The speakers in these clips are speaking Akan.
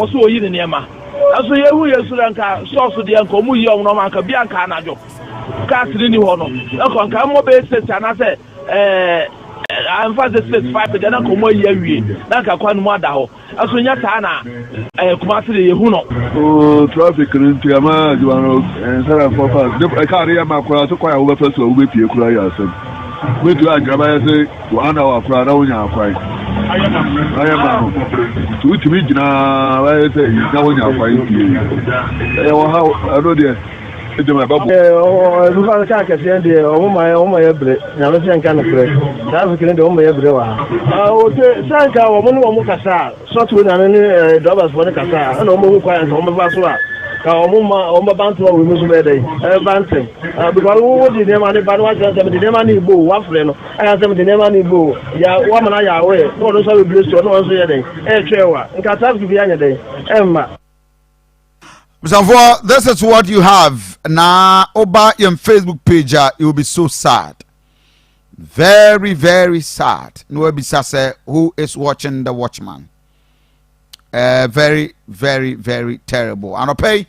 Ɔso oyi ne nneɛma. Ɛso yɛhu yɛ so dɛ nka sɔɔso deɛ nka ɔmo yi ɔmo nɔɔma nka bi anka anadwo cars ne ni hɔ no nka nka mmɔ bɛyɛ 6 anaasɛ ɛɛ ɛnfa sɛ 6, 5 deɛ na nka ɔmo ayi awie na nka kwan no mu ada hɔ. Ɛso nyɛ saa na Kumasi de yɛhu no. Oo, traffic no nti ama adwuma no nsara fɔfa ɛka ne yɛ ma koraa sɛ kwan a wobɛfa so a wobɛpie koraa yɛ asɛm. Wobɛtumi agyina bɛyɛ sɛ one hour koraa na wonya akwan ayɛ ma no, nti wotumi gyina bɛyɛ sɛ na wonya akwan pie. Ɛyɛ wɔ ha ɛno deɛ ɛgyama ɛbɛbɔ. Ɛnufa no kaa kɛseɛ deɛ, ɔmo ma yɛ brɛ. Nyame sɛ nka no korɛ, traffic no deɛ, ɔmo ma yɛ brɛ wɔ ha. Ɔte sɛ nka wɔn ne wɔn kasa a, sɔtoɔ nyame ne drivers foɔ ne kasa a, ɛna ɔmo hu kwan nka ɔmo bɛfa so a, ka ɔmo ma ɔmo bɛba ntoma wɔ mu nso bɛyɛ dɛ ɛbɛba ntɛm, because wo de nneɛma ne ba no, wakyerɛ sɛ mede nneɛma ne ibo wafrɛ no ɛyà sɛ mede nneɛma ne ibo ya wama no ayɛ awɛ na ɔno nso abɛbire so na ɔno nso yɛ dɛ ɛɛtwɛ wa nka traffic bi anyɛ dɛ ɛmma. Busanfoɔ, this is what you have. Na oba your Facebook page, it will be so sad. Very, very sad. No ebisa sɛ who is watching the watchman. Very, very, very terrible. Anɔpa,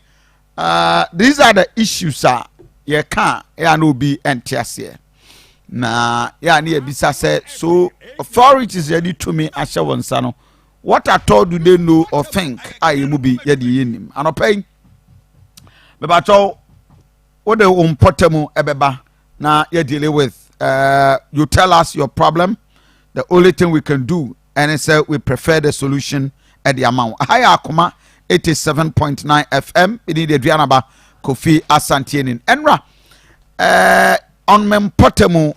these are the issues a yɛka yɛ na obi nte aseɛ. Na yɛ ne yɛbisa sɛ, so authorities yɛde tumi ahyɛ wɔn nsa no, what at all do they know or think a yɛn mu bi yɛde yɛ nim? Anɔpa yi, mebatɔ wode wo mpɔtam ɛbɛba na yɛ dealing with you tell us your problem. The only thing we can do and sɛ we prefer the solution ɛde ama wo. Aha yɛ Akoma 87.9 FM. Ɛni de Aduanaba Kofi Asantienin. Ɛnra on me mpɔtam,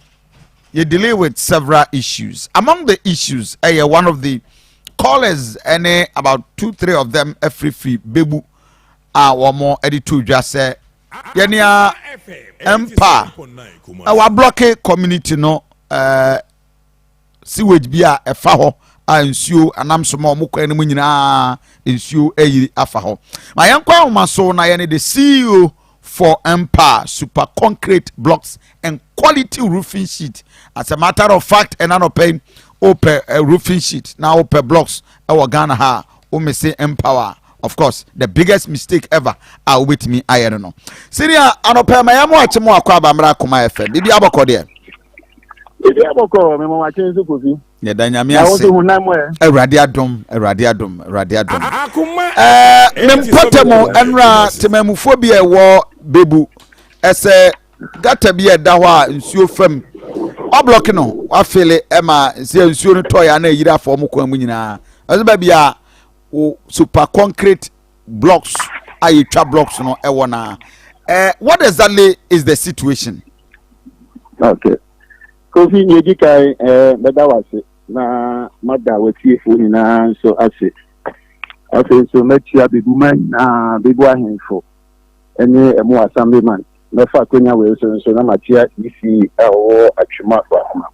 you dealing with several issues. Among the issues, ɛyɛ one of the callers ɛne about two, three of them ɛfirifiri Bebu a wɔn ɛde to dwa sɛ yɛnea mpa ɛwɔ ablock community no, sewage bi a ɛfa hɔ a nsuo anam so ma wɔn kwan no mu nyinaa nsuo ayiri afa hɔ. Ma yɛn kɔ ahoma so na yɛne the CEO for Empire Super Concrete Blocks and Quality Roofing Sheet. As a matter of fact, ɛna nɔpɛ yi wopɛ roofing sheet na wopɛ blocks ɛwɔ Ghana ha, womese Empower. Of course, the biggest mistake ever a wobɛtumi ayɛ no senior, anɔpɛ ma yɛmo akye mo akɔ abammerɛ Akoma FM. Biribi abɔkɔ deɛ? Biribi abɔkɔ, mema wakye nso, Kofi. Yɛda Nyame Na wo ase. nso hunam ɛ? Awurade adom, Awurade adom, Awurade adom. Mempɔtɛ mu ɛnora temamufoɔ bi a ɛwɔ Bebu ɛsɛ gutter bi a ɛda hɔ a nsuo fam wablock no, wafill ɛma sɛ nsuo no tɔɔ yɛ ana ayiri afa ɔmo kwan mu nyinaa. Ɛsɛ baabi a wo super concrete blocks a yɛtwa blocks no ɛwɔ na what exactly is the situation? Okay, Kofi, yɛdi kan bɛda wo ase na mada w'atiefoɔ nyinaa nso ase. Afei nso mɛkyia Bebuma nyinaa, Bebu ahemfo ɛne ɛmo assemblyman. Mɛfa akonnwa wei so nso na makyia EC a ɔwɔ Atwima Kwankoma.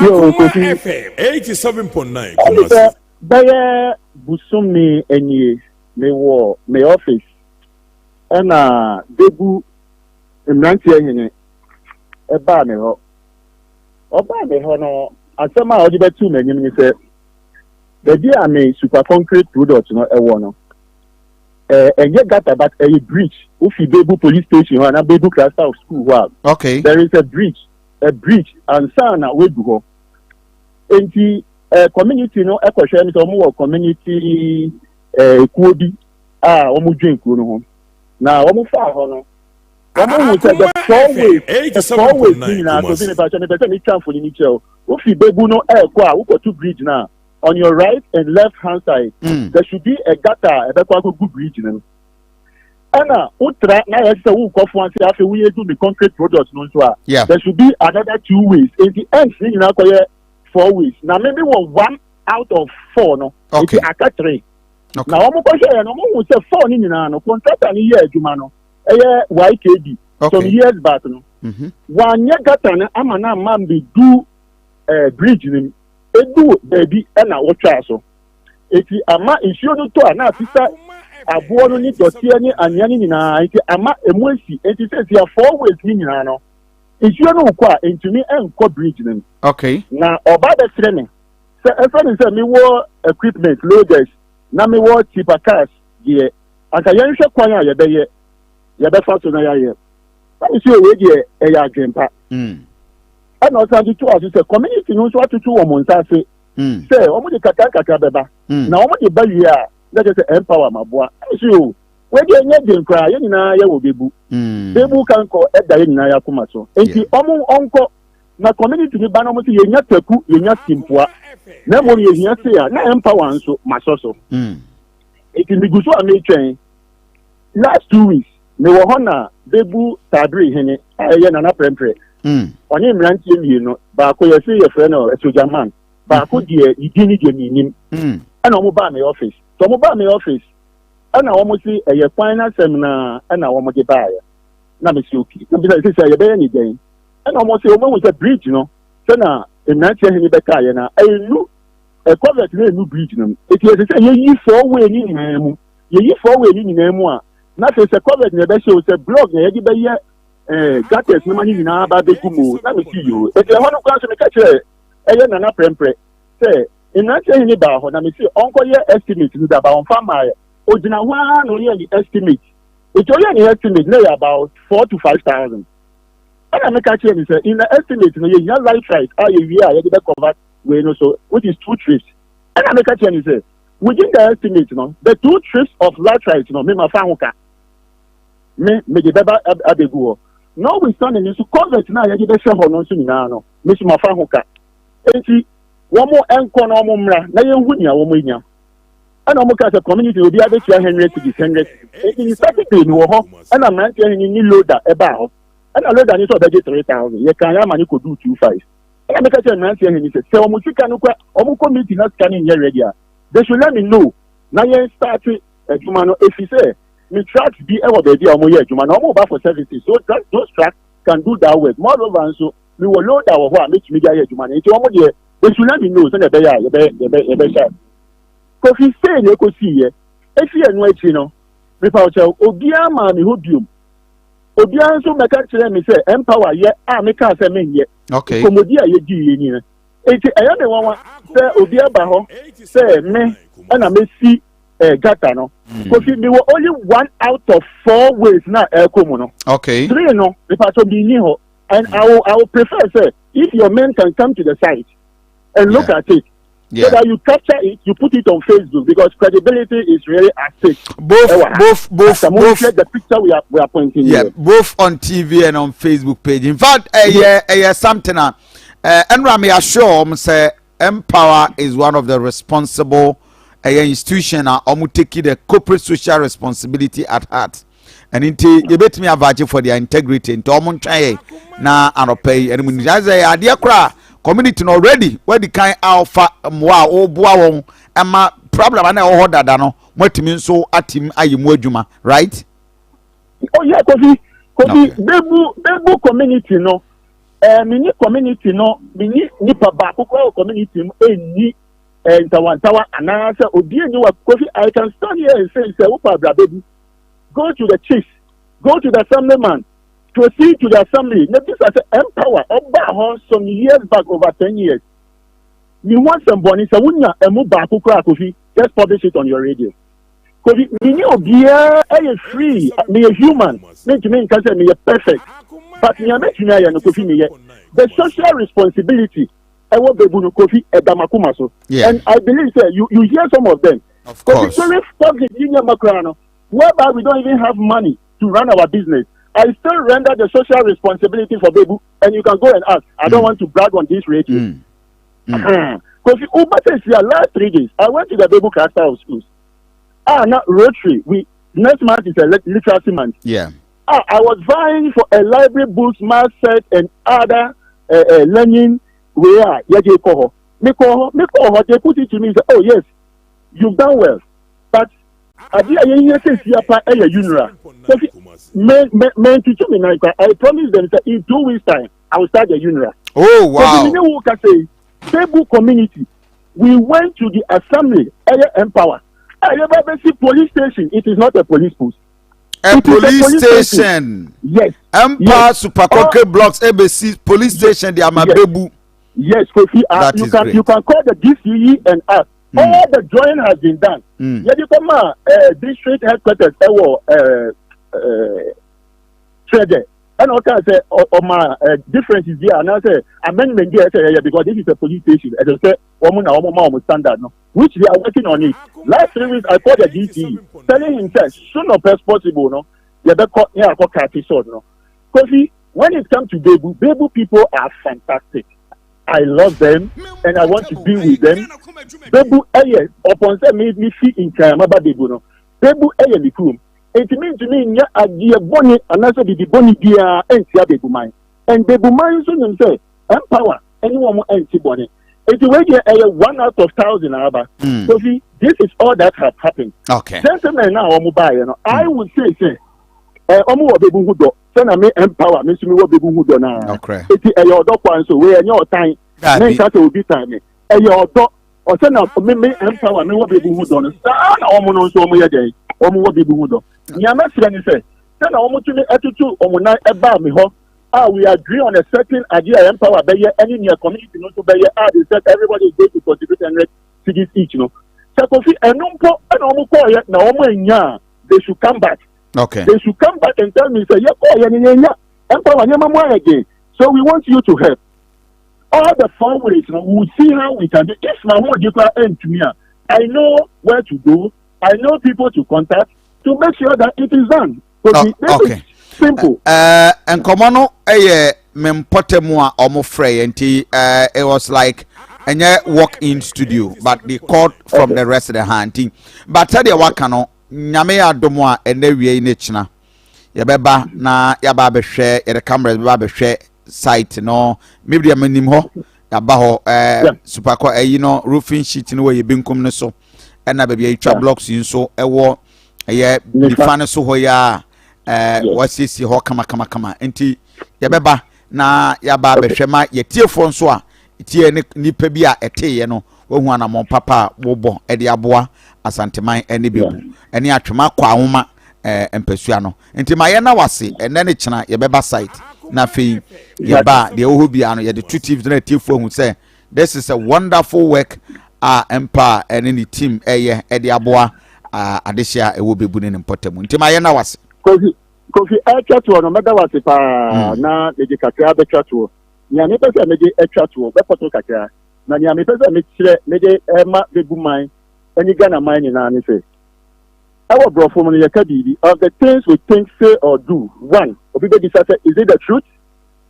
Yo, Kofi. FM 87.9 ɛne sɛ Kumasi. Bɛyɛ bosome anie, mewɔ me office ɛna Bebu mmeranteɛ hene ɛbaa me hɔ. Ɔbaa me hɔ no, asɛm a ɔde bɛtu m'anim ne sɛ baabi a me super concrete product no ɛwɔ no, ɛnyɛ gutter but ɛyɛ bridge. Wofi Bebu police station hɔ ana Bebu cluster of school hɔ a, there is a bridge ansa na wedu hɔ. Nti community no ɛkɔhwɛ no sɛ wɔn wɔ community ekuo bi a wɔn dwen kuo no ho na wɔn fa hɔ no, wɔn hu sɛ the four ways ni nyinaa so bi. Nipa kyɛ mepɛ sɛ metwa mfoni ni kyerɛ o. Wofi Bebu no ɛɛkɔ a, wokɔto bridge na on your right and left hand side, there should be a gutter a ɛbɛkɔ akɔgu bridge no. Ɛna wotra na yɛ sɛ wokɔ fo ase, afei woyɛ du mi concrete product no nso a, there should be another two ways. Nti ends ne nyinaa kɔyɛ four ways na me mi wɔ one out of four no. Nti aka three. Na wɔn kɔhwɛ yɛ no, wɔn hu sɛ four ne nyinaa no, contractor no yɛ adwuma no, ɛyɛ YKD, some years back no, wanyɛ gutter no ama na ama mbɛdu bridge no mu. Edu baabi ɛna wɔtwa so, eti ama nsuo no tɔ a, na asesa aboɔ no ne dɔteɛ ne anwea no nyinaa, nti ama emu esi. Nti sɛsi a, four ways ne nyinaa no, nsuo no kɔ a, ntumi nkɔ bridge no mu. Na ɔba bɛkyerɛ me sɛ ɛfɛ ne sɛ mewɔ equipment loaders. na mewɔ tipper cars deɛ, anka yɛnhwɛ kwan a yɛbɛyɛ yɛbɛfa so na yɛayɛ. Na me sɛ wei deɛ ɛyɛ adwempa. Ɛna ɔsan de toa so sɛ community no nso atoto wɔn nsa ase sɛ wɔn de kakra nkakra bɛba na wɔn de ba wie a na kyerɛ sɛ empower ma boa. Ɛna sɛ o wei deɛ ɛnyɛ den koraa, yɛn nyinaa yɛwɔ bebu bebu kankɔ ɛda yɛn nyinaa yɛ akoma so, nti wɔn ɔnkɔ na community ni ba na wɔn sɛ yɛnya taku, yɛnya simpoa, na mmom yɛhia se a na empower nso ma sɔ so. Nti migu so a metwɛn. Last 2 weeks mewɔ hɔ na bebu taabere hene a ɛyɛ Nana Prɛmprɛ, ɔne mmeranteɛ mmienu, baako yɛse yɛfrɛ no Sogyaman, baako deɛ ne din ne deɛ mennim, ɛna wɔn baa me office. So wɔn baa me office ɛna wɔn se ɛyɛ kwan n'asɛm na ɛna wɔn de baeɛ na mesi okay na bisa sɛ sɛ yɛbɛyɛ ne dɛn. Ɛna wɔn se wɔn ahu sɛ bridge no sɛ na mmeranteɛ hene bɛkaeɛ na ɛnu culvert na ɛnu bridge no mu, eti ɛsɛ sɛ yɛyi four way ne nyinaa mu. Yɛyi four way ne nyinaa mu a, na afei sɛ culvert na ɛbɛhyɛ o, sɛ block na yɛde bɛyɛ gutters no ma ne nyinaa ba abɛgu mu. Na mesi yi o, eti ɛhɔ no koraa so meka kyerɛ ɛyɛ Nana Prɛmprɛ sɛ mmeranteɛ hene baa hɔ na mesi ɔnkɔyɛ estimate no daba, ɔmfa mmaeɛ. Ogyina hɔ ara na ɔyɛ ne estimate. Eti ɔyɛ ne estimate na yɛ about 4 to 5 thousand. Ɛna meka kyerɛ ne sɛ in the estimate no yɛhia laterite a yɛwie a yɛde bɛ cover wei no so, which is two trips. Ɛna meka kyerɛ ne sɛ within the estimate no, the two trips of laterite no, mema fa ho ka, me mede bɛba abɛgu hɔ. Notwithstanding nso, culvert no a yɛde bɛhyɛ hɔ no nso nyinaa no, me so mafa ho ka. Enti wɔn nkɔ na wɔn mmra na yɛnhu nea wɔn anya. Ɛna wɔn kaa sɛ community obi abɛtua 100 cedis, 100 cedis. Enti Saturday mi wɔ hɔ ɛna mmeranteɛ hene ne loader ɛbaa hɔ, ɛna loader ne sɛ ɔbɛgye 3,000, yɛkan yɛ ama ne kɔduu 2,500. Ɛna meka kyerɛ mmeranteɛ hene sɛ wɔn sika no kora wɔn kɔ meeting na sika no nyɛ ready a, they should let me know na yɛn start adwuma no, efi sɛ me trucks bi ɛwɔ baabi a wɔn yɛ adwuma na wɔn ba for services, so those trucks can do that work. Moreover nso, mewɔ loader wɔ hɔ a metumi de ayɛ adwuma no, nti wɔn deɛ they should let me know sɛdeɛ ɛbɛyɛ a yɛbɛ yɛbɛ yɛbɛhyɛ. Kofi, sei na ekosi yɛ. Efi ɛno akyi no, mepa ɔkyɛw, obiara maa mi hɔ biom, obiara nso mɛka kyerɛ mi sɛ empower yɛ a meka sɛ menyɛ. Nkɔmmɔdi a yɛdi yɛ ni no, nti ɛyɛ me nwanwa sɛ obi aba hɔ sɛ me ɛna mesi gutter no. Kofi, mewɔ only one out of four ways na ɛkɔ mu no. Three no, mepatɔ mi ni hɔ, and I will prefer say if your men can come to the site and look at it so that you capture it, you put it on Facebook, because credibility is really at stake. Both, both, both, both. The picture we are pointing here. Both on TV and on Facebook page. In fact, yeah, something. And me assure um say Empower is one of the responsible institution a ɔmo take the corporate social responsibility at heart. Ɛno nti yɛbɛtumi avouch for their integrity, nti ɔmo ntwɛn yɛ na anɔpɛ yi ɛnum ni sɛ adeɛ koraa community no already wadi kan a ɔfa mmoa a ɔreboa wɔn ɛma problem ana ɛwɔ hɔ dada no, moatumi nso atim ayɛ mu adwuma, right? Oh yeah, Kofi, Kofi, okay. Bebu community no, mi ni community no, mi ni nipa baako koraa wɔ community mu enni ntawantawa anaasɛ obi enyi wa. Kofi, I can stand here and say sɛ wopa abira Bebu, go to the chiefs, go to the assemblyman, proceed to the assembly na bisa sɛ Empower ɔbaa hɔ some years back, over 10 years, mi ho asɛm bɔne sɛ wonya ɛmu baako koraa, Kofi, just publish it on your radio. Kofi, mi ni obiara ɛyɛ free, meyɛ human, mentumi nka sɛ meyɛ perfect, but nea mɛtumi ayɛ no, Kofi, meyɛ the social responsibility ɛwɔ Bebu no, Kofi, ɛda makoma so. And I believe say you hear some of them. Of Kofi, course. During public union makra no, whereby we don't even have money to run our business, I still render the social responsibility for Bebu, and you can go and ask. I don't want to brag on this radio. Kofi, Uber says here, last 3 days, I went to the Bebu cluster of schools. Ah, now Rotary, we next month is a literacy month. Ah, I was vying for a library books, math set, and other learning where yɛde kɔ hɔ. Me kɔ hɔ, me kɔ hɔ, they put it to me say, "Oh yes, you've done well, but ade a yɛn yɛ sɛ siapa ɛyɛ UNRA." Kofi, me me ntutu me nan kwa. I promise them say in 2 weeks time I will start the UNRA. Kofi, me ne wo kasa yi, Bebu community, we went to the assembly, ɛyɛ Empower. Ɛyɛ bɛ bɛ police station. It is not a police post. A It is a police police station. station. Yes. Empower super concrete blocks ABC police station de ama Bebu. Yes, Kofi. That You is can great. you can call the DCE and ask. All the drawing has been done. Yɛde kɔ ma district headquarters ɛwɔ Trɛdɛ, ɛna ɔka sɛ ɔma differences bi a anaasɛ amendment bi a ɛsɛ yɛyɛ, because this is a police station, ɛsɛ sɛ wɔn na wɔn ma wɔn standard no, which they are working on it. Last 3 weeks I called the DCE telling him say soon as possible no, yɛbɛkɔ ne akɔ cut sod no. Kofi, when it come to Bebu, Bebu people are fantastic. I love them and I want to be with them. Bebu ɛyɛ ɔpɔn sɛ mi fi Nkran maba Bebu no, Bebu ɛyɛ mi kurom, eti mi ntumi nya adeɛ bɔne anaasɛ bibi bɔne biara ɛntia Bebu man, and Bebu man nso nim sɛ Empower ɛne wɔn ɛnti bɔne. Eti wei deɛ, ɛyɛ one out of thousand aba. Kofi, this is all that have happened. Gentlemen na wɔn baayɛ no, I would say ɛ wɔn wɔ Bebu ho dɔ sɛnɛ mi Empower mi nso mi wɔ Bebu ho dɔ naa. Eti ɛyɛ ɔdɔ kwan so, wei ɛnyɛ ɔtan. Ne nka sɛ obi tan mi, ɛyɛ ɔdɔ ɔsɛ na mi Empower mi wɔ Bebu ho dɔ no, saa na wɔn no nso wɔn yɛ dɛn, wɔn wɔ Bebu ho dɔ. Nea mɛsrɛ ni sɛ sɛnɛ wɔn tumi ɛtutu wɔn nan ɛbaa mi hɔ a, we agree on a certain idea a Empower bɛyɛ ɛne nea community no nso bɛyɛ a, they said everybody is going to contribute 100 cedis each no, sɛ Kofi, ɛno mpo ɛna wɔn kɔɔyɛ na wɔn anya a, they should come back. They should come back and tell me say yɛ kɔɔyɛ ni yɛn nya, Empower, nneɛma mu ayɛ den, so we want you to help. All the four ways no, we will see how we can do. If na ho di kora ɛntumi a, I know where to go, I know people to contact to make sure that it is done. Kofi, this is simple. Nkɔmɔ no yɛ me mpɔtam a ɔmo frɛ yɛ, nti it was like ɛnyɛ walk in studio, but they called from the resident ha. Nti but sɛdeɛ waka no, Nyame yɛ adom a, ɛnɛ wie yi ne kyena yɛbɛba na yɛaba abɛhwɛ, yɛde cameras bɛba abɛhwɛ site no. Maybe deɛ menim hɔ, yɛaba hɔ supakɔ ɛyi no, roofing sheet no wɔ yɛ benkum no so, ɛna baabi a yɛtwa blocks yi nso ɛwɔ ɛyɛ nifa no so hɔ yi a wɔasiesie hɔ kamakamakama. Nti yɛbɛba na yɛaba abɛhwɛ ma yɛtiefoɔ nso a tie ne nipa bi a ɛteeɛ no wahu anammɔn papa a wobɔ ɛde aboa Asanteman ɛne Bɛbu ɛne Atwema kɔ ahoma mpasua no. Nti ma yɛna wase, ɛnɛ ne kyena yɛbɛba site na afei yɛba a, deɛ ɛwɔ hɔ biara no yɛde to TV na atiefoɔ ahu sɛ this is a wonderful work a mpa a ɛne ne team ɛyɛ ɛde aboa adehyɛ a ɛwɔ Bɛbu ne ne mpɔtam. Nti ma yɛna wase. Kofi, ɛtwa toɔ no, mɛda wase paa na mede kakra bɛtwa toɔ. Nea mepɛ sɛ mede atwa toɔ bɛpɔtɔ kakra, na nea mepɛ sɛ mekyerɛ mede ɛma Bɛbu man ne Ghana man nyinaa ne sɛ ɛwɔ borɔfo mu no, yɛka biribi, of the things we think, say or do, one, obi bɛbisa sɛ, is it the truth?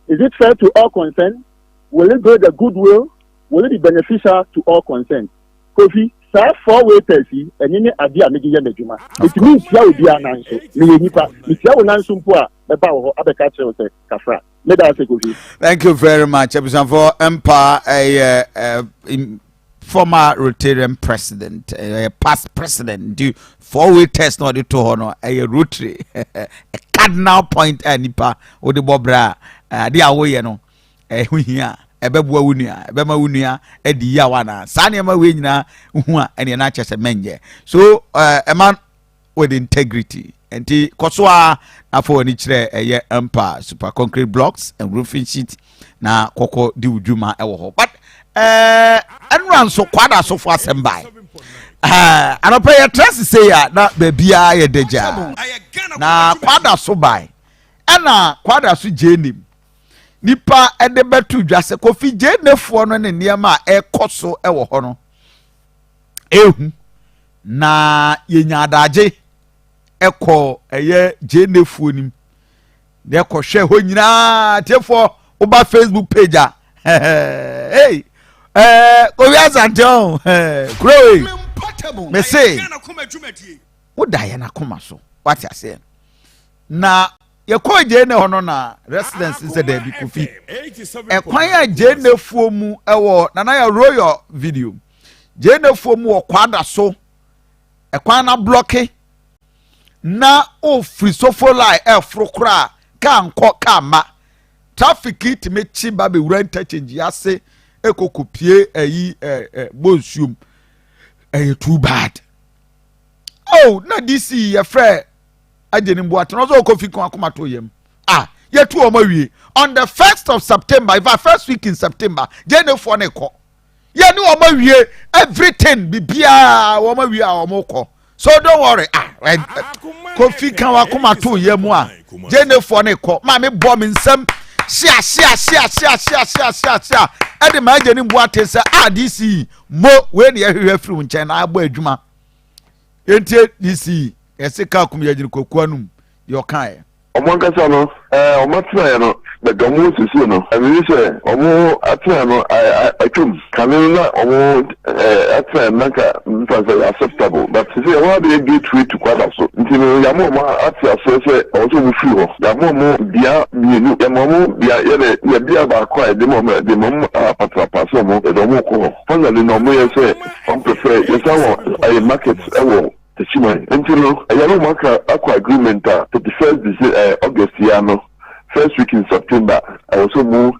Is it fair to all concerned? Will it build the goodwill? Will it be beneficial to all concerned? Kofi, saa four way test yi, ɛne ne adeɛ a mede yɛ m'adwuma. Nti mentia obiara nan so, meyɛ nipa, metia wo nan so mpo a, mɛba wo hɔ abɛka kyerɛ wo sɛ kafra. Meda ase, Kofi. Thank you very much, abusuafo. Mpa ɛyɛ former Rotarian president, past president. Nti four way test na ɔde to hɔ no ɛyɛ Rotary a cardinal point a nipa wode bɔ bra a ade a woyɛ no ɛho hia, ɛbɛboa wo nua, ɛbɛma wo nua adi yi a wana saa nneɛma wei nyinaa hu a, ɛneɛ na akyɛ sɛ mɛnyɛ so ɛma with integrity. Nti kɔ so a afɔ w'ani kyerɛ ɛyɛ Mpa Super Concrete Blocks and Roofing Sheet na kɔkɔ di wo dwuma ɛwɔ hɔ. But ɛnura nso Kwada asofo asɛm bae anɔpɛ yɛtra sise a na baabiara yɛ dagyaa na Kwada so bae, ɛna Kwada so gye nim nipa ɛde bɛto dwa sɛ Kofi gyenefoɔ no ne nneɛma a ɛkɔ so ɛwɔ hɔ no ehu na yɛnya adagye ɛkɔ ɛyɛ gyenefoɔ nim na ɛkɔhwɛ hɔ nyinaa. Tiefoɔ, woba Facebook page a, hey, Kofi Asante ɔn kuro yi mese woda yɛn akoma so, wate aseɛ. Na yɛkɔɔ gyene hɔ no na residence sɛ daabi, Kofi, ɛkwan a gyenefoɔ mu ɛwɔ nana yɛ royal video, gyenefoɔ mu wɔ Kwada so, ɛkwan na block na ofiri Sofo line ɛforo koraa, kaa nkɔ kaa ma traffic tumi kyi ba bɛwura interchange ase ekoko pie ɛyi ɛ ɛ bɔ nsuom. Ɛyɛ too bad. Oh, na DC yɛfrɛ agye ne mboatena ɔsɛ ɔkɔ kan akoma to yam ah, yɛtu wɔn awie on the 1st of September, if first week in September, gyenefoɔ ne kɔ. Yɛne wɔn awie everything bibiara wɔn awie a wɔn kɔ so don't worry ah eh, eh, kofi kan wakoma to yɛ mu a gyenefoɔ ne kɔ maame bɔ me nsam hyia hyia hyia hyia hyia hyia hyia hyia ɛde maa gye ne mbu ate sɛ ah dc mo wei ne yɛhwehwɛ firi wo nkyɛn na abɔ adwuma yɛntie dc yɛse kaa kum yɛgyene kokoa no mu deɛ ɔkaeɛ. Wɔn ankasa no, ɛɛ, wɔn atenaeɛ no, baabi a wɔwɔ seesei no, ɛmene sɛ wɔn atenaeɛ no atwam. Kane no na wɔn atenaeɛ no na anka mfa no sɛ ɛyɛ acceptable, but seesei ɛhɔ abɛyɛ gateway to Kwadaso. Nti no, yɛama wɔn ate aseɛ sɛ ɛwɔ sɛ wɔfiri hɔ. Yɛama wɔn bea mmienu, yɛma wɔn bea, yɛde yɛ bea baako a yɛde ma wɔn, yɛde ma wɔn apatrapa sɛ wɔn, yɛde wɔn rekɔ hɔ. Finally no, wɔyɛ sɛ wɔn prefer, yɛsan wɔ ɛyɛ market wɔ. Techiman. Nti no ɛyɛ na ɔmo aka akɔ agreement a 31st Dece ɛɛ August yi ara no first week in September ɛwɔ sɛ ɔmo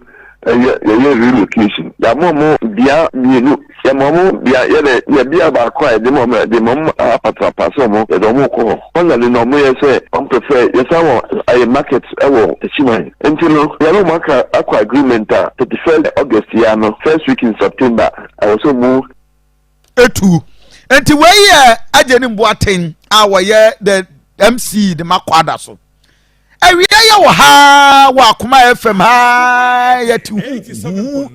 ɛyɛ yɛyɛ relocation. Yɛama ɔmo bea mmienu yɛma ɔmo bea yɛdɛ yɛ bea baako a yɛde ma ɔmo yɛde ma ɔmo apatrapa sɛ ɔmo yɛde ɔmo rekɔ hɔ. Finally no ɔmo yɛ sɛ ɔmo prefer yɛsan wɔ ɛyɛ market ɛwɔ Techiman. Nti no ɛyɛ na ɔmo aka akɔ agreement a 31st August yi ara no first week in September ɛwɔ sɛ ɔmo etu nti wei yɛ agyenim boateng a wɔyɛ the mc de ma kwada so awia yɛ wɔ ha wɔ akoma fm ha yɛte hu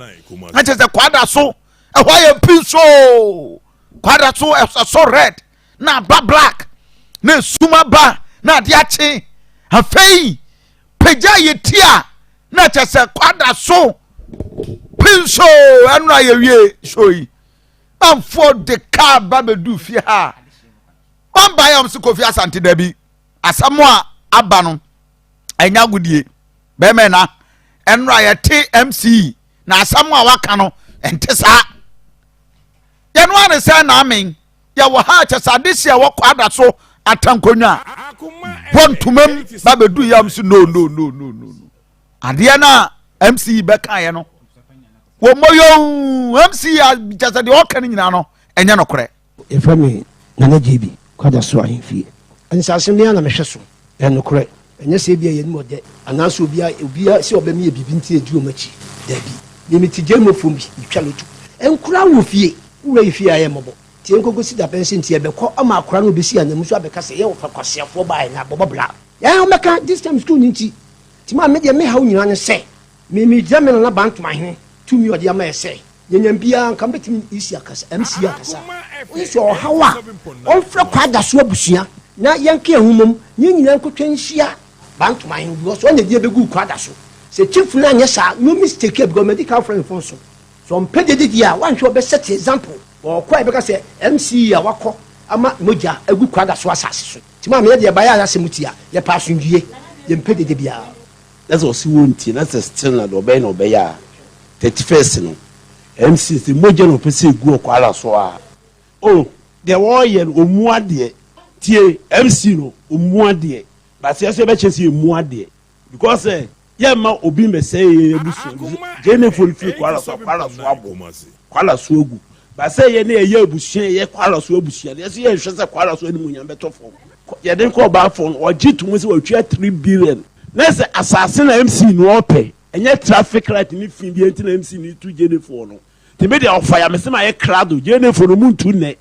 na kyerɛ sɛ kwada so ɛhɔ ayɛ mpi so kwada so ɛsɔ red na aba black na esum aba na ade akye afei pagya yɛ ti a na kyerɛ sɛ kwada so pinso ɛno a yɛwie show yi manfoɔ de kaa ba bɛdu fie ha a wɔn yɛ wɔn so kofi asante dabi asɛm a aba no ɛnya agodie bɛrima na ɛno a yɛte mc na asɛm a waka no ɛnte saa yɛn ano sɛ naamen yɛwɔ ha kyɛ sɛ adehye a wɔkɔ ada so atankonnwa bɔ ntoma mu ba bɛdu yam so no no no no no adeɛ no a mc bɛkaeɛ no wɔmmɔ yɔn mc a kyɛ sɛ deɛ ɔka no nyinaa no ɛnyɛ nokorɛ. Yɛfrɛ me Nana JB Kwadaso Ahemfie. Nsase me ara na mehwɛ so. Ɛyɛ nokorɛ. Ɛnyɛ sɛ ebia yɛnim ɔdɛ anaasɛ obia obia sɛ ɔbɛmeyɛ biribi nti na ɛdi wɔn akyi. Daabi. Me mete Gyammofoɔ bi, metwa loto. Nkoraa wɔ fie. Wo wura yɛ fie a ɛyɛ mmɔbɔ. Nti yɛnkɔkɔsi dapɛn sɛ nti yɛbɛkɔ ama akora no ɔbɛsi ananmu so abɛka sɛ yɛ wɔfa kwaseafoɔ baeɛ na bɔbɔ bra. Yɛn wɔbɛka this time school no nti. Nti maa me deɛ me haw nyinaa ne sɛ me megyina me nana Bantomahene tumi a ɔde ama yɛ sɛ yɛnya biara nka mɛtumi EC akasa MC akasa. Wosi sɛ ɔhaw a ɔmfrɛ Kwadaso abusua na yɛnka yɛn ho mmom na yɛn nyinaa nkɔtwa nhyia Bantomahene because ɔna ɛde yɛn bɛguu Kwadaso. Sɛ chief no anyɛ saa no mistake a because madi kan afrɛ no phone so. Sɛ ɔmpɛ dede deɛ a, wanhwɛ ɔbɛ set example. Ɔɔkɔ a yɛbɛka sɛ MC a wakɔ ama mogya agu Kwadaso asase so. Nti maame yɛdeɛ ɛbaeɛ a yɛasɛm tia, yɛpɛ asomdwie, yɛmpɛ dede biara. Na sɛ ɔse wontie na sɛ still na deɛ ɔbɛyɛ na ɔbɛyɛ a, 31st no MC sɛ mogya na ɔpɛ sɛ ɛgu ɔkwala so a, oh deɛ ɔɔyɛ no ɔmmu adeɛ. Tie MC no ɔmmu adeɛ but yɛso yɛbɛkyerɛ sɛ yɛmmu adeɛ. Because sɛ yɛ mma obi mbɛsɛe yɛn abusua no Gyenefo no firi Kwara so a Kwara so abɔ Kwara so agu ba sɛ yɛ ne yɛyɛ abusua yɛyɛ Kwara so abusua no yɛso yɛnhwɛ sɛ Kwara so animuonyam bɛtɔ fam yɛde kɔ ɔbaafo no ɔgye to mu sɛ watua 3 billion na sɛ asase na MC no ɔpɛ ɛnyɛ traffic light ne fi bi nti na MC no tu Gyenefoɔ no nti me deɛ ɔfa ya me sɛ ma yɛ krado Gyenefoɔ no ɔmu ntu nnɛ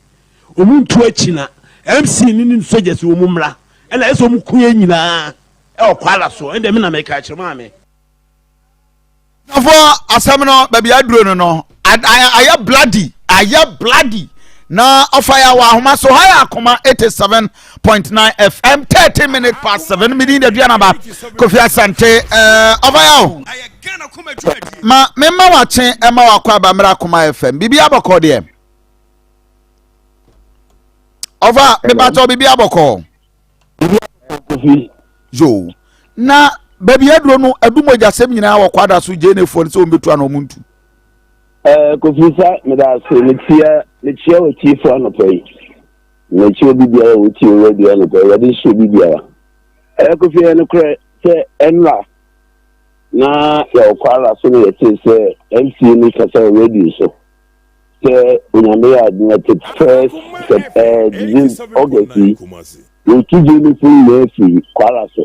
ɔmu ntu akyina MC ne ne soldiers ɔmu mmra ɛna ɛsɛ ɔmu ku yɛ nyinaa Ɛwɔ kwala so ɛnde me na meka kyerɛ maame. Nafo asɛm no baabi aduro no no ayɛ bloody ayɛ bloody na ɔfa yɛ wɔ ahoma so ha yɛ akoma 87.9 fm 30 minutes past 7 midi da dua naba kofi asante eh, ɔfa yɛ o ma mema wakye ɛma wakɔ aba mmerɛ akoma fm biribi abɔkɔ deɛ ɔfa mebatɔ biribi abɔkɔ Yo, na baabi aduro no adu mogyasɛm nyinaa wɔ kwada so gyenefoɔ no sɛ wɔmbɛtu ana ɔmo ntu. Eh, Kofi sa meda ase metia mekyia w'atiefo anɔpa yi mekyia obi biara a wɔtie radio anɔpa yi awurade nhyira obi biara eh, Kofi ɛyɛ nokorɛ sɛ ɛnra na yɛwɔ kwara so na yɛtee sɛ MCA no kasa wɔ radio so sɛ onyame yɛ adom a 31st sɛ eh, August yi Wɔtu Gyenefo nyinaa firi Kwara so.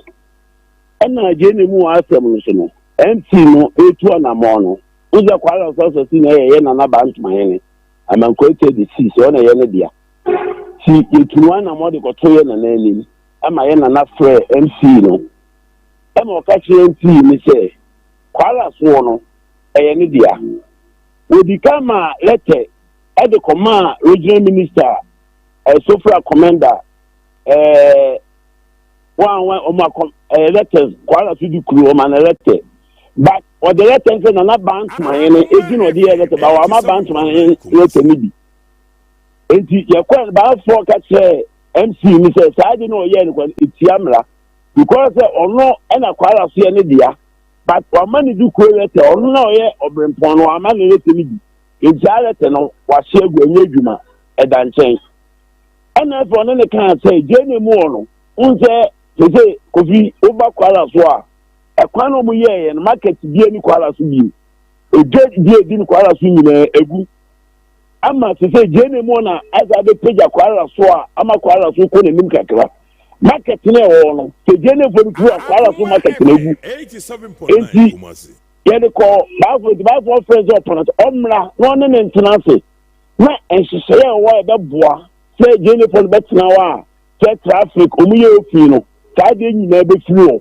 Ɛna Gyene mu asɛm no so no, MC no retu anammɔn no. Wosɛ Kwara so asase na ɛyɛ yɛ nana baa ntomahene Amankwaa de sii sɛ ɔna ɛyɛ ne dea. Ti yɛtu no anamɔ de kɔto yɛ nana anim ɛma yɛ nana frɛ MC no ɛma ɔka kyerɛ MC no sɛ Kwara soɔ no ɛyɛ ne dea. Wɔdi kan maa lɛtɛ ɛde kɔmaa regional minister Sofra Commander ɛɛ wɔn a wɔn akɔ ɛɛ lɛtɛ Kwara so di kuro ɔma no lɛtɛ but ɔde lɛtɛ no sɛ nana Bantomahene edi na ɔde yɛ lɛtɛ ba wɔama Bantomahene lɛtɛ no bi nti yɛkɔ baafoɔ ka kyerɛ MC ni sɛ saa de na ɔyɛ no kwan etia mmara because sɛ ɔno ɛna Kwara so yɛ ne dea but wama ne di kuro lɛtɛ ɔno na ɔyɛ ɔbrempɔn no wama ne lɛtɛ no bi nti saa lɛtɛ no wahyɛ agu ɛnyɛ adwuma ɛda nkyɛn ɛna afei ɔne ne kaa sɛ gye ne mu wɔ no n sɛ sese Kofi woba Kwara so a ɛkwan na wɔn yɛɛyɛ no market bie ne Kwara so bio edwa bie di ne Kwara so nyinaa egu ama sese gye ne mu na asa abɛpagya Kwara so a ama Kwara so kɔ n'anim kakra market na ɛwɔ no sɛ gye ne fo no firi a Kwara so market na egu enti yɛde kɔ baafo nti baafo ɔfrɛ sɛ ɔpɔnɔ sɛ ɔmmra na ɔne ne ntena ase na nhyehyɛeɛ a ɛwɔ ɛbɛboa sɛ gye ne fo no bɛtena hɔ a sɛ traffic wɔn yɛ ofiri no saa adeɛ nyinaa bɛfiri hɔ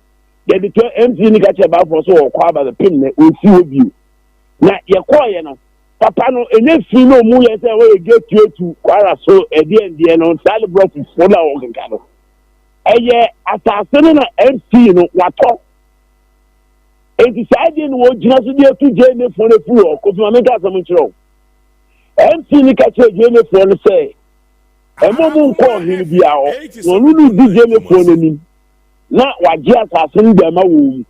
yɛde tɔ mc ni ka kyerɛ baafoɔ sɛ wɔkɔ aba bɛpem nɛ wɔnsi hɔ bio na yɛkɔɔyɛ no papa no ɛnyɛ fi na ɔmu yɛ sɛ wɔyɛ gate etu kwara so ɛdeɛ ndeɛ no saa ne borɔ fufuo na wɔkeka no ɛyɛ asase no na mc no watɔ enti saa deɛ no wɔgyina so de atu gye ne foɔ no afiri hɔ. Kofi, ma menka asɛm nkyerɛ wo. Mc ni ka kyerɛ gye ne foɔ no sɛ ɛmɔ mu nkɔ ɔhene biara hɔ na ɔno ne di gye ne foɔ no anim na wagye asase no de ama wɔn mu.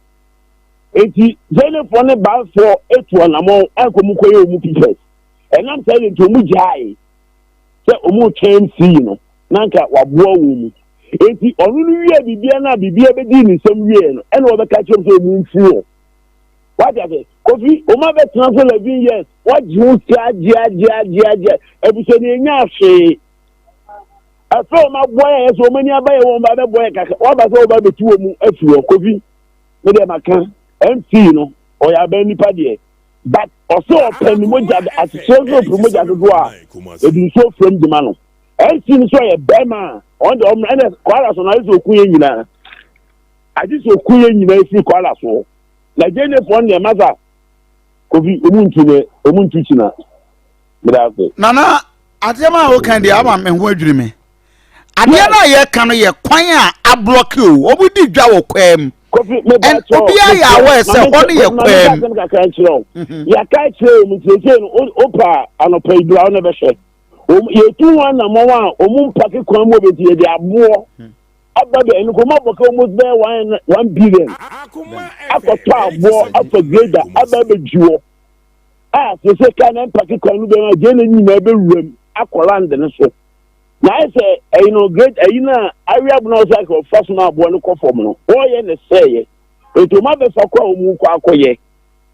Enti gye ne foɔ ne banfoɔ etu ɔnamɔn ankɔ mu kɔyɛ wɔn pipɛs. Ɛnam saa yɛ nti wɔn gyae sɛ wɔn retwɛn mc no na nka waboa wɔn mu. Enti ɔno no wie biribiara no a biribiara bɛdi ne nsam wie no ɛna wɔbɛka kyerɛ sɛ wɔn mfiri hɔ. Wate ase? Kofi, wɔn abɛtena so 11 years, wɔagye ho sika agye agye agye agye, abusuani enya hwee. Afei wɔn aboa yɛ sɛ wɔn ani aba yɛ wɔn ba bɛbɔ yɛ kakra, wɔaba sɛ wɔn ba bɛtu wɔn mu afiri hɔ. Kofi, me deɛ maka, MC no, ɔyɛ abɛn nipa deɛ, but ɔsɛ ɔpɛ ne mogya, akyekyerɛ nso ɔpɛ mogya dodoɔ a, ebi nsuo fam de ma no. MC no nso ɔyɛ bɛrima a, ɔno deɛ ɔmena, ɛna Kwara so no agye sɛ ɔku yɛn nyinaa. Agye sɛ ɔku yɛn nyinaa firi Kwara so. Na Gyenefoɔ no deɛ masa, Kofi, ɔmu ntu ne, ɔmu ntu kyina. Meda ase. Nana, adeɛ ma a woka deɛ ama me ho adwiri me. Adeɛ no a yɛka no yɛ kwan a ablɔke o, wɔn di dwa wɔ kwaa mu. Kofi, me ba And kyerɛ obiara yɛ aware sɛ hɔ no yɛ kwaa mu. Maame kakra nkyerɛ wo. Yɛaka kyerɛ wɔn siesie no, wopa anɔpa yi bra wo na bɛhwɛ. Yɛtu ho anammɔn a wɔn mpake kwan mu bɛti yɛde aboɔ aba bɛ ɛno kɔn abɔ ka almost bɛyɛ 1 billion akɔtɔ aboɔ afa grader aba abɛdwi hɔ a sese kaa na mpake kwan no bɛma gye ne nyinaa bɛwura mu akɔ land no so na ayɛ sɛ ɛyi no grade ɛyi no a awe abono a ɔsɛ akɔ ɔfa so na aboɔ no kɔ fam no wɔyɛ ne sɛɛyɛ nti wɔn abɛfa kɔ a wɔn kɔ akɔyɛ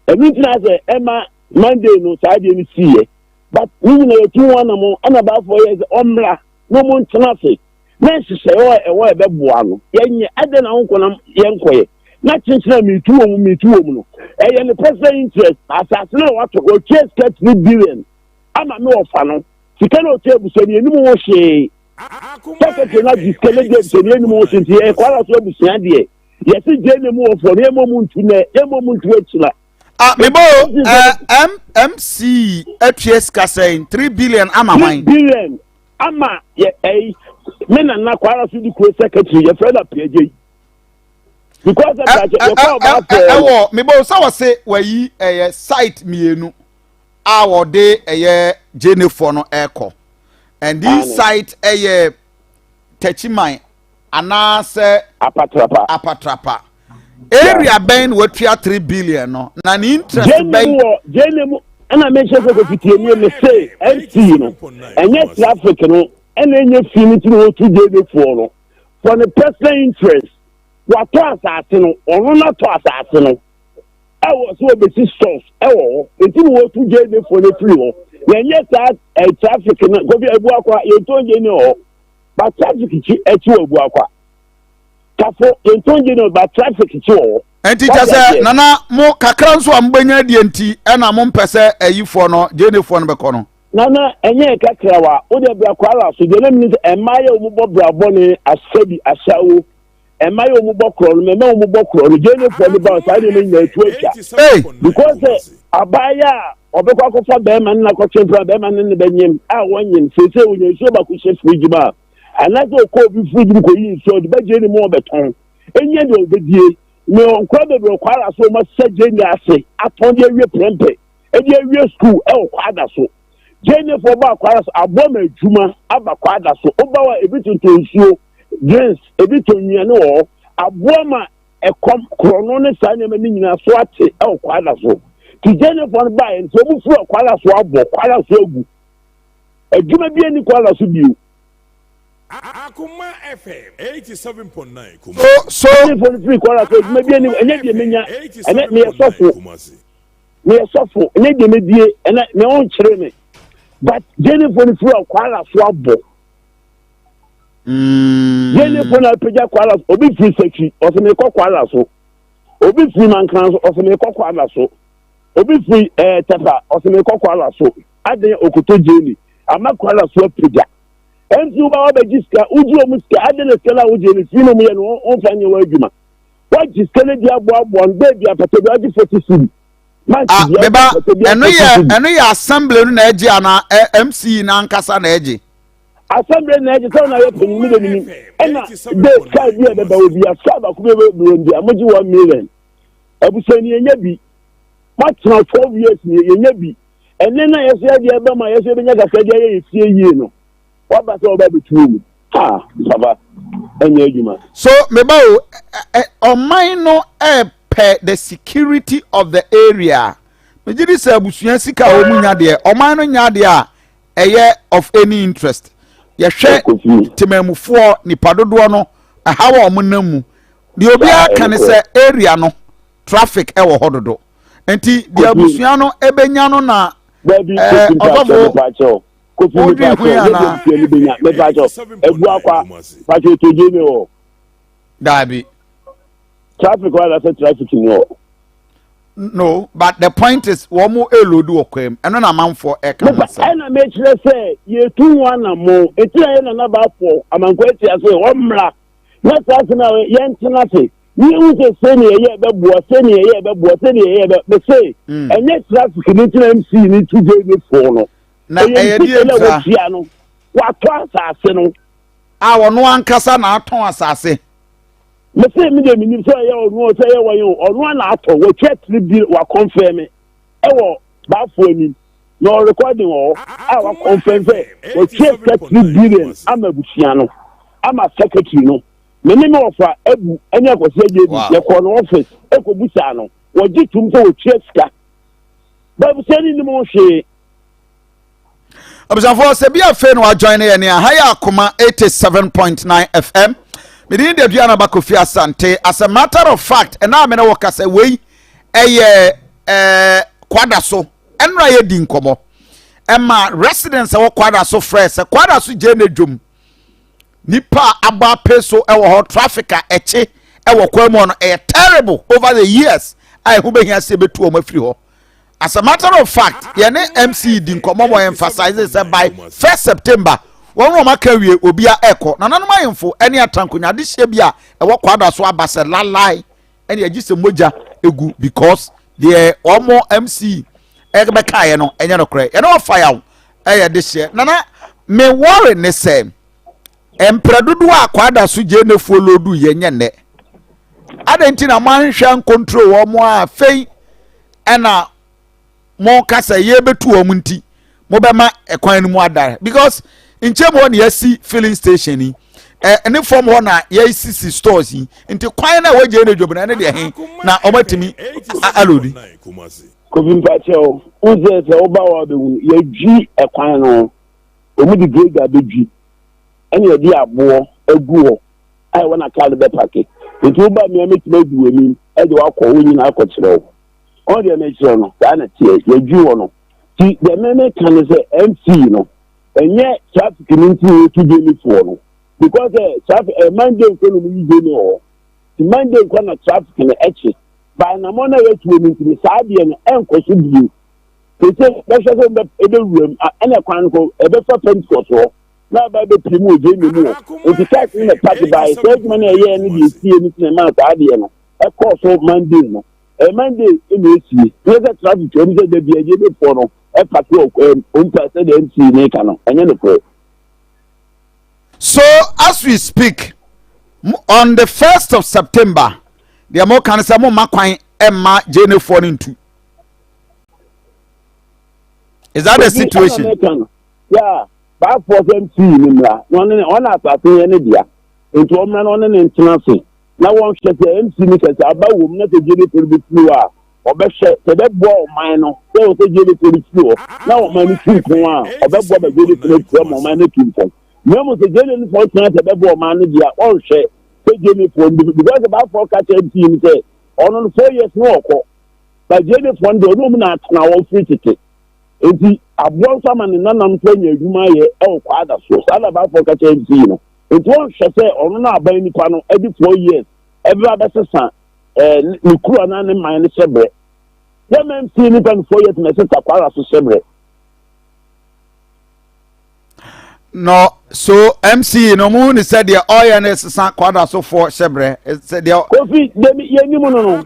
ɛnu ntina sɛ ɛma Monday no saa adeɛ no siiɛ, but ne nyinaa yɛtu ho anamɔ ɛna baafoɔ yɛ sɛ ɔmmra na ɔmo ntena ase na nhyehyɛeɛ a ɛwɔ ɛbɛboa no yɛnyɛ ɛdɛn na wonkɔ na yɛnkɔyɛ na kyenkyena metu wɔ mu metu wɔ mu no ɛyɛ ne personal interest. Asase no a watɔ wɔtua sika 3 billion ama me wɔfa no sika na ɔtua abusuani anim ho hwee. Secretary no agye sika no agye abusuani anim ho hwee nti yɛyɛ kwara so abusua deɛ yɛse gye ne mu wɔfoɔ no yɛmmɔ mu ntu nɛ yɛmmɔ mu ntu akyina. Ah, mebo MC atua sika sɛn 3 billion ama hwan? 3 billion ama yɛ ɛyi me nana Kwara so di kuro secretary yɛfrɛ no Apiagye yi because ɛbɛkyɛ yɛkɔ ɔbaa fɔɔ. Ɛwɔ mebo sɛ wɔse wɔyi ɛyɛ site mmienu a wɔde ɛyɛ gyenefoɔ no ɛkɔ and this site ɛyɛ Techiman anaasɛ Apatrapa. Apatrapa area bɛn na watua 3 billion no na ne interest bɛn? Wɔ gyene mu ɛna mehyɛ sɛ Kofi nie me se MC no ɛnyɛ traffic no ɛna ɛnyɛ fi no nti na wɔtu gyenefoɔ no for the personal interest. Watɔ asase no, ɔno natɔ asase no ɛwɔ sɛ wɔbɛsi stores ɛwɔ hɔ nti na wɔtu gyenefoɔ no afiri hɔ. Yɛnyɛ saa ɛ traffic no. Kofi, Abuakwa yɛntɔn gyene wɔ hɔ but traffic kyi akyi wɔ Abuakwa Tafo yɛntɔn gyene but traffic kyi wɔ hɔ. Nti kyɛ sɛ nana mo kakra nso a mobɛnya adie nti ɛna mompɛ sɛ ayifoɔ no gyenefoɔ no bɛkɔ no. Nana ɛnyɛ kakra wa wode bra kwara so deɛ na menim sɛ mmaa yɛ wɔn bɔ bra bɔne asɛbi asawo mmaa yɛ wɔn bɔ korɔ no mɛmɛ wɔn bɔ korɔ no gyenefoɔ no ba saa nneɛma nyinaa etu atwa because sɛ abaayɛ a ɔbɛkɔ akɔfa bɛrima no nakɔtwe mpena bɛrima no ne bɛnyem a wɔnyem seesei wɔnya nsuo baako hyɛ fridge mu a anaasɛ ɔkɔ obi fridge mu kɔyi nsuo ɔde bɛgye ne mu ɔbɛtɔn Enye deɛ ɔbɛdie. Me nkwadaa bebree wɔ Kwara so wɔn asesa gyeni ase atɔn de awie prɛmpɛ de awie sukuu ɛwɔ Kwada so. Gyenifoɔ baa Kwara so aboa ma adwuma aba Kwada so. Woba hɔ a ebi tontɔn nsuo, drinks, ebi tɔn nnuane wɔ hɔ. Aboa ma ɛkɔm, korɔno ne saa nneɛma no nyinaa so ate ɛwɔ Kwada so. Ti gyenifoɔ no baeɛ no sɛ wɔn firi Kwara so abɔ Kwara so agu. Adwuma bi ani Kwara so bio. Akoma FM 87.9 Kumasi. So so. Ɛne fo firi kɔla so adwuma bi anim ɛnyɛ deɛ menya ɛnɛ meyɛ sɔfo meyɛ sɔfo ɛnyɛ deɛ medie ɛnɛ me ho nkyerɛ me but gyene fo no firi kwala so abɔ gyene fo no apagya kwala so obi firi sakyi ɔsɛ mekɔ kwala so obi firi mankran so ɔsɛ mekɔ kwala so obi firi ɛɛ eh, tɛpa ɔsɛ mekɔ kwala so adan okoto gyene ama kwala so apagya. Enti woba wabɛgye sika, wogye wɔn sika, adɛn na sika no a wogye no fi no mu yɛ no womfa nyɛ w'adwuma. Woagye sika no di aboaboa no baabi apata bi agye 40 cedi. Ah, meba ɛno yɛ ɛno yɛ assembly no na ɛgye ana MC na ankasa na ɛgye. Assembly na ɛgye sɛ ɔna yɛ panyin mi de mi nim ɛna de sika bi a ɛbɛba obi a sika baako bi ɛbɛba obi a mogye 1 million. Abusua ni yɛnyɛ bi. Moatena 12 years ni yɛnyɛ bi. Ɛnɛ na yɛsɛ yɛde ɛba ma yɛsɛ yɛbɛnya kakra de ayɛ yɛ fie yie no waba sɛ ɔba bɛtuo mu ha papa ɛnyɛ adwuma. So meba o, ɔman no ɛpɛ the security of the area. Megye di sɛ abusua sika a wɔn nya deɛ, ɔman no nya deɛ a ɛyɛ of any interest. Yɛhwɛ temamufoɔ nipa dodoɔ no ɛhaw a wɔn nam mu. Deɛ obiara ka ne sɛ area no traffic ɛwɔ hɔ dodo. Nti deɛ abusua no ɛbɛnya no na ɛɛ ɔsɔfo wodwen ho yi anaa. Ebuakwa pàṣẹ ètò ìdí mi wọ. Daabi. Traffic wa na sɛ traffic ni hɔ. No, but the point is wɔn mo elodu wɔ kwan mu ɛno na amanfoɔ ɛka ho asɛm. Ɛna mekyerɛ sɛ yɛtu ho anammɔn eti na yɛ nana baafo amankwa atia sɛ wɔmmra na saa asɛm a yɛntena ase yɛhu sɛ sɛnea ɛyɛ ɛbɛboa sɛnea ɛyɛ ɛbɛboa sɛnea ɛyɛ ɛbɛ mese ɛnyɛ traffic ne ntina mc ne tu gye ne fo no. Na ɛyɛ deɛ ntina wɔtua no watɔ asase no. A ɔno ankasa na atɔn asase. Mese me deɛ menim sɛ ɛyɛ ɔno sɛ ɛyɛ wɔn o ɔno a na atɔ wɔtua tiri bi wakɔnfɛn me ɛwɔ baafo anim na ɔrekɔdin wɔ hɔ a wakɔnfɛn sɛ wɔtua sika 3 billion ama abusua no ama secretary no. Me ne me wɔfa abu ne akwasi agye bi yɛkɔɔ no office ɛkɔbusaa no wɔgye tom sɛ wɔtua sika baabusua no nim ho hwee. Abusuafoɔ sɛ bi afei na wajoin yɛ ne aha yɛ Akoma 87.9 FM. Medin de Aduana ba Kofi Asante. As a matter of fact, ɛna a me ne wɔ kasa wei ɛyɛ ɛɛ kwada so ɛnora yɛ di nkɔmɔ ɛma residents ɛwɔ kwada so frɛ sɛ kwada so gye ne dwom nipa a abɔ ape so ɛwɔ hɔ traffic a ɛkye ɛwɔ kwan mu no ɛyɛ terrible over the years a ɛho bɛhia sɛ ɛbɛtu wɔn afiri hɔ. As a matter of fact, yɛne MC di nkɔmmɔ ma emphasize sɛ by 1st September wɔn wɔn aka wie obia ɛkɔ nananom ahemfo ɛne atankonya adehyɛ bi a ɛwɔ kwada so aba sɛ lalai ɛne agye sɛ mogya egu because deɛ wɔn MC ɛbɛkaeɛ no ɛnyɛ nokorɛ. Yɛne ɔfa yaw ɛyɛ de hyɛ nana me wɔre ne sɛ mprɛ dodoɔ a kwada so gye nefuo lodu yɛ nyɛ nnɛ adɛn nti na moanhwɛ nkontro wɔn a afei ɛna mo kasa yɛbɛtu wɔn nti mobɛma ɛkwan no mu adare because nkyɛn mu hɔ na yɛasi filling station yi ɛ ne fam hɔ na yɛsisi stores yi nti kwan na wɔgye ne dwom na ɛne deɛ he na wɔatumi alodi. Kofi mpakyɛw wosɛ sɛ woba hɔ abɛhu yɛdwi ɛkwan no wɔn de grader bɛdwi ɛna yɛde aboɔ agu hɔ a ɛwɔ na kaa no bɛpake nti woba mmea mɛtumi adi w'anim ɛde wakɔ wo nyinaa akɔkyerɛ wo ɔn deɛ mɛkyerɛ no saa na teɛ yɛdwi hɔ no ti deɛ mɛmɛka no sɛ MC no ɛnyɛ traffic no nti wɔtu gyenifoɔ no because ɛ traffic ɛ Monday nkɔ na wɔyi gyeni wɔ hɔ ti Monday nkɔ na traffic no ɛkye. Ba anammɔn no a yɛatuo no nti no, saa adeɛ no ɛnkɔ so bio. Sese bɛhwɛ sɛ ɛbɛwura mu, ɛna kwan no kɔ ɛbɛfa Pentecost hɔ na aba abɛpie mu wɔ Gyeene mu hɔ. Nti cars no na park baeɛ. Saa adwuma no a ɛyɛɛ no deɛ ɛsie no nti na ɛmaa saa adeɛ no ɛkɔɔ so Monday no. Ɛyɛ Monday na ɛsie. Nyɛ sɛ traffic twam sɛ da bia Gyenefoɔ no ɛpake wɔ kwan mu mpa sɛdeɛ MC no ka no, ɛnyɛ nokorɛ. So as we speak, on the 1st of September, deɛ moka no sɛ momma kwan mma Gyenefoɔ no ntu. Is that the situation? Yeah, baafoɔ sɛ mfii ne mmra na ɔne ne ɔna asase yɛ ne dea nti ɔmmra na ɔne ne ntena ase na wɔnhwɛ sɛ MC ne kɛsɛ aba wɔ mu na sɛ gyene no bɛfiri hɔ a ɔbɛhwɛ sɛ ɛbɛboa ɔman no sɛ wɔ sɛ gyene no firi hɔ na ɔman no tu mpɔn a ɔbɛboa ma gyene no afiri ma ɔman no tu mpɔn na mmom sɛ gyene no fɔ tena sɛ ɛbɛboa ɔman no deɛ ɔnhwɛ sɛ gyene foɔ no because baafoɔ ka kyerɛ MC no sɛ ɔno no 4 years no ɔkɔ But Gyenefoɔ no deɛ ɔne wɔn na atena hɔ firi tete. Enti aboa nso ama ne nanam nso anya adwuma ayɛ wɔ kwaada soɔ. Saa na Baafoɔ ka kyerɛ MC no. Enti wɔnhwɛ sɛ ɔno no aban nipa no de 4 years ɛbɛba abɛsesa eh, ne kuro anaa ne man no hyɛberɛ. Yɛma MC nipa no 4 years na ɛsesa kwaada so hyɛberɛ. No, so MC no mu ne sɛ deɛ ɔyɛ no sesa kwadasofoɔ hyɛbrɛ sɛ deɛ. Kofi demi yɛ nimu no no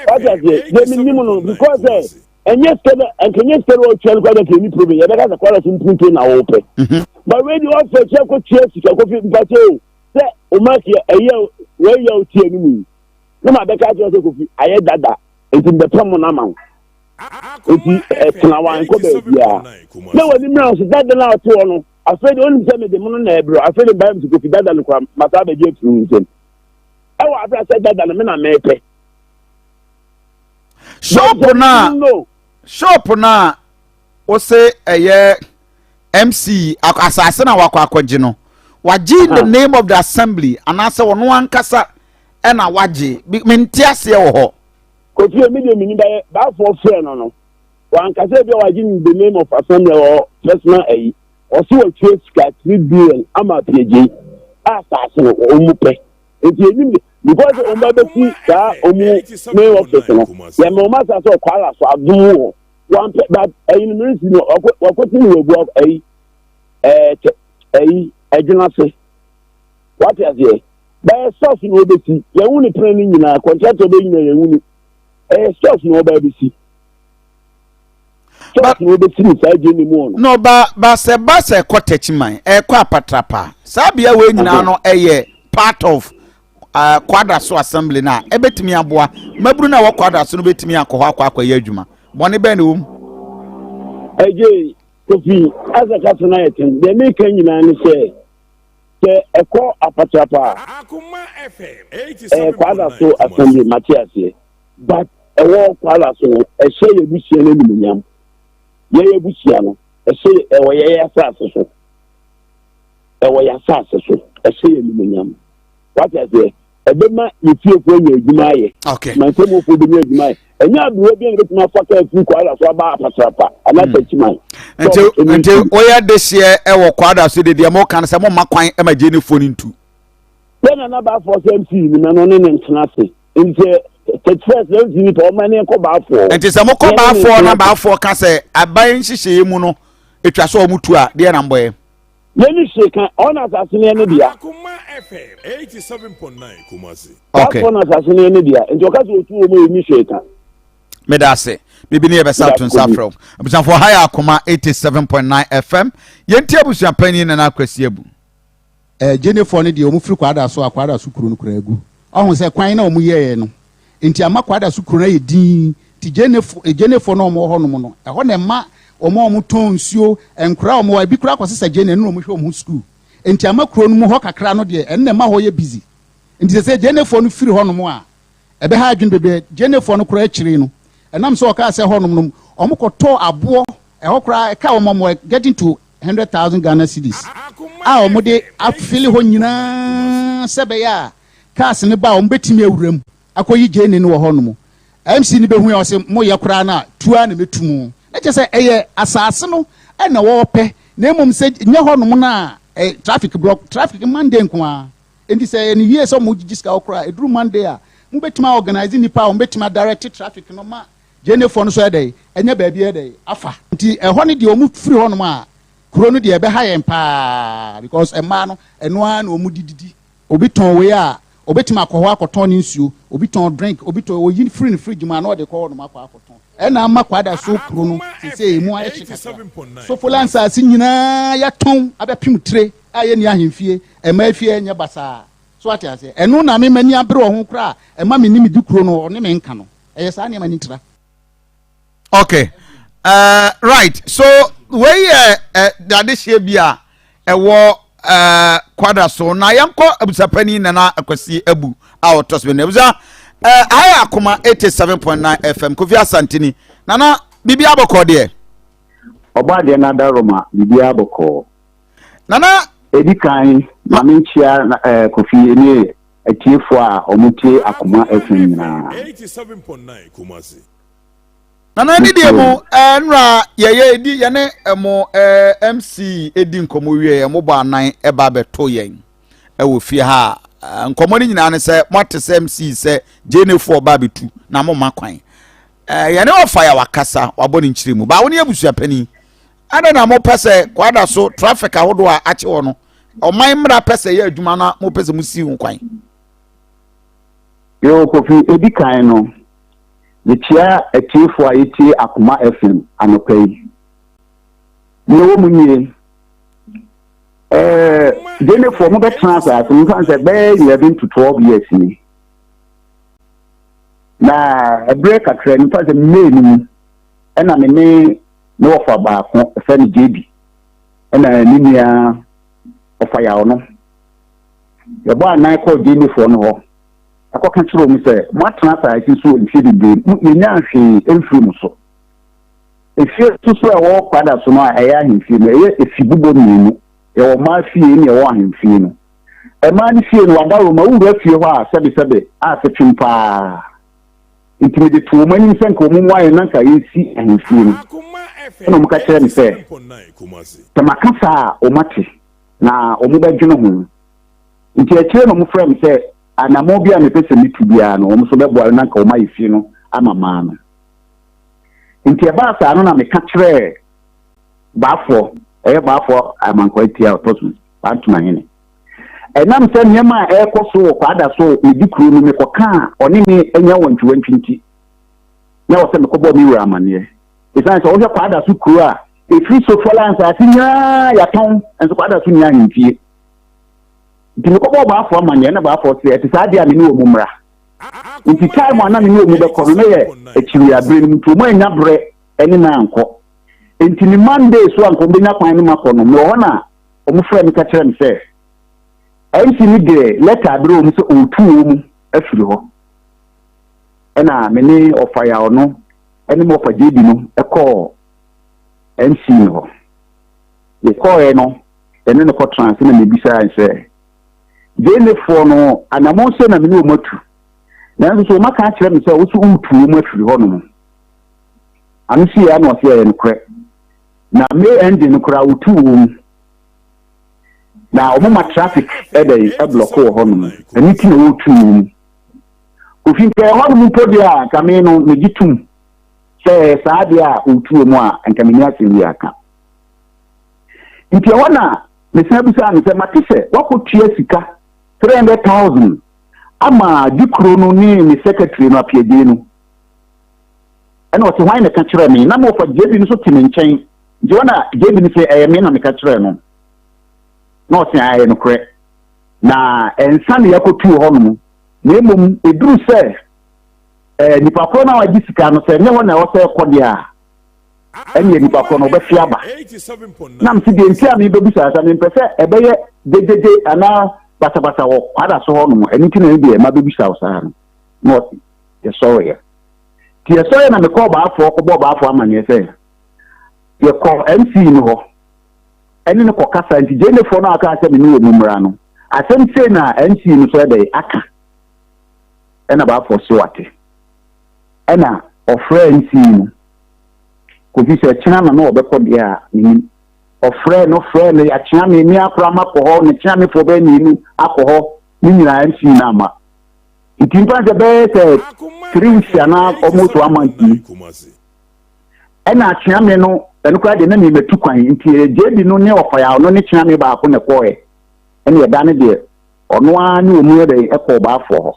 wati aseɛ demi nimu no because ɛ ɛnyɛ sika dɛ nkɛnyɛ sika dɛ ɔtua no kora dɛ nkɛnyɛ problem yɛ bɛka sɛ kwadaso mpuntuo na ɔpɛ mhm. But wei deɛ ɔfɛ kyɛ kɔ tua sika. Kofi mpakyɛ o sɛ ɔma tia ɛyɛ wɔyɛ ɔtua no mu yi na ma bɛka kyerɛ sɛ Kofi ayɛ dada nti mbɛpɛ mo na ma wo nti ɛtena wa nkɔ baabiara na w'ani mmira so dada no a ɔte hɔ no. Afei de onim sɛ mede mo no na ɛbrɛ. Afei de mbaeɛ mete Kofi dada no kora masa abɛgye afiri wo nsam ɛwɔ abere sɛ dada no me na mepɛ. Shop na shop na wose ɛyɛ MC asase na wakɔ akɔgye no, wagye in the name of the assembly anaasɛ ɔno ankasa ɛna wagye? Mente aseɛ wɔ hɔ. Kofi emi deɛ menim bɛyɛ baafoɔ frɛ no, wankasa bi a wagye in the name of assembly or personal ayi. Ɔso watua sika 3 billion ama apiagye a asase no wɔn mu pɛ nti enim de because wɔn ba bɛsi saa wɔn main office no yɛmɛ wɔn asase ɔkɔ ala so adum wɔ wɔn pɛ but ɛyi no mmeresi no ɔkɔ wakɔsi no wɔ ebu ayi ɛɛ kyɛ ɛyi ɛdwena ase wate aseɛ bɛyɛ sɔs na ɔbɛsi yɛn ho ne pɛn no nyinaa contractor bɛ nyinaa yɛn ho ni ɛyɛ sɔs na ɔba bɛsi sɔs na ɔbɛsi ne saa gye ne mu ɔno. No ba ba sɛ ba sɛ ɛkɔ Tɛkyiman ɛkɔ Apatrapa saa bea wei nyinaa no ɛyɛ part of Kwadaso assembly no a ɛbɛtumi aboa mmabunu no a wɔ Kwadaso no bɛtumi akɔ hɔ akɔ akɔyɛ adwuma. Bɔne bɛn na ɛwɔ mu? Ɛgye Kofi asɛ kasa no ayɛ ten deɛ meka nyinaa ne sɛ sɛ ɛkɔ Apatrapa a ɛyɛ Kwadaso assembly mate aseɛ but ɛwɔ Kwadaso no ɛhyɛ yɛ busua no animuonyam. Yɛyɛ busua no ɛhyɛ ɛwɔ yɛyɛ asase so ɛwɔ yɛ asase so ɛhyɛ yɛ animuonyam wate aseɛ ɛbɛma yɛ fiefoɔ anya adwuma ayɛ mantamufoɔ bɛnya adwuma ayɛ. Ɛnyɛ aberewa bi a na bɛtumi afa kaa firi Kwada so aba Apatrapa anaasɛ Akyiman. Nti woyɛ dehyeɛ ɛwɔ Kwada so de deɛ moka no sɛ momma kwan ma gyenefoɔ no ntu. Sɛ nana baafoɔ sɛ MC ni ma no ne ne ntena ase nti sɛ 31st MC nipa ɔma ne nkɔ baafoɔ. Nti sɛ mokɔ baafoɔ na baafoɔ ka sɛ aban nhyehyɛeɛ mu no ɛtwa sɛ ɔmo tu a deɛ na mbɔyɛ. Yɛne hwee ka ɔna asase no yɛ ne dea. Baafoɔ na asase no yɛ ne dea nti ɔka sɛ ɔtu wɔ mu yɛni hwee ka. Meda ase biribi ne yɛbɛsa to nsa frɛ wo. Abusuafoɔ, ha yɛ Akoma 87.9 FM. Yɛnti abusuapanyin Nana Akwasi Abu. Eh, Gyenefoɔ no deɛ wɔn firi Kwada so a Kwada so kuro no koraa agu. Ɔho sɛ kwan na wɔn yɛɛ no nti ama Kwada so kuro no ayɛ dinn. Nti Gyenefo, Gyenefoɔ no a wɔn wɔ hɔ nom no, ɛhɔ na ɛma wɔn a wɔn tɔn nsuo, nkoraa a wɔn wɔ, ebi koraa kɔ sesa Gyene, ɛno na wɔn hwɛ wɔn ho sukuu. Nti ama kuro no mu hɔ kakra no deɛ, ɛno na ɛma hɔ yɛ busy. Nti sɛ sɛ Gyenefoɔ no firi hɔ nom a, ɛbɛha adwene bebree. Gyenefoɔ no koraa akyire no, ɛnam sɛ wɔkaa sɛ hɔ nom no, wɔn kɔtɔɔ aboɔ, ɛhɔ koraa ɛka wɔn wɔn getting to 100,000 Ghana cedis a wɔde afili hɔ nyinaa sɛ ɛbɛyɛ a cars no ba a wɔbɛtumi awura mu akɔyi gyeene no wɔ hɔ nom. MC no bɛhu a ɔse moyɛ koraa no a tu ara na mɛtu mu. Na kyerɛ sɛ ɛyɛ asase no na wɔpɛ na mmom sɛ nyɛ hɔ nom no a traffic block traffic Monday nko ara. Enti sɛ ɛyɛ no yie sɛ wɔgyegye sika hɔ koraa a ɛduru Monday a. Mobɛtumi a organise nnipa a wɔbɛtumi a direct traffic no ma Gyenefoɔ no nso ayɛ dɛn anya baabi ayɛ dɛn afa. Nti ɛhɔ no deɛ wɔn firi hɔ nom a, kuro no deɛ ɛbɛha yɛn paa because mmaa no ɛno ara na wɔn de didi. Obi tɔn wei a, obɛtumi akɔ hɔ akɔtɔn ne nsuo, obi tɔn drink, obi tɔn, oyi firi ne fridge mu a na ɔde kɔ hɔ nom akɔ akɔtɔn. Ɛna ama Kwadaso kuro no seesei emu ayɛ hye kakra. Sofola nsaase nyinaa yɛatɔn abɛpem tire a yɛnni ahemfie, mmaa fie ɛnyɛ basaa. So wate aseɛ? Ɛno na me m'ani abere wɔ ho koraa a ɛma me ne me di kuro no ɔne me nka no. Ɛyɛ saa nneɛma no ntira. Okay. Right. So wei yɛ dadehyeɛ bi a ɛwɔ kwada so na yɛnkɔ abusuapanin Nana Akwasi Abu a ɔtɔ so bɛn abusa ayɛ akoma 87.9 FM Kofi Asantini. Nana biribi abɔkɔ deɛ? Ɔbɔ adeɛ no adaroma biribi abɔkɔ. Nana. Edi kan, ma menkyia eh, Kofi ne atiefoɔ a wɔtie Akoma FM nyinaa. Nana ne deɛ mu eh, nnora yɛyɛ edi yɛne eh, mo eh, MC edi nkɔmmɔ wie yɛ mobɔ anan ɛba abɛto yɛn ɛwɔ fie ha a nkɔmmɔ no nyinaa ne sɛ moate sɛ MC sɛ gyenefoɔ ɔba abɛtu na moma kwan yɛne ɔfa yɛ wakasa wabɔ ne nkyerɛ mu baa wo ne abusuapanin Adɛn na mopɛ sɛ kwada so traffic ahodoɔ a akye hɔ no, ɔman mmara pɛ sɛ ɛyɛ adwuma na mopɛ sɛ mosi ho kwan? Yoo Kofi, edi kan no, mekyia atiefo a yɛtie Akoma FM anɔpa yi. Nea ɛwɔ mu nie, ɛɛ Gyenefoɔ mobɛtena asase no mfa sɛ bɛyɛ 11 to 12 years ni. Na ɛberɛ kakra ni, mfa sɛ May no mu, ɛna me ne ne wɔfa baako wɔfrɛ no JB ɛna ne nua ɔfa yaw no. Yɛbɔ anan kɔɔ Gyenefoɔ no hɔ ɛkɔka kyerɛ wɔn sɛ moatena asase so mfeɛ bebree mu yɛnyaa hwee mfiri mo so. Efie nso so a ɛwɔ Kwada so no a ɛyɛ ahemfie no ɛyɛ efi bobɔ mmienu. Yɛwɔ mmaa fie ne ɛwɔ ahemfie no. Mmaa no fie no wadaworo ma wowura fie hɔ a sɛbesɛbe a fetwem paa. Enti mede too wɔn anim sɛ anka wɔmmoa yɛn na anka yɛnsi ahemfie no. Ɛnna wɔka kyerɛɛ me sɛ, sɛ maka saa a, wɔate, na wɔbɛdwene ho. Enti akyire no wɔfrɛɛ me sɛ anammɔn biara a mepɛ sɛ metu biara no, wɔn nso bɛboa me na anka wɔayɛ fie no ama maa no. Enti ɛbaa saa no na meka kyerɛɛ Baafoɔ, ɛyɛ Baafoɔ Amankwaa Atia a ɔtɔ so Bantomahene. Ɛnam sɛ nneɛma a ɛrekɔ so wɔ Kwada so medi kuro no mekɔka a ɔne me anya wantwiwantwi nti, na ɛwɔ sɛ mekɔbɔ me wura amanneɛ. Ɛsiane sɛ wohwɛ Kwada so kuro a, ɛfiri Sofola nsase nyinaa yɛatɔn, nso Kwada so nni ahemfie. Nti mekɔbɔɔ Baafoɔ amanneɛ na Baafoɔ se ɛte saa deɛ a me ne wɔn mmra. Nti time a na me ne wɔn bɛkɔ no na yɛ akyiriwia berɛ no mu nti wɔn annya berɛ ne me ankɔ. Nti me Monday so a nka wɔbɛnya kwan ne makɔ no, mewɔ hɔ na wɔfrɛɛ me ka kyerɛɛ me sɛ MC no de lɛta abrɛ wɔn sɛ ɔretu wɔn afiri hɔ. Ɛna me ne ɔfa Yaw no ne me ɔfa JB no kɔɔ MC no hɔ. Yɛkɔɔɛ no, yɛne no kɔtena ase na mebisaa no sɛ, Gyenefoɔ no, anammɔn sɛ na me ne wɔn atu, nanso so wɔaka akyerɛ me sɛ wo so woretu wɔn afiri hɔ nom? Ano si yɛ na ɔse ɛyɛ nokorɛ. Na May ending no koraa wotuu wɔn. Na wɔn ma traffic ɛdɛn ɛblɔko wɔ hɔnom. Ɛno ti na wɔretu wɔn. Kofi nka ɛhɔ nom mpo deɛ a nka me no megye tom sɛ ɛyɛ saa deɛ a wɔtu wɔn a nka menni asɛm bi aka. Nti ɛhɔ na mesan bisaa no sɛ mate sɛ wakɔtua sika 300,000 ama Dikuro no ne ne secretary no Apiagyei no. Ɛna ɔse hwan na ɛka kyerɛɛ me? Na me wɔfa JB no nso te me nkyɛn. Nti hɔ na JB no se ɛyɛ me na meka kyerɛɛ no. Na ɔse ɛyɛ nokorɛ. Na ɛnsa na yɛakɔtu wɔ hɔnom. Na mmom ɛduru sɛ eh, nipa korɔ no a wagye sika no sɛ ɛnyɛ hɔ na ɛwɔ sɛ ɛkɔ deɛ a, ɛneɛ nipa korɔ no ɔbɛfe aba. Na mese deɛ nti a mebɛbisa sɛ mempɛ sɛ ɛbɛyɛ gyegyegye anaa basabasa wɔ kwada so hɔnom, ɛno nti na ne deɛ mabɛbisa wo saa no. Na ɔse yɛsɔreɛ. Nti yɛsɔreɛ na mekɔɔ baafoɔ kɔbɔɔ baafoɔ amanneɛ sɛ yɛkɔɔ MC no hɔ ɛne no kɔkasa nti gyenefoɔ no a ɔkaa sɛ me ne wɔn mmra no asɛm sei na MC no so ɛdɛn aka ɛna baafoɔ se wate ɛna ɔfrɛɛ MC no kɔsi sɛ kyena na na ɔbɛkɔ deɛ a menim ɔfrɛɛ no frɛɛ no yɛakyea me me akora makɔ hɔ ne kyea mefoɔ bɛyɛ mmienu akɔ hɔ ne nyinaa MC no ama. Nti mfa sɛ bɛyɛ sɛ 3 weeks anaa almost one month yi ɛna akyeame no, ɛno koraa deɛ na mematu kwan, nti JB no ne ɔfayaw no ne kyeame baako na ɛkɔɔɛ. Ɛne ɛda no deɛ, ɔno ara ne ɔmu yɛ dɛn ɛkɔɔ baafoɔ hɔ.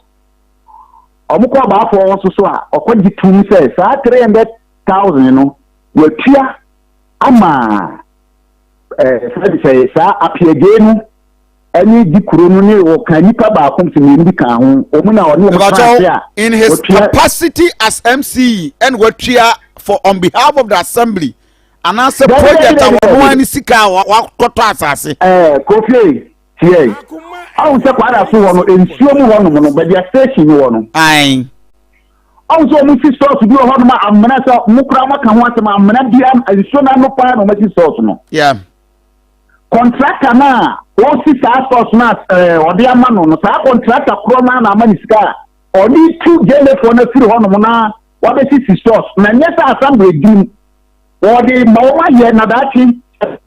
Ɔmo kɔɔ baafoɔ hɔ nso so a, ɔkɔgye tum sɛ saa 300,000 no watua ama ɛɛ sɛ saa apiagye no ɛne di kuro no ne wɔka nipa baako sɛ mmienu bi ka ho, wɔn na ɔne wɔn tena ase a. In his capacity as MCE, ɛna watua for on behalf of the assembly anaasɛ project a wɔn ani sika a wakɔtɔ asase? Kofi, tie, ahu sɛ Kwada so hɔ no, nsuo mu hɔ nom no, baabi a station no wɔ no, ahu sɛ wɔn si stores bi wɔ hɔ nom a amena sɛ mo koraa mo aka ho asɛm, amena bia nsuo n'ano paa na wɔn asi stores no. Contractor no a ɔsi saa stores no a ɔde ama no no, saa contractor korɔ no na ama ne sika a ɔde tu gyelefoɔ no afiri hɔ nom na wabɛsisi stores na nyɛ sɛ assembly dim wɔde ma wɔn ayɛ na daakye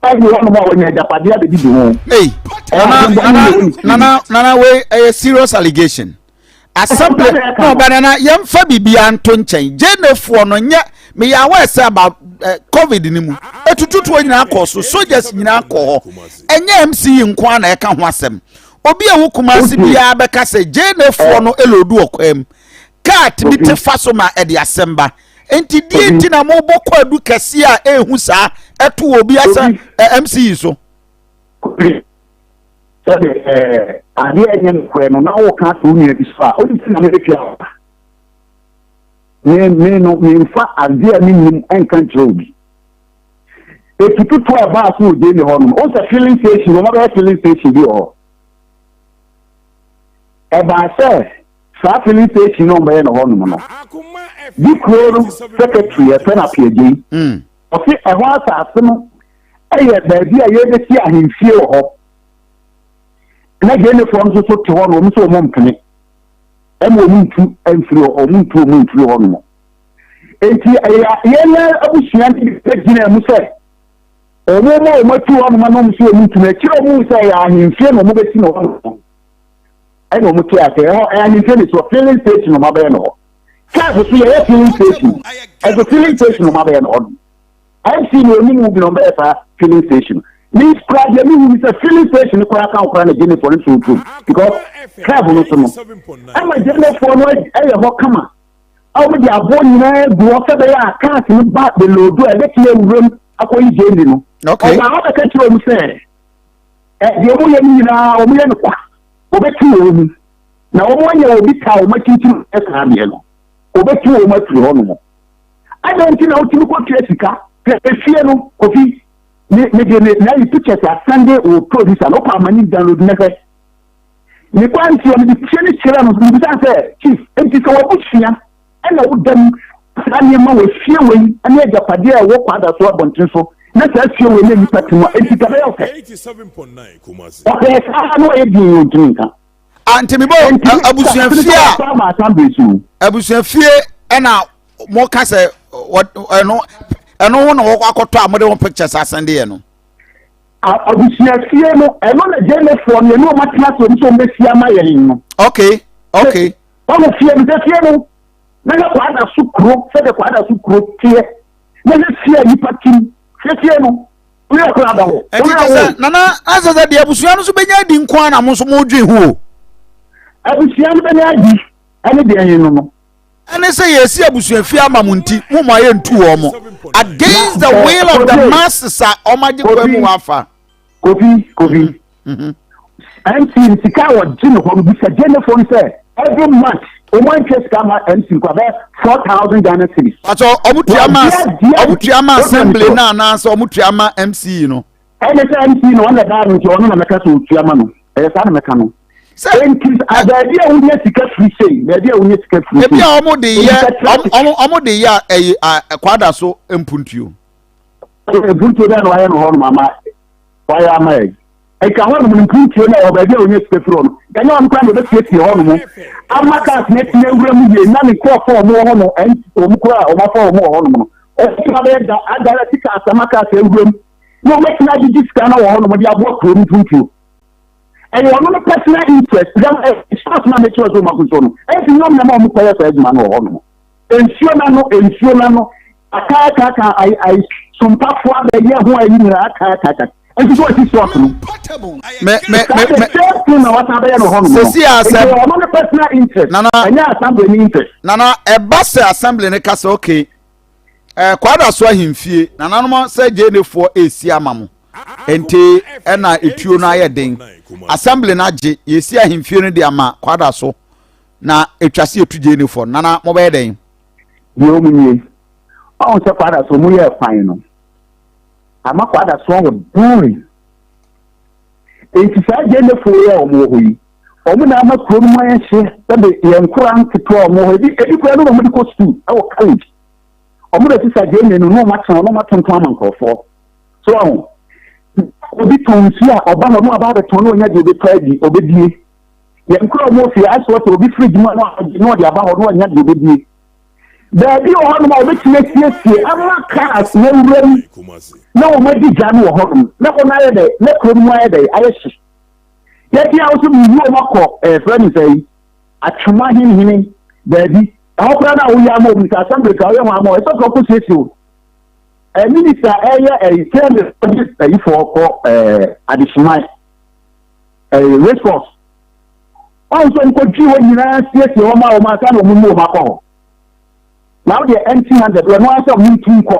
ɛyi hɔ nom a wɔnya agyapadeɛ abɛdidi ho. Hey, nana, nana, nana, nana, wei ɛyɛ serious allegation. Assembly no ba, nana, yɛmfa biribiara nto nkyɛn. Gyenefoɔ no nyɛ meyɛ aware sɛ about COVID ni mu etututuo nyinaa kɔ so, soldiers nyinaa kɔ hɔ. Ɛnyɛ MCE nko ara na ɛka ho asɛm. Obi a ɛwɔ Kumasi biara bɛka sɛ gyenefoɔ no elodu ɔkwan mu, kaa tumi te fa so ma ɛde asɛm ba. Nti die nti na mobɔ kwaadu kɛseɛ a ehu saa ɛto wɔ obi asɛ MCE so? Sɛde adeɛ a ɛnyɛ nokorɛ no na woka ato wo nua bi so a, wonim sɛ Nyame bɛtua wo ka. Me me no, memfa adeɛ a mennim nka nkyerɛ obi. Etututu a ɛbaa so wɔ Gyeni hɔ nom, wohu sɛ filling station, wɔn abɛyɛ filling station bi wɔ hɔ. Ɛbaa sɛ saa filling station no wɔn bɛyɛ no hɔ nom no, bi kuro no secretary yɛfrɛ no Apiagyei. Ɔse ɛhɔ asase no ɛyɛ baabi a yɛbɛsi ahemfie wɔ hɔ. Na Gyenefoɔ no nso so te hɔ no, wɔn nso wɔn mpene ɛma wɔn ntu mfiri hɔ, wɔn ntu wɔn mfiri hɔ nom. Enti ɛyɛ yɛn abusua no bi bɛgyina mu sɛ wɔn ma wɔn atu hɔ nom na wɔn nso wɔn ntu no. Akyire wɔn sɛ ɛyɛ ahemfie na wɔn bɛsi no hɔ nom, ɛna wɔn te ase ɛhɔ ɛyɛ ahemfie ne so filling station wɔn abɛyɛ no hɔ. Cars so yɛyɛ filling station, ɛso filling station wɔn abɛyɛ no hɔ nom. MC na onim wo bi na ɔbɛyɛ saa filling station. Me kura deɛ me hu ni sɛ filling station koraa ka koraa na Gyenefoɔ no nso oturom because curve no so no ɛma Gyenefoɔ no ɛyɛ hɔ kama a wɔn de aboɔ nyinaa gu hɔ sɛ bɛyɛ a cars no ba beloodu a ɛbɛtumi awuram akɔyi Gyeni no. Ɔbaa hɔ bɛka kyerɛ wɔn sɛ ɛ deɛ wɔn yɛ no nyinaa wɔn yɛ no kwa, wɔbɛtu wɔn mu na wɔn anya obi ta wɔn akyinkyim saa adeɛ no, wɔbɛtu wɔn afiri hɔ nom. Adɛn nti na wotumi kɔtua sika hwɛ efie no? Kofi, me mede me nayi pictures asɛnde wo producer no, wopɛ ama ne download na hwɛ. Mekɔ nti mede fie no kyerɛ no, mebisa sɛ, chief, nti sɛ wabusua ɛna woda mu saa nneɛma wɔ fie wei ne agyapadeɛ a ɛwɔ Kwada so abɔnten so na saa fie wei na nnipa te mu a, enti ka bɛyɛ wo sɛ ɔhwɛɛ saa na ɔyɛ din ɔntumi nka. Ah, nti mebɔ abusuafie a abusuafie ɛna mo ka sɛ ɛno ɛno ho na wɔkɔ akɔtɔ a mode ho pictures asɛnde yɛ no. Abusuafie no, ɛno na gyɛnɛfoɔ no ɛne wɔn atena ase wɔn sɛ wɔn bɛsi ama yɛn no. Okay. Wɔn fie no sɛ fie no na yɛ Kwada so kuro, sɛdeɛ Kwada so kuro teɛ na yɛ fie a nipa tim fie fie no. Ɛnti kyɛ sɛ nana asɛ sɛ deɛ abusua no nso bɛnya adi nko ara na mo nso modwen ho o. Abusua no bɛnya adi ɛne deɛ yɛn no no. Ɛne sɛ yɛsi abusua fie ama mo nti mo ma yɛntu wɔn mo against the will of the masses a wɔn agye kwan mu afa. Kofi, Kofi. MC sika a wɔgye no hɔ no, bisa Gyenefoɔ no sɛ every month wɔn antwa sika ma MC nkɔ abɛyɛ 4,000 Ghana cedis. Pàtó ɔmo tua ma ɔmo tua ma assembly na anaasɛ ɔmo tua ma MC no? Ɛne sɛ MC no ɔna daa no nti ɔno na mɛka sɛ ɔtua ma no, ɛyɛ saa na mɛka no. Sɛ nti baabi a wonya sika firi sei, baabi a wonya sika firi sei. Ebi a ɔmo de yɛ ɔmo de yɛ ɛyi Kwada so mpuntuo. Mpuntuo bɛyɛ na wayɛ no hɔ nom ama wayɛ ama yɛ. Nka hɔnom no mpuntuo no a ɛwɔ baabi a wɔnya sika firi hɔ no, ɛnyɛ ɔno koraa na ɔbɛsiesie hɔnom ama cars no atumi awura mu yie, na ne nkurɔfoɔ a wɔwɔ hɔ no, wɔn koraa a wɔafa wɔn wɔ hɔnom no, wɔbɛtumi abɛyɛ da adirect cars ama cars awura mu na wɔatumi agyegye sika no wɔ hɔnom de aboa kuro no mpuntuo. Ɛyɛ ɔno no personal interest. Dɛm stores na mekyerɛ sɛ ɔmo akoso no. Ɛnti nyɛ ɔmo na ma ɔmo kɔyɛ saa adwuma no wɔ hɔ nom. Nsuo n'ano, nsuo n'ano, akaakaka ayi ayi sompafoɔ abɛyɛ ho ayi nyinaa akaakaka. Nti sɛ ɔsi stores no. Me me me me. The same thing na wasan bɛyɛ no hɔ nom no. Sisi asɛm. Nti ɔno ne personal interest. Nana. Ɛnyɛ assembly ne interest. Nana ɛba sɛ assembly ne ka sɛ okay. Ɛɛ kwada so ahemfie nananom sɛ gyenefoɔ esi ama mo. Nti ɛna etuo no ayɛ den. Assembly no agye yɛsi ahemfie no de ama kwada so na etwa se etu gyenefoɔ no. Nana mobɛyɛ dɛn? Deɛ ɔmu nie. Ɔhu sɛ kwada so ɔmu yɛ kwan no. Ama kwada so ayɛ boring. Enti saa gyenefoɔ yi a wɔn wɔ hɔ yi, wɔn na ama kuro no mu ayɛ hye sɛde yɛn nkora nketewa a wɔn wɔ hɔ ebi ebi koraa no na wɔn de kɔ sukuu ɛwɔ college. Wɔn na sisa gyeene no na wɔn atena na wɔn atontɔn ama nkurɔfoɔ. So ɔho obi tɔn nsuo a ɔba hɔ na ɔba abɛtɔn na ɔnya deɛ ɔbɛtɔ adi ɔbɛdie. Yɛn nkora a wɔn wɔ fie asɛ sɛ obi firi adwuma na ɔgye na ɔde aba hɔ na ɔnya deɛ ɔbɛdie. Baabi wɔ hɔnom a wɔbɛtumi asiesie ama cars na awura mu na wɔn adi dwa no wɔ hɔnom na hɔ no ayɛ dɛ na kuro no mu ayɛ dɛ ayɛ hye. Yɛte a wɔsɛ meyi wɔn akɔ ɛɛ frɛ no sɛ yi atwoma henhene baabi ɛhɔ koraa na woyɛ ama wɔn sɛ assembly ka woyɛ ho ama wɔn ɛsɛ sɛ ɔkɔ siesie o. Ɛɛ minista ɛyɛ ɛyi sɛ ɛde ɛyifoɔ kɔ ɛɛ adehyeman ɛɛ race course. Wɔn nso nkɔtwi hɔ nyinaa siesie hɔ ma wɔn ansa na wɔn mu wɔn akɔ hɔ. Na wo deɛ empty handed wɔn ara sɛ wɔn ntu nkɔ.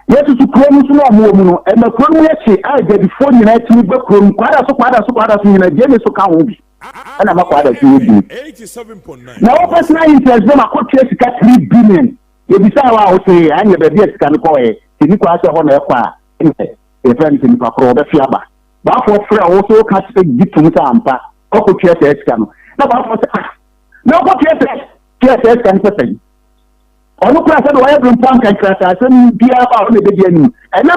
Yɛsusu kuro no nso na wɔn wɔ mu no, ɛma kuro no mu yɛ hye a adwadifoɔ nyinaa tumi ba kuro no kwada so kwada so kwada so nyinaa gye ne so ka ho bi ɛna ma kwada so yɛ din. Na wo personal interest bɛ ma kɔtua sika 3 billion. Yɛbisaa wɔ a wose anyɛ baabi a sika no kɔɛ, sɛ ni kɔ asɛ hɔ na ɛkɔ a ɛnɛ yɛfrɛ no sɛ nipa korɔ wɔbɛfe aba. Baafoɔ frɛ wo so woka gye tom sɛ ampa ɔkɔtua saa sika no na baafoɔ sɛ ah na ɔkɔtua saa tua saa sika no sɛ sɛn ɔno koraa sɛ de wɔyɛ bere mpo anka nkrataa biara ba a ɔno ɛbɛdi anim ɛna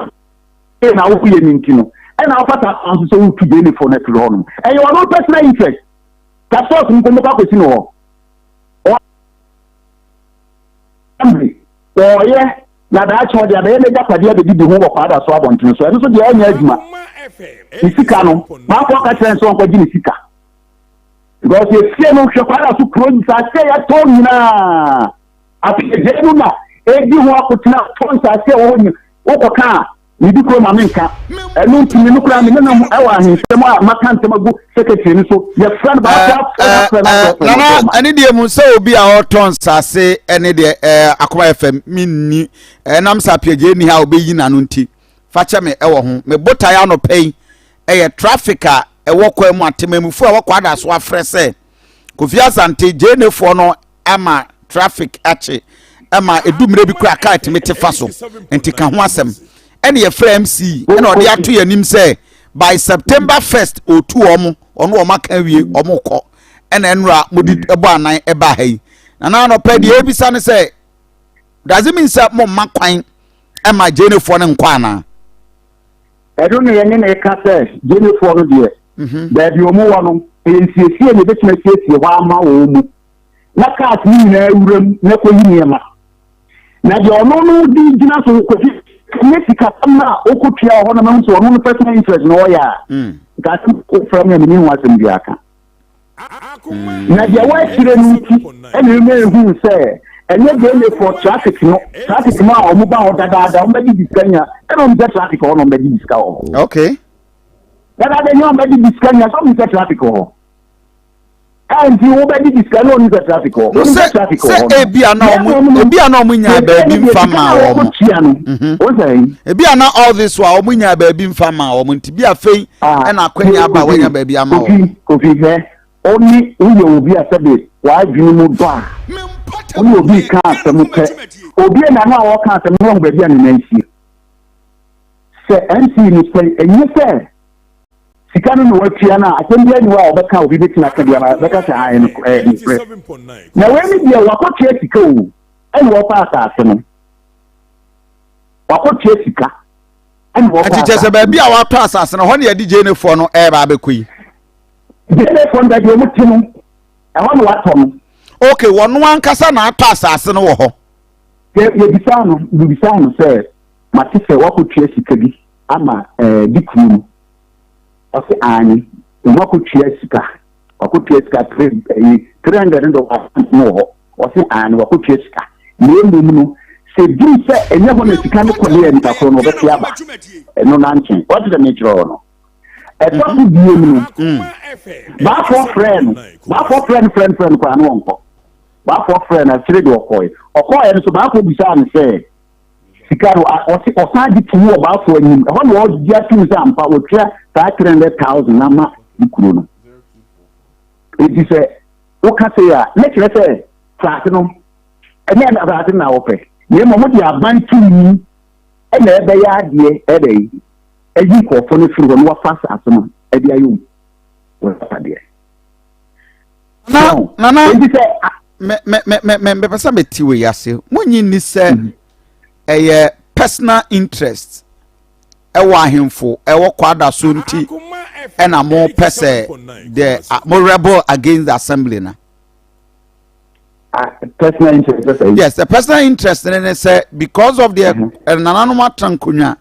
na woyɛ no nti no ɛna wofa saa kwan so sɛ wotu gyenefoɔ no afiri hɔ nom ɛyɛ ɔno personal interest ka sɔɔso mpo mokɔ akɔsi no hɔ Ɔreyɛ na daakye ɔde abɛyɛ n'agyapadeɛ abɛdidi ho wɔ kwaada so abɔntene so. Ɛno nso deɛ ɛnyɛ adwuma. Ne sika no, manfoɔ ka kyerɛ no sɛ ɔnkɔgye ne sika. Because efie no hwɛ kwaada so kuro nsaase a yɛatɔn nyinaa. Apɛgye no na ɛdi ho akotena tɔ nsaase a ɛwɔ hɔ nyinaa. Wokɔka a, medi kuro ma menka. Ɛno nti me no koraa me ne no ɛwɔ ahensɛm a maka nsɛm agu secretary no so. Yɛfrɛ no baako afrɛ no afrɛ no afrɛ no. Nana ɛne deɛ mu sɛ obi a ɔtɔ nsase ɛne deɛ ɛɛ akoma fm menni ɛnam sɛ apiagye ni ha a ɔbɛyi n'ano nti fakyɛ me ɛwɔ ho me botae anɔpɛ yi ɛyɛ traffic a ɛwɔ kwan mu atemamufoɔ a wɔkɔ ada so afrɛ sɛ Kofi Asante gyenefoɔ no ama traffic akye ɛma edu mmerɛ bi koraa kaa tumi te fa so nti ka ho asɛm ɛna yɛfrɛ mc ɛna ɔde ato yɛn anim sɛ by september first otu wɔn ɔno wɔn aka awie wɔn kɔ ɛna ɛnura mo de ɛbɔ anan ɛba ha yi na n'anɔpɛ deɛ ebisa ne sɛ does it mean sɛ mo mma kwan ɛma gyenefoɔ no nkɔ anaa. Ɛno na yɛne no reka sɛ Gyenefoɔ no deɛ, baabi wɔn wɔ no, ɛyɛ nsiesie na yɛbɛtumi asiesie hɔ ama wɔn mu, na cars no nyinaa wura mu na ɛkɔyi nneɛma. Na deɛ ɔno no de gyina so kɔsi nyɛ sikasɛm no a ɔkɔtua wɔ hɔ na mahu sɛ ɔno no personal interest na ɔyɛ a, nka asɛm wofrɛ me a menni ho asɛm biara ka. Na deɛ wɔakyerɛ no nti ɛna ɛma ehu sɛ ɛnyɛ gye for traffic no traffic no a wɔn ba hɔ dadaada wɔn bɛgye di sika nya ɛna wɔn sɛ traffic hɔ na wɔn bɛgye di sika wɔ hɔ. Okay. Dadaada nyɛ wɔn bɛgye di sika nya sɛ wɔn sɛ traffic wɔ hɔ. Ɛnti wo bɛgye di sika na wɔn sɛ traffic wɔ hɔ. No sɛ sɛ ebi a na wɔn ebi a na wɔn nya baabi nfa ma wɔn. Mhm. Ebi a na all this wa wɔn nya baabi nfa ma wɔn nti bi afei ah, ɛna akwanya aba wɔnya baabi ama wɔn. Kofi kofi hwɛ ɔne woyɛ obi a sɛbe w'adwene mu dɔ a wone obi ka asɛm pɛ obi a n'ano a wɔka asɛm no wahu baabi a ne nan sie sɛ mc no sɛ ɛnyɛ sɛ sika no na watua no a asɛm bi aniwa a wɔbɛka obi bɛtumi aka bi ama bɛka sɛ ha ɛyɛ nokorɛ na wei ne deɛ wakɔtua sika o ɛna wɔfa asase no wakɔtua sika ɛna wɔfa asase kyɛ sɛ baabi a watɔ asase no hɔ ne yɛde gyenefoɔ no ɛreba abɛkɔ yi gyenefoɔ no baabi a wɔn te no ɛhɔ na watɔ no ok wɔn ankasa na atɔ asase no wɔ hɔ yɛbisaa no yɛbisaa no sɛ mate sɛ wakɔtua sika bi ama ɛɛ di kuro no. Ɔse aane, wɔn akɔtua sika, wakɔtua sika three ɛyi 300 no de wɔ no wɔ hɔ. Ɔse aane, wakɔtua sika. Na mmom no, sɛ duru sɛ ɛnyɛ hɔ na sika no kɔ deɛ nipa korɔ no ɔbɛte aba. Ɛno nankyɛn. Wate dɛ mekyerɛ wɔ no. Ɛtɔ so biem no, baafoɔ frɛɛ no, baafoɔ frɛɛ no frɛɛ no frɛɛ no koraa no ɔnkɔ. Baafoɔ frɛɛ no akyire de ɔkɔe. Ɔkɔeɛ no so baafoɔ bisaa no sɛ, sika no ɔse ɔsan gye tom wɔ baafoɔ anim. Ɛhɔ na ɔgye atom sɛ ampa wɔtua saa 300,000 ama ne kuro no. Enti sɛ woka sei a, na kyerɛ sɛ asase no, ɛnyɛ asase no na wɔpɛ, na mmom wɔde aban tumi na ɛbɛyɛ adeɛ ɛdɛ ayi nkurɔfoɔ no firi hɔ na wɔafa asase no de ayɛ wɔn apadeɛ. Na nana me me me me mepɛ sɛ mete wei ase monyi nni sɛ mhm. ɛyɛ personal interest ɛwɔ ahemfo ɛwɔ kwada so nti ɛna mo pɛ sɛ the mo rebel against the assembly na. Ah, personal interest. Yes, the personal interest ne ne sɛ because of the mm-hmm. eh, nananom atena nkonnwa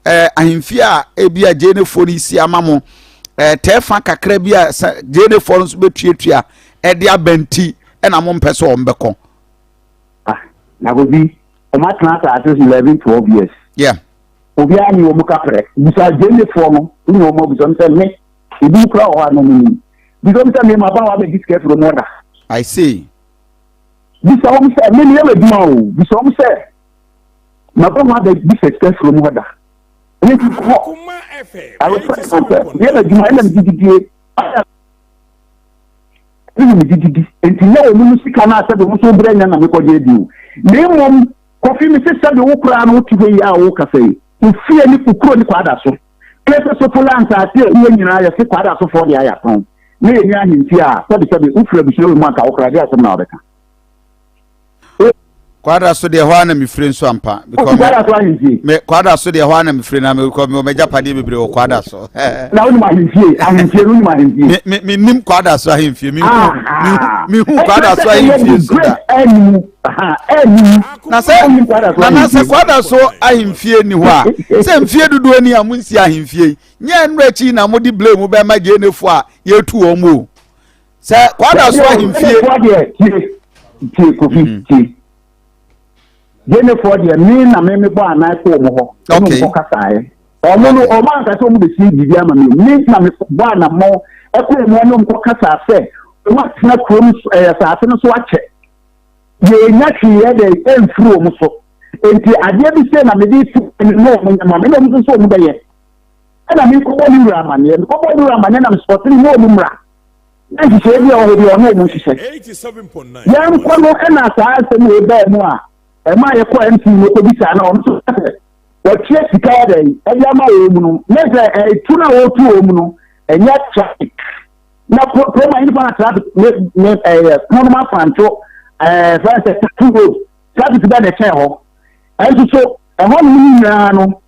eh, ahemfie a ebi a gyenefoɔ no si ama mo eh, tɛɛfa kakra bi a sɛ gyenefoɔ no nso bɛtuatua ɛde aba nti ɛna mo mpɛ sɛ wɔn bɛkɔ. Ah, na kofi wɔn atena asase so 11 12 years. Yeah. Obiara ni wɔn kaprɛ bisa gyenefoɔ no ne wɔn abusam sɛ me ebi kura wɔ hɔ a na wɔn nim. Bisa wɔn sɛ me ma ba wa bɛgye sika firi wɔn ɔda. I see. Bisa wɔn sɛ me meyɛ m'adwuma o. Bisa wɔn sɛ ma ba wa bɛgye sika firi wɔn hɔ da. Ɛyɛ ti kɔ. Awofra sɛ meyɛ m'adwuma ɛna megye didie. Ɛna megye didi. Nti nyɛ wɔn mu sika no a sɛde wɔn nso brɛ nya na mekɔgye adi o. Na mmom Kofi mese sɛde wo koraa no wote hɔ yi a wokasa yi, wo fie ne wo kuro ne Kwada so. Kese Sofola nsaase a ɛwɔ nyinaa yɛse Kwada sofoɔ de ayɛ atɔn na yɛnni ahemfie a sɛbe sɛbe wofiri abusua wei mu anka wo koraa deɛ asɛm na wobɛka. Kwada so deɛ hɔ ara na mefiri nso ampa. Because Kwada so ahemfie. Me Kwada so deɛ hɔ ara na mefiri na mekɔ me m'agyapadeɛ bebree wɔ Kwada so. Na wonim ahemfie ahemfie no wonim ahemfie. Me me me nim Kwada so ahemfie me hu me hu Kwada so ahemfie so da. Ɛnimu ɛnimu. Na sɛ na na sɛ Kwada so ahemfie ni hɔ a sɛ mfie dodoɔ ni a mo nsi ahemfie yi nyɛ nnura akyi na mo de blame bɛma gyenefo a yɛtu wɔn o. Sɛ Kwada so ahemfie. Gyenefoɔ deɛ tie tie Kofi mm. tie. Gyenefoɔ deɛ me na me mebɔ anan kɔɔ mu hɔ. Ɛna ɔmo kɔ kasaeɛ. Ɔmo no ɔmo anka sɛ ɔmo bɛsi biribi ama me. Me na me bɔ anammɔn ɛkɔɔ mu ɛne ɔmo kɔ kasaa sɛ ɔmo atena kurom ɛyɛ asaase no so akyɛ. Yɛnya hwee yɛ dɛ ɛmfiri ɔmo so. Nti adeɛ bi sɛ na mede tu ne ɔmo nyɛ ma me na ɔmo nso sɛ ɔmo bɛyɛ. Ɛna mekɔbɔ ne wura amaneɛ. Mekɔbɔ ne wura amaneɛ na mesɔtene ne ɔmo mmra. Na nhyehyɛe bi a ɛwɔ hɔ bi a ɔne wɔn nhyehyɛ. Yɛnkɔ no ɛna saa asɛm wei baa mu a ɛma yɛkɔ MC no kɔbisaa na ɔno nso ka sɛ wɔtua sika yɛ dɛn ɛde ama wɔn mu no ne sɛ ɛtu no a wɔtu wɔn mu no ɛnyɛ traffic na kurom a nipa na traffic ne ne ɛyɛ kɔnoma afranto ɛɛ fɛn sɛ taxi road traffic bɛ na ɛkyɛn hɔ ɛnso so ɛhɔ nom nyinaa no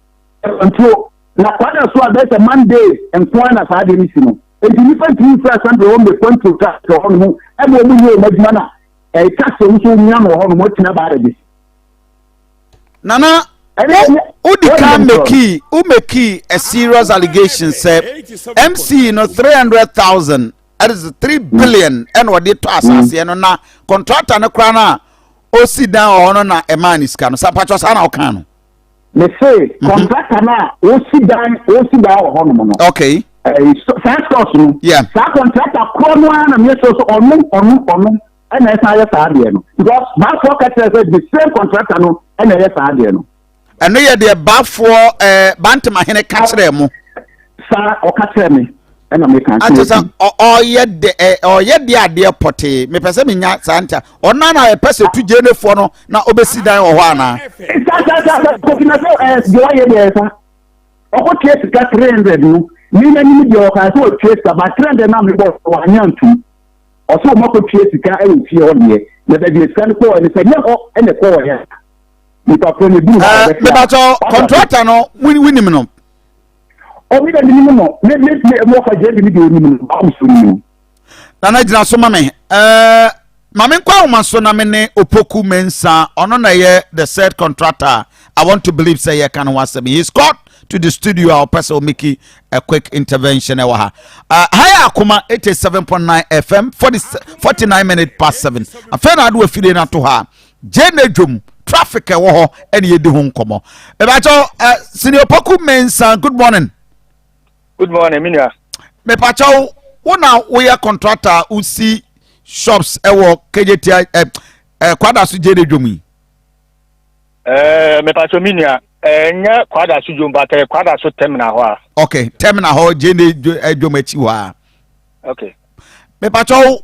ɛntuo na kwan so a bɛyɛ sɛ Monday nko ara na saa adeɛ no si no. Enti nnipa ntumi mfiri assembly hɔ mmɛkɔ nto tax wɔ hɔnom ɛma wɔn nyɛ wɔn adwuma na ɛyɛ tax wɔn nso nya no wɔ hɔnom atumi aba abɛgye. Nana, wodi kan mekii wo mekii a serious allegation sɛ MC no 300,000 that is 3 billion ɛna ɔde tɔ asaseɛ no na contractor no koraa no a ɔsi dan wɔ hɔ no na ɛmaa ne sika no sa patwɔ saa na ɔkaa no. Me se mhm. contractor no a ɔsi dan ɔsi dan wɔ hɔnom no. Okay. Ɛɛ saa stores no. Yeah. Saa contractor korɔ no ara na mi sɔ so ɔno ɔno ɔno ɛna ɛsan yɛ saa adeɛ no because baafoɔ kɛkyerɛ sɛ the same contractor no ɛna ɛyɛ saa adeɛ no. Ɛno yɛ deɛ baafoɔ ɛɛ bantamahene ka kyerɛ mo. Saa ɔka kyerɛ me ɛna mi ka kyerɛ sɛ ɔyɛ de ɛ ɔyɛ de adeɛ pɔtee mepɛ sɛ menya saa nta ɔno na ɛpɛ sɛ tu gyenefoɔ no na ɔbɛsi dan wɔ hɔ anaa. Sa sa sa sa kofi na sɛ ɛɛ deɛ ɔyɛ deɛ sa ɔkɔ tua sika 300 no ne n'anim deɛ ɔkaa sɛ ɔtua sika ba 300 na mebɔ wanya ntum ɔsɛ ɔmo akɔ tua sika ɛwɔ fie hɔ deɛ na baabi sika no kɔɔ ne sɛ nyɛ hɔ ɛna ɛkɔɔ yɛ nipa koro ne duru hɔ a ɔbɛfia. Mebatɔ kɔntrata no wonim no. Ɔmi na menim no me me me mo ɔfa gye mi deɛ onim no baamu so nim. Nana gyina so ma me ɛɛ ma me nkɔ ahoma so na me ne Opoku Mensah, ɔno na ɛyɛ the said contractor. I want to believe sɛ yɛka no ho asɛm. He's called to the studio a ɔpɛ sɛ ɔmeki a quick intervention ɛwɔ ha. Ha yɛ Akoma 87.9 FM, 40, 49 minutes past 7. Afei na ade wafidie no ato ha. Gye na dwom traffic ɛwɔ hɔ ɛne yɛdi ho nkɔmmɔ. Mepakyɛw, Senior Poku Mensah, good morning. Good morning, me nua. Mepakyɛw, wo na woyɛ contractor, wosi shops ɛwɔ Kejetia, Kwada so gye na dwom yi? Mepakyɛw, me nua, nyɛ Kwada so dwom, but Kwada so terminal hɔ a. Okay, terminal hɔ, gye na dwom akyi hɔ a. Okay. Mepakyɛw,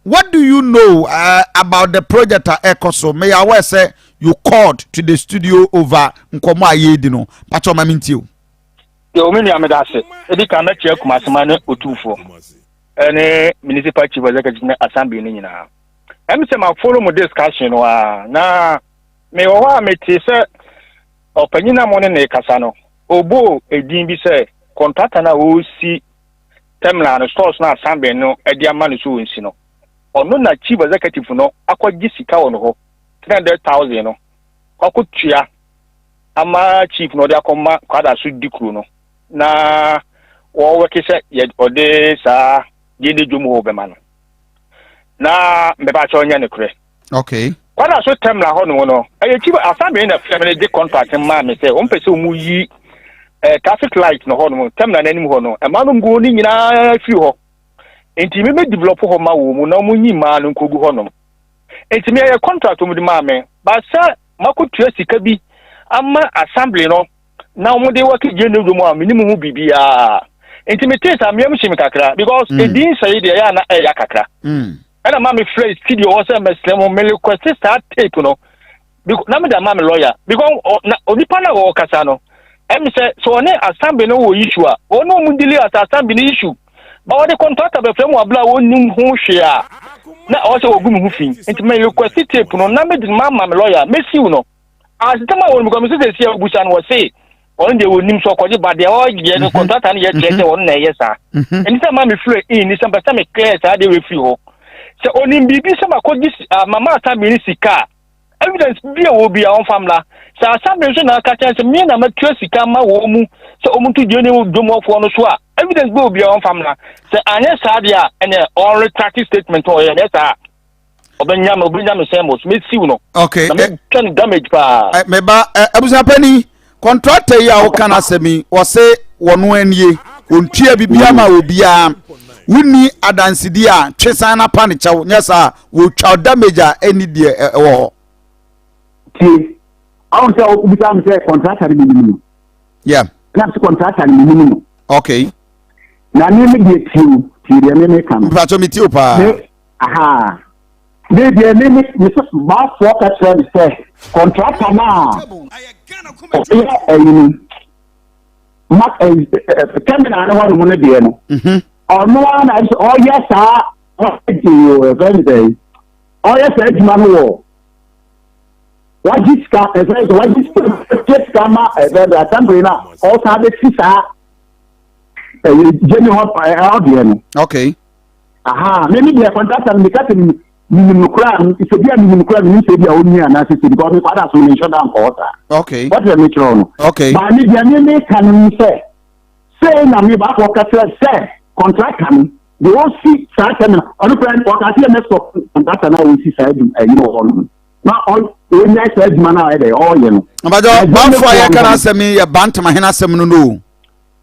what do you know about the project a ɛkɔ so? May I aware sɛ you called to the studio over nkɔmɔ a yɛredi no. Pakyɛw, ma mi ntie o. Yo, me nua, meda ase. Edi kan, mɛkyerɛ Kumasema ne Otumfoɔ ɛne Municipal Chief Executive ne assembly no nyinaa. Ɛm sɛ ma follow mo discussion no a, na mewɔ hɔ a mete sɛ ɔpanyin a mo ne ne kasa no, obo edin bi sɛ contractor no a wɔresi terminal no, stores no, assembly no ɛde ama no so wɔnsi no, ɔno na chief executive no akɔgye sika wɔ no hɔ, 300,000 no, wakɔtua ama chief na ɔde akɔma Kwada so di kuro no na wɔwɔke sɛ yɛ ɔde saa deɛ ne dwom hɔ bɛma no, na mbɛba kyɛ ɔnyɛ ne korɛ. Kwada so terminal hɔ nom no, ɛyɛ chief assembly na fɛm no de contract maa me sɛ wɔn pɛ sɛ wɔn yi traffic light no hɔ nom, terminal n'anim hɔ no, ɛmaa no ngu ne nyinaa firi hɔ, nti mi bɛ develop hɔ ma wɔn mu na wɔn yi mmaa no nkogu hɔ nom. Nti mi yɛ contract wɔn de maa me ba sɛ makotua sika bi ama assembly no na wɔn de wɔke gye ne mu a menim ho biribiara. Nti mi tee sa mmea mu hyɛ mi kakra because edin nsɛyi deɛ ɛyɛ ana ɛyɛ kakra. Ɛna maa mi frɛ studio hɔ sɛ mɛsrɛ mo, me request saa tape no na mi de ama mi lawyer because ɔ na onipa na wɔwɔ kasa no, ɛmi sɛ ɔne assembly no wɔ issue a, wɔn a wɔn deal as assembly no issue ba, wɔde contractor bɛfrɛ mu abila a wɔnim ho hwee a na ɔwɔ sɛ wɔgu mi ho fi. Nti mɛ request tape no na mi de ma ama mi lawyer, mɛ sue no asitɛm a wɔn mu kɔ mi sɛ si abusa no, wɔ se ɔno deɛ wɔnim so ɔkɔgye ba deɛ ɔyɛ no, contractor no yɛ kyerɛ sɛ ɔno na ɛyɛ saa. Ɛni sɛ maa mi frɛ in ni sɛ mpɛ sɛ mi clear saa deɛ wɔ firi hɔ sɛ onim biribi sɛ makɔgye mama assembly ne sika a, evidence bi a wɔ bi a ɔmfa mmra. Sɛ assembly nso na aka kyerɛ sɛ me na matua sika ma wɔn mu sɛ ɔmo to gye ne dwomɔfoɔ no so a, evidence bi a wɔ bi a ɔmfa mmra. Sɛ anyɛ saa deɛ a, ɛnɛ ɔnretract statement a ɔyɛ. Ɛnyɛ saa, ɔbɛnya me, ɔbɛnya me sɛn mo so, mesiw no na metwa no damage paa. Meba abusuapani, contractor yi a woka no asɛm yi, wɔse wɔno anie ɔntua biribiara ma obiara. Wonni adansedi a, twe san na pa ne kyɛw, nyɛ saa wɔtwa damage a ɛni deɛ ɛwɔ hɔ. Tie, ɔn sɛ wobisa me sɛ contractor no menim no. Na sɛ contractor no menim no. Na me me deɛ, tie o, tie deɛ me meka no. Mpatwɔ, metie o paa. Me aha me deɛ me sɛ baafoɔ ka kyerɛ me sɛ contractor no a ɔyɛ ɛyi no ma ɛyi ɛ terminal no hɔ nom no deɛ no, ɔno ara na ɛsɛ ɔyɛ saa, ɔyɛ ɛfɛ ne sɛ ɔyɛ saa adwuma no wɔ wagye sika, ɛfɛ sɛ wagye sika, gye sika ma ɛfɛ sɛ assembly no a ɔsan bɛsi saa ɛyɛ gye ne hɔ ɛhɔ deɛ no. Aha, me me deɛ, contractor no, meka sɛ menim no koraa, sɛ bi a menim koraa, menim sɛ bi a ɔnni anaasɛ sɛ because me kwada so menhyɛ da nkɔ hɔ saa. Wɔte sɛ mekyerɛ wo no. Baa me deɛ, me meka no ni sɛ sei na me baakɔ ka kyerɛ sɛ contractor no deɛ ɔsi saa terminal, ɔno koraa ɔka sɛ yɛmɛsɔ contractor no a ɔsi saa adwuma ɛyi wɔ hɔ no na ɔnyae saa adwuma no a ɔyɛ dɛ ɔreyɛ no. Mpatwɔ, banfo a yɛka no asɛm yi yɛ Bantama hene asɛm no no?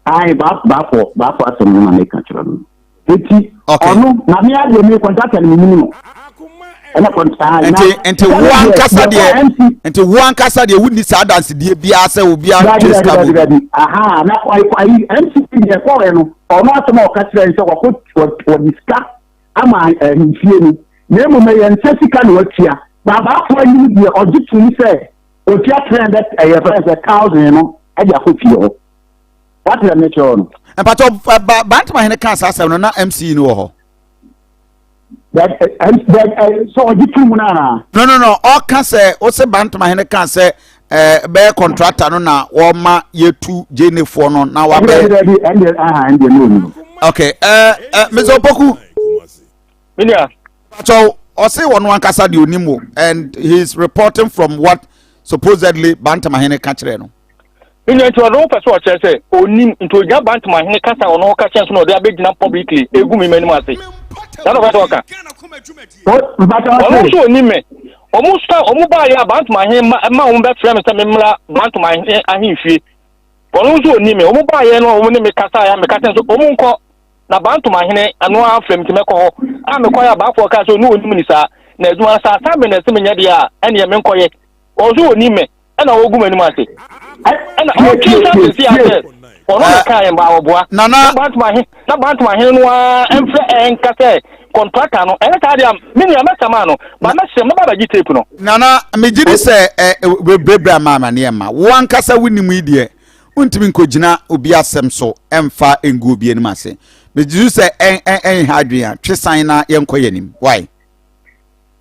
Ayi, baafo baafo asɛm no na meka kyerɛ no. Eti ɔno na me adeɛ, me contractor no menim no. Ɛna contractor. Nti wo ankasa deɛ, nti wo ankasa deɛ, wonni saa adansedie biara sɛ obiara twe sika mu? Dabi, aha na ayi MC deɛ kɔɔɛ no, ɔno asɛm a ɔka kyerɛ sɛ wakɔ wɔde sika ama ahemfie no, na mmom ɛyɛ nsa sika na watua. Baabaafo anim deɛ, ɔgye tom sɛ otua 300 ɛyɛ fɛn sɛ thousand no ɛde akɔ fie hɔ. Wate dɛ mekyerɛ wo no? Mpatɔ, Bantama hene kaa saa asɛm no na MC no wɔ hɔ? Sɛ ɔgye tom no anaa? No, ɔka sɛ wose Bantama hene kaa sɛ bɛyɛ contractor no na wɔma yɛtu gyenefoɔ no na wabɛyɛ. Dabi, ɛndeɛ aha, ɛndeɛ ne onim. Okay, Mr. Opoku. Minia. So ɔse wɔn ankasa deɛ onim wo and he is reporting from what. supposedly Bantamahene ka kyerɛ no. Nea nti ɔno pɛ sɛ ɔkyerɛ sɛ onim nti ogyina Bantamahene kasa a ɔno ɔka kyerɛ nso na ɔde abɛgyina publicly egu me m'anim ase. Saa na ɔpɛ sɛ ɔka. Ɔno nso onim me. Ɔmo sa ɔmo baayɛ a Bantamahene ma ma ɔmo bɛfrɛ me sɛ memmra Bantamahene ahemfie. Ɔno nso onim me. Ɔmo baayɛ no ɔmo ne me kasaeɛ a meka kyerɛ nso ɔmo nkɔ na Bantamahene ano ara frɛ me nti mɛkɔ hɔ. A mekɔeɛ a baafoɔ kaa sɛ ɔno onim ne saa. Na adwuma no saa saa me na ɛsɛ menyɛ deɛ a ɛneɛ menkɔyɛ. Ɔno nso onim me. Ɛna ɔgu m'anim ase. Ɛna ɔtwe nsa sisi asɛ ɔno na kaa yɛn baa ɔboa. Nana. Na Bantama hene no ara mfrɛ ɛnka sɛ kɔntrata no ɛnyɛ saa deɛ me nua mɛsama no ba mɛsrɛ mɛba bɛgye tape no. Nana megye di sɛ ɛ bebree ama amaneɛ ma wo ankasa wonim yi deɛ wontumi nkɔgyina obi asɛm so ɛmfa ngu obi anim ase. Megye di sɛ ɛnha adwene a twe san na yɛnkɔ yɛn anim. Why?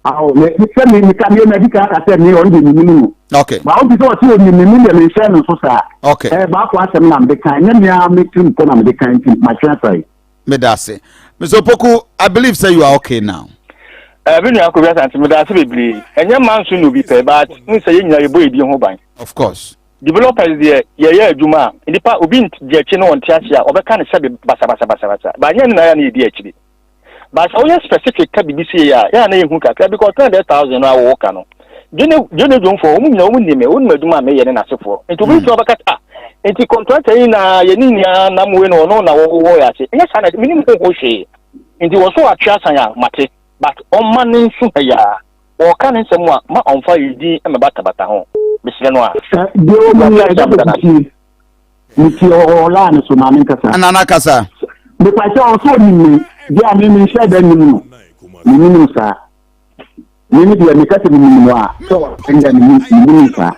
Awo me me sɛ me meka me na di kan aka sɛ me ɔno deɛ menim no. Okay. Ba ɔnti sɛ ɔte onim me me deɛ menhyɛ no nso saa. Okay. Ɛɛ baako asɛm na mede kan nyɛ me ara me tirim pɔ na mede kan nti matwe asae. Meda ase. Mr. Opoku, I believe say you are okay now. Eh, me nua Kofi Asante, meda ase bebree. Ɛnyɛ mma nso na obi pɛ, but n sɛ yɛn nyinaa yɛbɔ yɛn din ho ban. Of course. Developers deɛ yɛyɛ adwuma a, nipa obi di akyi na ɔnte ase a, ɔbɛka no sɛbe basabasabasabasa. But nyɛ ne na yɛ na yɛdi akyiri. But sɛ woyɛ specific ka biribi sei a, yɛ a na yɛhu kakra because 300,000 no a wɔka no, dwene dwene dwomfoɔ wɔn nyinaa wɔn nim me, wɔn nim adwuma a meyɛ ne n'asefoɔ. Nti obi tumi ɔbɛka ah, nti contractor yi na yɛne nyinaa nam wei na ɔno na wɔwɔ yɛ ase. Ɛnyɛ saa na menim ho ho hwee. Nti wɔ so atwe asan a mate, but ɔmma ne nso ha yi a, wɔka ne nsɛm a ma ɔmfa yɛ din mmɛbatabata ho. Mesrɛ no a. Deɛ ɔmu yɛ ɛda bɛkutie. Metie ɔwɔ line no so ma me nkasa. Nana kasa. Mepakyɛ ɔsɛ onim me deɛ a me menhyɛ da nim no. Menim no saa. Me me deɛ meka sɛ menim no a sɛ ɔnyɛ me menim no saa.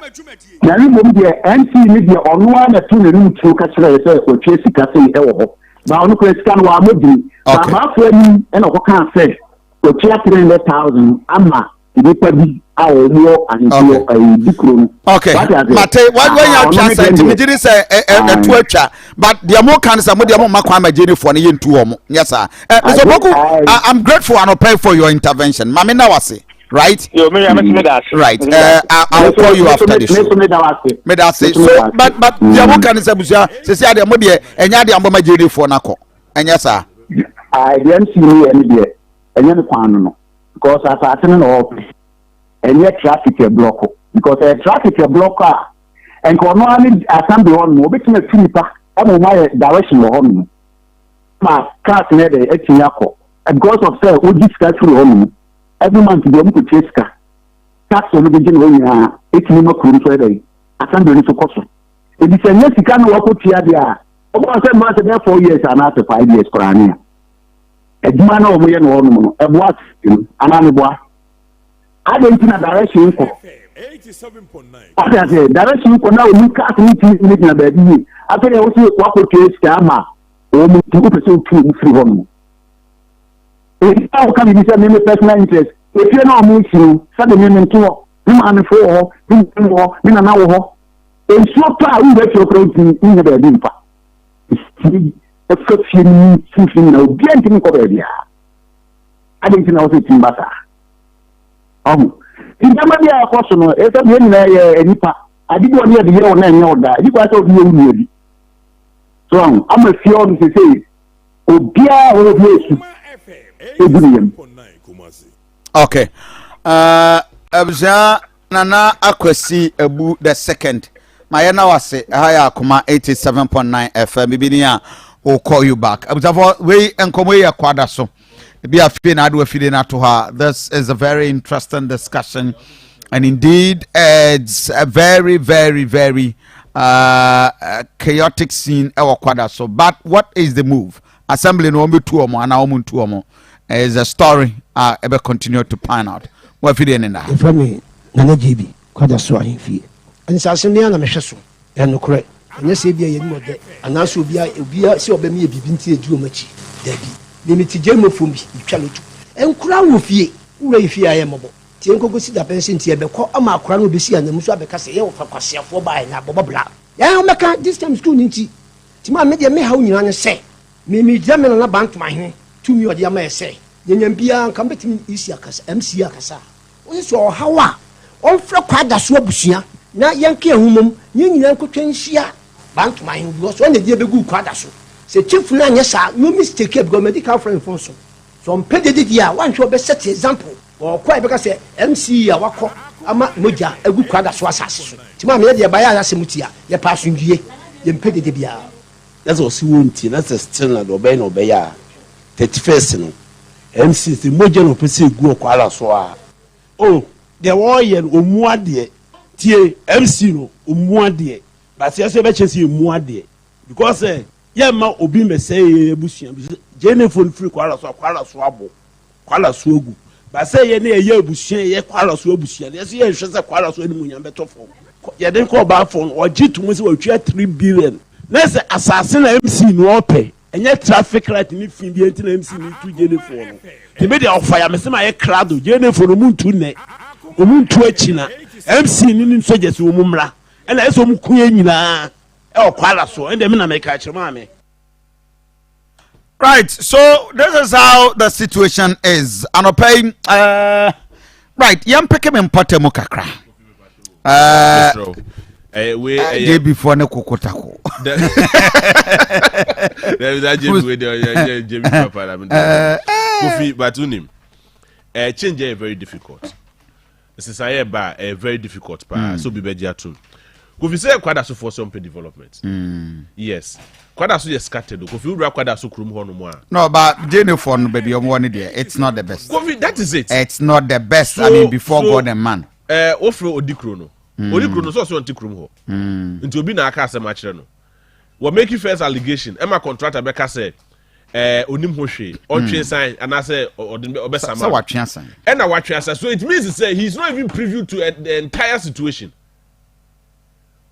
Na ne mmom deɛ MC ne deɛ ɔno ara na ɛto n'anim tuo ka kyerɛ sɛ ɔtua sika sei ɛwɔ hɔ. Ba ɔno kora sika no wammɔ din. Ba abaafo anim ɛna ɔkɔkaa sɛ ɔtua 300,000 ama nnipa bi a wɔn wɔ ahemfo wɔ ɛyi di kuro no. ok mate wanya atwa sɛ nti megye di sɛ ɛto atwa but deɛ mo ka no sɛ mo deɛ mo mma kwan ma gyenifoɔ no yɛntu wɔn nyɛ saa Mr. Poku I'm grateful anɔpɛ for your intervention maame na wase right. Yo, me, me, me, da right. I will call you after the show. Me da ase. So, but but deɛ mo ka no sɛ busua sisi adeɛ mo deɛ ɛnyɛ adeɛ mo ma gyenifoɔ no akɔ ɛnyɛ saa. Deɛ nsi mi yɛ ne deɛ ɛnyɛ ne kwan no no. Because asase no na ɔɔpɛ ɛnyɛ traffic ɛblɔko because ɛyɛ traffic ɛblɔko a nka ɔno ara ne assembly hɔ nom obetumi atu nipa ɛma wɔn ayɛ direction wɔ hɔ nom ma cars no ɛdɛ atumi akɔ because of sɛ wogye sika firi hɔ nom every month bi wɔn kɔ tua sika tax wɔn de gye na wɔn nyinaa etumi ma kuro nso ɛdɛ assembly no so kɔ so ebi sɛ nyɛ sika na wɔkɔ tua deɛ a wɔn sɛ mmaa sɛ bɛyɛ 4 years anaasɛ 5 years koraa ne a. Adwuma no a wɔyɛ no hɔnom no, ɛboa asase no anaa meboa? Adɛn nti na direction nkɔ? Ɔte aseɛ, direction nkɔ na wɔn cars no ntumi gyinagyina baabi yie. Afei deɛ wosɛ wakɔtua sika ama wɔn nti wopɛ sɛ wotu wɔn firi hɔnom. Ebi a woka biribi sɛ meme personal interest, efie no a wɔn si no, sɛde meme nto hɔ, me maamefo wɔ hɔ, me nua wɔ hɔ, me nana wɔ hɔ. Nsuo tɔ a wowura fie koraa wontumi nnya baabi mfa. Efie ɛfa fie no mu mfimfini nyinaa obiara ntumi nkɔ baabiara. Adɛn nti na wɔsɛ ɛtumi ba saa? Ɔho nneɛma bi a ɛkɔ so no, ɛsɛ yɛn nyinaa yɛ nnipa. Ade bi wɔ ne yɛde yɛ wo na ɛnyɛ wo da. Ebi kwan sɛ wode yɛ wo nua bi. So ɔho ama fie hɔ no sesei obiara hɔ obi esu egu ne yam. Okay. Abusua Nana Akwasi Abu the second. Ma yɛ na wase. Ɛha yɛ Akoma 87.9 FM. Bibi ni a will call you back. Abusuafo wei nkɔmɔ yi yɛ kwada so. Ebi afei na ade afide na ato hɔ. This is a very interesting discussion and indeed it's a very very very chaotic scene ɛwɔ kwada so. But what is the move? Assembly no wɔn bɛ tu wɔn anaa wɔn ntu wɔn is a story a ɛbɛ continue to pan out. Wɔn afidie ne na. Yɛfrɛ me Nana JB, Kwadaso Ahemfie. Nsase me ara na mehwɛ so. Ɛyɛ nokorɛ. Ɛnyɛ sɛ ebia yɛnim ɔdɛ, anaasɛ obi a obi a sɛ ɔbɛma yɛ biribi nti yɛdi wɔn akyi. Dabi. Me mete Gyamofo bi, metwa loto. Nkoraa wɔ fie. Wo wura yɛ fie a ɛyɛ mmɔbɔ. Nti yɛnkɔkɔsi dapɛn sɛ nti yɛbɛkɔ ama akora no ɔbɛsi ananmu so abɛka sɛ yɛwɔ fa kwaseafoɔ baeɛ na bɔbɔ bra. Yɛn wɔbɛka this time school no nti. Nti maa me deɛ me haw nyinaa ne sɛ me megyina me nana Bantomahene tumi a ɔde ama yɛ sɛ yɛnya biara nka mɛtumi EC akasa, MC akasa a. Wose sɛ ɔhaw a ɔmfrɛ Kwadaso abusua. na yɛnka yɛn ho mmom na yɛn nyinaa nkɔtwa nhyia Bantama he because ɔno na ɛde yɛ bɛguu kwada so. Sɛ chief no anyɛ saa na ɔmistake a because madi kan afrɛ no phone so. Sɛ ɔmpɛ dede deɛ a wanhwɛ a ɔbɛ set example. Ɔɔkɔ a yɛbɛka sɛ MCE a wakɔ ama mogya agu kwada so asase so. Nti maame yɛdeɛ ɛbaeɛ a yɛasɛm tia, yɛpɛ asomdwie, yɛmpɛ dede biara. Na sɛ ɔse wontie na sɛ still na deɛ ɔbɛyɛ na ɔbɛyɛ a 31st no MC sɛ mogya na ɔpɛ sɛ ɛgu ɔkwala so a oh deɛ wɔyɛ no ɔmmu adeɛ tie MC no ɔmmu adeɛ but yɛ so yɛbɛkyerɛ sɛ yɛmmu adeɛ because sɛ yɛmma obi mmɛsɛe yɛn abusua gyenefoɔ no firi kwala so a kwala so abo Kwala so agu. Ba sɛ yɛn na yɛyɛ abusua, yɛyɛ Kwala so abusua no, yɛn nso yɛnhwɛ sɛ Kwala so animuonyam bɛtɔ fam. Yɛde kɔ ɔbaafoɔ no, ɔgye to mu sɛ watua 3 billion. Na sɛ asase na MC no ɔpɛ, ɛnyɛ traffic light ne fi bi nti na MC no tu Gyenefoɔ no. Nti me deɛ ɔfa ya me sɛ mayɛ krado, Gyenefoɔ no ɔmu ntu nnɛ, ɔmu ntu akyina. MC no ne soldiers ɔmu mmra, ɛna ɛsɛ ɔmu ku yɛn nyinaa ɛwɔ Kwala so, ɛndeɛ me na meka kyerɛ maame. Right, so this is how the situation is. Anɔpa yi, right, yɛn peke me mpɔtɛ mu kakra. JB foɔ ne koko tako. JB papa na mi. Kofi, but unim, change yɛ very difficult. Nsesaeɛ ba a ɛyɛ very difficult paa mm. sɛ obi bɛgye atom. Kofi sɛ kwadasofoɔ sɛ ɔmpɛ development. Mm. Yes. Kwadaso yɛ scattered o. Kofi wura kwadaso kurom hɔ nom a. No, but Jennifer no baabi ɔmo wɔ ne deɛ it's not the best. Kofi that is it. It's not the best. So, I mean before so, God and man. Eh, wofrɛ odi kuro no. Mm. Odi kuro no sɛ ɔsɛ ɔnte kurom hɔ. Mm. Nti obi na aka asɛm akyerɛ no. Wɔ make first allegation ɛma contractor bɛka sɛ ɛɛ onim ho hwee ɔntwe hmm. nsan anaasɛ ɔde ɔbɛsama sɛ watwe asan ɛna watwe asan so it means sɛ he is not even privy to uh, the entire situation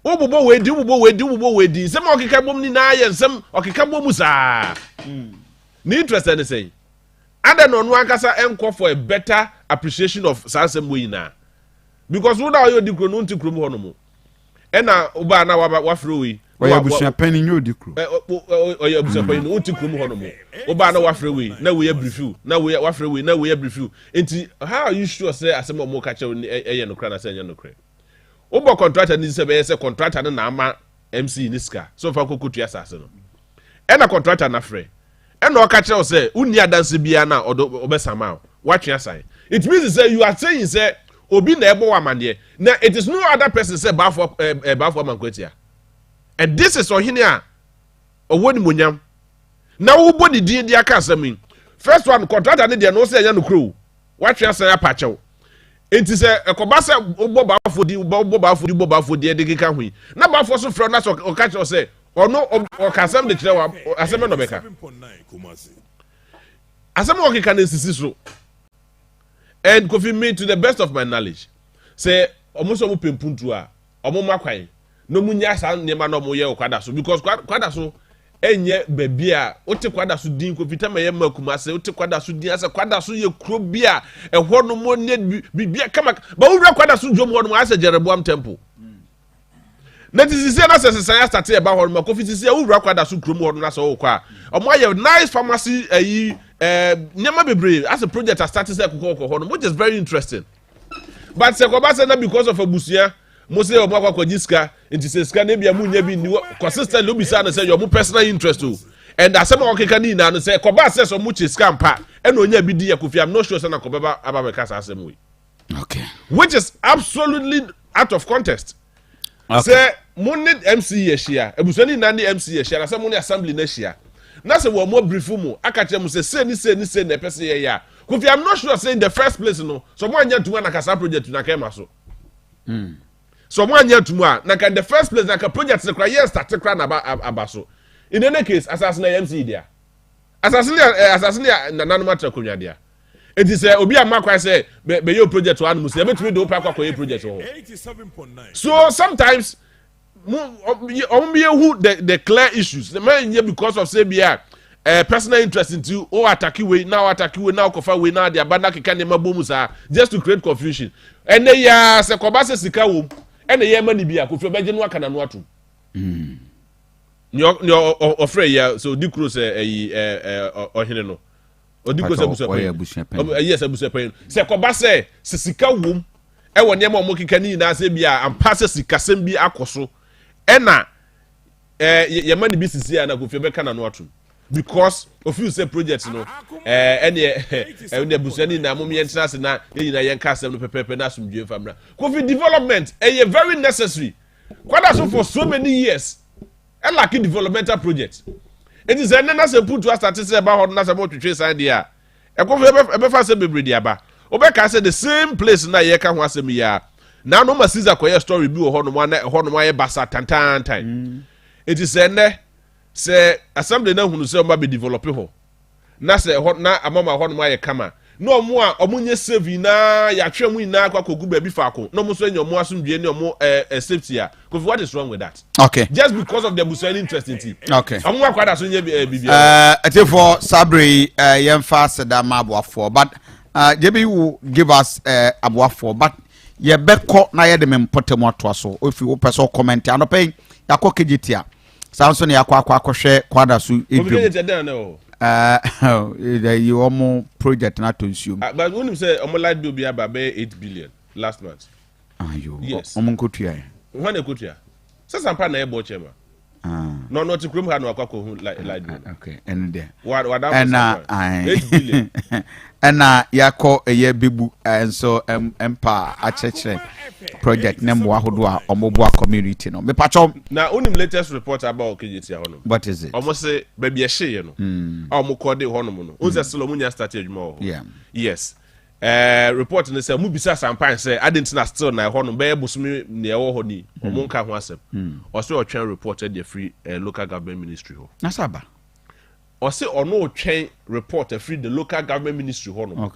wobobɔ wei di wobobɔ wei di wobobɔ wei di nsɛm a ɔkeka bom nyinaa yɛ nsɛm ɔkeka bom saa hmm. ne interest ɛne sɛn adɛ na ɔno ankasa ɛnkɔ for a better appreciation of saa nsɛm wei nyinaa because wo na ɔyɛ odi kuro no nti kurom hɔ nom ɛna wobaa na waba wafrɛ wei ɔyɛ abusuapanyin nyɛ odi kuro ɔyɛ abusuapanyin no wonte kurom hɔ nom wobaa na wafrɛ wei na wei abirifiw na wei wafrɛ wei na wei abirifiw nti how are you sure sɛ asɛm a wɔn ka kyerɛ ɛyɛ nokorɛ anaasɛ ɛnyɛ nokorɛ wobɔ contractor ne sɛ bɛyɛ sɛ contractor no na ama mc ne sika sɛ ɔfa kɔkɔ tua asase no ɛna contractor no afrɛ Ɛna ɔka kyerɛ wo sɛ wonni adanse biara na ɔde ɔbɛsama wo, woatwe asan. It means sɛ you are saying sɛ obi na ɛbɔ wo amaneɛ. Na it is no other person sɛ Bafo eh, eh, Bafo Amankwaatia. And this is ɔhene a ɔwɔ nimonyam. Na wobɔ ne din de aka asɛm yi. First one, contractor ne deɛ no wo sɛ ɛnyɛ nokorɛ o. Woatwe asan apa kyɛw. Enti sɛ ɛkɔba sɛ wobɔ baafoɔ din, wobɔ baafoɔ din, wobɔ baafoɔ din de keka ho yi, na baafoɔ so frɛ wo na sɛ ɔka kyerɛ wo sɛ ɔno ɔka asɛm de kyerɛ wo, asɛm bɛ na ɔbɛka? Asɛm a ɔkeka no nsisi so. And Kofi, me to the best of my knowledge, sɛ ɔmo sɛ ɔmo pɛ mpuntuo a, ɔmo ma kwan na ɔmo nya saa nneɛma na ɔmo yɛ wɔ kwada so because kwada so ɛnyɛ baabi a wote kwada so din kofi tama yɛ ma kumase wote kwada so din asɛ kwada so yɛ kuro bi a ɛhɔ nom ne biribi a kama ba wowura kwada so dwom hɔ nom asɛ Jeroboam temple na ti sisi na sɛ sesan asate ɛba hɔ nom kofi sisi a wowura kwada so kurom hɔ nom na sɛ wokɔ a ɔmo ayɛ nice pharmacy ayi ɛɛ nneɛma bebree asɛ project asate sɛ ɛkokɔ kɔ hɔ nom which is very interesting but sɛ kɔba sɛ na because of abusua mo sɛ ɔmo akɔ akɔgye sika nti sɛ sika no ebia mo nya bi nni hɔ consistently obisa no sɛ yɛ ɔmo personal interest o and asɛm a ɔkeka ne nyinaa no sɛ kɔba sɛ sɛ ɔmo kye sika mpa ɛna onya bi di yɛ kofi i'm not sure sɛ na kɔbɛba aba bɛka saa asɛm wei okay which is absolutely out of contest okay. sɛ mo ne mc yɛ ahyia abusua ne nyinaa ne mc yɛ ahyia na sɛ mo ne assembly no ahyia na sɛ wɔn mo abrifo mu aka kyerɛ mo sɛ sei ne sei ne sei na ɛpɛ sɛ yɛyɛ a kofi i'm not sure sɛ in the first place no sɛ ɔmo anya ntoma na kasa project na kɛma so Hmm. So ɔmo anya atum a na nka in the first place na nka project no kora yɛn start kora na aba aba so. In any case, asase na yɛn si dea. Asase ne eh, asase ne nananom atra konwa dea. Eti sɛ obi ama kwan sɛ bɛyɛ project wɔ anom sɛ yɛbɛtumi de wo pɛ akɔ akɔyɛ project wɔ hɔ. So sometimes mo ɔmo bi ehu the the clear issues na nyɛ because of say bi a eh, personal interest nti o ataki wei na o ataki wei na o kɔfa wei na ade aba na keka nneɛma bɔ mu saa just to create confusion ɛnɛ yaa sɛ kɔba sɛ sika wɔm ɛna yɛ ɛma ne bi a kofi ɔbɛgye no aka n'ano atum hmm. nea ɔfrɛ yi a sɛ odi kuro sɛ ɛyi ɛɛ ɔhene no odi kuro sɛ abusuapanyin ɛyi sɛ abusuapanyin sɛ kɔba sɛ sɛ sika wɔm. ɛwɔ nneɛma a wɔn keka ne nyinaa sɛ bi a ampa sɛ sikasɛm bi akɔ so ɛna ɛɛ yɛma ne bi sisi a na Kofi bɛka n'ano atum because ofin sɛ project no ɛɛ ɛneɛ ɛne abusua ne nyinaa mo yɛn tena ase na yɛn nyinaa yɛn ka asɛm no pɛpɛɛpɛ na asomdwe nfa mra. Kofi, development ɛyɛ very necessary. Kwadaso for so many years ɛlack developmental project, eti sɛ ɛnɛ na sɛ mputu asate sɛ ɛba hɔ no na sɛ mo twetwe san deɛ a, ɛkɔfo ɛbɛfa sɛ bebree de aba. Wobɛka sɛ the same place na yɛka ho asɛm yi a, na no ma Caesar kɔyɛ story bi wɔ hɔ nom ana ɛhɔ nom ayɛ basa tantantan. Eti sɛ ɛnɛ sɛ assembly na hunu sɛ ɔmo abɛ develop hɔ na sɛ ɛhɔ na amama hɔ nom ayɛ kama na ɔmo a ɔmo nye safe nyinaa, yɛatwe ɔmo nyinaa akɔ akɔgu baabi faako na ɔmo nso anya ɔmo asomdue ne ɔmo ɛɛ ɛ safety a, Kofi, what is wrong with that? Just because of the abusua interest nti ɔmo akɔ ada so nye bibi. Ɛtifoɔ, sabere yi yɛmfa aseda ma aboafoɔ, but JB will give us aboafoɔ, but yɛbɛkɔ na yɛde me mpɔtam atoa so. Ofi wopɛ sɛ ɔcomment anɔpɛ yi, yɛakɔ Kejetia, saa nso ne yɛakɔ akɔhwɛ Kwada so. Kofi, edwam. Kejetia den na ɛwɔ? Yi wɔn project no atɔ nsuom. Ah, but wonim sɛ ɔmo light bill bi aba bɛyɛ 8 billion last month? Ayo. Yes. Wɔn nkotua yɛ. Wɔn na ekotua sɛ sampa na ɛbɔ kyɛn ma na ɔno ɔte kurom ha na wakɔ akɔhu light bill. Okay, ɛno deɛ. Wada. Ɛna 8 billion. Ɛna yɛakɔ ɛyɛ Bebu nso mpa akyerɛkyerɛ project ne mmoa ahodoɔ a wɔboa community no, mepatwɔ. Na wonim latest report aba wɔ Kejetia hɔ no? What is it? Ɔmo se baabi ɛhyeeɛ no a ɔmo kɔ de hɔnom no, wohu sɛ still ɔmo nya start adwuma wɔ hɔ. Yes, report no sɛ ɔmo bisa Sampan sɛ adi nti na still na ɛhɔ no bɛyɛ bosome nea ɛwɔ hɔ ni, ɔmo nka ho asɛm. Ɔsɛ ɔtwɛn report ɛde afiri Local Government Ministry hɔ. Na sɛ aba. Ɔsɛ ɔno ɔtwɛn report afiri the Local Government Ministry hɔ nom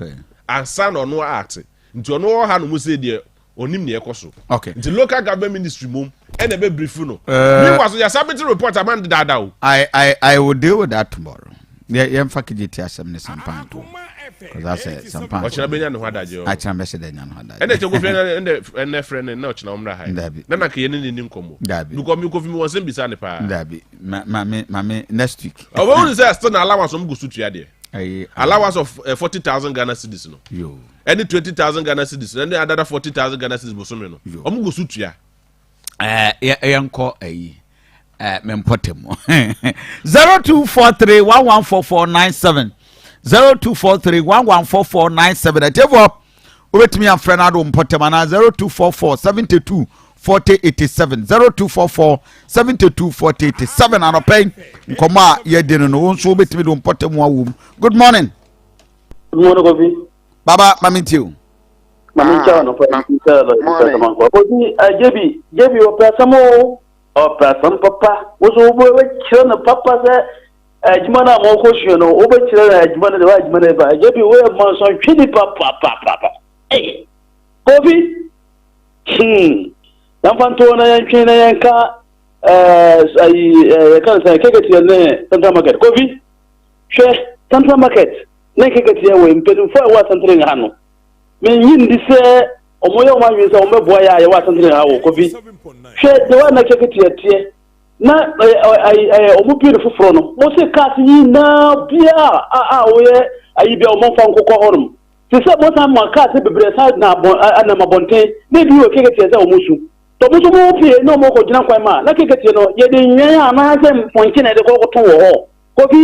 ansa na ɔno ate, nti ɔno wɔ ha nom sɛ deɛ onim nea ɛkɔ so. Nti Local Government Ministry mom ɛna ɛbɛ brief no. Meanwhile so yɛsubmit report ama no dedaada o. I will deal with that tomorrow. Yɛmfa Kejetia asɛm ne Sampan to because asɛ Sampan. Ɔkyerɛ bɛnya ne ho adagye o. Akyerɛ bɛhyɛ dɛ nya ne ho adagye. Ɛnna ɛkyɛ Kofi, ɛnɛ frɛ no na ɔkyena ɔmmra ha yi. Dabi. Na nka yɛne ne ni nkɔmmɔ. Dabi. Because mi Kofi mi wɔ nsɛm bisa ne paa. Dabi, ma ma me ma me next week. Ɔbɛhu sɛ still na allowance ɔmo gu so tua deɛ. Ɛyɛ allowance of 40,000 Ghana cedis no yo. ɛne 20,000 Ghana cedis no ɛne adada 40,000 Ghana cedis bosome no, ɔmo gu so tua. Yɛnkɔ ayi me mpɔtam, 0243114497, 0243114497. Ɛtiɛfoɔ, wobɛtumi afrɛ no ado mpɔtam anaa 0244 72 40 87, 0244 72 40 87. Anɔpɛ yi nkɔmmɔ a yɛdi no, wo nso wobɛtumi de wo mpɔtam awɔ mu. Good morning. Good morning, Kofi. Baba, mame ntie o. Mame nkyɛn no pɛ nkyɛn no pɛ sɛm ankɔ. Kofi, JB, JB ɔpɛ asɛm o, ɔpɛ asɛm papa. Woso wobɛkyerɛ no papa sɛ adwuma no a mɔkɔ sua no, wobɛkyerɛ no adwuma no de wa adwuma no ba. JB woyɛ mansɔntwe nipa papapapa. Ei, Kofi, Yɛmfa ntoɔ na yɛntwe na yɛnka ayi yɛka no sɛ Keketeɛ ne Central Market. Kofi, hwɛ, Central Market ne Keketeɛ wɔ mpanimfoɔ a ɛwɔ Asantene ha no, menyi ndi sɛ wɔyɛ wɔn adwene sɛ wɔbɛboa yɛ a yɛwɔ Asantene ha wɔ. Kofi, hwɛ deɛ wɔn na Keketeɛ teɛ na wɔn bie no foforɔ no, mo se cars nyinaa biara a wɔyɛ ayi bia wɔn mfa nkokɔ hɔnom te sɛ mo san ma cars bebree san na abɔn anam abɔnten na ebi wɔ Keketeɛ sɛ wɔn su tɔ mo nso mo pie na wɔn kɔ gyina kwan mu a na Keketeɛ no yɛde nnwan a anaasɛ mpɔnkye na yɛde kɔ kɔtɔn wɔ hɔ. Kofi,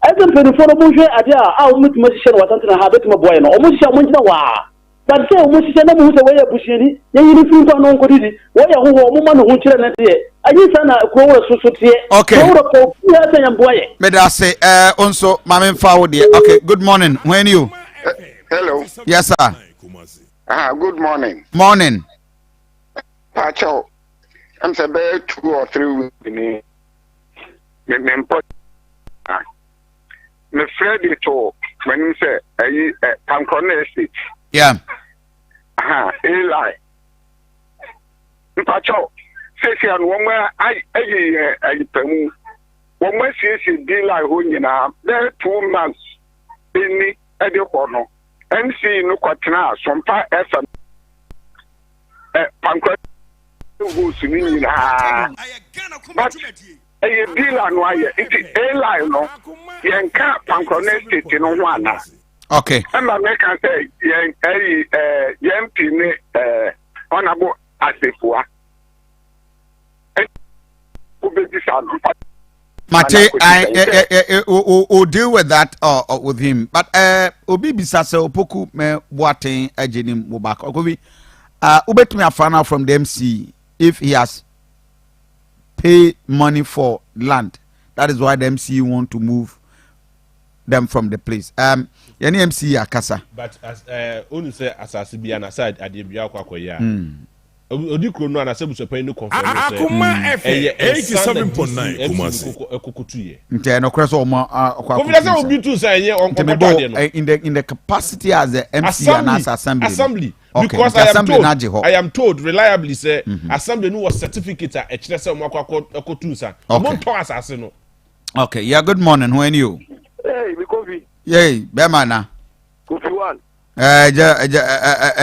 ɛsɛ mpanimfoɔ no monhwɛ adeɛ a wɔn bɛtumi ahyehyɛ no wɔ Asantene ha bɛtumi aboa yɛn no, wɔn hyehyɛ wɔn gyina hɔ a, but sɛ wɔn hyehyɛ na mo hu sɛ wɔyɛ abusuani, yɛyi no firi nkwa no nkɔdidi, wɔyɛ hohoɔ, wɔn ma ne ho kyerɛ no deɛ, ɛnye saa na kuro wura so so teɛ. Kuro wura pɛ obiara sɛ yɛn boa yɛ. Meda ase. Wo nso ma memfa wo deɛ. Okay, good morning. When you? Hello. Yes, sir. Ah, good morning. Morning. Pacho, I'm say bɛyɛ 2 or 3 weeks ni. Me me mpɔ. Ah. Me frɛ de to m'anim sɛ ɛyi ɛ Pankrɔno Estate. Aha, A-line. Mpacho, sɛsi ano wɔn ayi yɛn ayi pamu. Wɔn asiesie D-line hɔ nyinaa bɛyɛ 2 months ɛni ɛde kɔ no. MC no kɔtena Sompa FM ɛ Pankra host no nyinaa, but ɛyɛ dealer no ayɛ nti A-line no yɛnka Pankrɔno Estate no ho ana? Ɛma meka sɛ yɛn ɛyi yɛn MP ne ɛɛ. Honourable Asefua. Wobɛbisa no. Mate, I, I, I, I, we'll, we'll deal with that uh, uh, with him. But uh, Obi bisa sɛ Opoku me Boateng agye ne mu back. Okobi, uh, wobɛtumi afa now from the MC if he has paid money for land. That is why the MC want to move them from the place. Um, yɛne MC akasa. But as uh, onu sɛ asase bi anasɛ adeɛ bi akɔ akɔyɛ a. Odi kuro no anasɛ abusuapanyin no kɔnfɛm no sɛ Akoma FM ɛyɛ nsa na 87.9 DC Kumasi. MC no koko tu yɛ. Nti ɛyɛ nokorɛ sɛ ɔmo akɔ Kofi na akɔtu sɛ nsa. obi tu nsa ɛnyɛ Nti ɔnkɔtɔ mebɔ adeɛ no. in the capacity as the MC Assembly anaasɛ assembly no. Assembly Okay, because nti I am assembly told no agye hɔ. I am told reliably sɛ assembly no wɔ certificate a ɛkyerɛ sɛ ɔmo akɔ akɔ akɔtu nsa. Ɔmo Okay. ntɔn asase no. Okay, yeah, good morning. Who are you? Hey, me Kofi. Yay, bɛrima na. Kofi one. Ɛɛ, ɛgya ɛgya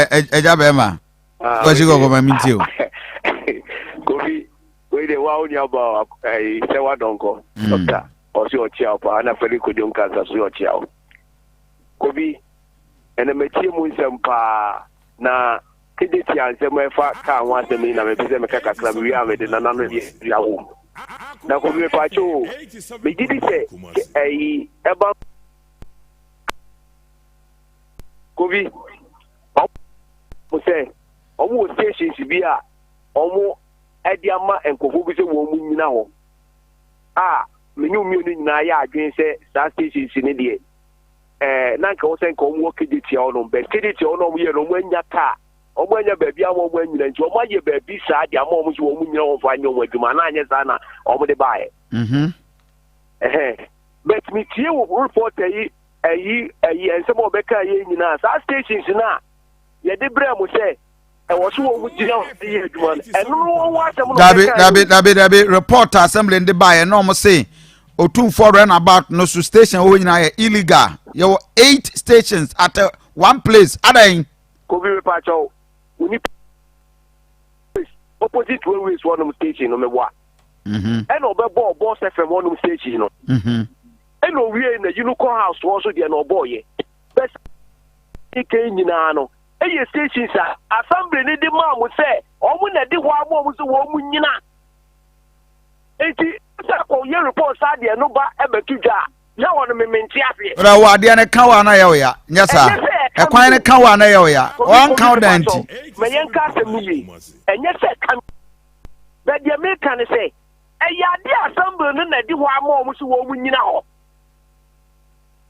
ɛɛ ɛgya bɛrima. Ah, Kwasi kɔkɔ ma mi ti o. Kofi, wei de wa wo nua ba ɛyi sɛ wa dɔnkɔ. Doctor, ɔsi ɔkyia wo paa na Fɛli Kojo Nkansa so ɔkyia wo. Kofi, ɛnna mɛtie mu nsɛm paa na kede tia nsɛm ɛfa kaa ho asɛm yi na mepɛ sɛ meka kakra mewie a mede nana no deɛ awo mu. Na Kofi mepaakyɛ o, megye di sɛ ɛyi ɛba Kofi, ɔmo sɛ ɔmo wɔ stations bi a ɔmo ɛde ama nkurɔfoɔ bi sɛ wɔn mo nyina hɔ a menye mmienu nyinaa yɛ adwene sɛ saa stations ne deɛ na nka wɔ sɛ nka ɔmo wɔ Kejetia hɔ nom, but Kejetia hɔ nom ɔmo yɛ no, ɔmo anya kaa, ɔmo anya baabi ama ɔmo anyina, nti ɔmo ayɛ baabi saa de ama ɔmo sɛ wɔn nyina wɔn fa nyɛ ɔmo adwuma na anyɛ saa na ɔmo de baayɛ. Ɛhɛn, but metie wɔ reporter yi ɛyi nsɛm a ɔbɛka yɛ nyinaa, saa stations na yɛde brɛ mo sɛ ɛwɔ so wɔn mu gyina hɔ de yɛ adwuma no, ɛno no wɔn ho asɛm na Dabi ɔbɛka dabi yɛ. Dabi dabi, report assembly de ba yɛ na ɔmo se Otumfoɔ roundabout no so station wɔ nyinaa yɛ illegal. Yɛwɔ eight stations at one place adan. Kofi, mepakyɛw, oni opposite railways hɔnom station no meboa, ɛna ɔbɛbɔ Boss FM hɔnom station no, ɛna owie na Unicorn House hɔ nso deɛ na ɔbɔɔyɛ bɛs kan nyinaa no, ɛyɛ stations a assembly ne de maa mo sɛ ɔmo na de hɔ ama ɔmo sɛ wɔn mo nyina. Nti sɛ akɔyɛ report saa deɛ no ba ɛbɛto dwa a, na wɔn memente aseɛ. Ɔdà wɔ adeɛ no ka wɔ ana yɛ ɔya nyɛ saa. Ɛnyɛ sɛ ɛka ɛkwan mi no ka wɔ ana yɛ ɔya Kofi, ɔnka wo dan Kofi, nti. Ma yɛnka asɛm no yie. Ɛnyɛ sɛ ka bɛ deɛ meka ne sɛ ɛyɛ ade a assembly no na di hɔ ama ɔmo sɛ wɔn mo nyina hɔ.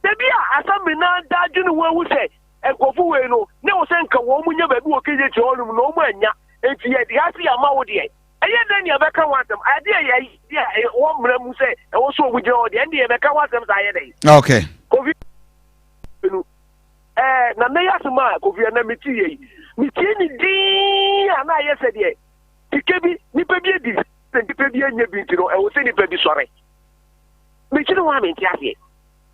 Dabi a assembly na da adwene ho ahu sɛ nkurɔfo wei no ne wɔ sɛ nka wɔn mo nya baabi wɔ Kejetia hɔnom na wɔn anya, nti yɛde ha se ama wo deɛ, ɛyɛ dɛn ne yɛbɛka ho asɛm? Ade a yɛ a ɛwɔ mmara mu sɛ ɛwɔ so ɔmo gyina hɔ deɛ, ɛnde yɛbɛka ho asɛm saa yɛ dɛn? Kofi no na mɛyɛ asɛm a Kofi ɛna meti yɛ yi, metie ne din a na ayɛ sɛ deɛ sika bi nipa bi adi sɛ nipa bi anya bi, nti no ɛwɔ sɛ nipa bi sɔre mekyiri ho a mente aseɛ.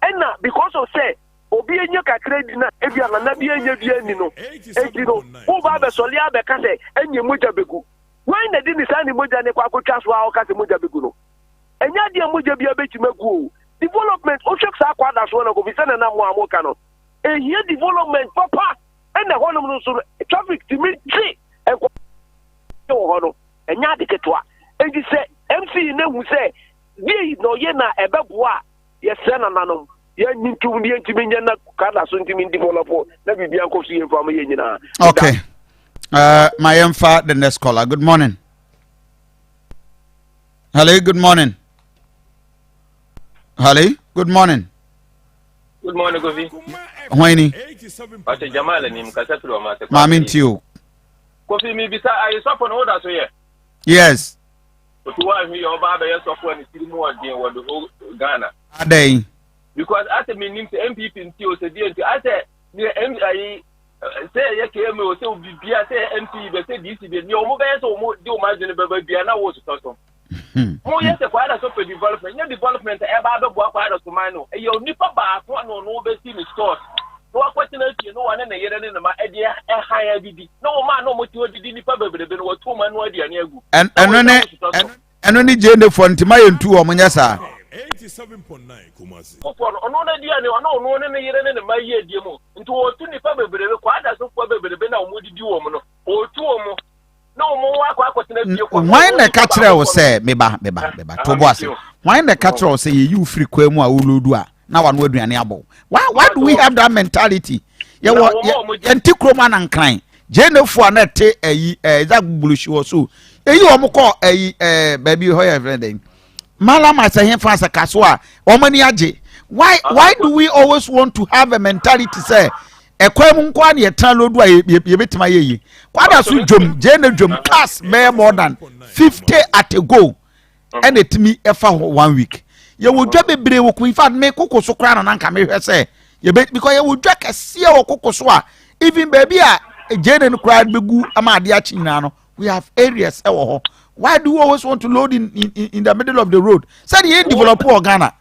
Ɛna because of sɛ obi anya kakra di na ebi anana bi anya bi ani no, enti no woba abɛsɔle abɛka sɛ ɛnyɛ mogya bɛgu wɔn na di ne saa ne mogya ne kɔ akɔtwa so a ɔka sɛ mogya bɛgu no, ɛnyɛ adeɛ a mogya bi abɛtumi agu o. Development, wohwɛ saa kɔ adasoɔ na Kofi sɛ nana mo a moka no, ɛhia development papa. Ɛna hɔnom no nso no traffic tumi gye nkɔ wɔ hɔ no, ɛnyɛ ade ketewa. Enti sɛ MC no hu sɛ deɛ na ɔyɛ na ɛbɛboa a, yɛsrɛ nananom yɛnyi ntom ne yɛntumi nyɛ na kada so ntumi develop na biribia nkɔ so yɛmfa ma yɛ nyinaa. Okay. Ma yɛmfa the next caller. Good morning. Hello, good morning. Hello, good morning. Good morning, Kofi. Hwan ni? Ɔkyɛ Jamal anim kasa firi ɔmo ase. Maame nti o. Kofi, mi bisa ayi, sɔfo no woda so yɛ? Yes. Kofi, wa ahwi yɛ ɔba abɛyɛ sɔfo a ne tiri mu ɔden wɔ the whole Ghana. Adɛn? Because asɛ mi nim sɛ NPP nti o, sɛ deɛ nti asɛ ne M ayi sɛ ɛyɛ KMA o, sɛ obi bia, sɛ ɛyɛ MP bɛ, sɛ DC bɛ, nea ɔmo bɛyɛ sɛ ɔmo de ɔmo adwene bɛba bia na wɔ sotɔ so. Mo yɛ sɛ Kwada so pɛ development, nyɛ development a ɛba abɛboa Kwada so man no. Ɛyɛ onipa baako na ɔno bɛsi ne stores na wakɔtena fie na wɔne ne yere ne ne ma ɛde ɛhan adidi, na wɔn a na wɔn te hɔ didi nipa bebrebe no wɔtu wɔn ano aduane agu. Ɛno ne ɛno ne gyendefoɔ nti ma yɛntu wɔn nyɛ saa. Foforɔ no, ɔno n'aduane ɔno ɔno ne ne yere ne ne ma yie die mu, nti wɔtu nipa bebrebe, Kwada sofoɔ bebrebe na wɔn didi wɔn no, wɔtu wɔn. Hwan na ɛka kyerɛ wo sɛ meba meba meba to bo ase? Hwan na ɛka kyerɛ wo sɛ yɛyi wo firi kwan mu a wolodu a na wano aduane abɔ? Why do we have that mentality? Yɛwɔ yɛnte kurom anankran. Gyenefo a na ɛte ɛyi ɛɛ ɛdza gbulusi wɔ so. Eyi wɔn kɔ ɛyi ɛɛ baabi hɔ yɛ fɛn dɛn. Mallam asɛ hefa asɛ kaso a wɔn ani agye. Why do we always want to have a mentality sɛ ɛkwan mu nko ara na yɛtena lodu a yɛbɛtumi ayɛ yie? Kwada so dwom gyeene dwom cars bɛyɛ more than 50 at a go ɛna ɛtumi ɛfa hɔ one week. Yɛwɔ dwa bebree wɔ in fact me koko so koraa na nanka mehwɛ sɛ yɛbɛ because yɛwɔ dwa kɛseɛ wɔ koko so a even baabi a gyeene no koraa bɛgu ama adeɛ akye nyinaa no, we have areas ɛwɔ hɔ. Why do you always want to load in the middle of the road? Sɛdeɛ yɛn develop wɔ Ghana.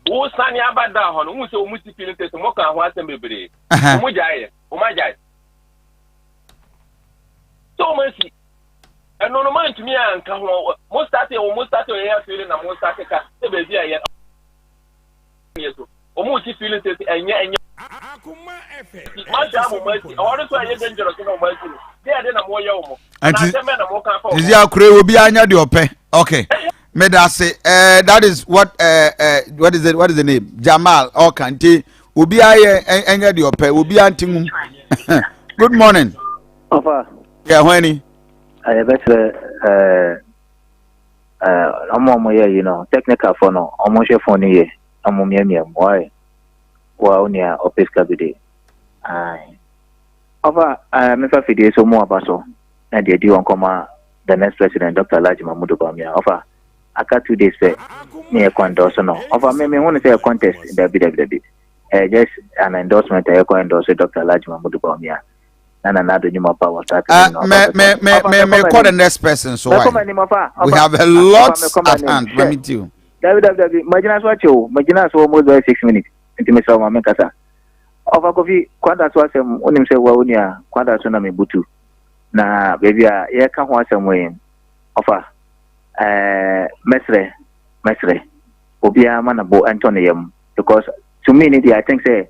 Wo sane aba da hɔ no, wohu sɛ wɔn si filling station, mo ka ho asɛm bebree. Wɔn gyae yɛ, wɔn agyae. Sɛ wɔn asi, ɛno no mantumi anka ho, mo start wɔn mo start yɛ filling na mo start ka sɛ baabi a yɛ yɛ so. Wɔn si filling station ɛnyɛ ɛnyɛ. Mahwɛ a mo asi, ɛhɔ no so ɛyɛ dangerous na wɔn asi no. Deɛ ɛde na mo yɛ wɔn. Nti sisi akure obi anya deɛ ɔpɛ. Okay. Medase. That is what is it? What is the name? Jamal. Okay. Nti obi ayɛ ɛnyɛ deɛ ɔpɛ. Obi ante ngum. Good morning. Ɔfa. Yɛ hɔn ni. Yɛbɛsrɛ ɔmo a ɔmo yɛ yi no technical fo no ɔmo nhwɛ phone no yie na ɔmo miamia mu why wa wo nua ɔpɛ sika bi de. Ae. Ɔfa mefa fidie so mu aba so na deɛ di wɔn kɔma the next president Dr. Alhaji Mahmoud Bawumia. Ɔfa aka 2 days pɛ ne yɛ kɔ endorse no. Ɔfa me hu no sɛ yɛ contest, dabi dabi dabi, ɛyɛ just an endorsement a yɛkɔ endorse Dr. Alhaji Mahmoud Bawumia na Nana Addo nnwuma pa wɔ start. Me me me me me call the next person so why we have a lot at hand. Let me tell you. Dabi dabi dabi, magyina so akyɛ o, magyina so almost bɛyɛ 6 minutes nti mesrɛ wo ma menkasa. Ɔfa Kofi, Kwada so asɛm, wonim sɛ woa wo nua Kwada so na mebutu na baabi a yɛka ho asɛm yi. Ɔfa ɛɛ mɛsrɛ mɛsrɛ obiara ma na bo ɛntɔ ne yam because to me ne deɛ, I think sɛ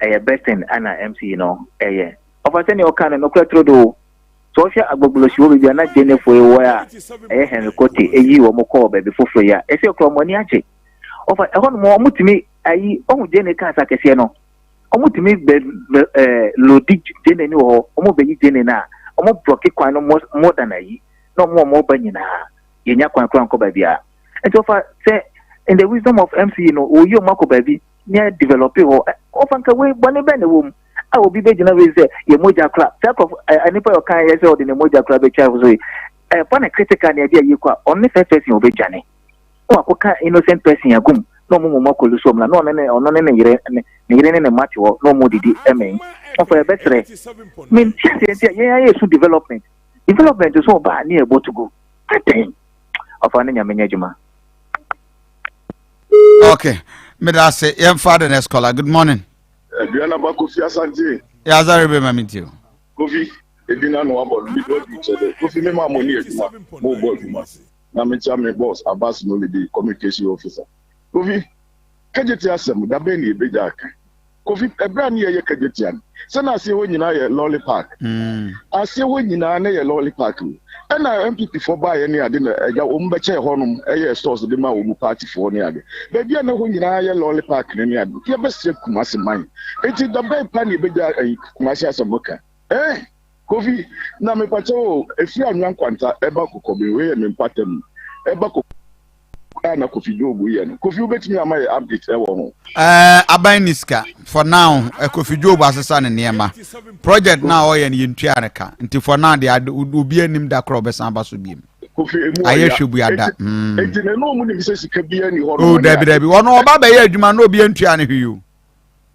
ɛyɛ best thing ana MC no ɛyɛ. Ɔfa sɛnea ɔka no nokorɛ toro do sɛ ɔhwɛ Agbogbloshie wɔ baabi a na Gyenefoɔ yi wɔ a ɛyɛ Henry Kote eyi wɔn kɔɔ baabi foforɔ yi a ɛsɛ kora wɔn ani agye. Ɔfa ɛhɔ nom wɔn tumi ayi ɔho gyene cars akɛseɛ no, wɔn tumi bɛ bɛ load gyene ni wɔ hɔ, wɔn bɛyi gyene no a wɔn block kwan no more than ayi na wɔn a wɔn ba nyinaa yɛnya kwan kora nkɔ baabi a. Nti ɔfa sɛ in the wisdom of MC no oyi wɔn akɔ baabi ne develop hɔ. Ɔfa nka wei bɔne bɛn na ɛwɔ mu a obi bɛgyina wei sɛ yɛ mogya kora saa nkurɔfo ɛ nipa yɛ ɔkan yɛ sɛ ɔde ne mogya kora bɛtwa so yi ɛfa ne critical ne ɛde ayi kɔ a ɔno ne first person ɔbɛdwane na wakɔka innocent person agum na ɔmo mɔmɔ akɔlu so ɔmo na ɔno ne ɔno ne ne yere ne ne yere ne ne mma te hɔ na ɔmo didi ɛmɛn. Ɔfɔ yɛbɛsrɛ mente aseɛ nti a yɛn ayɛ so development development so ɔbaa ne yɛ bɔ to go adɛn. Ɔfa ne Nyame nyɛ adwuma. Okay, medase. Yɛmfa the next caller. Good morning. Aduana ba Kofi Asante. Yɛazare bɛ ma me tio. Kofi, ebi na no abɔ no bi do adu kyɛ dɛ. Kofi, me ma mo ne adwuma, mo bɔ adwuma. Na me kyia me boss Abbas Nolide, communication officer. Kofi, Kejetia asɛm da bɛn na yɛbɛgya aka? Kofi, ɛberɛ a ne yɛyɛ Kejetia no, sɛ na aseɛ hɔ nyinaa yɛ lolly park. Aseɛ hɔ nyinaa na yɛ lolly park o. Ɛna NPP foɔ baeɛ ne ade na ɛgya wɔn bɛkyɛɛ hɔnom ɛyɛ stores de ma wɔn party foɔ ne ade. Baabi a na hɔ nyinaa yɛ lolly park no ne ade. Yɛbɛsrɛ Kumasi man. Enti da bɛn pa na yɛbɛgya ɛyi Kumasi asɛm ka? Eh! Kofi, na mepakyɛ o, ɛfiri Anwea Nkwanta ɛba Kɔkɔben, wei yɛ me mpata mu, ɛba Kɔkɔben a na Kofi Job yɛ no. Kofi, wobɛtumi ama yɛ update ɛwɔ ho? Ɛɛ aban ni sika for now. Kofi Job asesa ne nneɛma. Project na ɔyɛ no yɛntua ne ka nti for now deɛ obi anim da korɔ ɔbɛsan aba so biem. Kofi, emu ayɛ ɔya. Hwɛ buada. Enti na ɛna ɔmu nim sɛ sika biara ni hɔ Oh, dabi dabi, ɔno ɔba bɛyɛ adwuma na obi antua ne hwee o.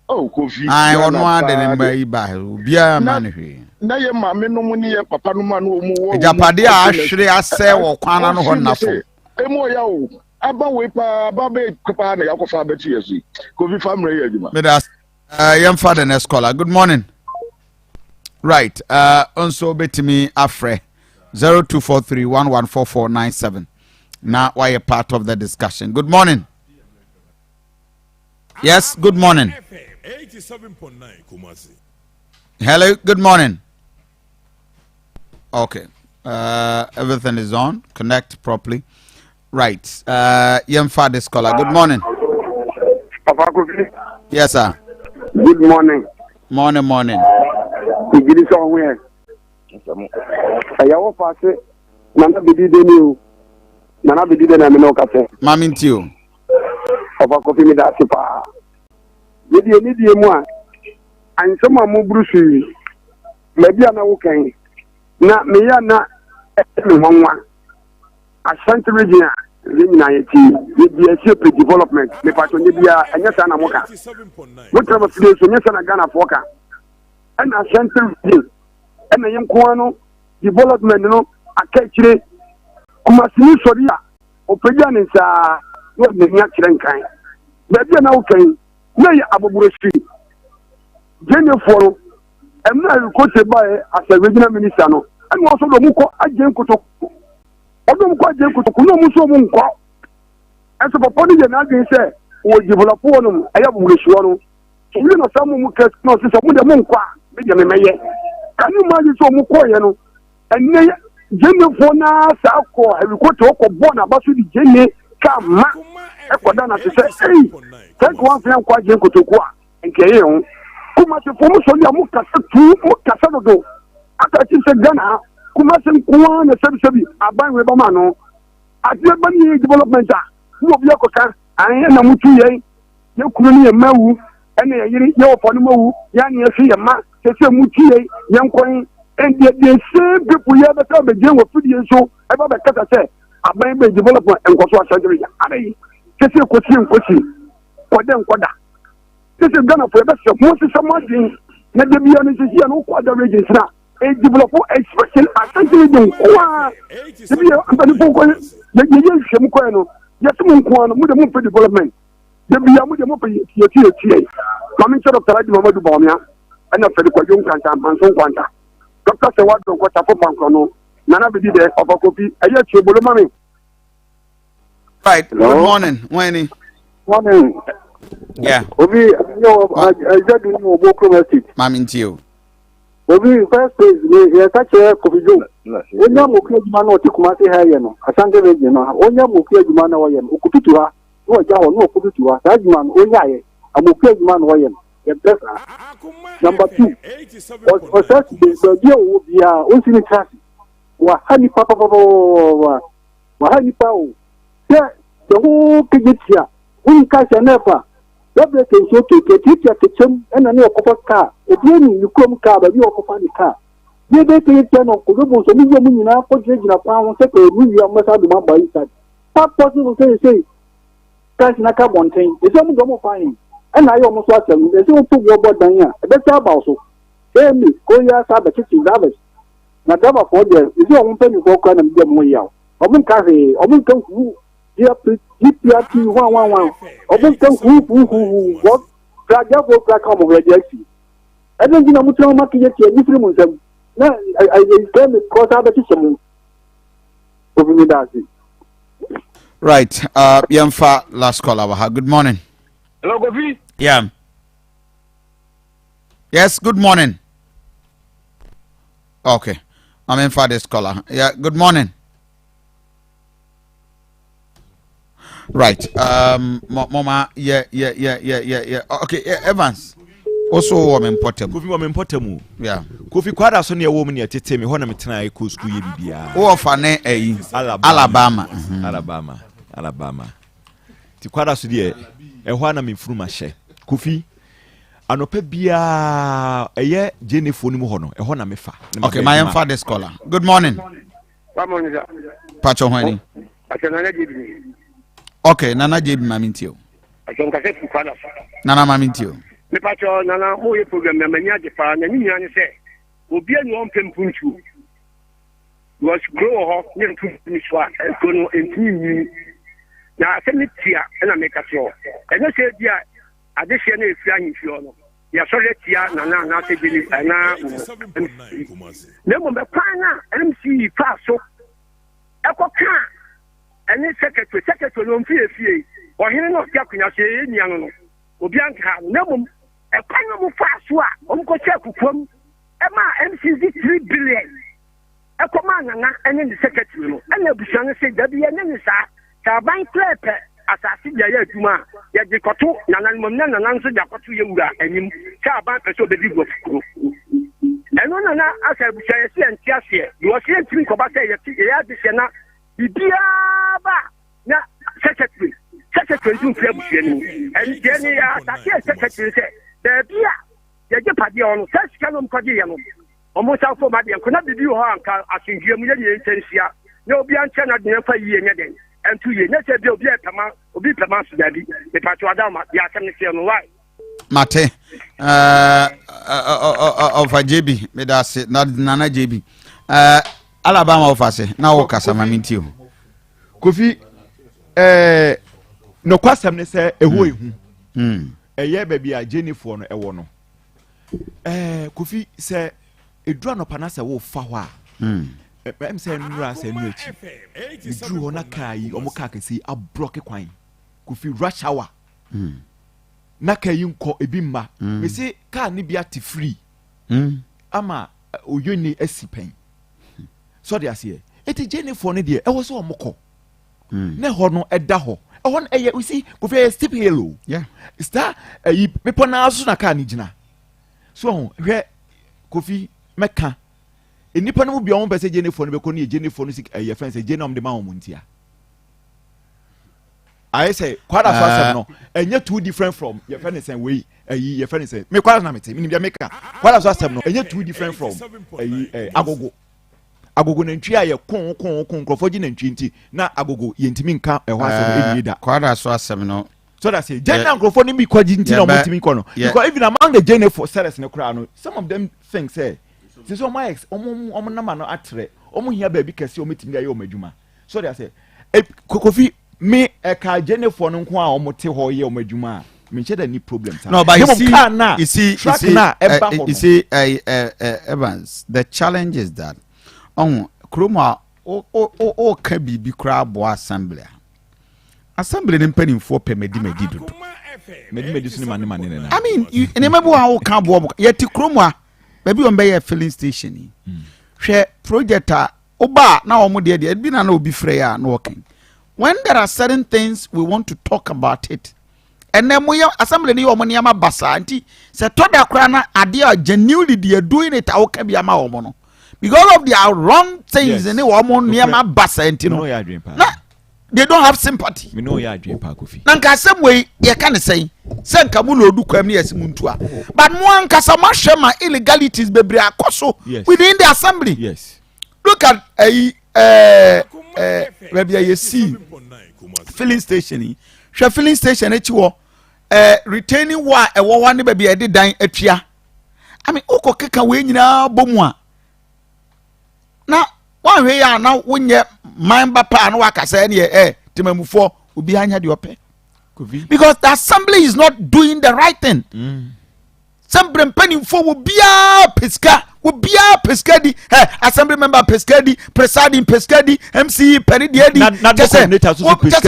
Oh, Kofi, Ayi Ghana ɔno ade ne paa mma de. yi ba obiara ma Na ne hwee. Na yɛ maame nom ne yɛ papa nom a na wɔn wɔ wɔn Agyapadeɛ a containers. ahwere asɛe wɔ kwan ano hɔ Kofi, nna me fam. se emu ɔya o. Aba wei paa, aba bɛyɛ paa na yɛakɔfa abɛto yɛ so yi. Kofi, fa mmerɛ yɛ adwuma. Meda yɛmfa the next caller. Good morning. Right, nso bɛtumi afrɛ 0243114497 na wayɛ part of the discussion. Good morning. Yes, good morning. Hello, good morning. Okay. Everything is on. Connect properly. Right. Yɛmfa this caller. Good morning. Papa Kofi. Yes, sir. Good morning. Morning, morning. Ìgidi sọ ọ̀hún yẹn. Ẹ̀yà wọ́n fa ase Nana bedi de ni o. Nana bedi de na mi na ɔkasɛ. Maame nti o. Ɔfa Kofi mi da ase paa. Yɛdeɛ ne deɛ mu a nsɛm a moburu so yi baabi a na woka yi na meyɛ na ɛyɛ me nwanwa. Ashanti region a yɛn nyinaa yɛte yi, yɛdi asie pɛ development. Mepatwɔ nyɛ biara, ɛnyɛ saa na moka. Motra mo fidie so, nyɛ saa na Ghanafoɔ ka. Ɛna Ashanti region, ɛna yɛn nko ara no development no aka akyire. Kumasini sɔre a, ɔpagya ne nsa na ɔde n'ani akyerɛ nkan. Baabi a na woka yi, na ɛyɛ abɔborɔsiri. Gyenefoɔ no, Mmerɛ a Rikose baeɛ as a regional minister no, ɛna ɔsɔ de ɔmo kɔ agye nkotoku. Ɔde ɔmo kɔ agye nkotoku na ɔmo nso ɔmo nkɔ. Ɛnso papa no yɛ n'adwene sɛ wɔ develop hɔ nom, ɛyɛ aboburosuɔ no. So wie na ɔsan mo ɔmo kɛ na ɔse sɛ ɔmo deɛ mo nkɔ a, me deɛ me mɛyɛ. Can you imagine sɛ ɔmo kɔɔyɛ no, ɛnɛ Gyenefoɔ no ara saa kɔ Harikote hɔ kɔ bɔɔ n'aba so de Gyene kaa ma ɛkɔda n'ase sɛ ei, sɛ nka wamfa yɛn nkɔ agye nkotoku a. Nka ɛyɛ ho. Kumasi fo mo sɔre a mo kasa tuu mo kasa dodo. Aka akyi sɛ Ghana ha Kumasi nko ara na sɛbi sɛbi aban wei bɛma ano. Adeɛ ba ne yɛ development a ne obi akɔka ae ɛna mo tu yɛn yɛ kunu ne yɛ mma awu ɛna yɛ yere yɛ wɔfa no awu yɛ ne yɛhwe yɛ mma sɛ sɛ mo tu yɛn yɛn kwan and the, the same people yɛ bɛsɛ bɛgyina wɔ fidie so ɛba bɛkasa sɛ aban bɛ development nkɔso ahyɛnkyere yɛ ada yi sɛ sɛ kɔsie nkɔsie kɔdɛ nkɔda. Sese Ghana fo yɛbɛsrɛ mo sesa mo adwen na da bia no sisi a no wokɔ other regions na e develop especially Ashanti region nko a ebi yɛ mpanimfo nkɔ yɛyɛ nhwehwɛmu kɔɛ no yɛse mo nko a no mo de mo mpɛ development da bia mo de mo pɛ yɛtie yɛtie ma menkyɛ Dr. Alhaji Mamadu Bawumia ɛna Fɛde Kwadwo Nkwanta Mpanso Nkwanta Dr. Sɛwa Donkɔ Tafo Pankorɔ no Nana Bedi dɛ Ɔfa Kofi ɛyɛ tuobolo ma me. Right. Hello? Good morning. Wayne. Morning. Yeah. Obi, Ajadu ni Obo Krom Estate. Mami nti o. Obi, first place, me yɛ ka kyerɛ Kofi Joe. Onya moku adwuma na ɔte Kumasi ha yɛ no, Ashanti region no, onya moku adwuma na ɔyɛ no, okututu ha, na ɔgya hɔ, na ɔkututu ha. Saa adwuma no, onya yɛ. Amoku adwuma na ɔyɛ no. Yɛmpɛ saa. Number two, ɔsɛ baabi a ɔwɔ biara, ɔnsi ne tiri ase. Waha nipa papapapapa. Waha nipa o. Sɛ the whole Kejetia, wonni cars a na ɛfa. Bɛbrɛ kɛ nsuo tɔ eti atiatia kɛkyɛm ɛna ne ɔkɔfa car. Obi ani ne kurom car baabi a ɔkɔfa ne car. Deɛ bɛyɛ Kejetia no Kojo Bonsu ɔmo yi ɔmo nyinaa kɔ gyina gyina kwan ho sɛ kɛ ɔmo wie a ɔmo bɛsa adom aba inside. How possible sɛ sesei cars no aka abɔnten. Ɛsɛ ɔmo deɛ ɔmo fa he? Ɛna ayɛ ɔmo so asɛm no. Ɛsɛ woto boɔ bɔ dan a ɛbɛsa aba wo so. Sɛ ɛmi kɔ yi ara saa bɛkyekye drivers. Na driverfoɔ deɛ, mese wɔn mpanimfoɔ koraa na medi wɔn ho yaw. Wɔn nka hwee, wɔn nka huu, GPRT hwan hwan hwan, wɔn nka huu huu huu huu, wɔn pragyafoɔ koraa ka wɔn ho yɛde asi. Ɛdɛn nti na motena hɔ ma keyɛ tia firi mo nsam na ɛyɛ me kɔ saa bɛkyekyɛ mo. Obi mi da ase. Right, yɛmfa last call wɔ ha. Good morning. Hello, Kofi. Yeah. Yes, good morning. Okay. I'm in for this caller. Yeah, good morning. Right. Mama, yeah, yeah, yeah, yeah, yeah, yeah. Okay, yeah, Evans. Also, wɔ me mpɔtam. Kofi wɔ me mpɔtam o. Yeah. Kofi kwada so ne ɛwɔ mu ne ɛtete me hɔ na metena ɛkɔ sukuu yɛ biribiara. Wowɔ fa ne ɛyi. Alabama. Alabama. Mm-hmm. Alabama. Alabama. Ti kwada so deɛ ɛhɔ a na me mfunum ahyɛ. Kofi. Anɔpa biara ɛyɛ Gyenefoɔ no mu hɔ no, ɛhɔ na mefa. Okay, ma yɛmfa this caller. Good morning. Good morning, sir. Pacho ho ani. Pacho Nana JB. Okay, Nana JB ma mintie o. Pacho nkasa fi kwala. Nana ma mintie o. Me pacho Nana mo yɛ program na mani agye paa na ne nyinaa ne sɛ obi ani ɔmpɛ mpuntuo. Because kuro wɔ hɔ ne mpuntuo ni so a kuro no ntumi nyini. Na asɛm ne tia ɛna meka kyerɛ ɛnyɛ sɛ bi a Adehyeɛ no a ɛfiri ahemfie hɔ no, yɛasɔre atia Nana anaasɛ Gyeni anaa MC. Na mmom ɛkwan no a MC faa so ɛkɔkaa ɛne secretary, secretary no ɔmfiri efie, ɔhene no ɔte akonnwa so yɛyɛ nua no no, obi ankaa no. Na mmom ɛkwan no wɔn faa so a wɔn kɔhyɛ kukuam ɛmaa MC di 3 billion. Ɛkɔmaa Nana ne ne secretary no, ɛna abusua no se dabi yɛnyɛ no saa, sɛ aban koraa repɛ asase de ayɛ adwuma a, yɛde kɔto Nana no anim na Nana nso de akɔto yɛn wura anim sɛ aban pɛ sɛ ɔbɛdi Boafukuro. Ɛno na na asɛ abusua yɛse yɛnte aseɛ, because yɛntumi nkɔba sɛ yɛte yɛyɛ adehyeɛ na biribiara ba a na secretary secretary nso mfiri abusua no mu. Ɛno deɛ ne yɛ asase yɛ secretary sɛ baabi a yɛgye padeɛ hɔ no, saa sika no ɔmkɔgyeeɛ no, Wɔn nsa mfa wɔn adeɛ nkɔ. Na biribi wɔ hɔ a anka asomdwoeɛ mu yɛn nyinaa nsa nhyia na obiara nkyerɛ n'adwene na ɛmfa yie nyɛ dɛn ɛnto yie. Nyɛ sɛ ebia obi repɛ ma obi repɛ ma so daabi. Mepakyɛw Adaoma deɛ asɛm no teɛ no why? Mate. Ɔfa JB, meda ase. Nana JB. Alabama ɔfa ase na wo kasa ma mentie o. Kofi, eh, nokwasɛm ne sɛ ɛhɔ ehu. Ɛyɛ baabi a Jennyfoɔ no ɛwɔ no. Ɛɛ Kofi sɛ eduru anɔpa na sɛ wofa hɔ a hmm. ɛm sɛ nnura sɛ nnura akyi meduru hɔ na kaa yi ɔmo kaa kɛse yi ablɔke kwan Kofi rush hour hmm. na kaa yi nkɔ ebi mma hmm. mese kaa ne bi ate free ama oyoni asi pɛn sɔde aseɛ eti gyenefoɔ no deɛ ɛwɔ sɛ ɔmo kɔ. Mm. Na ɛhɔ no ɛda hɔ. Ɛhɔ no ɛyɛ you see Kofi ɛyɛ steep hill o. Yeah. Star ɛyi bepɔ naa so na kaa no gyina. So ɔho hwɛ Kofi mɛka nnipa no mu bi a wɔn pɛ sɛ gyenefoɔ no bɛkɔ no yɛ gyenefoɔ no sika ɛyɛ fɛn sɛ gyene a wɔn de ma wɔn ntia. Ayɛ sɛ kwada so asɛm no ɛnyɛ too different from yɛfɛ ne sɛn wei ɛyi yɛfɛ ne sɛn me kwada na mete menim deɛ meka kwada so asɛm no ɛnyɛ too different from ɛyi ɛ agogo. Agogo nantwi a yɛ ko ko ko nkurɔfoɔ gye nantwi nti na agogo yɛntumi nka ɛhɔ asɛm eh, ɛnwie da. Kwada so asɛm no. So that's it. Gye na nkurɔfoɔ no bi kɔgye nti na wɔn ntumi kɔ no. Because even among the Jane for sellers no koraa no some of them think sɛ sɛ sɛ wɔn ayɛ wɔn wɔn nam ano atrɛ wɔn hia baabi kɛse wɔn tumi de ayɛ wɔn adwuma. So that's it. Eh, Kofi me ɛka Jane for no nko a wɔn te hɔ yɛ wɔn adwuma a menhyɛ da ni problem saa. No, but you see, car na, you see, truck you see, na ɛba hɔ no. You see, Evans, the challenge is that ɔho kurom a ɔka biribi koraa aboa assembly a assembly ne mpanimfoɔ pɛ madi madi dodo. Madi madi so ne ma ne ma ne ne na. I mean, nneɛma bi wɔ a woka aboa mo yɛte kurom a baabi wɔn bɛyɛ filling station yi hwɛ project a woba a na wɔn deɛ deɛ ebi na na obi frɛ yɛ a na wɔka when there are certain things we want to talk about it ɛnɛ mo yɛ assembly no yɛ wɔn nneɛma basaa nti sɛ tɔ da koraa na adeɛ a genuinely they are doing it a wɔka bi ama wɔn no because of their wrong things ne wɔn nneɛma basaa nti no na they don't have sympathy. Na nka asɛm wei yɛka ne sɛn sɛ nka mo loodu kwam ne yɛsi mo ntua but mo ankasa mo ahwɛ ma illegalities bebree akɔ so within the assembly. Yes. Look at ɛyi ɛɛ ɛɛ baabi a yɛsi filling station yi hwɛ filling station akyi wɔ ɛɛ retaining wall a ɛwɔ hɔ ne baabi a yɛde dan atua I mean wokɔ keka wei nyinaa bɔ mu a na woanhwɛ yi a na wonyɛ man ba paa na waka sɛ ɛneɛ ɛ temamufoɔ obi anya deɛ ɔpɛ because the assembly is not doing the right thing. Mm. Sɛ mbrɛ mpanimfoɔ wɔ biara pɛ sika wɔ biara pɛ sika di ɛ assembly member pɛ sika di presiding pɛ sika di mce pɛ ne deɛ di kyɛ sɛ kyɛ sɛ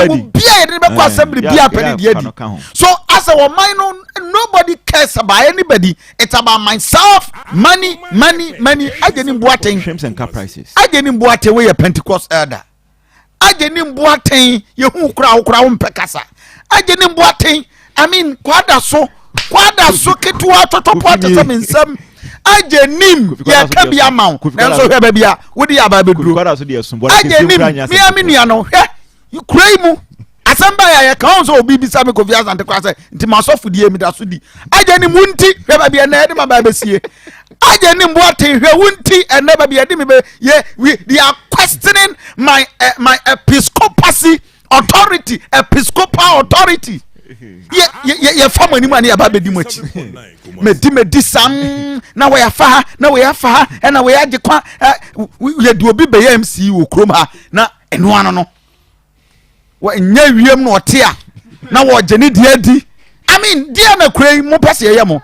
wɔ biara yɛde ne bɛkɔ assembly biara pɛ ne deɛ di so asɛ wɔ man no nobody cares about anybody it's about myself money money money agye ne mbu aten agye ne mbu aten wɔyɛ pentecost elder. Agye ne mboaten yehu koraa wo koraa wompɛ kasa agye ne mboaten I mean kwada so kwada so ketewa tɔtɔpɔ te sɛ me nsam agye nim yɛka bi ama wo nanso hwɛ baabi a wode yɛ aba bɛduro agye nim mea me nua no hwɛ kura yi mu asɛm ba yɛ yɛka wɔn sɛ obi bisa me Kofi Asante koraa sɛ nti ma asɔfo die mi da so di agye nim wo nti hwɛ baabi ɛnɛ ɛde ma ba bɛsie agye nim boaten hwɛ wo nti ɛnɛ baabi ɛde mi bɛ yɛ we they are questioning my uh, my episcopacy authority episcopal authority yɛ yɛ yɛ fa mo anim a ne yɛ ba bɛdi mo akyi mɛdi mɛdi sam na wɔyɛ afa ha na wɔyɛ afa ha ɛna wɔyɛ agye kwa ɛ yɛde obi bɛyɛ mc wɔ kurom ha na ɛno ano no. Wɔnyɛ wiem na ɔte a na wɔgye ne deɛ di. I mean deɛ na kura yi mo pɛ sɛ yɛyɛ mo.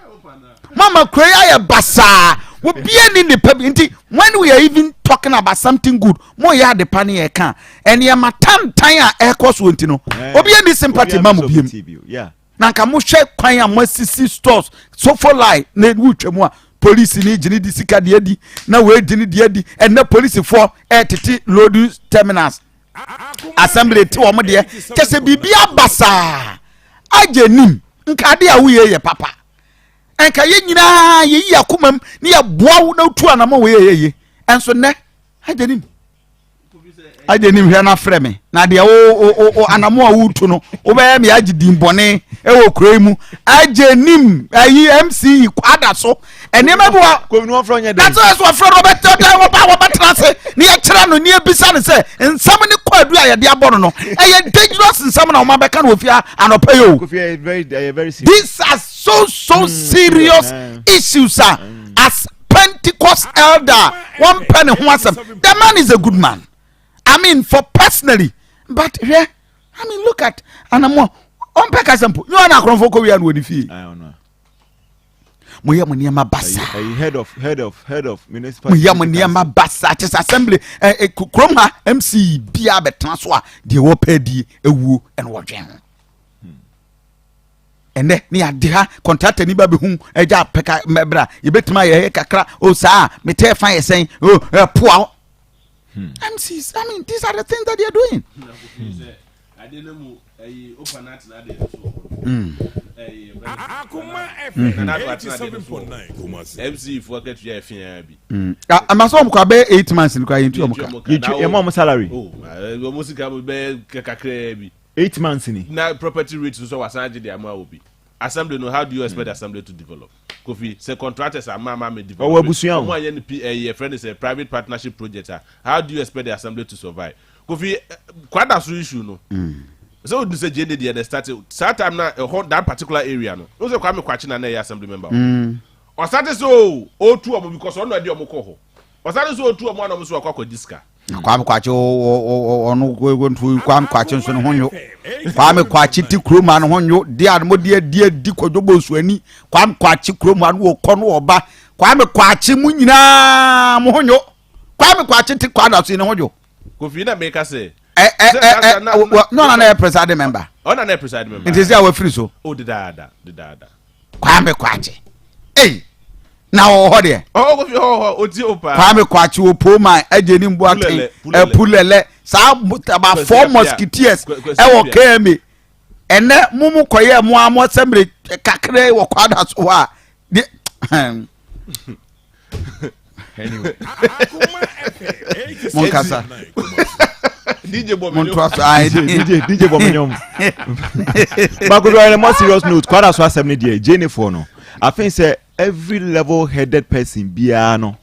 Mama kura yi ayɛ basaa. Obiara ni nipa bi nti when we are even talking about something good mo yɛ adepa ne yɛ ka nneɛma tantan a ɛkɔ so nti no eh, obiara ni sympathy ma mo biem. Na nka mo hwɛ kwan a mo asisi stores sofo line na wotwa mu a. Polisi ni gyene di sika deɛ di na wei gyene deɛ di. Ɛnɛ polisifoɔ ɛtete loading terminals assembly te wɔn deɛ kyɛ sɛ biribi aba saa agye nim nka adeɛ a woyɛ yɛ papa nka yɛn nyinaa yɛyi akoma mu ne yɛboa wo na wotu anamɔ wɔ yɛ yɛ ɛnso nnɛ agye nim agye nim hwɛ na frɛ me na deɛ wo wo wo anamo a wotu no wobɛyɛ me agye din bɔne ɛwɔ kuro yi mu agye nim ayi mce kwada so nneɛma bi wɔ kòmini wɔn fura nyɛ dɛ na sɛ wɔfrɛ no wɔbɛtɛ wɔba wɔbɛtena ase ne yɛkyerɛ no ne yɛbisa no sɛ nsɛm ne kɔ adu a yɛde abɔ no no ɛyɛ dangerous nsɛm na wɔn abɛka no wɔ fie anɔpɛ yi o these are so so serious issues a as Pentecost elder wɔn pɛ ne ho asɛm the man is a good man I mean for personally but hwɛ I mean look at anamɔ ɔmpɛ kasa mpo nyɛ ɔna akorɔmfo kɔ wia no wɔ ne fie mo yɛ mo nneɛma basa head of head of head of municipal mo yɛ mo nneɛma basa kyɛ sɛ assembly ɛ ɛ kurom ha mc bia bɛtena so a deɛ wɔpɛ die ewuo ɛna wɔdwɛn ho. Ɛnɛ ne yɛade ha kɔntrata ni ba bɛhu agya pɛka mɛbra yɛbɛtumi ayɛ yɛ kakra o saa metɛ fa yɛ sɛn o ɛpoa o MCs I mean these are the things that they are doing. Ama sɛ ɔmo kɔ abɛyɛ 8 months ni kɔ ayɛ nti ɔmo ka. Yɛ mɔ ɔmo salary. Ɔmo sika bɛyɛ kakra bi. 8 months ni. Na property rate nso wasan agye de ama obi assembly no. How do you expect mm. assembly to develop, Kofi, sɛ contractors ama ama me develop? Ɔwɔ abusua o. Ɔmo anyɛ no p ɛyɛ friend sɛ private partnership project a, how do you expect the assembly to survive, Kofi? Kwadaso issue no, sɛ o dun sɛ gye deɛ the start saa time na ɛhɔ that particular area no o sɛ Kwame Kwakye na na ɛyɛ assembly member o ɔsate sɛ o otu ɔmo because ɔno ɛde ɔmo kɔ hɔ ɔsate sɛ otu ɔmo ana ɔmo so akɔ akɔgye sika. Kwame Kwakye ɔno ntu Kwame Kwakye nso ne ho nwo. Kwame Kwakye ti kurom ha ne ho nwo de a mo de adi adi Kwadwo Bonsu ani. Kwame Kwakye kurom ha no wɔkɔ no wɔba. Kwame Kwakye mu nyinaa mo ho nwo. Kwame Kwakye ti kwada so yi ne ho dwo. Kofi na meka sɛ. Ɛ ɛ ɛ ɛ no na na yɛ presiding member. Ɔna na yɛ presiding member. Nti sɛ a wafiri so. O dedaada dedaada. Kwame Kwakye. Ei na ɔwɔ hɔ deɛ. Ɔwɔ Kofi ɔwɔ hɔ oti o paa. Kwame Kwakye wɔ Poma agye ne mbu aten ɛpulɛlɛ saa about four musketeers ɛwɔ KMA ɛnɛ mo mo kɔyɛ mo a mo assembly kakra wɔ kwada so hɔ a de. Anyway. Monkasa. DJ bɔ Montoa so. Ayi DJ DJ bɔ mi nyɔm. Baako bi on a more serious note, kwada so asɛm ne deɛ Jane no. I think sɛ every level headed person biara no,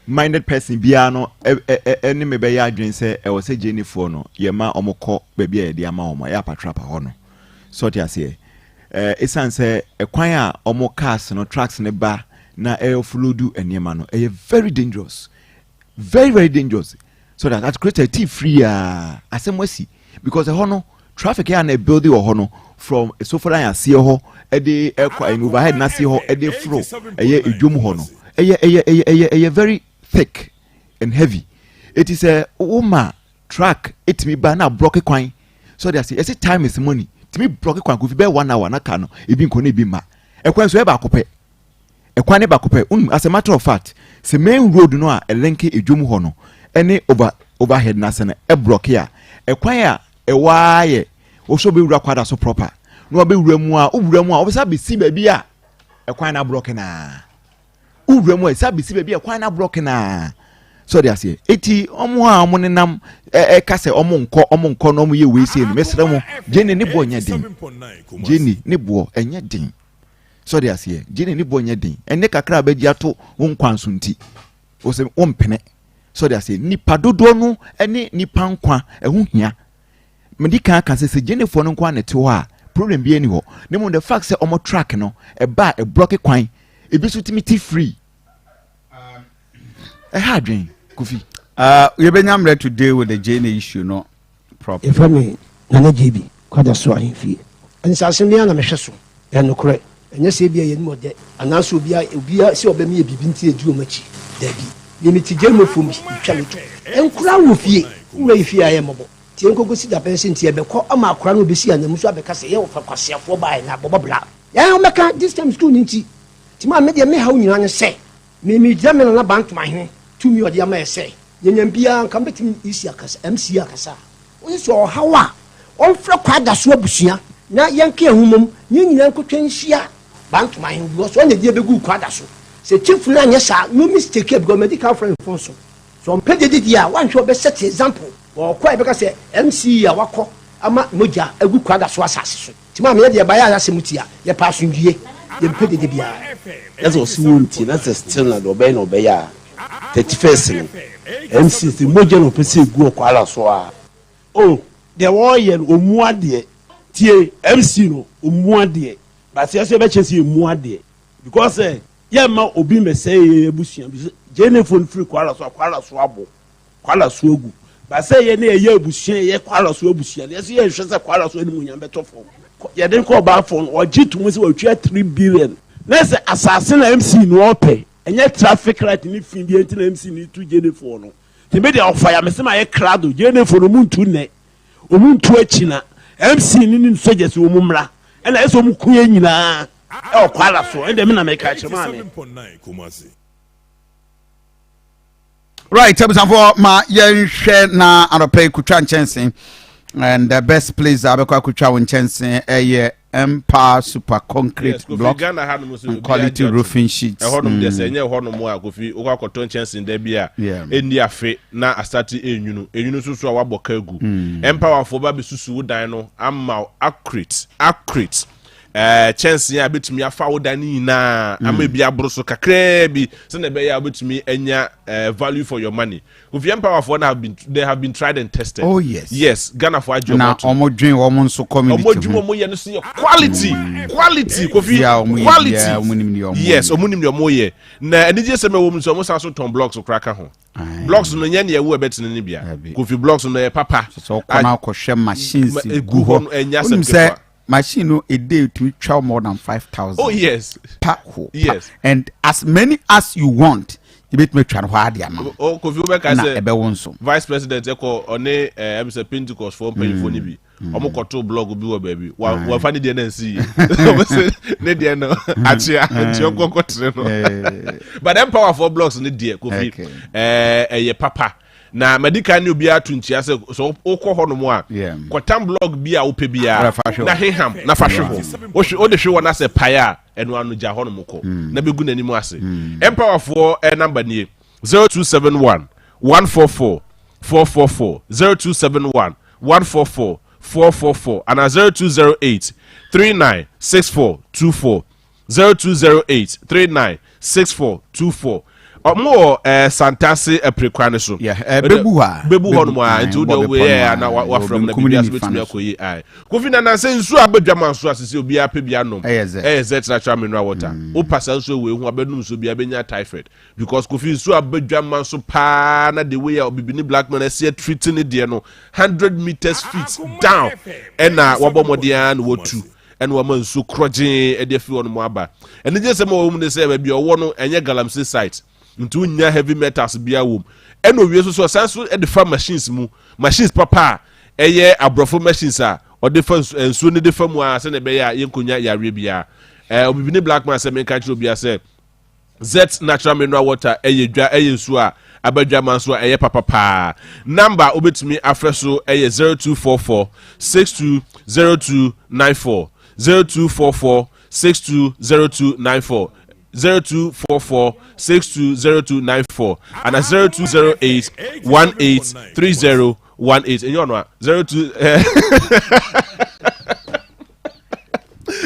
minded person biara no ɛne me bɛyɛ adwene sɛ ɛwɔ sɛ Jane no yɛ ma ɔmo kɔ baabi a yɛde ama ɔmo ɛyɛ apatrapa hɔ no. So ɔte aseɛ. Ɛsan sɛ ɛkwan a ɔmo cars no, trucks ne ba na ɛyɛ offload nneɛma no, ɛyɛ very dangerous, very very dangerous, so that at create a tea free a asɛm asi because ɛhɔ no traffic yɛ a na ɛbuild wɔ hɔ no from Sofoline aseɛ hɔ ɛde ɛkɔ ɛyɛ overhead n'aseɛ hɔ ɛde foro ɛyɛ edwom hɔ no, ɛyɛ very thick and heavy. Eti sɛ woma truck etumi ba na block kwan so de ase ɛsɛ time is money, tumi block kwan, Kofi, bɛyɛ one hour na car no ebi nkɔ na ebi ma. Ɛkwan so ɛyɛ baako pɛ, ɛkwan ne baako pɛ. As a matter of fact, sɛ main road no a ɛlink edwom hɔ no ɛne overhead n'ase no ɛblock a, ɛkwan a ɛwɔ ayɛ wɔsɔ bɛwura kwada so proper na wabɛwura mu a, wowura mu a, wɔbɛsa bɛsi baabi a ɛkwan na ablock naa. Wowura mu a, ɛsa bɛsi baabi a ɛkwan na ablock naa so de aseɛ. Eti ɔmo a ɔmo nenam ɛka sɛ ɔmo nkɔ, ɔmo nkɔ na ɔmo yɛ wei sei no, mesrɛ mo, gyene ne boɔ nyɛ den, gyene ne boɔ ɛnyɛ den so de aseɛ, gyene ne boɔ nyɛ den. Ɛne kakra a bɛgye ato wo nkwan so nti wɔsɛ wɔmpene so de aseɛ. Nipa dodoɔ no ɛne nipa nkwa ɛho hia. Mede kan aka sɛ gyenefoɔ no nko a na ɛte hɔ a, problem bi ani hɔ ne mu. The fact sɛ ɔmo truck no ɛba a ɛblock kwan, ebi nso tumi ti free, ɛha adwen, Kofi. Yɛbɛnya mmerɛ to deal with the Jane issue no proper. Yɛfrɛ me Nana JB Kwada so ahemfie. Nsase me ara na mehwɛ so. Ɛyɛ nokorɛ. Ɛnyɛ sɛ ebia yɛnim ɔdɛ anaasɛ obia obia sɛ ɔbɛma yɛ biribi nti yɛdi wɔn akyi. Dabi. Me mete Gyerimo fam bi, metwa me to. Nkoraa wɔ fie. Wo wura yi fie ayɛ mmɔbɔ. Nti yɛnkɔkɔsi dapɛn sɛ nti yɛbɛkɔ ama akora no ɔbɛsi ananmu so abɛka sɛ yɛ wɔfa kwaseafoɔ baeɛ na bɔbɔ bra. Yɛn wɔbɛka this time school no nti. Nti maa me deɛ me haw nyinaa ne sɛ. Me megyina me nana Bantomahene tumi a ɔde ama yɛ sɛ yɛnya biara nka mɛtumi EC akasa, MC akasa a, ɔse sɛ ɔhaw a ɔmfrɛ Kwadaso abusua na yɛnka yɛn ho mmom na yɛn nyinaa nkɔtwa nhyia Bantomahene because ɔno na ɛde yɛn bɛguu Kwadaso. Sɛ chief no anyɛ saa no mistake a because madi kan afrɛ no phone so. Sɛ ɔmpɛ dede deɛ a wanhwɛ ɔbɛ set example ɔɔkɔ a yɛbɛka sɛ MC a wakɔ ama mogya agu Kwadaso asase so. Nti maame yɛdeɛ ɛbaeɛ a yɛasɛm tia, yɛpɛ asomdwie, yɛmpɛ dede biara. Na sɛ ɔse wontie na sɛ still na deɛ ɔbɛyɛ na ɔbɛyɛ a 31st no MC sɛ mogya na ɔpɛ sɛ ɛgu ɔkwala so a oh deɛ wɔyɛ no ɔmu adeɛ tie MC no ɔmu adeɛ but sɛ yɛsɛ yɛbɛkyɛ sɛ yɛmu adeɛ because sɛ yɛmma obi mmɛsɛe yɛn abusua bi gyeenefoɔ no firi kwala so a kwala so abo Kwala so agu. Ba sɛ yɛn na yɛyɛ abusua, yɛyɛ Kwala so abusua no, yɛn nso yɛnhwɛ sɛ Kwala so animuonyam bɛtɔ fam. Yɛde kɔ ɔbaafoɔ no, ɔgye to mu sɛ watua 3 billion. Na sɛ asase na MC no ɔpɛ, ɛnyɛ traffic light ne fi bi nti na MC no tu Gyenefoɔ no. Nti me deɛ ɔfa ya me sɛ mayɛ krado, Gyenefoɔ no ɔmu ntu nnɛ, ɔmu ntu akyina. MC no ne ne soldiers ɔmu mmra, ɛna ɛsɛ ɔmu ku yɛn nyinaa ɛwɔ Kwala so. Ɛndeɛ me na meka kyerɛ maame. Right, abusuafoɔ ma yɛnhwɛ na anɔpɛ yi kotwa nkyɛnse and the best place a bɛkɔ akotwa wo nkyɛnse ɛyɛ Empire Super Concrete yes, Kofi, Block Ghana ha nom so and Quality Roofing Sheets. Ɛhɔ nom deɛ sɛ ɛnyɛ ɛhɔ nom a Kofi wokɔ akɔtɔ nkyɛnse da bi a ɛnni afe na asate ɛnwunu ɛnwunu nso so a wabɔ ka agu. Empowerfoɔ ba bɛsusu wo dan no ama accurate accurate ɛɛ kyɛnsee a ebetumi afa wo dan no nyinaa mm. ama ebi aboro so kakraa bi sɛnea ɛbɛyɛ a wobɛtumi anya ɛɛ value for your money. Kofi Empower for have been they have been tried and tested. Oh yes. Yes, Ghana for agye Na wɔn dwen wɔn nso community ho. Wɔn dwuma wɔn yɛ no so yɛ quality mm. quality Kofi quality. Wɔn nim deɛ wɔn yɛ. Yes, wɔn nim deɛ wɔn yɛ. Na anigye sɛm ɛwɔ mu nso wɔn san so tɔn blocks koraa ka ho. Blocks no nyɛ nea ɛwɔ ɛbɛtene no bia. Kofi blocks no yɛ papa. Sɛ ɔkɔ na akɔhwɛ machines gu hɔ. Ɛnyɛ asɛm ketewa. Machine no a day tumi twa more than 5,000. Oh yes. Pa ho. Yes. And as many as you want, ebetumi atwa no hɔ adi ama. O Kofi wo bɛka Na sɛ ɛbɛwo nso. Vice president ɛkɔ ɔne ɛɛ ɛmi sɛ Pentecost fo mpanyinfoɔ no bi. Ɔmo kɔto blog bi wɔ baabi. Wa wafa ne deɛ na nsi yie. Ɔmo sɛ ne deɛ no akyea nti ɔnkɔ kɔtere no. But empower for blogs ne deɛ Kofi ɛɛ ɛyɛ papa. Na madi kan ne obiara to nkyia sɛ sɛ wokɔ hɔnom a, kɔtam blɔg bi a wopɛ biara na heham na fa hwe hɔ. Wohwe wode hwe hɔ na sɛ pae a, ɛno ano gya hɔnom kɔ mm. na bɛgu n'anim ase. Mm. Empowerfoɔ eh, namba nie 0271 144 444 0271 144 444 anaa 0208 39 6424. 0208 39 64 24 ɔmo wɔ ɛɛ eh, santase apire kwan no so. Yeah, eh, bebu hɔ a. Bebu hɔ nom a nti wo deɛ wo yɛ a na wafrɛ mu na biribi aso betumi akɔ yi ayi. Kofi na nansa nsuo a abɛdwa ma nso asese obiara pɛ bi anom. Ɛyɛ zɛ. Ɛyɛ zɛ natural mineral water. Mm. Wopa saa nsuo wei ho abɛnum nsuo bi abɛnya typhoid because kofi nsuo abɛdwa ma nso paa na the way a obibini black man ɛsi atreat ne deɛ no 100 meters feet down ɛna wabɔ mmɔden ara na watu. ɛna wama nsuo korɔgyee de afiri hɔnom aba. Anigyesɛm a ɛwɔ mu ne sɛ baabi a ɔwɔ no ɛnyɛ galamsey site nti wonnya heavy metals biara wɔ mu. Ɛna owie nso so ɔsan so de fa machines mu, machines papa a ɛyɛ aborɔfo machines a ɔde fa nsu nsuo no de fa mu ara sɛnea ɛbɛyɛ a yɛnkɔnya yareɛ biara. Ɛɛ obibini black man sɛ menka nkyerɛ obiara sɛ Zet natural mineral water yɛ dwa ɛyɛ nsuo a aba dwa ma nso a ɛyɛ papa paa. Number a wobɛtumi afrɛ so yɛ 0244 620294, 0244 620294, 0244 620294 ana 0208 1830 18 ɛnyɛ ɔno a 02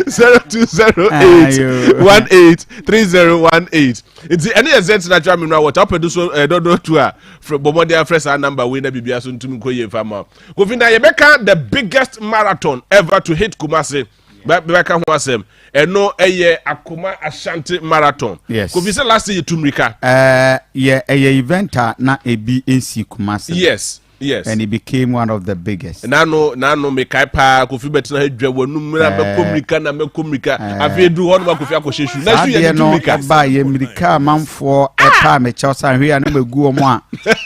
0208 18 3018 nti ɛne yɛ zet natural mineral water wopɛ do so dɔdɔ tu a bɔ mmɔden afrɛ saa number wei na biribia so ntumi nkɔ yie mfa ma Kofi na yɛbɛka the biggest marathon ever to hit Kumasi bɛka ho asɛm ɛno ɛyɛ Akoma Ashanti marathon. Yes. Kofi sɛ last year yɛtu mmirika. Ɛɛ yɛ ɛyɛ event a na ebi nsi Kumasi. Yes. Yes. And it became one of the biggest. Nano nano mekae paa Kofi bɛtena ha dwa w'anum na mɛkɔ eh. mmirika na mɛkɔ mmirika eh. afei edu hɔ nom Kofi akɔhyɛ su na su yɛ tutu mmirika. Saa deɛ no ɛba yɛ mmirika amanfoɔ ɛpa ah! mekyɛw sa ahwɛ a na magu wɔn a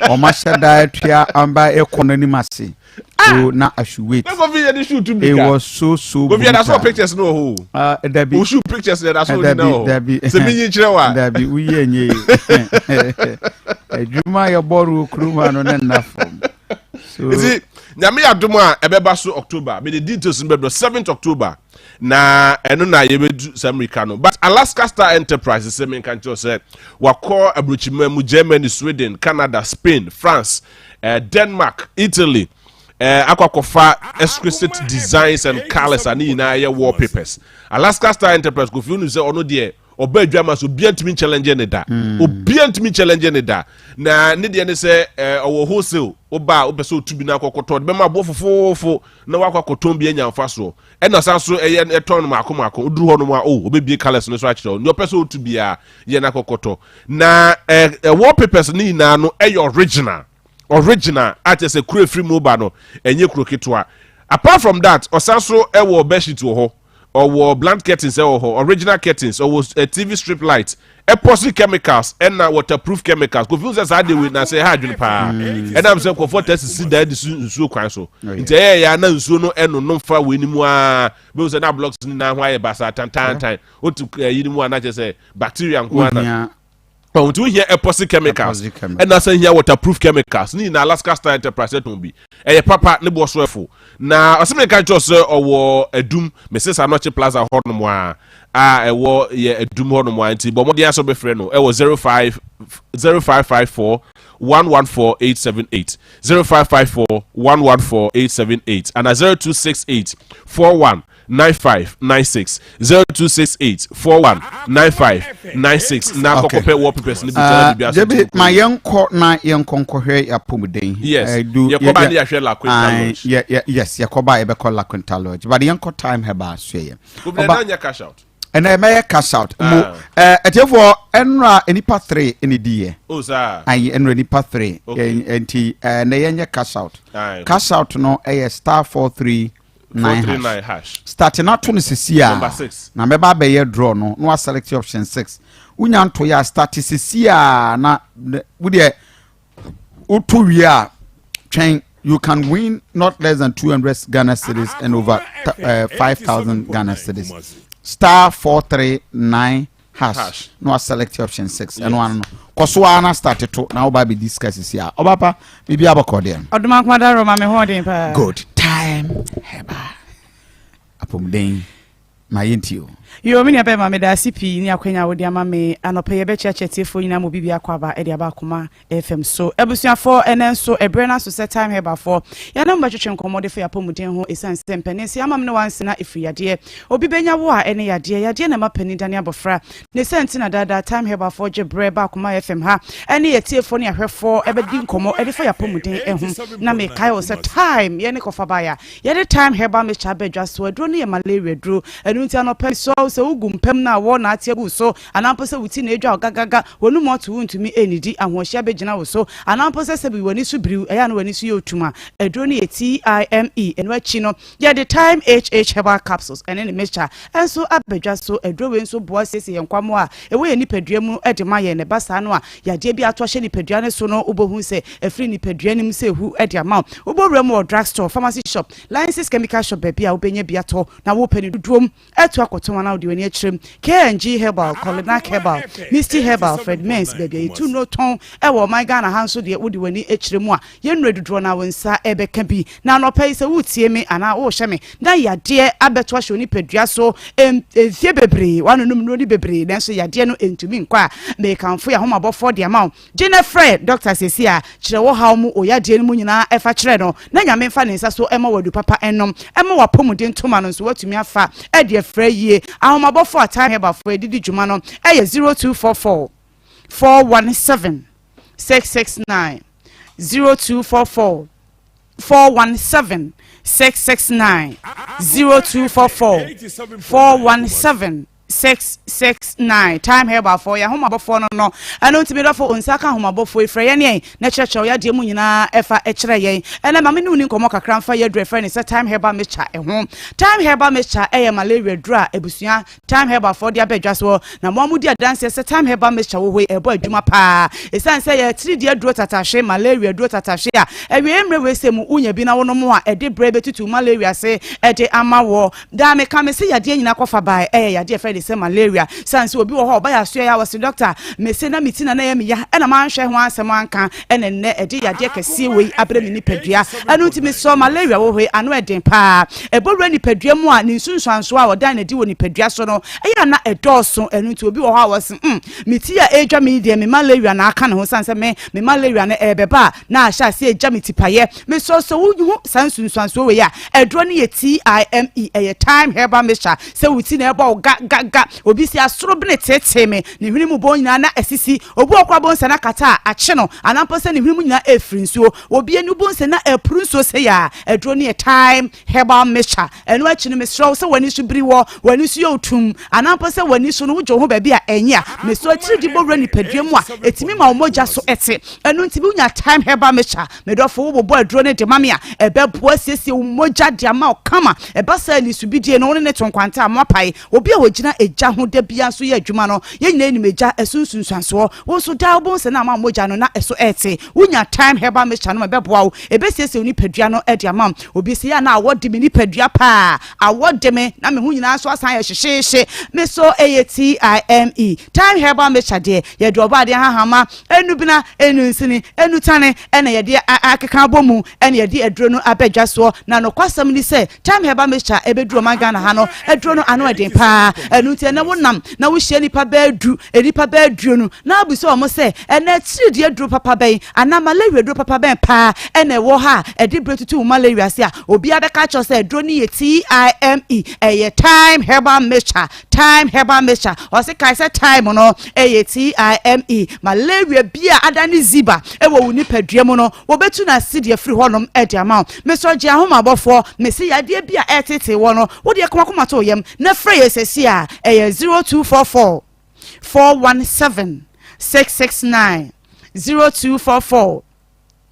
wɔn ahyɛ da atua amba ɛkɔ n'anim ase. Ah! So na I should wait. Na Kofi yɛ de shoe tu mmirika. It was so so brutal. Kofi yɛ da so pictures no wɔ hɔ o. Ah, dabi. O shoe pictures yɛ da so nyina wɔ hɔ. Dabi. Sɛ mi nyi kyerɛ wa. Dabi wuyi enye yi. Adwuma yɛ bɔɔl wɔ kurom ha no ne nna fam. So. Nti nyame yɛ adom a ɛbɛba so October. Mede details no bɛbrɛ 7th October. Na ɛno na yɛbɛdu saa mmirika no. But Alaska Star Enterprise sɛ menka nkyerɛ sɛ wakɔ aburokyima mu Germany, Sweden, Canada, Spain, France, eh, Denmark, Italy, eh, akɔ akɔfa exquisite designs and colors a ne nyinaa yɛ wallpapers. Alaska Star Enterprise Kofi wonim sɛ ɔno deɛ ɔba adwama so obiara ntumi challenge ne da. Obiara ntumi challenge ne da. Na ne deɛ ne sɛ eh, ɔwɔ wholesale woba a wopɛ sɛ otu bi na akɔkɔtɔ de bɛma aboɔ fofoofo na wakɔ akɔtɔn bi anya mfasoɔ. Ɛna ɔsan so ɛyɛ ɛtɔn no maako maako woduru hɔ nom a oh obebie colours no so akyerɛ wo nea ɔpɛ sɛ otu biara yɛ na akɔkɔtɔ. Na eh, eh, wallpapers no nyinaa no ɛyɛ original. Original a kyerɛ sɛ kuro efiri mu ba no ɛnyɛ kuro ketewa. Apart from that, ɔsan so ɛwɔ bedsheet wɔ hɔ, ɔwɔ blunt curtains ɛwɔ hɔ, original curtains, ɔwɔ eh, TV strip light, epoxy chemicals ɛna waterproof chemicals. Kofi sɛ saa de wei na sɛ ɛha adwene paa. Ɛnam sɛ nkurɔfoɔ taa sisi dan de si nsuo kwan so. Nti ɛyɛ yɛ na nsuo no ɛnonom fa wei no mu aa bɛhu sɛ na blocks no nyinaa ho ayɛ basaa tantantan. Wotu ɛyi no mu a na kyerɛ sɛ bacteria nko ara na. Ɔn nti wohia epoxy chemicals ɛna sɛ hia waterproof chemicals ne nyinaa Alaska Star Enterprise ɛtɔn bi ɛyɛ papa ne boɔ so ɛfo na ɔsɛ meka nkyerɛ sɛ ɔwɔ adum Mrs Anɔkye Plaza hɔ nom a a ɛwɔ yɛ adum hɔ nom a nti bɔ mmɔden asɛ wobɛfrɛ no ɛwɔ 05 0554 114 878 0554 114 878 ana 0268 41 95 96 0268 41 95 96 na Okay. kɔkɔpɛ wallpapers no bi tɛlɛ Ah, biribi aso Jebi, ma yɛnkɔ na yɛnkɔ nkɔhwɛ yɛapɔmuden. Yes, Eh, du- yɛkɔ ba yɛ- ne yɛahwɛ La Quinta Aye, Lodge. yɛ- yɛ- yes, yɛkɔ ba yɛbɛkɔ La Quinta Lodge. But yɛnkɔ Time Herbal so yɛ. Obi na Ɔba- ɛna nyɛ cash out. Ɛnɛ mɛyɛ cash out. Mo Ah. eh, atiefoɔ ɛnora nipa 3 ɛna diiɛ. Oh, saa. Ayi ɛnora nipa 3. Okay. Nti ɛnɛ yɛnyɛ cash out. Aye. Cash out no ɛyɛ star 439 439 hash. Start na to no sisi a. Number six. Na mɛba abɛyɛ draw no na wa select option 6. Wonya nto yɛ a start sisi a na wodeɛ woto wie a twɛn you can win not less than 200 Ghana cedis and over 5,000 Ghana cedis. Star 439 hash, hash. na wa select option 6. Ɛno ano no. Kɔ so ara na start to na woba abɛdi sika sisi a. Ɔba pa biribi abɔkɔ deɛ. Ɔdomankoma da roma me ho ɔden paa. Good time heba. Apɔmuden. Ma yɛntie o. Yoo me nua bɛɛma medaase pii ne akwanya a wode ama me anɔpa yi yɛbɛkyeakyea atiefoɔ nyinaa ma obi biako aba de aba Akoma FM so abusuafoɔ ɛnɛ nso ɛberɛ no aso sɛ Time Herbalfoɔ yɛne mo bɛtwetwe nkɔmmɔ de fa yɛapɔmuden ho ɛsiane sɛ mpanin se amam ne wansena ɛfiri yadeɛ obi bɛnya wo a ɛne yadeɛ yadeɛ na ɛma panin dane abɔfra ne sɛ nti na daadaa Time Herbalfoɔ gye berɛ ba Akoma FM ha ɛne yɛtiefoɔ ne ahwɛfoɔ ɛbɛdi nkɔmmɔ de fa yɛapɔmuden ho na mekae wo sɛ Time yɛne kɔfa baeɛ a Yɛde Thyme Herbal Mixture aba dwa so. Aduro no yɛ malaria aduro. Ɛno nti anɔpa yi, sɔ sɛ wogu mpa mu na awɔ na ate agu wo so, anaa mpo sɛ wo ti na adwa wo gagaga, w'anum ato wontumi nnidi, ahoɔhye abɛgyina wo so, anaa mpo sɛ sɛbi w'ani so biriw, ɛyɛ a na w'ani so yɛ otum a, aduro no yɛ TIME. Ɛno akyi no, yɛde Thyme HH Herbal Capsules ɛne ne mixture nso aba dwa so. Aduro wei nso boa siesie yɛn nkwammoa a ɛwɔ yɛn nipadua mu de ma yɛn, na ɛba saa no a, yadeɛ bi a ato ahyɛ nipadua no so no, wobɛhu sɛ ɛfiri nipadua no mu sɛ ehu de ama wo. Wobɔ wura mu wɔ drug store, pharmacy shop, licensed chemical shop baabi a wobɛnya bi atɔ na wopɛ no dodoɔ mu atu akɔtɔn anaa wode w'ani akyerɛ mu. K&G Herbal, Kolinak Herbal, Misty Herbal, Fred Mens, baabi a yɛtu nnuro tɔn wɔ ɔman Ghana ha nso deɛ wode w'ani kyerɛ mu a, yɛn nnuro dodoɔ no ara wo nsa bɛka bi. Na anɔpa yi sɛ woretie me anaa worehwɛ me na yadeɛ abɛto ahyɛ wo nipadua so mfeɛ bebree, woanonom nnuro no bebree nanso yadeɛ no ntumi nkɔ a, mekamfo yɛn ahomabɔfoɔ de ama wo. Gye na frɛ dɔkta seesei a, kyerɛ wo haw mu wo yadeɛ no mu nyinaa fa kyerɛ no na Nyame mfa ne nsa so mma wo adu papa nnom mma w'apɔmuden ntoma no nso woatumi afa de afira yie. Ahomabɔfoɔ a Time Herbalfoɔ de di dwuma no yɛ 0244 417 669, 0244 417 669, 0244 417. 669 Time Herbalfoɔ yɛn ahomabɔfoɔ no no ɛno nti medɔfo onsa ka ahomabɔfoɔ yi frɛ yɛn yɛn na kyerɛkyerɛ wo yadeɛ mu nyinaa ɛfa ɛkyerɛ yɛn ɛnɛ ma me ne wo ni nkɔmmɔ kakra mfa yɛ aduro ɛfrɛ ne sɛ Time Herbal Mixture ɛho. Time Herbal Mixture ɛyɛ malaria duro a abusua Time Herbalfoɔ de aba adwa soɔ, na mo a modi adanseɛ sɛ Time Herbal Mixture wɔ hɔ yi ɛrebɔ adwuma paa. Ɛsiane sɛ ɛyɛ atiridii aduro tatahwe, malaria aduro tatahwe a awieeɛ mmerɛ wei sɛ mu wonya bi na wonom a ɛde berɛ bɛtutu malaria ase de ama woɔ. Daa meka mese yadeɛ nyinaa kɔfa bae ɛyɛ yadeɛ ɛfrɛ de sɛ malaria. Sane sɛ obi wɔ hɔ a ɔba yɛ asoɛeɛ a ɔse dɔkta mese na me ti na na ɛyɛ me ya ɛna manhwɛ ho asɛm anka ɛna nnɛ ɛde yadeɛ kɛseɛ wei abrɛ me nipadua. Ɛno nti mesɔ malaria wɔ hɔ yi ano ɛden paa. Ɛbɔ wura nipadua mu a ne nsunsuansoɔ a ɔdan no adi wɔ nipadua so no ɛyɛ a na ɛdɔɔso. Ɛno nti obi wɔ hɔ a ɔse mm me ti a ɛredwa me yi deɛ me malaria na aka ne ho sane sɛ me me malaria no ɛrebɛba a na ahyɛ aseɛ regya me tipaeɛ. Mesɔ sɛ wohu saa nsunsuansoɔ wei a, aduro no yɛ TIME, ɛyɛ Thyme Herbal Mixture. Sɛ wo ti na ɛbɔ wo ga ga ga, obi si asoro bene teetee me, ne hwene mu bɔn nyinaa na asisi, obi wɔ hɔ koraa bohu sɛ na kata a akye no, anaa mpo sɛ ne hwene mu nyinaa ɛrefiri nsuo, obi ani bohu sɛ na ɛrepuru nsuo sei a, aduro no yɛ Thyme Herbal Mixture. Ɛno akyi no, mesrɛ wo sɛ w'ani so biri wɔ, w'ani so yɛ wo tumm, anaa mpo sɛ w'ani so no wogye wo ho baabi a ɛnyɛ a, mesrɛ wo atiridii bɔ wura nipadua mu a, ɛtumi ma wo mogya so te. Ɛno nti wonya Thyme Herbal Mixture, me dɔfo, wobobɔ aduro no de ma me a, ɛbɛboa asiesie wo mogya de ama wo kama. Ɛba saa a, nisubidie no, wo ne no to nkwanta a, moapae. Obi a ɔgyina egya ho da biara nso yɛ adwuma no, yɛn nyinaa nim egya ɛso nsunsuansoɔ. Wo nso daa wobɛhu sɛ na ama wo mogya no na ɛso rete. Wonya Thyme Herbal Mixture no ma ɛbɛboa wo. Ɛbɛsiesie wo nipadua no de ama wo. Obi se, yɛ a na awɔ de me nipadua paa. Awɔ de me na me ho nyinaa nso asan ayɛ hyehyeehye. Me so ɛyɛ TIME. Thyme Herbal Mixture deɛ, yɛde ɔbɔadeɛ nhahamma, Enubena, enunsini, enutane na yɛde akeka abɔ mu na yɛde aduro no aba dwa soɔ. Na nokwasɛm ne sɛ, Thyme Herbal Mixture a ɛbɛduru ɔman Ghana ha no, aduro no ano ɛden paa. Ɛno nti ɛnnɛ wonam na wohyia nnipa bɛyɛ du, nnipa bɛyɛ aduonu na wobisa wɔn sɛ, ɛnnɛ atiridii aduro papa bɛn anaa malaria aduro papa bɛn paa na ɛwɔ ha a ɛde berɛ tutu wo malaria ase a, obiara bɛka akyerɛ wo sɛ aduro no yɛ TIME, ɛyɛ Thyme Herbal Mixture. Thyme herbal mixture, ɔse kae sɛ thyme no ɛyɛ T-I-M-E, malaria bi a adane ziba ɛwɔ wo nipadua mu no, wɔbɛtu no ase de afiri hɔnom de ama wo. Mesrɛ gye ahomabɔfoɔ, mese yadeɛ bi a ɛretetee wɔ no, wo deɛ koma to wo yam na frɛ yɛ sɛsi a, ɛyɛ 0244 417 669, 0244.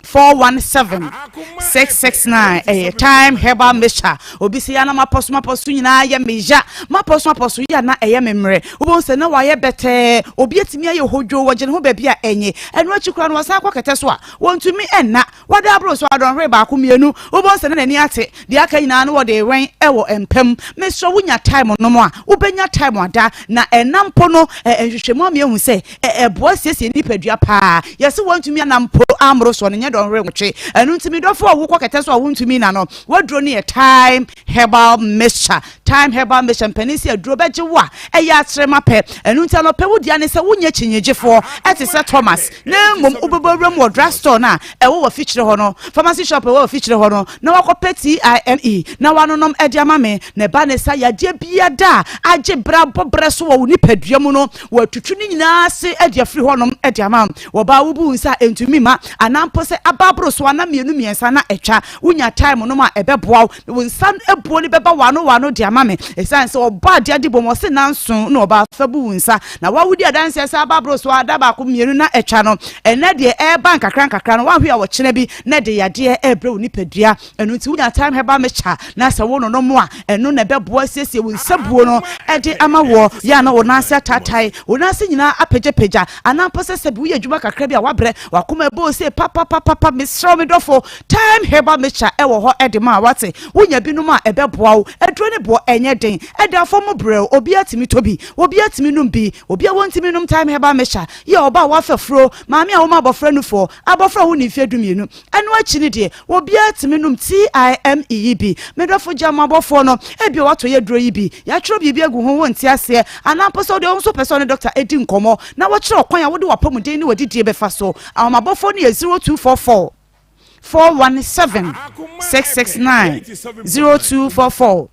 417 669 ɛyɛ Thyme Herbal Mixture. Obi sɛ yɛ na mapɔso mapɔso nyinaa yɛ me ya, mapɔso mapɔso yɛ na ɛyɛ me mmerɛ. Wobɛhu sɛ na wayɛ bɛtɛɛ, obi atumi ayɛ hodwo, wɔgye ne ho baabi a ɛnye. Ɛno akyi koraa no wɔsan kɔ kɛtɛ so a wɔntumi nna, wɔda aboro so adɔnhwere baako mmienu, wobɛhu sɛ na n'ani ate, deɛ aka nyinaa no wɔde rewɛn wɔ mpa mu. Mesrɛ wonya thyme nom a, wobɛnya thyme ada, na ɛna mpo no nhwehwɛmu ama yɛahu sɛ Ɛboa siesie nipadua paa. Yɛse wantumi anna mpo ammoro soɔ no nyɛ dɔnhwere nwɔtwe. Ɛno nti me dɔfo a wokɔ kɛtɛ so a wontumi nna no, w'aduro no yɛ Thyme Herbal Mixture. Thyme Herbal Mixture, mpanin se aduro bɛgye wo a, ɛyɛ akyerema pɛ. Ɛno nti anɔpɛ wo dea ne sɛ wonyɛ kyinnyegyefoɔ te sɛ Thomas, na mmom wobɛbɔ wuram wɔ drug store no a ɛwɔ w'afikyire hɔ no, pharmacy shop a ɛwɔ w'afikyire hɔ no, na wakɔpɛ TIME na wanonom de ama me. Na ɛba ne sa yadeɛ biara a agye berɛ abɔ berɛ so wɔ wo nipadua mu no, Wɔatutu ne nyinaa ase de afiri hɔnom de ama wo. Wɔba a wobu wo nsa a ɛntumi mma, anaa mpo sɛ aba aboro so ana mmienu mmiɛnsa na atwa. Wonya time nom a ɛbɛboa wo. Wo nsa buo no bɛba w'ano w'ano de ama me. Ɛsiane sɛ ɔbɔ adeɛ ade bom, ɔse nanson na ɔba fa bu wo nsa. Na woa wodi adanseɛ sɛ aba aboro so a da baako mmienu na atwa no. Ɛnnɛ deɛ ɛreba nkakra nkakra no, woanhwɛ a ɔkyena bi na ɛde yadeɛ rebrɛ wo nipadua. Ɛno nti wonya Thyme Herbal Mixture na sɛ wononom a, ɛno na ɛbɛboa asiesie wo nsabuo no de ama woɔ. Yɛ a na wo nan ase ataatae, wo nan ase nyinaa apagyapagya, anaa mpo sɛ sɛbi woyɛ adwuma kakra bi a woabrɛ, w'akoma ɛbɔ ose papapapapa. Mesrɛ wo me dɔfo, Thyme Herbal Mixture ɛwɔ hɔ de ma wo, woate? Wonya bi nom a ɛbɛboa wo. Aduro no boɔ ɛnyɛ den, ɛda fam brɛoo, obiara tumi tɔ bi, obiara tumi nom bi. Obi a wɔntumi nnom Thyme Herbal Mixture yɛ ɔbaa a wafa furo, maame a woma abɔfra nufoɔ, abɔfra a wonni mfeɛ dumienu. Ɛno akyi no deɛ, obiara tumi nom TIME yi bi. Me dɔfo gya mo abɔfoɔ no, ebia woatɔ yɛ aduro yi bi, yɛatwerɛ biribi agu ho, wonte aseɛ, anaa mpo sɛ wodeɛ wo nso wopɛ sɛ wo ne dɔkta di nkɔmmɔ na wɔkyerɛ ɔkwan a wode w'apɔmuden ne w'adidie bɛfa so. Ahomabɔfoɔ no yɛ 0244 417 669, 0244.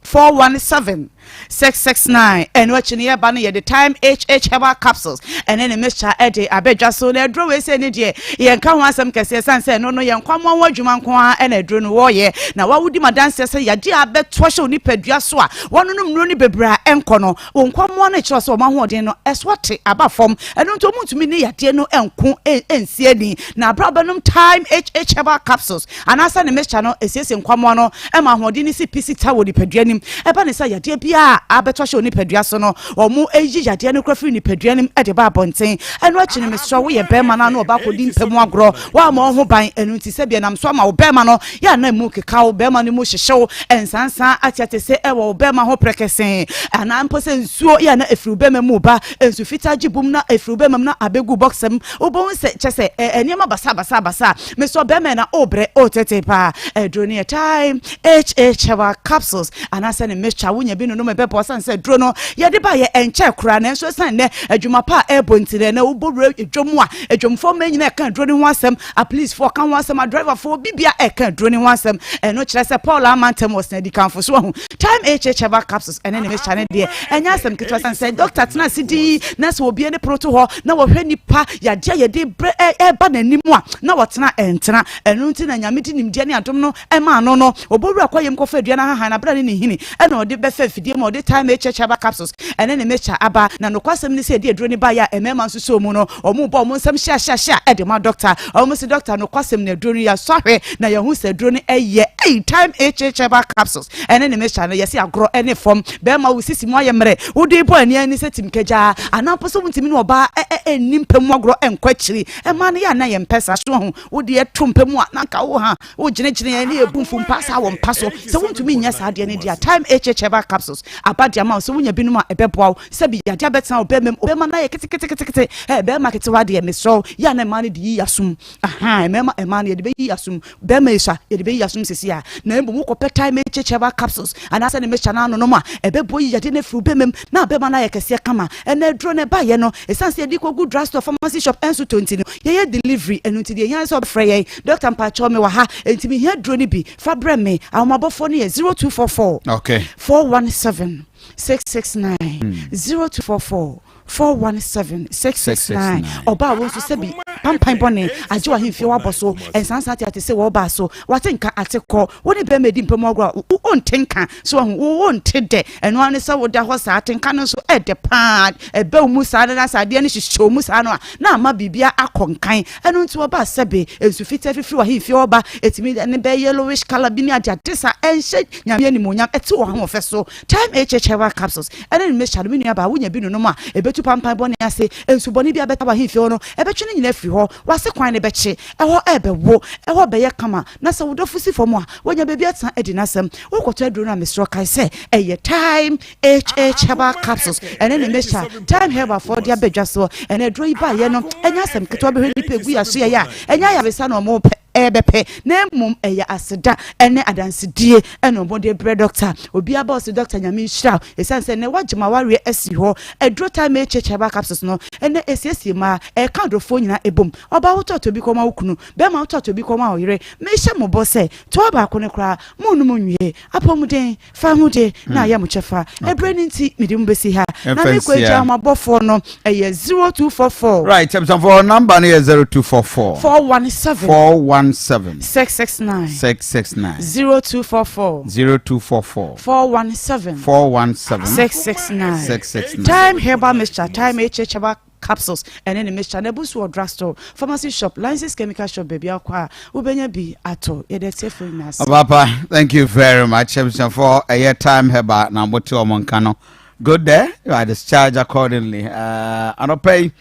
417 669. Ɛno akyi no yɛba no yɛde Time HH Herbal Capsules ɛne ne mixture ɛde abɛdwa so. Na aduro wei sɛ ne deɛ yɛnka ho asɛm kɛseɛ sane sɛ ɛno no yɛn nkwamoa ho adwuma nko ara ɛna aduro no wɔyɛ. Na wawodi ma danseɛ sɛ yadeɛ a abɛtoa hyɛ wo nipadua so a wɔnonom nnuro no bebree a ɛnkɔ no, wo nkwamoa no kyerɛ sɛ wɔn ahoɔden no ɛso ate aba fam. Ɛno nti wɔn ntumi ne yadeɛ no nko nsi ani. Na abere a wobɛnom Time HH Herbal Capsules anaasɛ ne mixture no, ɛsiesie nkwamoa no ma ahoɔden no si pi si ta wɔ nipadua no mu. Ɛba ne sɛ yadeɛ biara a abɛtɔ ahyɛ wo nipadua so no, wɔyi yadeɛ no kora firi nipadua no mu de ba abɔnten. Ɛno akyi no, mesrɛ wo, woyɛ barima no a na ɔba akɔdi mpa mu agorɔ, woammɔ wo ho ban, ɛno nti sɛdeɛ ɛnam so ama wo barima no yɛ a na emu keka wo, barima no mu hyehye wo, nsansa ateate se ɛwɔ wo barima ho prɛkɛsee, anaa mpo sɛ nsuo yɛ a na ɛfiri wo barima mu reba, nsu fitaa gye bum na ɛfiri wo barima mu na abɛgu bɔksa mu, wobɛhu sɛ kyɛ sɛ nneɛma basabasabasa. Mesɔ bɛrima na ɔbrɛ ɔtete paa. Aduro no yɛ Time HH Herbal Capsules anaasɛ ne mixture. Wonya bi nonom ɛbɛboa sane sɛ aduro no yɛde ba yɛ ɛnkyɛ koraa, nanso ɛsiane nnɛ adwuma pa a ɛrebɔ nti no, ɛnɛ wobɔ wura dwom a adwomfoɔ mma nyinaa ɛka aduro no ho asɛm, apolicefoɔ ka ho asɛm, adriverfoɔ bibia ɛka aduro no ho asɛm. Ɛno kyerɛ sɛ Paul ama ntɛm wɔ sena adikanfo so ahu Time HH Herbal Capsules ɛne ne mixture no deɛ ɛnyɛ asɛm ketewa sane sɛ dɔkta tena ase din na sɛ obie ne pono to hɔ na wɔhwɛ nipa yadeɛ a yɛde brɛ ɛba n'anim a na wɔtena ɛntena. Ɛno nti na Nyame de nimdeɛ ne adom no maa no no. Ɔbɔ wura kɔ yam kɔfa aduan ahahan na bra ne ne nhini ɛna ɔde bɛfa afidie mu a ɔde Time HH Herbal Capsules ɛne ne mixture aba. Na nokwasɛm ne sɛ yɛde aduro no baeɛ a mmarima nso sɔɔ mu no, wɔn bɔ wɔn nsam hyia hyia hyia ɛde ma dɔkta. Wɔn se dɔkta nokwasɛm no aduro no yɛasɔ ahwɛ na yɛahu sɛ aduro no ɛyɛ. Ei Time HH Herbal Capsules ɛne ne mixture no yɛse agorɔ ɛne fam. Bɛrima wo sisi mu ayɛ mmerɛ, wode bɔ ani ani sɛ tim kagyaa anaa mpo sɛ wontumi ne ɔbaa ɛnni mpa mu agorɔ ɛnkɔ akyiri. Mmaa no yɛ a na yɛmpɛ saa. So wahu? Wo deɛ to mpa mu a na anka wo ha wogyinagyina yɛn ne yɛbu mfu mpa saa wɔ mpa so. Sɛ wontumi nyɛ saa adeɛ no deɛ a, Time HH Herbal Capsules aba de ama wo. Sɛ wonya binom a, ɛbɛboa wo. Sɛbi yadeɛ abɛtena wo bɛrima mu, bɛrima no ayɛ keteketekete. Ɛɛ bɛrima ketewa deɛ, mesrɛ wo, yɛ a na mmaa no de yi yɛasom. Ahaa, mmarima, mmaa no yɛde bɛyi yɛasom. Bɛrima yi so a, yɛde bɛyi yɛasom sisi a. Na mmom wokɔpɛ Time HH Herbal Capsules anaasɛ ne mixture no anonom a, ɛbɛboa yi yadeɛ no afiri wo bɛrima mu na bɛrima no ayɛ kɛseɛ kama. Ɛnna aduro no ɛbaeɛ no, ɛsiane sɛ yɛde kɔgu drugstore, pharmacy shop nso tɔ nti no, yɛyɛ delivery. Ɛno nti deɛ ɛhia ne sɛ wobɛfrɛ yɛn, Doctor mpakyɛw mewɔ ha, enti mehia aduro no bi, fa brɛ me. Ahomabɔfoɔ no yɛ 0244 Okay. 417 669, 0244 417 669. Ɔbaa wo nso sɛbi pampan bɔne agye w'ahemfie wabɔ so nsansa ate ate sɛ wɔbaa so wate nka ate kɔ wo ne bɛrima edi mpam agorɔ a wo nte nka so ahu wo wo nte dɛ. Ɛno ara ne sɛ woda hɔ saa atenka no nso ɛdɛ paa ɛbɛ wo mu saa no na sɛ adeɛ no hyehyɛ wo mu saa no a na ama biribia akɔ nkan. Ɛno nti wɔba sɛbe nsu fitaa fifiri w'ahemfie hɔ ba ɛtumi ne bɛ yellowish colour bi ne ade ade saa ɛnhyɛ Nyame animuonyam ɛte wɔ ahoɔfɛ so. Time HH Herbal Capsules ɛne ne mixture no me nua baa wonya bi nonom a ɛbɛtu pampan bɔne ase. Nsu bɔne bi a ɛbɛta w'ahemfie hɔ no ɛbɛtwe ne nyinaa afiri hɔ. W'ase kwan no bɛkye ɛhɔ ɛrebɛwo ɛhɔ bɛyɛ kama na sɛ wo dɔfo si fam a wanya baabi atena adi n'asɛm. Wokɔtɔ aduro no a mesrɛ wo kae sɛ ɛyɛ Time HH Herbal Capsules ɛne ne mixture Time Herbal foɔ de aba dwa soɔ. Ɛnɛ aduro yi baeɛ no ɛnyɛ asɛm ketewa bɛhwɛ nnipa ɛgu yɛn aso yɛyɛ a ɛnyɛ ayaresa na wɔpɛ ɛrebɛpɛ na mmom ɛyɛ aseda ɛne adansedie ɛna wɔn de brɛ dɔkta. Obiara ba ɔse dɔkta Nyame nhyira wo ɛsiane sɛ ɛnɛ wagye m'awareɛ asi hɔ. Aduro Time HH Herbal Capsules no ɛnɛ ɛsiesie mmaa ɛka adɔfoɔ nyinaa ɛbom. Ɔbaa wotɔ atɔ bi kɔma wo kunu, bɛrima wotɔ atɔ bi kɔma wo yere. Mehyɛ mo bɔ sɛ toa baako no koraa monnom nwie. Apɔmuden, fahodie na ayɛ mo kyɛfa. Ɛberɛ no nti mede mo bɛsi ha. Na mekɔ agya ahomabɔfoɔ no ɛyɛ 0244. Right, abusuafoɔ number no yɛ 0244. 417. 417. 669. 669. 0244. 0244. 417. 417. 669. 669. Time Herbal Mixture, Time HH Herbal Capsules ɛne ne mixture no abu so wɔ drugstore, pharmacy shop, licensed chemical shop baabi akɔ a wobɛnya bi atɔ. Yɛde atiefo nyinaa ase. Papa, thank you very much. Abusuafoɔ, ɛyɛ Time Herbal na mote wɔn nka no. Good there, you are discharged accordingly. Anɔpa yi,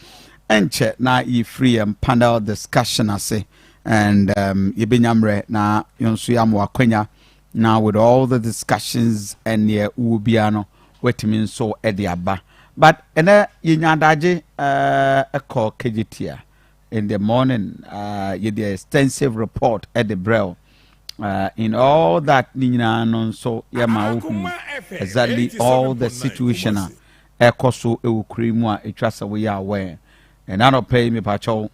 ɛnkyɛ na yɛfiri yɛn panel discussion ase and yɛbɛnya mmerɛ na yɛn nso yɛama wakwanya na with all the discussions and neɛ wowɔ biara no watumi nso de aba. But ɛnɛ yɛnya adagye ɛkɔ Kejetia in the morning, yɛde extensive report ɛde brɛ in all that ne nyinaa no nso yɛma wohu exactly all the situation a ɛkɔ so ɛwɔ kuro yi mu a ɛtwa sɛ woyɛ aware. Ɛna anɔpa yi mepakyɛw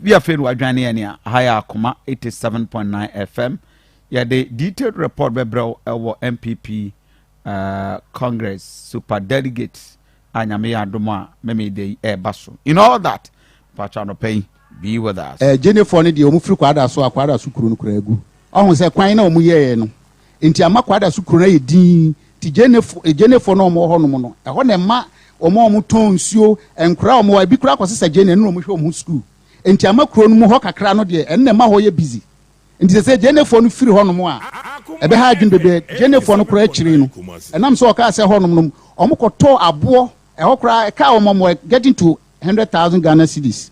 bi afei no wadwane yɛne a ha yɛ Akoma 87.9 FM. Yɛde detailed report bɛbrɛ wo ɛwɔ NPP uh, Congress super delegate a Nyame yɛ adom a Memeda yi ɛreba so. In all that, mpakyɛ anɔpa yi, be with us. Eh, Gyenefoɔ no deɛ wɔn firi Kwadaso a Kwadaso kuro no koraa agu. Ɔho sɛ kwan na wɔn yɛɛ no nti ama Kwadaso kuro no ayɛ dinn. Nti Gyenefo, Gyenefoɔ no a wɔn wɔ hɔ nom no, ɛhɔ na ɛma wɔn a wɔn tɔn nsuo, nkora a wɔn wɔ, ebi koraa kɔsesa Gyene ɛno na wɔn hwɛ wɔn ho sukuu. Nti ama kuro no mu hɔ kakra no deɛ, ɛno na ɛma hɔ yɛ busy. Nti sɛ sɛ Gyenefoɔ no firi hɔ nom a, ɛbɛha adwene bebree. Gyenefoɔ no koraa akyiri no, ɛnam sɛ wɔkaa sɛ hɔ nom no, wɔn kɔtɔɔ aboɔ, ɛhɔ koraa ɛkaa wɔn wɔn getting to 100,000 Ghana cedis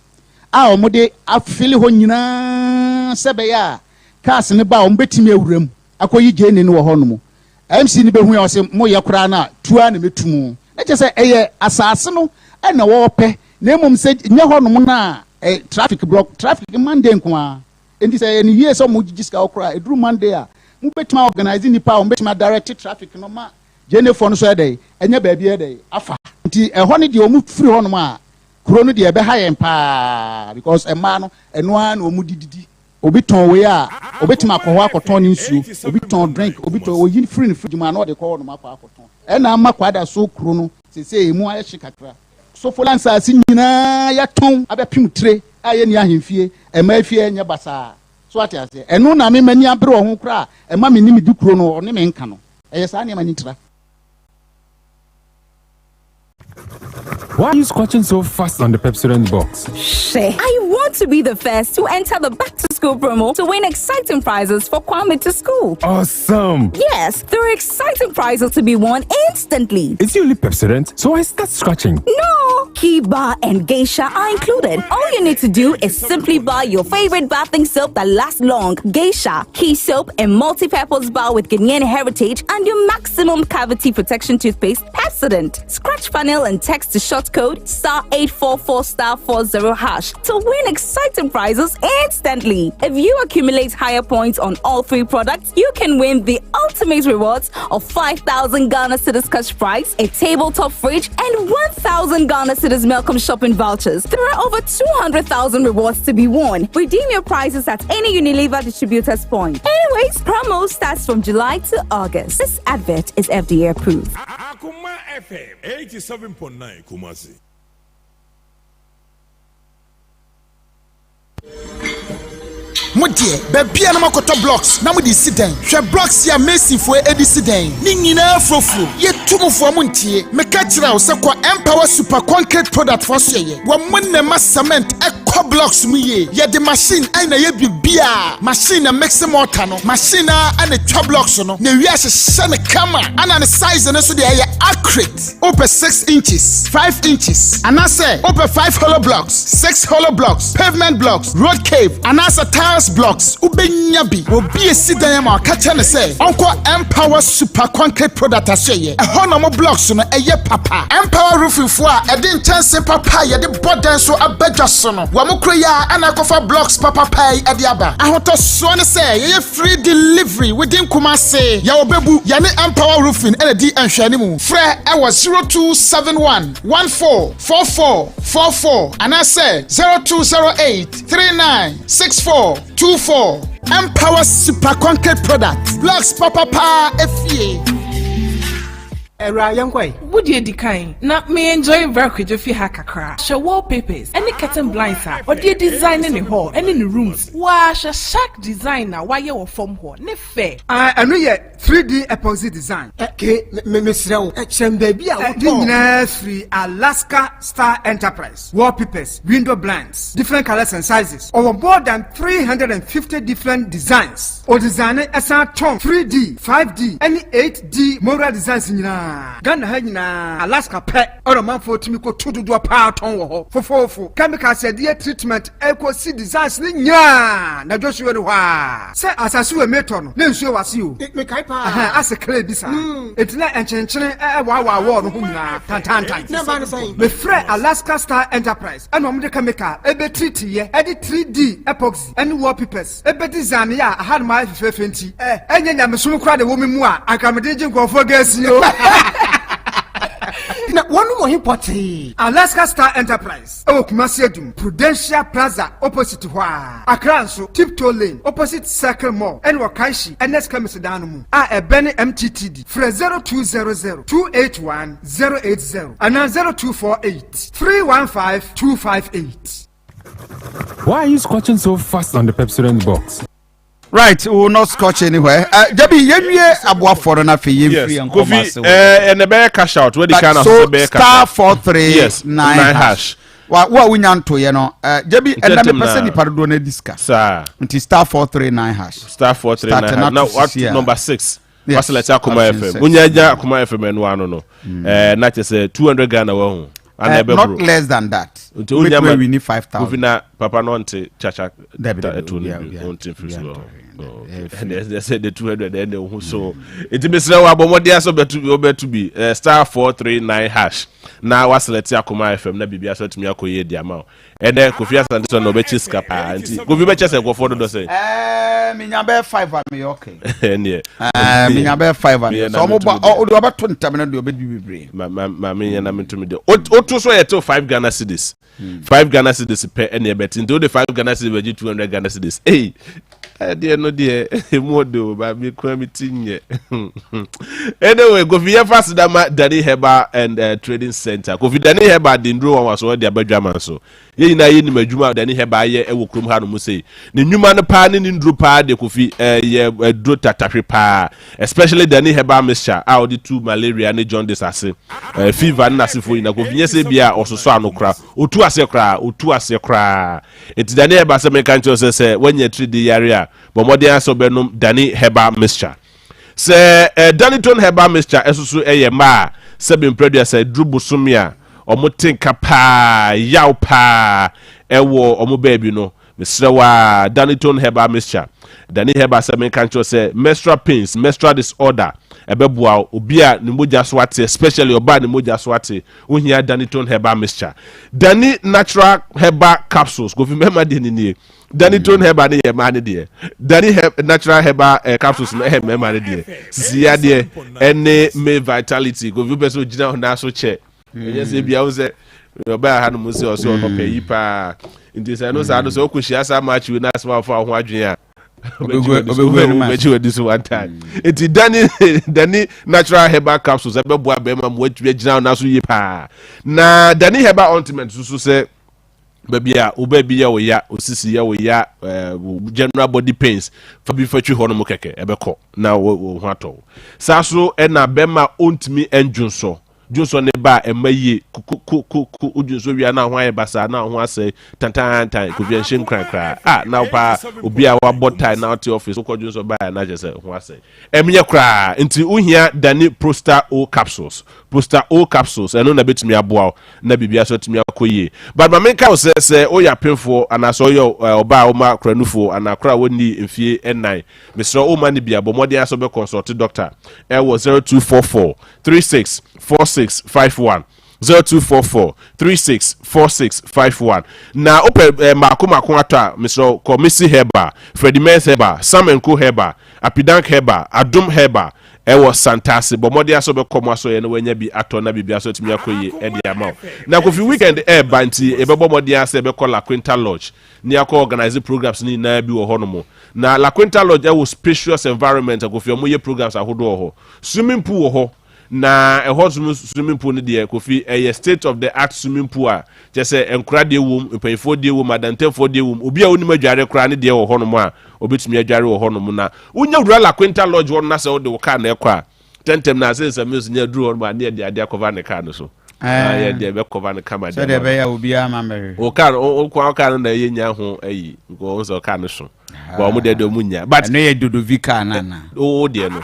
a wɔde afili hɔ nyinaa sɛ ɛbɛyɛ a cars no ba a wɔbɛtumi awura mu akɔyi gyeene no wɔ hɔ nom. MC no bɛhu a ɔse moyɛ koraa no a tu ara na mɛtu mu. Na kyerɛ sɛ ɛyɛ asase no na wɔpɛ na mmom sɛ nyɛ hɔ nom no a traffic block traffic Monday nko ara. Enti sɛ ɛyɛ no yie sɛ wɔgyegye sika hɔ koraa a ɛduru Monday a mobɛtumi a organise nnipa a wɔbɛtumi a direct traffic no ma Gyenefoɔ no nso ɛdɛn ɛnyɛ baabi ɛdɛn afa nti ɛhɔ no deɛ wɔn firi hɔ nom a kuro no deɛ ɛbɛha yɛn paa because mmaa no ɛno ara na wɔn de didi obi tɔn wei a obetumi akɔ hɔ akɔtɔn ne nsuo obi tɔn drink obi tɔn oyi firi ne fridge mu a na ɔde kɔ hɔ nom akɔ akɔtɔn ɛna ama kwada so kuro no sese emu ayɛ hye kakra sofola nsaase nyinaa yɛtɔn abɛpem tire a yɛnni ahemfie ɛma efie ɛnyɛ basaa so ate aseɛ ɛno na me m'ani abere wɔ ho koraa ɛma me nim di kuro no ɔne me nka no. Ɛyɛ saa nneɛma no ntira. Why are you scratching so fast on the Pepsodent box? She. I want to be the first to enter the back to school promo to win exciting prizes for Kwame to school. Awesome! Yes, there are exciting prizes to be won instantly. It's only Pepsodent, so I start scratching. No! Kiba and Geisha are included. All you need to do is simply buy your favorite bathing soap that lasts long, Geisha, Key Soap, and multi-purpose bar with Ghanaian heritage, and your maximum cavity protection toothpaste, Pepsodent. Scratch panel and text the short code star 844 star 40 hash to win exciting prizes instantly. If you accumulate higher points on all three products, you can win the ultimate rewards of 5,000 Ghana Cedis cash prize, a tabletop fridge, and 1,000 Ghana Cedis Melcom shopping vouchers. There are over 200,000 rewards to be won. Redeem your prizes at any Unilever distributor's point. Anyways, promo starts from July to August. This advert is FDA approved. Akuma FM 87.9 Kumasi. Mo deɛ, baabiara na moakɔtɔ blocks na mode si dan. Hwɛ blocks yi a masonfoɔ de si dan yi, ne nyinaa furofuro. Yɛtu mo fo a montie. Meka kyerɛ wo sɛ kɔ Empower Super Concrete Product foɔ asoɛeɛ. Wɔn na ɛma cement kɔ blocks mu yie. Yɛde machine na ɛyɛ biribiara. Machine na mixe mortar no, machine ara na ɛtwa blocks no, na ɛwie a hyehyɛ no kama. Ɛna ne size no nso deɛ ɛyɛ accurate. Wopɛ 6 inches, 5 inches, anaasɛ wopɛ 5 hollow blocks, 6 hollow blocks, pavement blocks, road cave, anaasɛ tiles blocks, wobɛnya bi. Obi esi dan ama ɔka kyerɛ no sɛ ɔnkɔ Empower Super Concrete Product asoɛeɛ. Ɛhɔ na wɔn blocks no ɛyɛ papa. Empower Roofing foɔ a ɛde nkyɛnse papa a yɛde bɔ dan so aba dwa so no, wɔn koro yi ara na akɔfa blocks papapa yi de aba. Ahotɔsoɔ ne sɛ yɛyɛ free delivery within Kumasi. Yɛwɔ Bebu, yɛne Empower Roofing na ɛdi nhwɛanimu. Frɛ wɔ 0271 14 44 44 anaasɛ 0208 39 64 24. Empower Super Concrete Product, blocks papa paa efie. Awura yɛnkɔ ɛ. Wo deɛ di kan na me enjoy bra kwadwo fie ha kakra. Hwɛ wallpapers ɛne curtain blinds a ɔde adesign ne hall ɛne ne rooms. Waa hwɛ shark design a wayɛ wɔ fam hɔ ne fɛ. Ah ɛno yɛ 3D epoxy design. Ke me mesrɛ wo kyerɛ me baabi a wotɔɔ. Ne nyinaa firi Alaska Star Enterprise. Wallpapers, window blinds, different colours and sizes. Ɔwɔ more than 350 different designs. Ɔdesigne ɛsan tɔn 3D, 5D ɛne 8D mural designs nyinaa. Ghana ha nyinaa Alaska pɛ ɛna ɔmanfoɔ tumi kɔ tu dodoɔ paa tɔn wɔ hɔ. Fofoofo, chemicals yɛde yɛ treatment ɛkɔsi designs no nyinaa na Joshua ni hɔ a. Sɛ asase wɔ metɔ no na nsuo wɔ ase o. Mekae paa. Ɛhɛn, ase clay bi saa. Enti na nkyenkyene ɛwaawaa wɔɔ no ho nyinaa tantaantan. Na ɛbaa no sɛn? Mefrɛɛ Alaska Star Enterprise ɛna wɔde chemical ɛbɛtreatiiɛ ɛde 3D epoxy ɛne wallpapers ɛbɛdesignee a ahanom ayɛ fɛfɛɛfɛ nti ɛnyɛ nyamesom koraa na ɛwɔ me mu a anka mede regye nkurɔfoɔ gas yi o. Na wɔnom wɔ he pɔtee? Alaska Star Enterprise wɔ Kumasi Adum, Prudential Plaza opposite hɔ ara. Accra nso, Tiptoe Lane, opposite Circle Mall ɛne wɔ Kanshi, Ernest Chemist dan no mu a ɛbɛne MTTD. Frɛ 0200 281 080 anaa 0248 315 258. Why are you squatching so fast on the Pepsodent box? Right, we will not scotch anywhere. Jabi, yɛnwie aboafoɔ no na afei yɛmfiri yɛn nkɔmmɔ ase. Kofi, ɛnna ɛbɛyɛ cash out. Wadi kan na so ɛbɛyɛ cash star out. 43 Yes, 9 9 hash. hash. Wa wo a wonya ntoyɛ no, Jabi, ɛnna Ntɛntɛm mepɛ sɛ na- nipa dodoɔ no adi sika. Saa. Nti star 439 hash. Star 439 Start hash. na Na to what sisi a. number 6. Yes. Waselect Akoma Option FM. six. Wonya nya Akoma FM ɛno ano no. Na kyerɛ sɛ 200 Ghana wahu. Ana ɛbɛboro. Not less than that. Nti wonya Wobɛtumi ma awini 5,000. Kofi na papa no ɔnte chacha. Dabi, dabi, ɛto no obiara, bi obiara, ɔnte mfiri so. obiara. Oh, okay. Ɛnna ɛsɛ sɛ de 200 ɛnna ɛho so. Nti mesrɛ wo abɔ mmɔden asɛ wobɛto bi wobɛto bi star 439 hash na waselect Akoma FM na biribi asɛ atumi akɔ yie di ama wo. Ɛnɛ Kofi Asante sɛ na ɔbɛkyɛ sika paa nti Kofi bɛkyɛ sɛ nkurɔfoɔ dodɔ sɛ. Menya bɛyɛ 5 a meyɛ okay. Ɛnneɛ. Menya bɛyɛ 5 a Meyɛ sɛ na ɔmo bɔ metumi deɛ. ɔde ɔbɛto ntɛm no deɛ ɔbɛdi bebree. Ma menyɛ na mentumi deɛ. Woto so yɛ tew 5 Ghana cedis. 5 Ghana cedis pɛ ɛne ɛbɛte nti wode 5 Ghana cedis bɛgye 200 Ghana cedis. Ei, ɛdeɛ no deɛ ɛmu ɔde o ba me kura me ti nyɛ. Anyway, Kofi yɛfa aseda ma Dani Herbal and Trading Center. Kofi Dani Herbal de nduro wɔn waso de aba dwaman so. Yɛn nyinaa yɛnim adwuma a Dani Herbal ayɛ ɛwɔ kurom ha no mu sei. Ne nnwuma no paa ne ne nduro paa de Kofi yɛ aduro tatahwe paa. Especially Dani Herbal mixture a ɔde tu malaria ne jaundice ase. Fever ne n'asefoɔ nyinaa Kofi nyɛ sɛ bi a ɔsosɔ ano koraa. Otu aseɛ koraa, otu aseɛ koraa. Nti Dani Herbal sɛ menka nkyerɛ wo sɛ sɛ woanya atiridii yare a, bɔ mmɔden ara sɛ wobɛnom Dani Herbal mixture. Sɛ Daniton Herbal mixture ɛso so yɛ mmaa a sɛbe mprɛduasa aduru bosome a wɔn te nka paa, yaw paa ɛwɔ wɔn baabi no, mesrɛ wo ara Daniton Herbal mixture. Dani Herbal sɛ menka nkyerɛ wo sɛ menstrual pains, menstrual disorder ɛbɛboa wo. Obi a ne mogya so ate, especially ɔbaa a ne mogya so ate, wohia Daniton Herbal mixture. Dani Natural Herbal Capsules, Kofi mmarima deɛ no nie. Danitone herbal no yɛ mmaa no deɛ. Dani Her natural herbal capsules no ɛyɛ mmarima no deɛ. Sisi yadeɛ ɛne May Vitality. Kofi wopɛ sɛ ogyina hɔ nan so kyɛ. Ɛnyɛ sɛ ebia wo sɛ ɔbaa ha no mu sɛ ɔsɛ ɔno pɛ yi paa. Nti sɛ ɛno saa no sɛ wokɔhyia saa match wei na asɛm a wofa wo ho adwene a wobɛgye w'ani so one time. Nti Dani Dani natural herbal capsules ɛbɛboa bɛrima ma watumi agyina wo nan so yie paa. Na Dani herbal ointment nso so sɛ baabi a wo baabi yɛ wo ya, wo sisi yɛ wo ya, wo general body pains, fa bi fa twi hɔ nom kɛkɛ, ɛbɛkɔ na wo wo ho atɔ wo. Saa so ɛna bɛma ɔntumi ndwonsɔ, dwonsɔ ne ba a ɛma yie, ko ko ko ko, wo dwonsɔ wie a na ho ayɛ basaa, na ho asɛe tantantan, kofi ɛnhyɛ nkuran koraa, ah, na wo paa obi a wabɔ tie na ɔte office, wokɔ dwonsɔ baa na kyerɛ sɛ ho asɛe. Ɛmyɛ koraa, nti wohia Dani Prosta O capsules. Prosta O capsules, ɛno na ɛbɛtumi aboa wo na biribiara nso atumi akɔ yie. But ma menka wo sɛ, sɛ woyɛ apemfoɔ anaa sɛ woyɛ ɔbaa a woma koranufoɔ anaa kora a wɔnnii mfie nnan, mesrɛ wo woma no bi a, bɔ mmɔden ara sɛ wobɛ consult doctor ɛwɔ 0244 36 46 51. 0244 36 46 51. Na wopɛ mmaako mmaako atɔ a, mesrɛ wo kɔ Missy Herbal, Freddie Mens Herbal, Sam and Co Herbal, Apidank Herbal, Adom Herbal ɛwɔ Santase. Bɔ mmɔden ara sɛ wobɛkɔ mo asɔeɛ na woanya bi atɔ na biribiara nso atumi akɔ yie de ama wo. Na Kofi weekend ɛreba nti yɛbɛbɔ mmɔden ara sɛ yɛbɛkɔ La Quinta Lodge na yɛakɔ organise programs no nyinaa bi wɔ hɔnom. Na La Quinta Lodge ɛwɔ spacious environment a Kofi wɔyɛ programs ahodoɔ wɔ hɔ. Swimming pool wɔ hɔ. Na ɛhɔ nso swimming pool no deɛ Kofi ɛyɛ state of the art swimming pool a kyerɛ sɛ nkora deɛ wom, mpanyinfoɔ deɛ wom, adantanfoɔ deɛ wom, obi a onim adware koraa ne deɛ wɔ hɔnom a obetumi adware wɔ hɔnom. Na wonya wura La Quinta Lodge hɔ no na sɛ wode wo car na ɛkɔ a tɛntɛm na ase nsɛm nso nya duru hɔnom a ne yɛde adeɛ akɔva ne car no so. Yɛ deɛ ɛbɛkɔva no kama deɛ sɛdeɛ ɛbɛyɛ a obiara ma mmɛhwɛ. Wo car no wo wo car no na ɛyɛ nya ho ayi nko wɔn sɛ car no so. Ba wɔn deɛ deɛ wɔn nya. But ɛno yɛ dodovi car no ana? Wo deɛ no.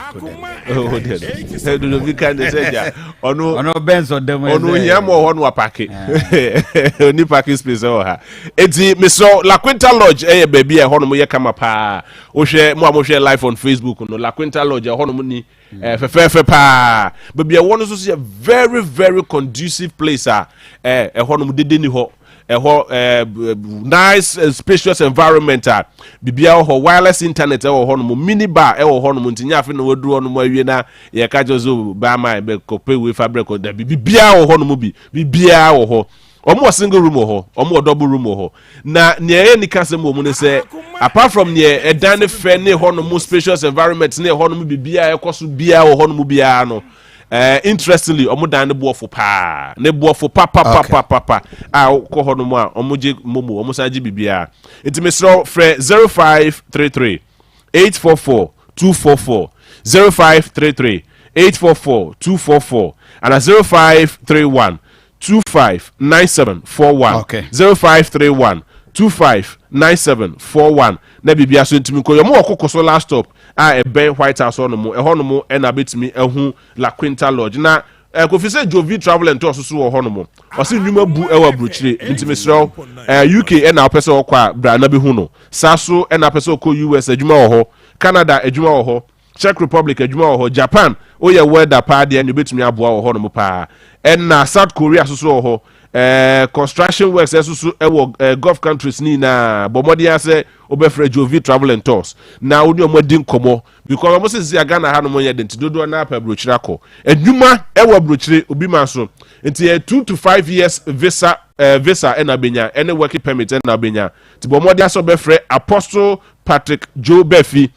Wo deɛ no. Dodovi car no sɛ gya. Ɔno ɔno Benz ɔda mu. Ɔno ohia mu wɔ hɔ no waparke. Oni parking space wɔ ha. Eti mesrɛ La Quinta Lodge ɛyɛ baabi a ɛhɔ nom yɛ kama paa. Wohwɛ mo a mohwɛ live on Facebook no, La Quinta Lodge ɛhɔ nom ni. Fɛfɛɛfɛ paa. Baabi a ɛwɔ no nso so yɛ very very conducive place a ɛhɔ nom dede ni hɔ. Ɛhɔ nice spacious environment a biribiara wɔ hɔ, wireless internet ɛwɔ hɔ nom, mini bar ɛwɔ hɔ nom. Nti nyɛ afe na waduru hɔ nom awie na yɛka kyerɛ sɛ baama bɛkɔpɛ wei fa brɛ kɔ dabi, biribiara wɔ hɔ nom bi, biribiara wɔ hɔ. Wɔn wɔ single room wɔ hɔ, wɔn wɔ double room wɔ hɔ. Na nea ɛyɛ nika sɛm wɔ mu ne sɛ, apart from nea ɛdan ne fɛ ne hɔ nom spacious environment ne hɔ nom biribiara ɛkɔ so biara wɔ hɔ nom biara no, interestingly, ɔmo dan ne boɔfo paa, ne boɔfo papapapapa a kɔ hɔ nom a ɔmo gye momo, ɔmo san gye biribiara. Nti mesrɛ, frɛ 0533 844 244, 0533 844 244 ana 0531 259741. 0531 259741 na biribia so ntumi nkɔ. Yɛmo wɔ Koko so last stop a ɛbɛn White House hɔ nom, ɛhɔ nom ɛna bɛtumi ɛhu La Quinta Lodge. Na Kofi sɛ Jovi Travel and Tours so wɔ hɔ nom, ɔsɛ nnwuma bu ɛwɔ aburokyire. Nti mesrɛ, UK ɛna wopɛ sɛ wɔkɔ a, bra na bɛhu no. Saa so ɛna wopɛ sɛ wɔkɔ US, adwuma wɔ hɔ, Canada adwuma wɔ hɔ, Czech Republic adwuma wɔ hɔ, Japan woyɛ welder paa deɛ ne wobɛtumi aboa wɔ hɔ nom paa, ɛna South Korea soso wɔ hɔ, construction works ɛso so ɛwɔ Gulf countries ni nyinaa. Bɔ mmɔden asɛ wobɛfrɛ Jovi Travel and Tours na wo ne ɔmo adi nkɔmmɔ, because ɔmo sisi a Ghana ha nom yɛ de, nti dodoɔ naa pɛ aburokyire akɔ adwuma ɛwɔ aburokyire obi ma so. Nti yɛ 2 to 5 years visa, visa ɛna benya ɛne working permit ɛna benya. Nti bɔ mmɔden asɛ wobɛfrɛ Apostle Patrick Joe Befi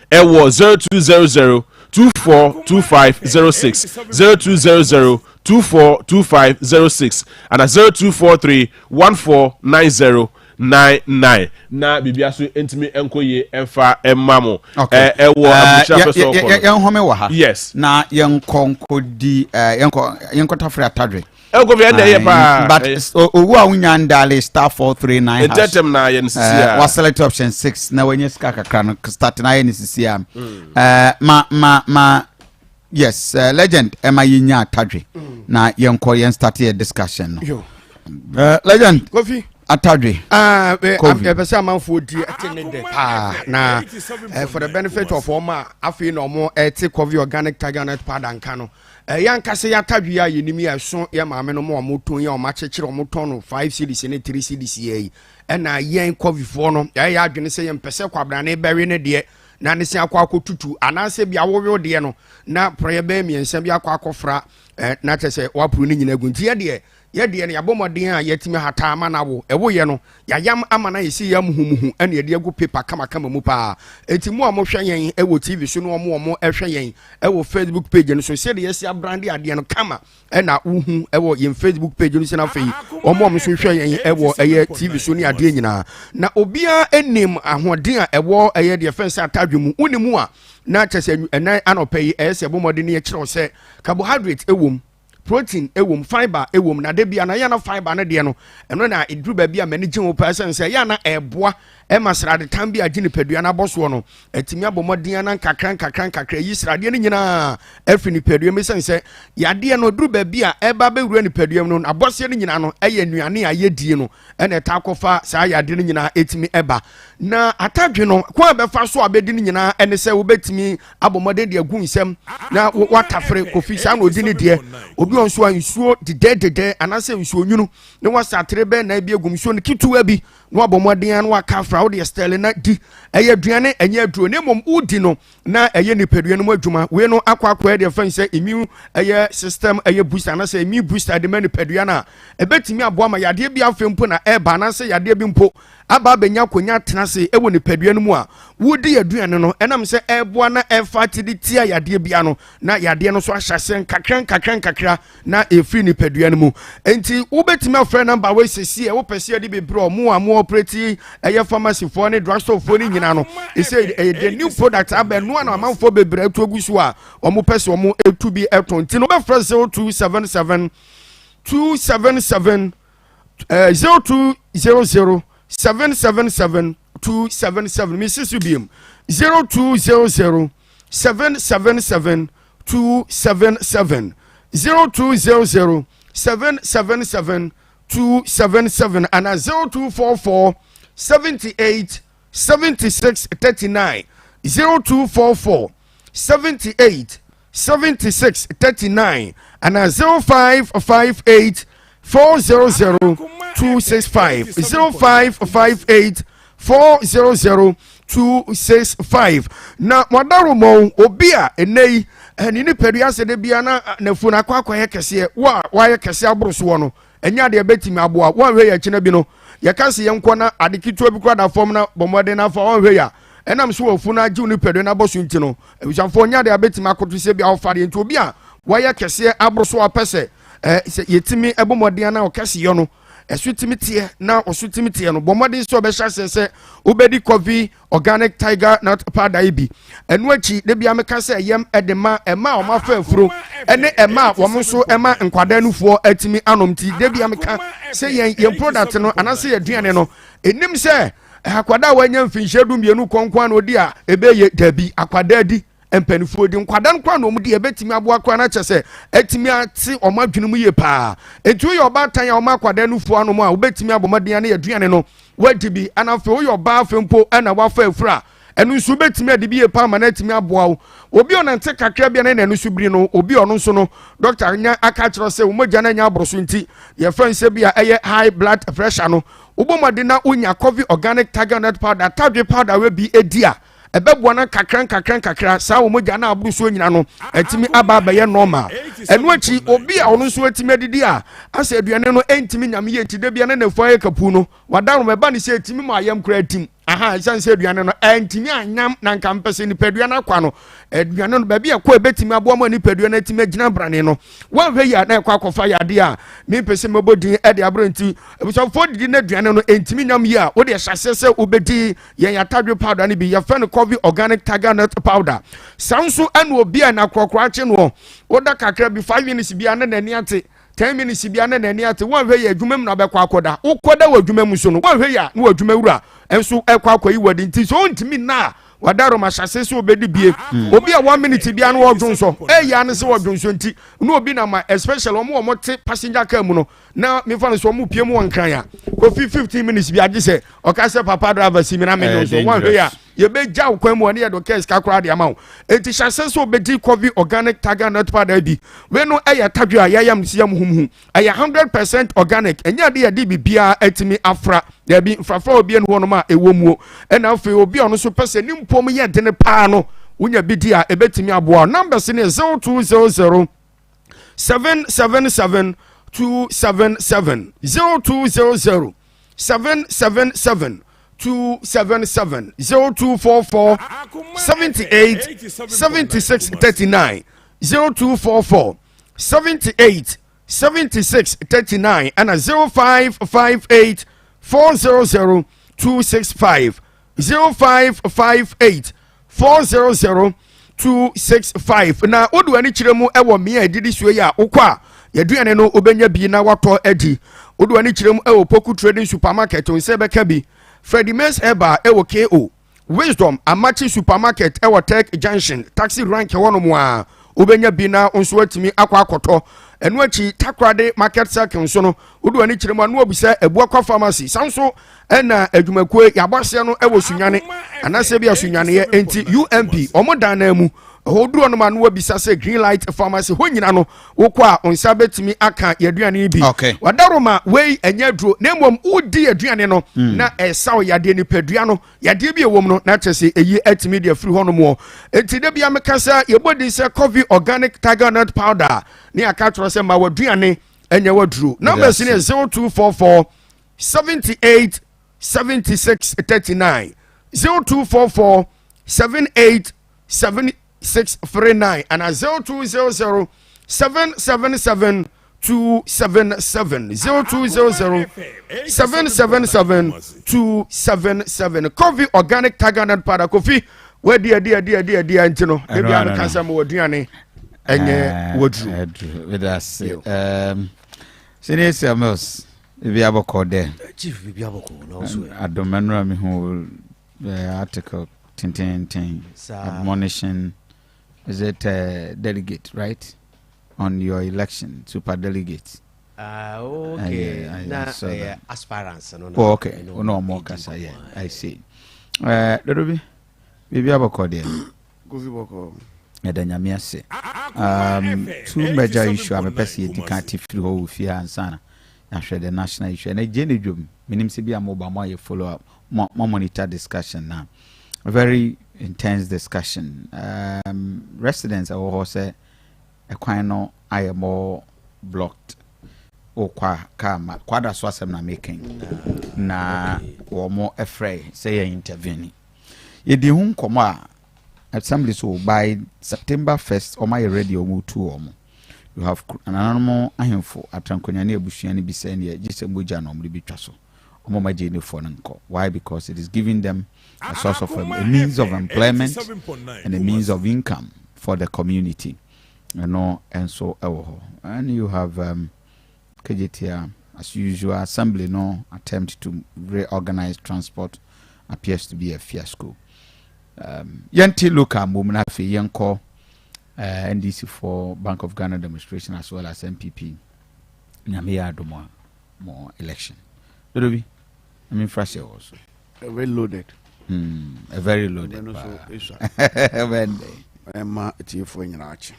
ɛwɔ 0200 242506, 0200 242506 ana 0243 149099 na biribia so ntumi nkɔ yie ɛmfa ɛma mo. Ɛwɔ abukyerɛ apɛ sɛ ɔkɔ no. Yɛnhome wɔ ha. Yes. Na yɛnkɔ nkɔdi, yɛnkɔ yɛnkɔtafere atadwe. Ɛnkɔ fi ɛnna ɛyɛ paa. But owu a wonya ndale *439#. Ntɛntɛm na yɛ no sisi a. Wa select option 6 na wanya sika kakra no, start na ayɛ no sisi a. Ma yes, legend ɛma yɛnya atadwe na yɛnkɔ yɛn start yɛ discussion no. Yo. Legend. Kofi. Atadwe. Ah, Kofi. Yɛpɛ sɛ amanfoɔ di ɛte ne dɛ paa na for the benefit of ɔmo a afei na ɔmo ɛte Coffee Organic Tiger Nut Powder nka no, yɛn ankasa yɛ atadwe a yɛnim yɛ ɛso yɛ maame no mo a ɔmo tɔn yɛ ɔmo akyekyere ɔmo tɔn no 5 cedis ne 3 cedis yɛ yi, ɛna yɛn Coffeefoɔ no yɛyɛ adwene sɛ yɛn mpɛ sɛ kwabrane bɛwe ne deɛ na ne se akɔ akɔ tutu anaasɛ bi awowo deɛ no na porɔyɛ bɛyɛ mmiɛnsa bi akɔ akɔfra na kyɛ sɛ waporo ne nyinaa gu. Nti yɛdeɛ yɛdeɛ no yɛabɔ mmɔden a yɛtumi hata ama no awo ɛwoyɛ no yɛayam ama no yɛsi yɛ muhumuhu, ɛne yɛde agu paper kamakama mu paa. Enti mu a mohwɛ yɛn ɛwɔ TV so no, ɔmo ɔmo ɛhwɛ yɛn ɛwɔ Facebook page no so, sɛdeɛ yɛsi abrande adeɛ no kama ɛna wohu ɛwɔ yɛn Facebook page no so. Na afei ɔmo a ɔmo nso hwɛ yɛn ɛwɔ ɛyɛ TV so ne adeɛ nyinaa na obiara anim ahoɔden a ɛwɔ ɛyɛ deɛ fɛn sɛ atadwe mu wonim a, na kyɛ sɛ ɛnan anɔpɛ yi ɛyɛ sɛ ɛbɔ mmɔden ne yɛkyerɛw sɛ carbohydrate ɛwɔ mu, protein ɛwɔ mu, fibre ɛwɔ mu. Na de bia na yɛ na fibre no deɛ no, ɛno na ɛduru baabi a m'ani gye ho paa sɛn sɛ yɛ na ɛboa ɛma sradetam bi a gye nipadua no abɔ soɔ no ɛtumi abɔ mmɔden ana nkakra nkakra nkakra yi sradeɛ no nyinaa ɛfiri nipadua mu, sɛn sɛ yadeɛ no duru baabi a ɛba bɛwura nipadua mu no, abɔseɛ no nyinaa no ɛyɛ nnuane a yɛdie no ɛna ɛta akɔfa saa yadeɛ no nyinaa ɛtumi ɛba. Na atadwe no kwan a bɛfa so a bɛdi no nyinaa ɛne sɛ wobɛtumi abɔ mmɔden de agu nsɛm na watafere. Kofi, saa na odi ne deɛ. Obi wɔ nso a nsuo dedɛdedɛ anaasɛ nsuo nwunu na wasa atere bɛɛ na ebi egum nsuo no ketewa bi na wabɔ mmɔden na waka afra wode stɛle na di. Ɛyɛ aduane, ɛnyɛ aduro, na mmom wodi no na ɛyɛ nipadua no mu adwuma. Wei no akɔ akɔ ɛdeɛ fɛn sɛ immune ɛyɛ system ɛyɛ booster anaasɛ immune booster de ma nipadua no a ɛbɛtumi aboa ma yadeɛ bi afei mpo na ɛɛba anaasɛ yadeɛ bi mpo aba abɛnya akonnwa atena ase ɛwɔ nipadua no mu a wodi aduane no, ɛnam sɛ ɛboa na ɛfa te de tia yadeɛ bia no, na yadeɛ no nso ahyɛ aseɛ nkakra nkakra nkakra na ɛfiri nipadua no mu. Nti wobɛtumi afrɛ number wei sɛsi ɛ wopɛ sɛ yɛde bebree ɔmo a mo operate ɛyɛ pharmacyfoɔ ne drugstorefoɔ no nyinaa no, ɛsɛ ɛyɛ the new product aba ɛnoa na amanfoɔ bebree atu agu so a ɔmo pɛ sɛ ɔmo etu bi ɛtɔn. Nti no wobɛfrɛ 0277 277 0200 777 277. Mesi so biem, 0200 777 277, 0200 777 277 ana 0244 78 76 39, 0244 78 76 39 ana 0558 400. 265 0558 400 265 na moadaromɔ obi a ɛnɛ yi ne nipadua asɛ da bia na nafunu akɔ akɔyɛ kɛseɛ wo a wayɛ kɛseɛ aboro soɔ no ɛnyɛ adeɛ bɛtumi aboa woanhwɛ yɛ akyina bi no yɛka se yɛnkɔ na ade ketewa bi kora da fam na bɔ mmɔden na afa woanhwɛ yɛ a ɛnam so wɔ funu agye wo nipadua no abɔ so nti no abusuafoɔ nyɛ adeɛ abɛtumi akoto sɛ bi a wofa deɛ nti obi a wayɛ kɛseɛ aboro so apɛ sɛ sɛ yɛtumi ɛbɔ mmɔden na ɔkɛseyɛ no ɛso tumi teɛ na ɔso tumi teɛ no bɔ mmɔden sɛ ɔbɛhyɛ aseɛ sɛ wobɛdi coffee organic tiger nut powder yi bi. Ɛno akyi de bia meka sɛ ɛyɛm ɛde ma ɛma a wɔn afa afuro ɛne ɛma a wɔn nso ɛma nkwadaa nufoɔ atumi anom. Ti de bia meka sɛ yɛn yɛn product no anaasɛ yɛn aduane no ɛnim sɛ akwadaa a wanya mfinhyia 12 kɔnkɔn na odi a ɛbɛyɛ dabi akwadaa di mpanimfoɔ di nkwadaa no koraa na wɔn di ɛbɛtumi aboa koraa na kyɛ sɛ ɛtumi ate wɔn adwene mu yie paa. Nti woyɛ ɔbaatan a wɔn akwadaa nufoɔ anom a wobɛtumi abɔ mmɔden ne aduane no wadi bi. Ɛna afei woyɛ ɔbaa afei mpo ɛna wafa afura ɛno nso wobɛtumi adi bi yie paa ma no atumi aboa wo. Obi ɔnante kakra bi a na n'ani so biri no, obi ɔno nso no dɔkta nya aka kyerɛ sɛ wɔn mogya no anya aboro so nti yɛfrɛ nsɛ bi a ɛyɛ high blood pressure no, wobɔ mmɔden na wonya coffee organic tiger nut powder tadwe powder wɛ bi edi a ɛbɛboa no nkakra nkakra nkakra saa wɔn mogya no aboro soɔ nyina no atumi aba abɛyɛ normal. Ɛno akyi obi a ɔno nso atumi adidi a asɛ aduane no ɛntumi nyame yie nti da bia na nafu ayɛ kapu no wada no ɛba ne sɛ ɛtumi ma ayam koraa tim aha ɛsiane sɛ aduane no ɛntumi anyam na nka mpɛ sɛ nipadua no akwa no aduane no baabi ɛkɔ ɛbɛtumi aboa ma nipadua no atumi agyina brane no wɔnhwɛ yi a na ɛkɔ akɔfa yadeɛ a mempɛ sɛ mɛbɔ din ɛde aberɛ. Nti abusuafoɔ didi no aduane no ɛntumi nyam yi a wode ɛhyɛ aseɛ sɛ wobɛdi yɛn atadwe powder no bi yɛfrɛ no coffee organic tiger nut powder. Saa nso ɛna obi a na korɔkorɔ akye noɔ woda kakra bi 5 minutes bi a na n'ani ate 10 minutes bi a na n'ani ate. Wɔnhwɛ yɛ adwuma mu na bɛkɔ akɔda wokɔda wɔ adwuma mu so no wɔnhwɛ yɛ a na wɔ adwuma wura nso ɛkɔ akɔyi wɔ nti so ɔntumi nna a wadaro ma hyase sɛ obɛdi bie. Obi a 1 minute bia no wɔdwo nsɔ ɛyɛ ne sɛ wɔdwo nsɔ nti na obi na ma especially wɔn a wɔte passenger car mu no na mefa no sɛ wɔn pie mu wɔ Nkran a Kofi 15 minutes bi agye sɛ ɔka sɛ papa driver si mi na mi dwo nsɔ. Wɔn hwɛ yɛ a yɛbɛgya wo kwan mu ɔne yɛde kɛs kakora de ama wo. Enti hyase sɛ obɛdi coffee organic tiger nut powder bi. Wei no ɛyɛ tadwe a yɛyam si yam humhu ɛyɛ 100% organic ɛnyɛ ade yɛde biribiara atumi afra dabi mfrafra obi ɛnu hɔnom a ɛwɔ muo. Ɛna afei obi a ɔno nso pɛ sɛ ne mpom yɛ dene paa no wonya bi di a ɛbɛtumi aboa. Numbers ne 0200 777 277, 0200 777 277, 0244 78 76 39, 0244 78 76 39 ɛna 0558 400 265, 0558 400 265. Na wode w'ani kyerɛ mu ɛwɔ mmea a ɛdidi soɔ yi a wokɔ a yɛaduane no wobɛnya bi na watɔ adi. Wode w'ani kyerɛ mu ɛwɔ Poku Trading Supermarket nsa bɛka bi, Freddie Mens Herbal ɛwɔ ko Wisdom Amakye Supermarket ɛwɔ Tech Junction taxi rank ɛwɔ nom a wobɛnya bi na nso atumi akɔ akɔtɔ. Ɛno akyi Takorade Market Circle nso no wode w'ani kyerɛ mu a na wabisa Abuakwa Pharmacy. San so ɛna adwumakuo yɛabɔ aseɛ no ɛwɔ Sunyane anaasɛ bi a Sunyaneɛ enti UMP ɔmo dan na mu ɛhɔ duro no ma no wabisa sɛ Green Light Pharmacy hɔ nyina no wokɔ a nsa bɛtumi aka yɛaduane yi bi. Wadaroma wei ɛnyɛ aduro na mmom wodi aduane no na ɛsaw yadeɛ nipadua no yadeɛ bi ɛwɔ mu no na kyerɛ sɛ ɛyi atumi de afiri hɔ nom wɔ. Enti da bia meka sɛ yɛbɔ din sɛ coffee organic tiger nut powder ne aka kyerɛ sɛ ma waduane ɛnyɛ waduro. Numbers ne 0244 78 76 39, 0244 78 76 39 and 0200 777 277, 0200 777 277. Coffee organic tiger nut powder. Kofi wadi adi adi adi adi nti no ebi a meka sɛ ma waduane ɛnyɛ waduru. Medase. Senior Samuels, bibi abɔkɔ dɛ? Chief, bibi abɔkɔ na ɔso ɛ. Adomɛnura mi hu article tententen admonishing, is it delegate right on your election, super delegate? Ah, okay. Na uh, aspirants no. Oh, okay. Oh, no more kasa. Yeah, I see. Dodo bi bibi abɔkɔ deɛ? Kofi, bɔkɔ. Ɛda Nyame ase. Two major issue a mepɛ sɛ yɛdi ka te firi hɔ wɔ fie ansa na Yɛahwɛ the national issue. Ɛnɛ gye ne dwom. Menim sɛ bi a moba mo ayɛ follow up, mo monitor discussion na. Very intense discussion. Residents ɛwɔ hɔ sɛ ɛkwan no ayɛ more blocked. Wokɔ a kaa ma kwada so asɛm na meka na wɔn ɛfrɛ sɛ yɛ intervene. Yɛdi ho nkɔmɔ a assembly so by September 1st wɔn ayɛ ready, wɔn tu wɔn. You have nananom ahemfo atrankonya ne abusua no bi sɛ neɛ gye sɛ mogya na wɔn de bi twa so, wɔn ma gye ne foɔ no nkɔ. Why? Because it is giving them a source of a means of employment and a means of income for the community. Ɛno nso ɛwɔ hɔ. And you have Kejetia, as usual, assembly no attempt to reorganize transport appears to be a fiasco. Yɛnte local mmom na afei yɛnkɔ NDC for Bank of Ghana demonstration as well as NPP. Nyame yɛ adom a mo election dodo bi na memfra hyɛ wɔ so. A very loaded. A very loaded paa. Ɛma atiefoɔ nyinaa akye.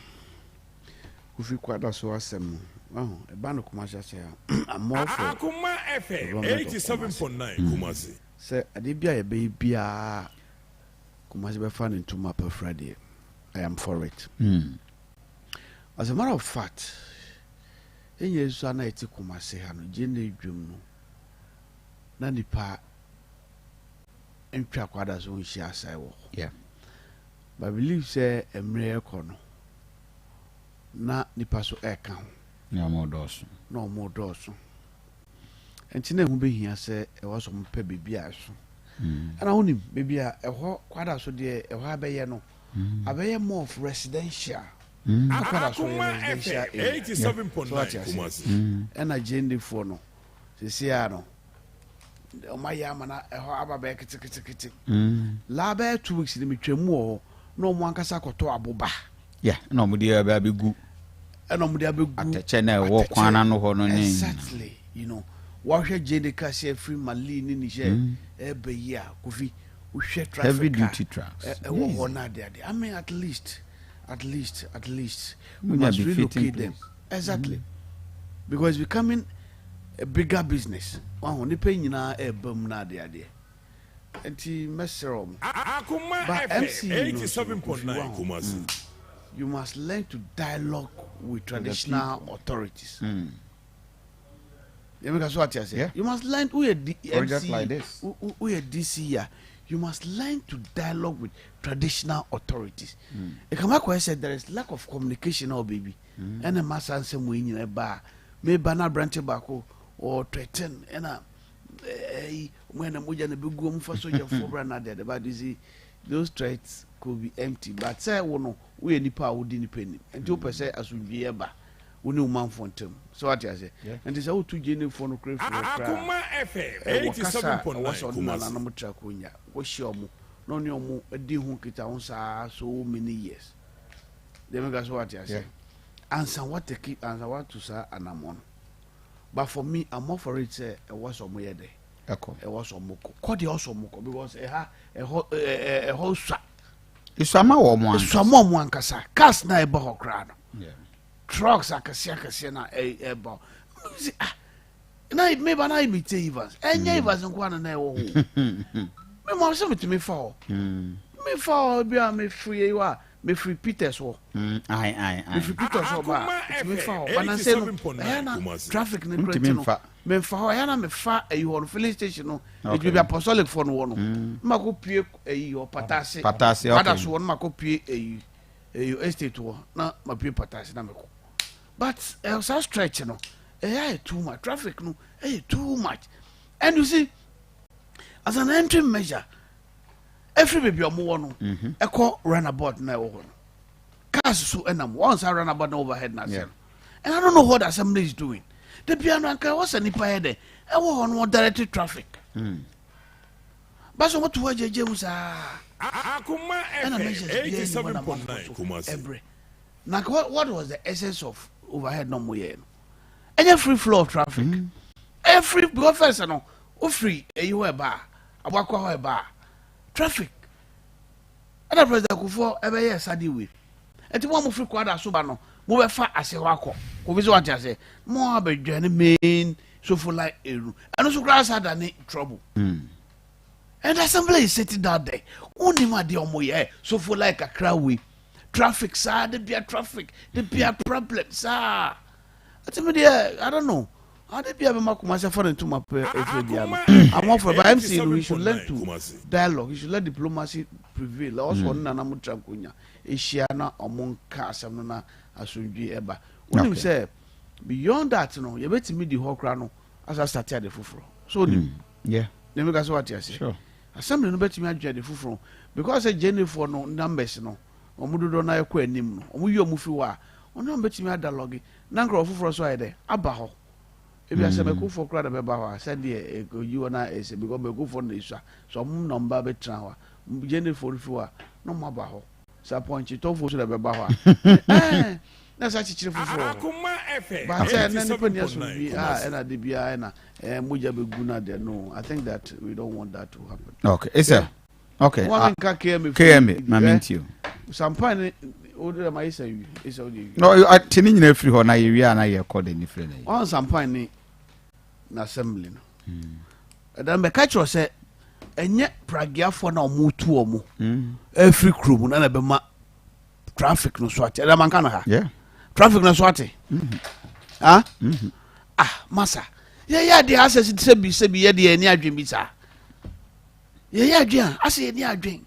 Kofi Kwada so asɛm no wahu ɛba no Kumasi ase a, I'm all for Akoma FM development of 87.9 Kumasi. Kumasi. Sɛ adeɛ bi a yɛbɛyɛ biara Kumasi bɛfa ne ntoma apafira deɛ, I am for it. As a matter of fact, ɛnyɛ nso a na yɛte Kumasi ha no gye ne dwom no na nipa ntwa Kwada so nhyia asae wɔ hɔ. But I believe sɛ mmerɛ ɛkɔ no na nipa so ɛka ho. Na ɔmo dɔɔso. Na ɔmo dɔɔso. Nti na ɛho bɛhia sɛ ɛwɔ sɛ ɔmo pɛ baabi a ɛso. Ɛna wonim baabi a ɛhɔ Kwada so deɛ ɛhɔ abɛyɛ no abɛyɛ more of residential. Na Kwada so yɛ Akoma residential FM area. 87.9 So wate ase. Kumasi. Ɛna gyendefoɔ no seesei a no ɔmo ayɛ ama na ɛhɔ aba bɛyɛ ketekete. Laa bɛyɛ 2 weeks ni metwa mu wɔ hɔ na ɔmo ankasa kɔtɔ aboba. Yeah, na ɔmo de abɛ abɛgu. Ɛna ɔmo de abɛgu atɛkyɛ na ɛwɔ kwan n'ano hɔ no ne. Exactly, wahwɛ gyene kase afiri Mali ne Niger ɛbɛ yi a, Kofi, wohwɛ traffic Heavy a duty trucks. ɛwɔ hɔ no ade ade. I mean, at least, at least, at least we Munya must be fitting relocate them. place. Exactly, because it's becoming a bigger business. Wahu nipa nyinaa ɛɛba mu no ade adeɛ nti mɛsrɛ wɔn. Akoma But FM MC no nso no, Kofi, 87.9 wahu, Kumasi. you must learn to dialogue with traditional authorities. Yɛmɛka so ate ase. You must learn, woyɛ D, Project MC, like this. Woyɛ DC a, you must learn to dialogue with traditional authorities. Ɛkama kɔɛ sɛ there is lack of communication na ɔbaabi ɛna ma saa nsɛm wei nyina ba a meba na aberante baako ɔtwɛtɛn ɛna ɛyi ɔmo yɛ na mogya na bɛgu ɔmo fa sogyafoɔ bra na adeade. But you see, those threats could be empty, but sɛ wo no woyɛ nipa a wodi nipa nim nti wopɛ sɛ asomdwie ba wo ne wo manfoɔ ntam sɛ wate ase. Nti sɛ wotu gyenefoɔ no kora firi hɔ koraa Akoma FM ɛwɔ kasa a ɛwɔ sɛ 87.9 ɔde Kumasi. nananom tra konya wɔhyia ɔmo na ɔne ɔmo di ho nkita ho saa so many years deɛ meka so wate ase ansa wataki ansa watu saa anammɔ no. But for me, I'm all for it sɛ ɛwɔ sɛ ɔmo yɛ dɛ ɛkɔ. Ɛwɔ sɛ ɔmo kɔ kɔ deɛ ɔsɛ ɔmo kɔ because ɛha ɛhɔ ɛɛ ɛhɔ sua. Esuama wɔ ɔmo ankasa. Esuama ɔmo ankasa. Cars na ɛbɔ hɔ koraa no, trucks akɛseɛ akɛseɛ na ɛbɔ hɔ. Ah, na meba na mi tie Evans, ɛnyɛ Evans nko ana na ɛwɔ hɔ o. Me mo sɛ metumi fa hɔ, me fa hɔ bi a mefiri yi hɔ a mefiri Peters hɔ. Ayi ayi ayi. Mefiri Peters hɔ ba a metumi fa hɔ banase no ɛyɛ na traffic ne kura Ntumi ti no nfa. Memfa hɔ, ɛyɛ na mefa ɛyi hɔ no, filling station no. Ebi bi apostolic fɔ no wɔ no mma ko pue ɛyi hɔ Patase. Patase, okay. Pataase hɔ no ma ko pue ɛyi estate hɔ na ma pue Patase na mekɔ. But saa stretch no ɛyɛ ayɛ too much traffic no, ɛyɛ too much. And you see, as an entry measure, ɛfiri baabi a ɔmo wɔ no ɛkɔ roundabout na ɛwɔ hɔ no, cars so ɛnam wɔn sa roundabout na overhead na ase no, and I don't know what the assembly is doing. De bia no anka ɛwɔ sɛ nipa yɛ dɛ ɛwɔ hɔ no wɔ direct traffic basa wɔn to hɔ agyegye mu saa. Akoma Ɛna FM measures bia ni hɔ na 87.9 amanfoɔ so Kumasi. ɛbrɛ na nka what was the essence of overhead na ɔmo yɛ no? Ɛnyɛ free flow of traffic, ɛyɛ free because first no ofiri ɛyi hɔ ɛba a aboakɔ hɔ ɛba a traffic ɛna President Kufuor ɛbɛyɛ sadi wei ɛti mo a mo firi Kwada so ba no mo bɛfa ase hɔ akɔ kofi so wate ase mo abɛdwa ne main. Sofo line eru ɛno nso koraa sa da ne trouble. And assembly is sitting down there. Wonim adeɛ ɔmo yɛ sofo line kakra wei traffic saa de bia traffic de bia problem saa. Ɛti mi deɛ I don't know. Ade bia bɛma Kumasi afa ne ntoma pɛ efiri bia no. I'm all for it but MC no he should learn to dialogue he should let diplomacy prevail. Ɔsɔ ɔne nana mo tra nkonya ehyia na ɔmo nka asɛm no na asomdwie ɛba. Wonim sɛ beyond that no yɛbɛtumi di hɔ koraa no asa start ade foforɔ. So wonim. Yeah. Na meka sɛ wate aseɛ. Sure. Assembly no bɛtumi adwene ade foforɔ because sɛ Gyenefoɔ no numbers no wɔn dodoɔ no ayɛ kɔ anim no wɔn yi wɔn firi hɔ a wɔne wɔn bɛtumi adalɔge na nkurɔfoɔ foforɔ nso ayɛ dɛ aba hɔ. Ebi asɛ Mm. mɛkofoɔ koraa na bɛba hɔ a sɛdeɛ ɛyi hɔ no ɛsɛ because mɛkofoɔ no na ɛsua so wɔn na wɔn ba bɛtena hɔ a Gyenefoɔ no firi hɔ a na wɔn aba hɔ. Sɛ apɔnkyetɔfoɔ nso na ɛbɛba hɔ a ɛɛ na ɛsɛ akyekyere foforɔ wɔ hɔ. But sɛ ɛnɛ nipa ni asomdwie a ɛna de biara ɛna ɛɛ mogya bɛgu no adeɛ no I think that we don't want that to happen. Okay, it's a okay. Wɔn ah, nka KMA. KMA, ma me ntie o. Sampan ne o de ma isa wi isa o de wi. No, te ne nyinaa firi hɔ na yɛwie a na yɛkɔ de ne firi na yi. Wɔn sampan ne na assembly no. Ɛdan bɛka kyerɛ sɛ ɛnyɛ pragiafoɔ na wɔn tu wɔn ɛfiri kurom na na ɛbɛma traffic no so ate ɛdɛ manka no ha traffic no so ate ah ah masa yɛyɛ adeɛ asɛ sɛbi sɛbi yɛ deɛ ɛni adwen bi saa yɛyɛ adwen a asɛ yɛni adwen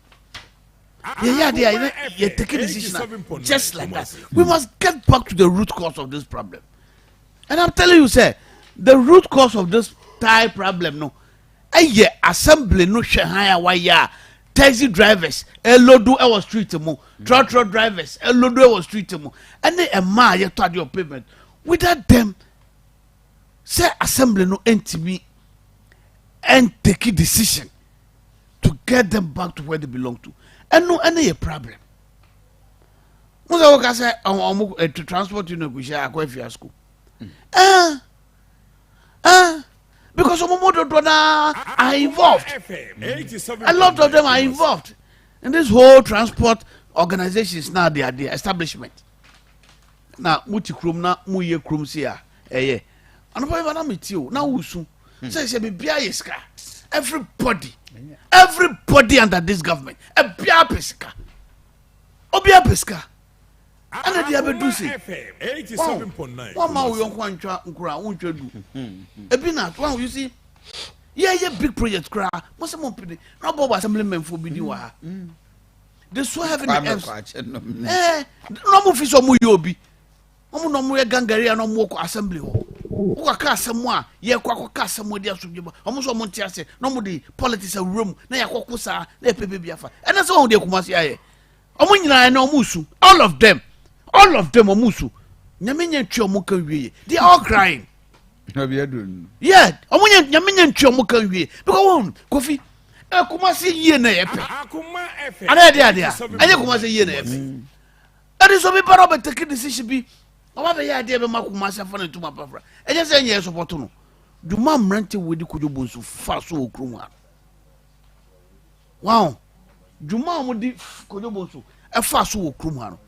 yɛyɛ adeɛ a yɛ take decision a just like that we must get back to the root cause of this problem and i'm telling you sir the root cause of this tie problem no ɛyɛ assembly no hwɛ han a wayɛ a taxi drivers ɛlodu ɛwɔ street mu trɔtrɔ drivers ɛlodu ɛwɔ street mu ɛne ɛmaa yɛtɔ adeɛ wɔ pavement without them sɛ assembly no ɛntumi ɛntake decision to get them back to where they belong to ɛno ɛne yɛ problem mo sɛ woka sɛ ɔmo ɔmo transport union kò hyɛ akɔ fiasco ɛɛ ɛɛ because ɔmo mo dodoɔ naa are involved a lot of them are involved in this whole transport organizations now they are the establishment na mo ti kurom na mo yɛ kurom si a ɛyɛ anapa yi ba na mi ti o na wusu sɛ sɛ biribiara yɛ sika everybody everybody under this government ebiara pɛ sika obiara pɛ sika ɛna deɛ abɛdu se wɔn ma wo yɔnko antwa nkura wontwa du ebi na wɔn you see yɛyɛ big project koraa mo sɛ mo mpene na ɔbɔ wɔ assembly men fo bi di wɔ ha they so heaven and earth ɛɛ na ɔmo fi sɛ ɔmo yɛ obi ɔmo na ɔmo yɛ gangari a na ɔmo kɔ assembly hɔ wokɔ ka asɛm a yɛkɔ akɔka asɛm de asomdwe ba ɔmo nso ɔmo nte ase na ɔmo de politics awura mu na yɛakɔko saa na yɛpɛpɛ bi afa ɛnɛ sɛ wɔn deɛ Kumasi ayɛ ɔmo nyinaa ɛnɛ ɔmo su all of them all of them ɔmo su nyame nyɛ ntwi ɔmo ka wie yɛ they are all crying yeah ɔmo nyɛ nyame nyɛ ntwi ɔmo ka wie because wɔn Kofi ɛ Kumasi yie na yɛ pɛ ana yɛ de adeɛ a ɛnyɛ Kumasi yie na yɛ pɛ ɛde so bi ba na ɔbɛ take decision bi ɔba bɛ yɛ adeɛ bɛ ma Kumasi afa ne ntoma pafra ɛnyɛ sɛ ɛnyɛ yɛ support no dwuma mmerante wo di Kojo Bonsu fa so wɔ kurom ha wow dwuma a wɔde Kojo Bonsu ɛfa so wɔ kurom ha no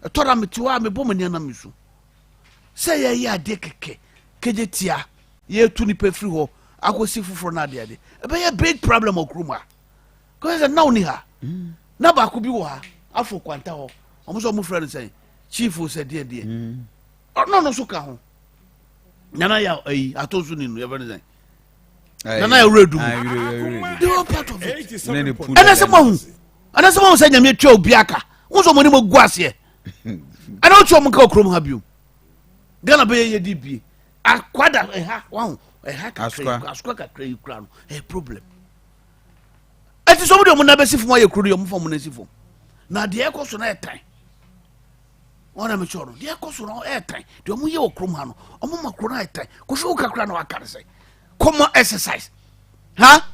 ɛtɔ da mete hɔ a mebɔ m'ani anam so sɛ yɛyɛ adeɛ kɛkɛ kegye tia yɛtu nipa firi hɔ akɔsi foforɔ no adeɛ adeɛ ɛbɛyɛ big problem wɔ kurom ha kɔsɛ sɛ naw ni ha na baako bi wɔ ha afɔ kwanta hɔ ɔmo sɛ ɔmo frɛ no sɛn chief sɛ deɛ deɛ ɔno no so ka ho nana yɛ ayi ato so ni no yɛfrɛ no sɛn nana yɛ wura dum they were part of it ɛnɛ sɛ mo ahu ɛnɛ sɛ mo ahu sɛ nyame atua obi aka wo sɛ ɔmo anim agu aseɛ ɛnɛ wotua ɔmo nka wɔ kurom ha bio Ghana bɛyɛ yɛ di bie akwada ɛha wahu ɛha kakra yi asoka kakra yi kura no ɛyɛ problem ɛti sɛ ɔmo de ɔmo nan bɛsi fam ayɛ kuro de ɔmo fa ɔmo nan si fam na deɛ ɛkɔ so na ɛtan wɔn na mekyerɛ no deɛ ɛkɔ so no ɛɛtan deɛ ɔmo yɛ wɔ kurom ha no ɔmo ma kuro no ayɛ kofi wo kakra na waka no sɛ common exercise ha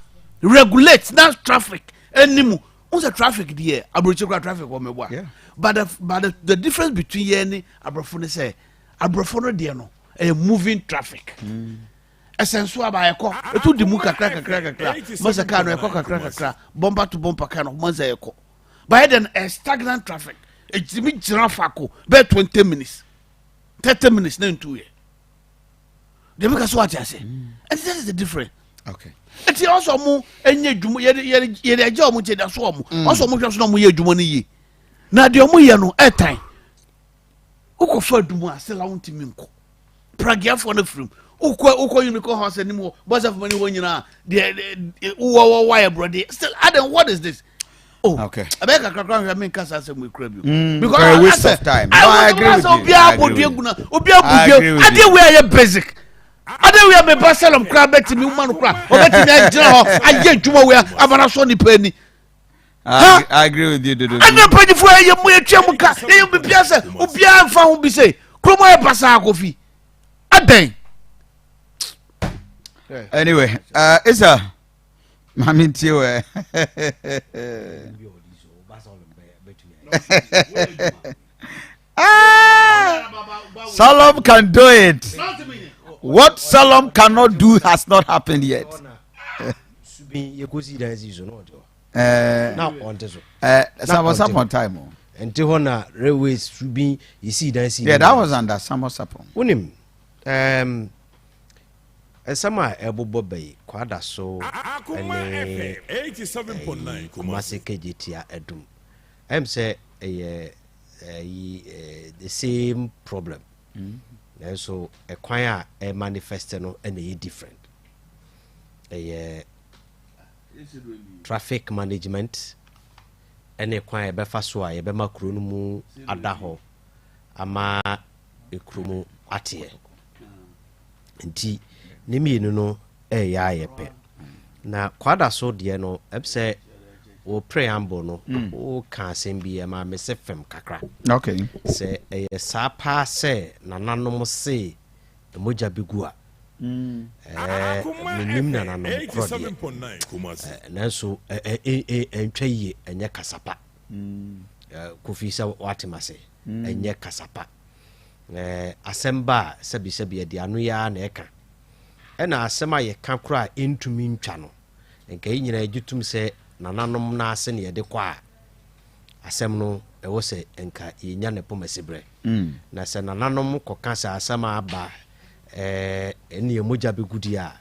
regulate na traffic ɛni mu n sɛ traffic deɛ aburokyi kura traffic wɔ mɛboa but the but the, the difference between yɛn ne aborɔfo no sɛ aborɔfo no deɛ no ɛyɛ moving traffic ɛsɛ nso aba ɛkɔ etu di mu kakra kakra kakra mɔsɛ kaa no ɛkɔ kakra kakra bumper to bumper kaa no mɔsɛ ɛkɔ but then ɛ stagnant traffic ɛtumi gyina faako bɛyɛ 20 minutes 30 minutes na ntu yɛ. Deɛ meka so wate ase. Ɛnti that is the difference. Okay. Ɛnti ɔsɔ ɔmo ɛnyɛ adwuma yɛde yɛde yɛde agya ɔmo nkyɛn de aso ɔmo. Ɔsɔ ɔmo hwɛ so na ɔmo yɛ adwuma no yie. Na deɛ ɔmo yɛ no ɛtan. Wokɔfa adumu a sɛ la wontumi nkɔ. Pragiafoɔ no firim. Wokɔ wokɔ unicorn house anim hɔ bɔsɛ fama ni hɔ nyinaa deɛ wowɔ wɔ wayɛ borɔdeɛ. Still Adam what is this? Oh, okay. Ɛbɛyɛ kakra kora nhwɛ menka saa asɛm wei kora bio. Because a waste of time. No, I agree with you. Obiara bɔ dua gu na obiara bɔ dua. Adeɛ wei ayɛ basic. Adeɛ wei a meba Salom koraa bɛtumi woma no koraa ɔbɛtumi agyina hɔ ayɛ adwuma wei ama no asɔ nipa ani. I agree with you, Dodo. Ɛna mpanyinfoɔ yɛ mu yɛtua mu ka yɛyɛ mu bibia sɛ obiara nfa ho bi sɛ kurom ayɛ basaa kofi adɛn. Anyway, Isa. Maame ntie wɛ. Salom can do it. What Salom cannot do has not happened yet. Samuel Sapon time. Nti hɔ na railways subin yɛsii dan si. Yeah, that was under Samuel Sapon. Wonim, um, Nsɛm a ɛrebobɔ ba yi, Kwadaso ne ɛyi Kumasi Kejetia Adum. Ɛm sɛ ɛyɛ ɛyi the same problem. Nanso ɛkwan a ɛmanifest no ɛna ɛyɛ different. Ɛyɛ traffic management ɛne kwan a yɛbɛfa so a yɛbɛma kuro no mu ada hɔ ama kuro mu ateɛ. Nti ne mmienu no ɛyɛ ayɛ pɛ. Na Kwadaso deɛ no ɛm sɛ wo preamble no woka asɛm bi ɛma me se fam kakra. Sɛ ɛyɛ saa paa sɛ nananom se mogya bɛgu a, menim nananom korɔ deɛ, nanso ɛntwa yie, ɛnyɛ kasapa. Kofi sɛ woate m'ase, ɛnyɛ kasapa. Asɛm ba a, sɛbisɛbi ɛde ano yi ara na ɛka. Ɛna asɛm a yɛka koraa a ɛntumi ntwa no, nka yɛn nyinaa yɛgye tom sɛ nananom no ase na yɛde kɔ a, asɛm no ɛwɔ sɛ nka yɛnya ne pomasiberɛ. Na sɛ nananom kɔka sɛ asɛm a aba ɛne mogya bɛgu deɛ a,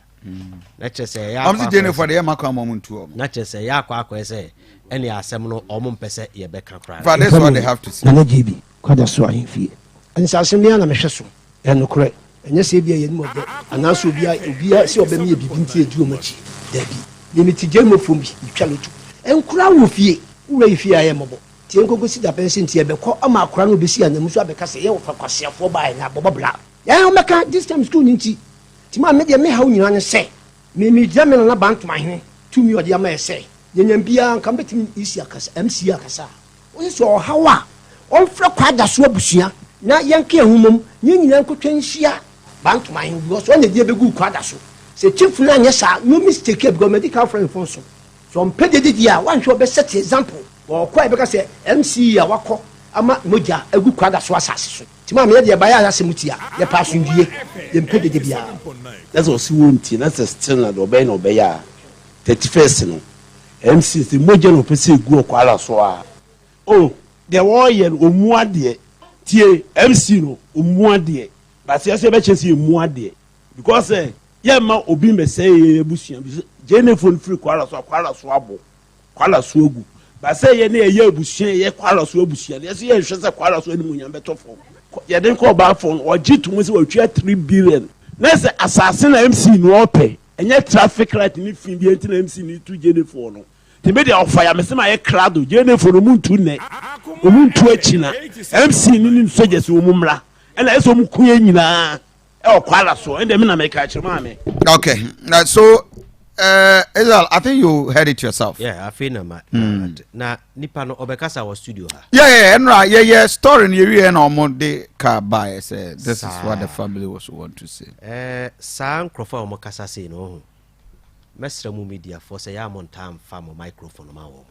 na kyerɛ sɛ ɛyɛ akɔ akɔyɛ sɛ yɛma kwan ma ɔmo ntu ɔmo. Na kyerɛ sɛ ɛyɛ akɔ akɔyɛ sɛ ɛne asɛm no ɔmo mpɛ sɛ yɛbɛka koraa. Fa this what they have to say. Nana JB, Kwadaso Ahemfie. Nsase me ara na mehwɛ so. Ɛyɛ nokorɛ. Ɛnyɛ sɛ ebia yɛnim ɔdɛ, anaasɛ obiara, obiara sɛ ɔbɛmeyɛ biribi nti yɛdi wɔn akyi. Dabi. Me mete Germany fam bi, metwa lotto. Nkoraa wɔ fie. Wo wura yɛ fie a ɛyɛ mmɔbɔ. Nti yɛnkɔkɔsi dapɛn sɛ nti yɛbɛkɔ ama akora no ɔbɛsi ananmu so abɛka sɛ yɛ wɔfa kwaseafoɔ baeɛ na abɔbɔ bra. Yɛn wɔbɛka this time school no nti. Nti maa me deɛ me haw nyinaa ne sɛ, me megyina me nana Bantomahene tumi a ɔde ama yɛ sɛ, yɛnya biara nka mɛtumi ne EC akasa, MC akasa a. Ɔse sɛ ɔhaw a, ɔmfrɛ Kwadaso abusua na yɛnka yɛn ho mmom na yɛn nyinaa nkɔtwa nhyia Bantomahene because ɔno na ɛde yɛn bɛguu Kwadaso. Sɛ chief no anyɛ saa, no mistake a because madi kan afrɛ no phone so. Sɛ ɔmpɛ dede deɛ a, wanhwɛ a ɔbɛ set example. Ɔkɔ a yɛbɛka sɛ MC a wakɔ ama mogya agu Kwadaso asase so. Nti maame yɛ deɛ ɛbaeɛ a asɛm tia, yɛpɛ asomdwie, yɛmpɛ dede biara. Na sɛ ɔse wontie na sɛ still na deɛ ɔbɛyɛ na ɔbɛyɛ a 31st no MC sɛ mogya na ɔpɛ sɛ ɛgu ɔkwala so a oh deɛ wɔyɛ no ɔmmu adeɛ tie MC no ɔmmu adeɛ but yɛ sɛ yɛbɛkyerɛ sɛ yɛmmu adeɛ because sɛ yɛmma obi mmɛsɛe yɛ abusua bi gyenefoɔ no firi kwala so a kwala so abo Kwala so agu. Ba sɛ yɛne yɛyɛ abusua, yɛyɛ Kwala so abusua no, yɛso yɛnhwɛ sɛ Kwala so animuonyam bɛtɔ fam. Yɛde kɔ ɔbaafo no, ɔgye to mu sɛ watua 3 billion. Na sɛ asase na MC no ɔpɛ, ɛnyɛ traffic light ne fi bi nti na MC no tu Gyenefoɔ no. Nti me deɛ ɔfa ya me se mayɛ krado, Gyenefoɔ no ɔmu ntu nnɛ, ɔmu ntu akyina. MC no ne ne soldiers ɔmu mmra, ɛna ɛsɛ ɔmu ku yɛn nyinaa. Ɛwɔ kwala so ɛnde me na meka kyerɛ maame. Okay, so Israel, I think you heard it yourself. Yeah, afei na ma na nipa no ɔbɛkasa wɔ studio ha. Yeah, yeah, ɛnura yɛ yɛ story no yɛwie na ɔmo de car ba yɛ sɛ this is what the family was want to say. Ɛɛ saa nkurɔfoɔ a wɔn kasa sei no ɔho mɛsrɛ mu mediafoɔ sɛ yɛ a mo ntaa nfa mo microphone ma wɔn.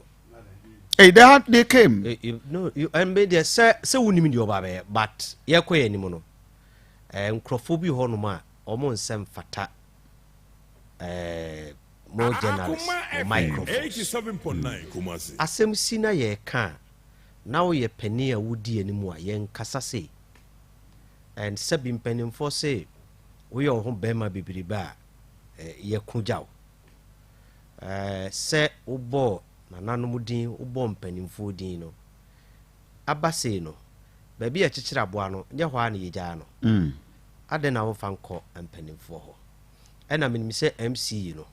Hey, they had, they came. Eh, eh, no, you, ɛnbɛ deɛ sɛ sɛ wunim deɛ ɔba bɛyɛ but yɛkɔ yɛ anim no. Eh, nkurɔfoɔ bi hɔ nom a wɔn nsɛ mfata eh, mo journalist, mo microphones. Asɛm si na yɛreka a, na woyɛ panin a wodi anim a, yɛnkasa sei. And sɛbi mpanimfoɔ se, Woyɛ wo ho bɛrima bebrebe a, yɛko gya wo. Sɛ wobɔɔ nananom din, wobɔɔ mpanimfoɔ din no, aba sei no, baabi a yɛkyekyere aboa no, nyɛ hɔ ara na yɛgyaa no. Adɛn na womfa nkɔ mpanimfoɔ hɔ? Ɛna menim sɛ MC yi no,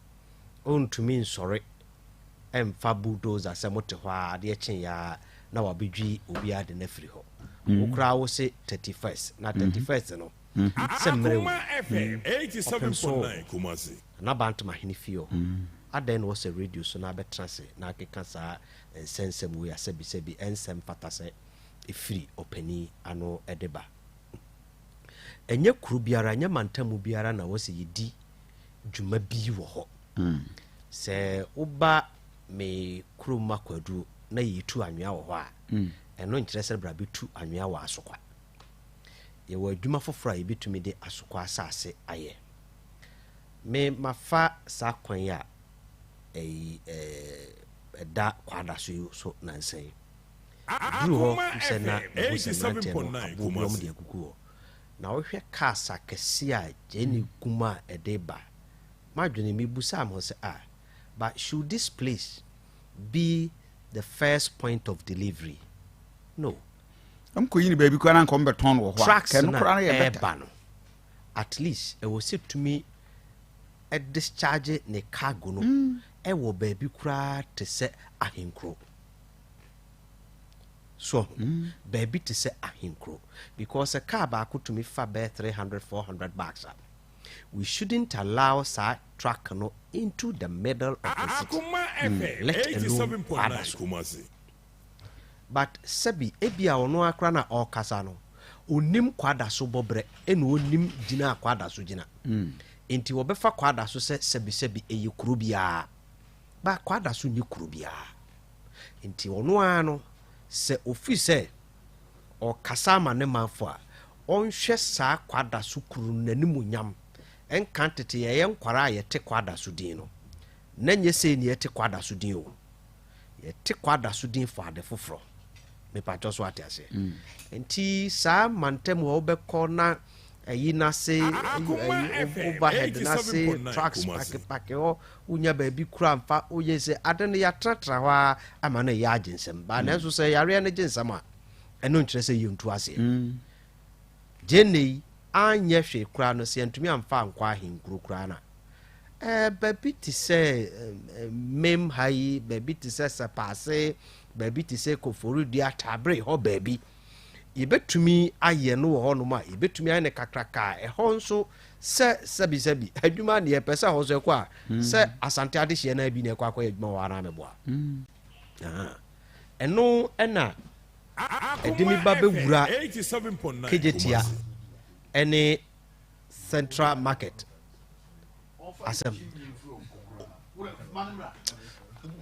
ɔntumi nsɔre mfa bulldozer sɛ mote hɔ ara, adeɛ kyeeɛ ara na wabɛdwi obiara de no afiri hɔ. Wo koraa wo se 31st, na 31st no, sɛ mmerɛ wɔ mu, ɔpem so wɔ hɔ, Nana Bantam ahene fie wɔ hɔ. Adɛn na wɔsɛ radio so na abɛtena ase na akeka saa nsɛnsɛm wei a sɛbisɛbi ɛnsɛ mfata sɛ ɛfiri ɔpanin ano de ba? Ɛnyɛ kuro biara, ɛnyɛ mantamu biara na wɔsɛ yɛdi dwuma bi wɔ hɔ. Sɛ woba me kurom Akwaduo na yɛtu anwea wɔ hɔ a, ɛno nkyerɛ sɛ bra bɛtu anwea wɔ Asokwa. Yɛwɔ adwuma foforɔ a yɛbɛtumi de Asokwa asase ayɛ. Me mafa saa kwan yi a ɛyi ɛda Kwadaso yi so nansa yi. Meduru hɔ sɛ na mehu sɛ mmeranteɛ no aboɔ bi wɔn de agugu hɔ. Na wohwɛ cars akɛseɛ a gyeni gu mu a ɛde ba. M'adwene mebusaa me ho sɛ ah, but should this place be the first point of delivery? No. Ɔmo yi ne baabi koraa na nka ɔmo bɛtɔn no wɔ hɔ a. Trucks Kɛ no na koraa no yɛ better. ɛɛba no, at least ɛwɔ sɛ tumi discharge ne cargo no ɛwɔ baabi koraa te sɛ Ahenkuro. So baabi te sɛ Ahenkuro, because sɛ car baako tumi fa bɛyɛ 300 400 bags a, we shouldn't allow saa truck no into the middle of the city, let alone Kwadaso. But sɛbi ebi a ɔno akora na ɔrekasa no, onim Kwadaso bɔbrɛ ɛna onim gyina a Kwadaso gyina. Nti wɔbɛfa Kwadaso sɛ sɛbisɛbi ɛyɛ kuro biara, ba Kwadaso nyɛ kuro biara. Nti ɔno ara no, sɛ ofi sɛ ɔkasa ama ne manfo a, ɔnhwɛ saa Kwadaso kuro no n'animonyam. Ɛnka tete yɛyɛ nkwara a yɛte Kwadaso din no, na nyɛ sei ne yɛte Kwadaso din o. Yɛte Kwadaso din fɔ ade foforɔ. Mepatwɔ so ate aseɛ. Nti saa mantam hɔ wobɛkɔ na ɛyi n'ase, overhead n'ase, trucks pakepake hɔ, wonya baabi kura mfa woyɛ sɛ ade no yɛatratra hɔ a ama no ɛyɛ agye nsɛm ba. Nanso sɛ yareɛ no gye nsɛm a, ɛno nkyerɛ sɛ yɛntu aseɛ. Gyene yi anyɛ hwee koraa no, sɛ yɛntumi amfa ankɔ ahenkuro koraa no a, baabi te sɛ mem ha yi, baabi te sɛ Sɛpaase, baabi te sɛ Koforidua, Tabere hɔ baabi yɛbɛtumi ayɛ no wɔ hɔnom a, yɛbɛtumi ayɛ no kakraka. Ɛhɔ nso sɛ sɛbisɛbi adwuma ne yɛpɛ sɛ hɔ nso ɛkɔ a, sɛ Asante adehyeɛ no bi na ɛkɔ akɔyɛ adwuma wɔ anaa mɛboa ɛno. Ɛna ɛde me ba bɛwura Kejetia ɛne Central Market asɛm.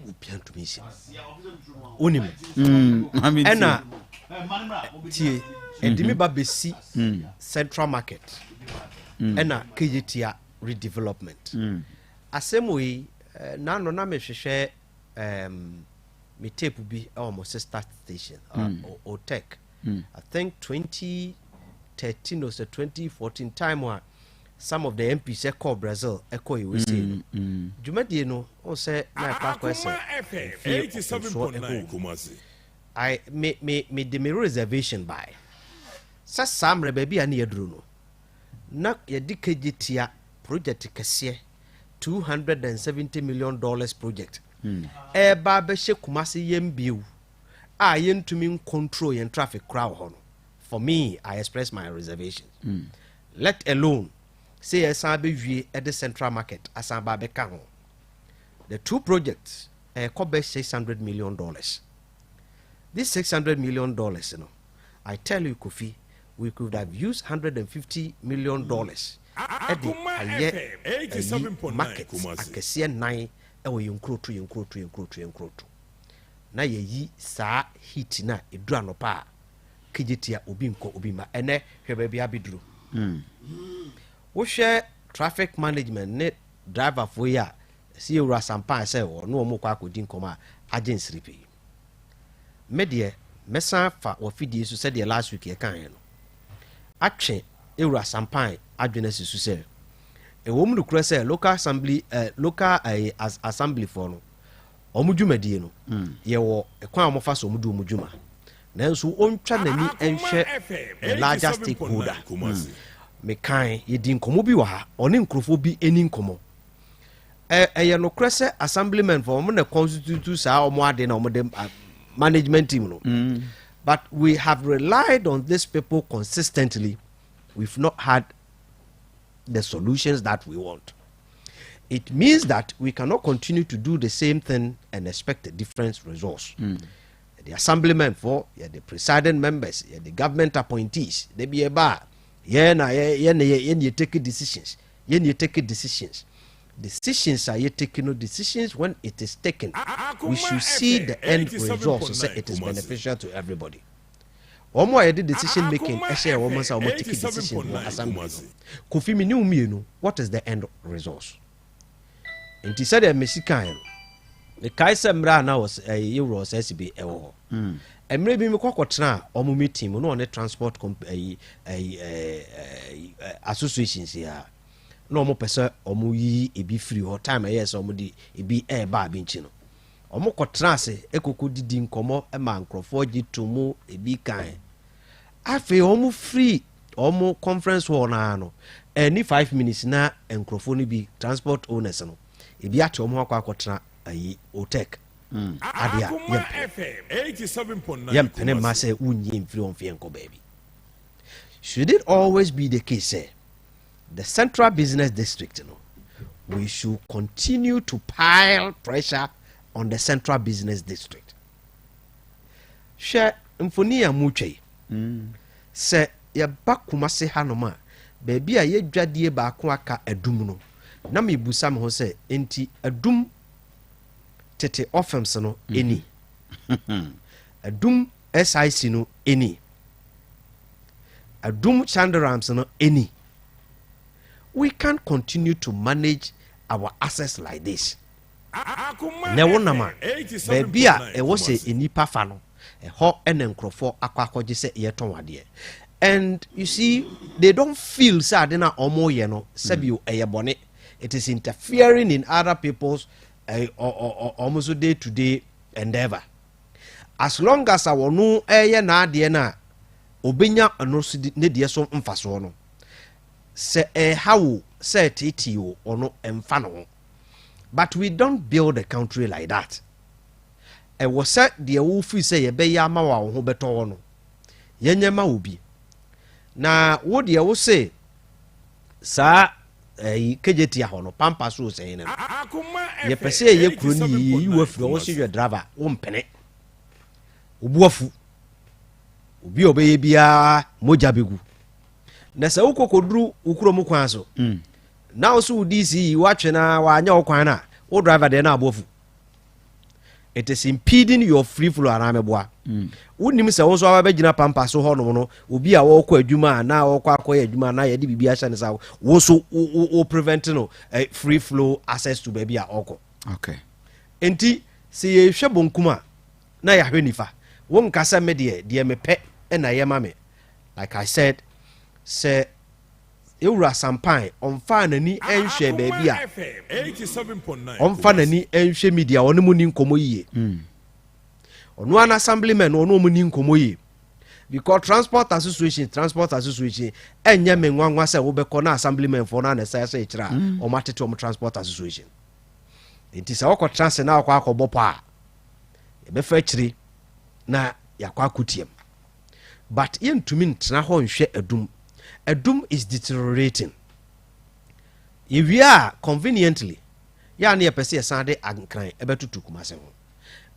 Obia ntumi nsi wonim. Ɛna tie, ɛde me ba bɛsi Central Market ɛna Kejetia redevelopment asɛm wei. Nano na mehwehwɛ me tape bi ɛwɔ mo sister station, Otec. I think 2013 or 2014 time a some of the MPs ɛkɔ Brazil, ɛkɔ USA no, dwumadie no ɔn sɛ na ɛkɔ akɔ sɛ mfie ɔpɔnsoɔ ɛkɔ. I me me me de me reservation by sɛ saa mmerɛ baabi a ne yɛduru no, na yɛde Kejetia project kɛseɛ, $270 million project, ɛɛba abɛhyɛ Kumase yɛn bio a yɛntumi control yɛn traffic koraa wɔ hɔ no, for me, I express my reservation, let alone sɛ yɛsan bɛwie ɛde Central Market asan ba abɛka ho. The two projects ɛkɔ bɛ $600 million. This $600 million no, I tell you, Kofi, we could have used $150 million ɛde ayɛ ɛyi market akɛseɛ nan ɛwɔ yɛn nkuroto, yɛn nkuroto, yɛn nkuroto, yɛn nkuroto, na yɛyi saa heat na ɛduru anɔpa a Kejetia obi nkɔ obi ma. Ɛnɛ hwɛ baabi abɛduru. Wohwɛ traffic management ne driverfoɔ yi a ɛsɛ yɛwura Sampan sɛ ɔne wɔn kɔ akɔdi nkɔmɔ a agye nsiri pii. Me deɛ, mɛsan fa wɔ fidie so sɛdeɛ last week yɛkaeɛ no, atwe. Ewura Sampan adwene asi so sɛ ɛwɔ mu nokorɛ sɛ local assembly local assembly foɔ no wɔn dwumadie no yɛwɔ kwan a wɔfa so wɔn di wɔn dwuma, nanso ɔntwa n'ani nhwɛ the larger stakeholder. Mekan yɛdi nkɔmmɔ bi wɔ ha, ɔne nkurɔfoɔ bi ani nkɔmmɔ. Ɛyɛ nokorɛ sɛ assemblymen for wɔn na constitute saa wɔn ade na wɔn de management team no, but we have relied on these people consistently. We've not had the solutions that we want. It means that we cannot continue to do the same thing and expect a different resource. The assemblymen for yeah, the presiding members, yeah, the government appointees, they be a bar. Yeah, na yeah, yeah, yeah, yeah, you take decisions. Yeah, you take decisions. Decisions are you taking no decisions when it is taken. We should see the end result so sɛ it is beneficial to everybody. Wɔn a yɛde decision making ɛhyɛ wɔn nsa, wɔn take decision wɔ assembly no. Kofi, mi ne wo mmienu, what is the end result? Nti sɛdeɛ mesi kan no, mekae sɛ mmerɛ a na yɛwura ɔsɛ si bi ɛwɔ hɔ, mmerɛ bi mekɔ kɔtena a ɔmo meeting mu na ɔne transport ɛyi ɛyi ɛɛ associations yi a na ɔmo pɛ sɛ ɔmo yiyi ebi firi hɔ. Time ɛyɛ sɛ ɔmo de ebi ɛɛba abi nkyi no, ɔmo kɔtena ase ekoko didi nkɔmɔ ɛma nkurɔfoɔ gye to mu ebi kan. Afei ɔmo firi ɔmo conference hall naa no, ɛni 5 minutes na nkurɔfoɔ no bi, transport owners no ebi, ate ɔmo akɔ akɔtena ayi otec adeɛ a yɛmpene yɛmpene mma sɛ wonyi mfiri wɔn fie nkɔ baabi. Should it always be the case sɛ the Central Business District no, we should continue to pile pressure on the Central Business District? Hwɛ mfoni a mutwa yi, sɛ yɛba Kumase hanom a, baabi a yɛdwadie baako aka Adum no, na mebusa me ho sɛ enti Adum tete ɔfɛms no ɛni, Adum SIC no ɛni, Adum Chandarams no ɛni. We can't continue to manage our assets like this. Na ɛwo nam a, baabi a ɛwɔ sɛ nnipa fa no, ɛhɔ ɛna nkurɔfoɔ akɔ akɔgye sɛ yɛtɔn adeɛ, and you see, they don't feel sɛ ade no a ɔmo no sɛbio ɛyɛ bɔne. It is interfering in other people's ɔmo so day to day endeavour. As long as a wɔno ɛyɛ n'adeɛ no a obenya ɛno so ne deɛ so mfasoɔ no, sɛ ɛha wo, sɛ ɛteetee wo, ɔno ɛmfa ne ho. But we don't build a country like that. Ɛwɔ sɛ deɛ wofiri sɛ yɛbɛyɛ ama wo a wo ho bɛtɔ hɔ no, yɛnyɛ ma wo bi. Na wo deɛ, wo se saa ɛyi Kejetia hɔ no pampa so sɛn no, yɛpɛ sɛ yɛyɛ kuro no yie, yɛyi wo afiri hɔ, wo se yɛ driver wo mpene, wobu afu obi a ɔbɛyɛ biara mogya bɛgu. Na sɛ wokɔ kɔduru wo kurom kwan so na wo so wo DC yi woatwe na wanyɛ wo kwan no a, wo driver deɛ no abo afu. It is impeding your free flow anaa mɛboa? Wonim sɛ wo nso aba bɛgyina pampa so hɔnom no, obi a wɔrekɔ adwuma anaa wɔrekɔ akɔyɛ adwuma anaa yɛde biribi ahyɛ ne sa, wo so wo prevent no free flow access to baabi a ɔkɔ. Nti sɛ yɛhwɛ bonkum a na yɛahwɛ nifa, wonka sɛ me deɛ deɛ mepɛ ɛna ɛyɛ ma me. Like I said, sɛ ewura Sampan ɔmfa n'ani nhwɛ baabi a ɔmfa n'ani nhwɛ media, ɔne mu ni nkɔmɔ yie. Ɔno ana assemblyman, ɔno ɔmo ni nkɔmɔ yie, because transport association ɛnyɛ me nwanwa sɛ wobɛkɔ na assemblyman foɔ no ana ɛsɛ sɛ ɛkyerɛ a ɔmo atete ɔmo transport association. Nti sɛ wɔkɔ tena ase na wɔkɔ akɔbɔ pɔ a, yɛbɛfa akyire na yɛakɔ akɔtiam, but yɛntumi ntena hɔ nhwɛ Adum. Adum is deteriorating. Yɛwie a, conveniently yɛa ne yɛpɛ sɛ yɛsan de Ankran ɛbɛtoto Kumase ho.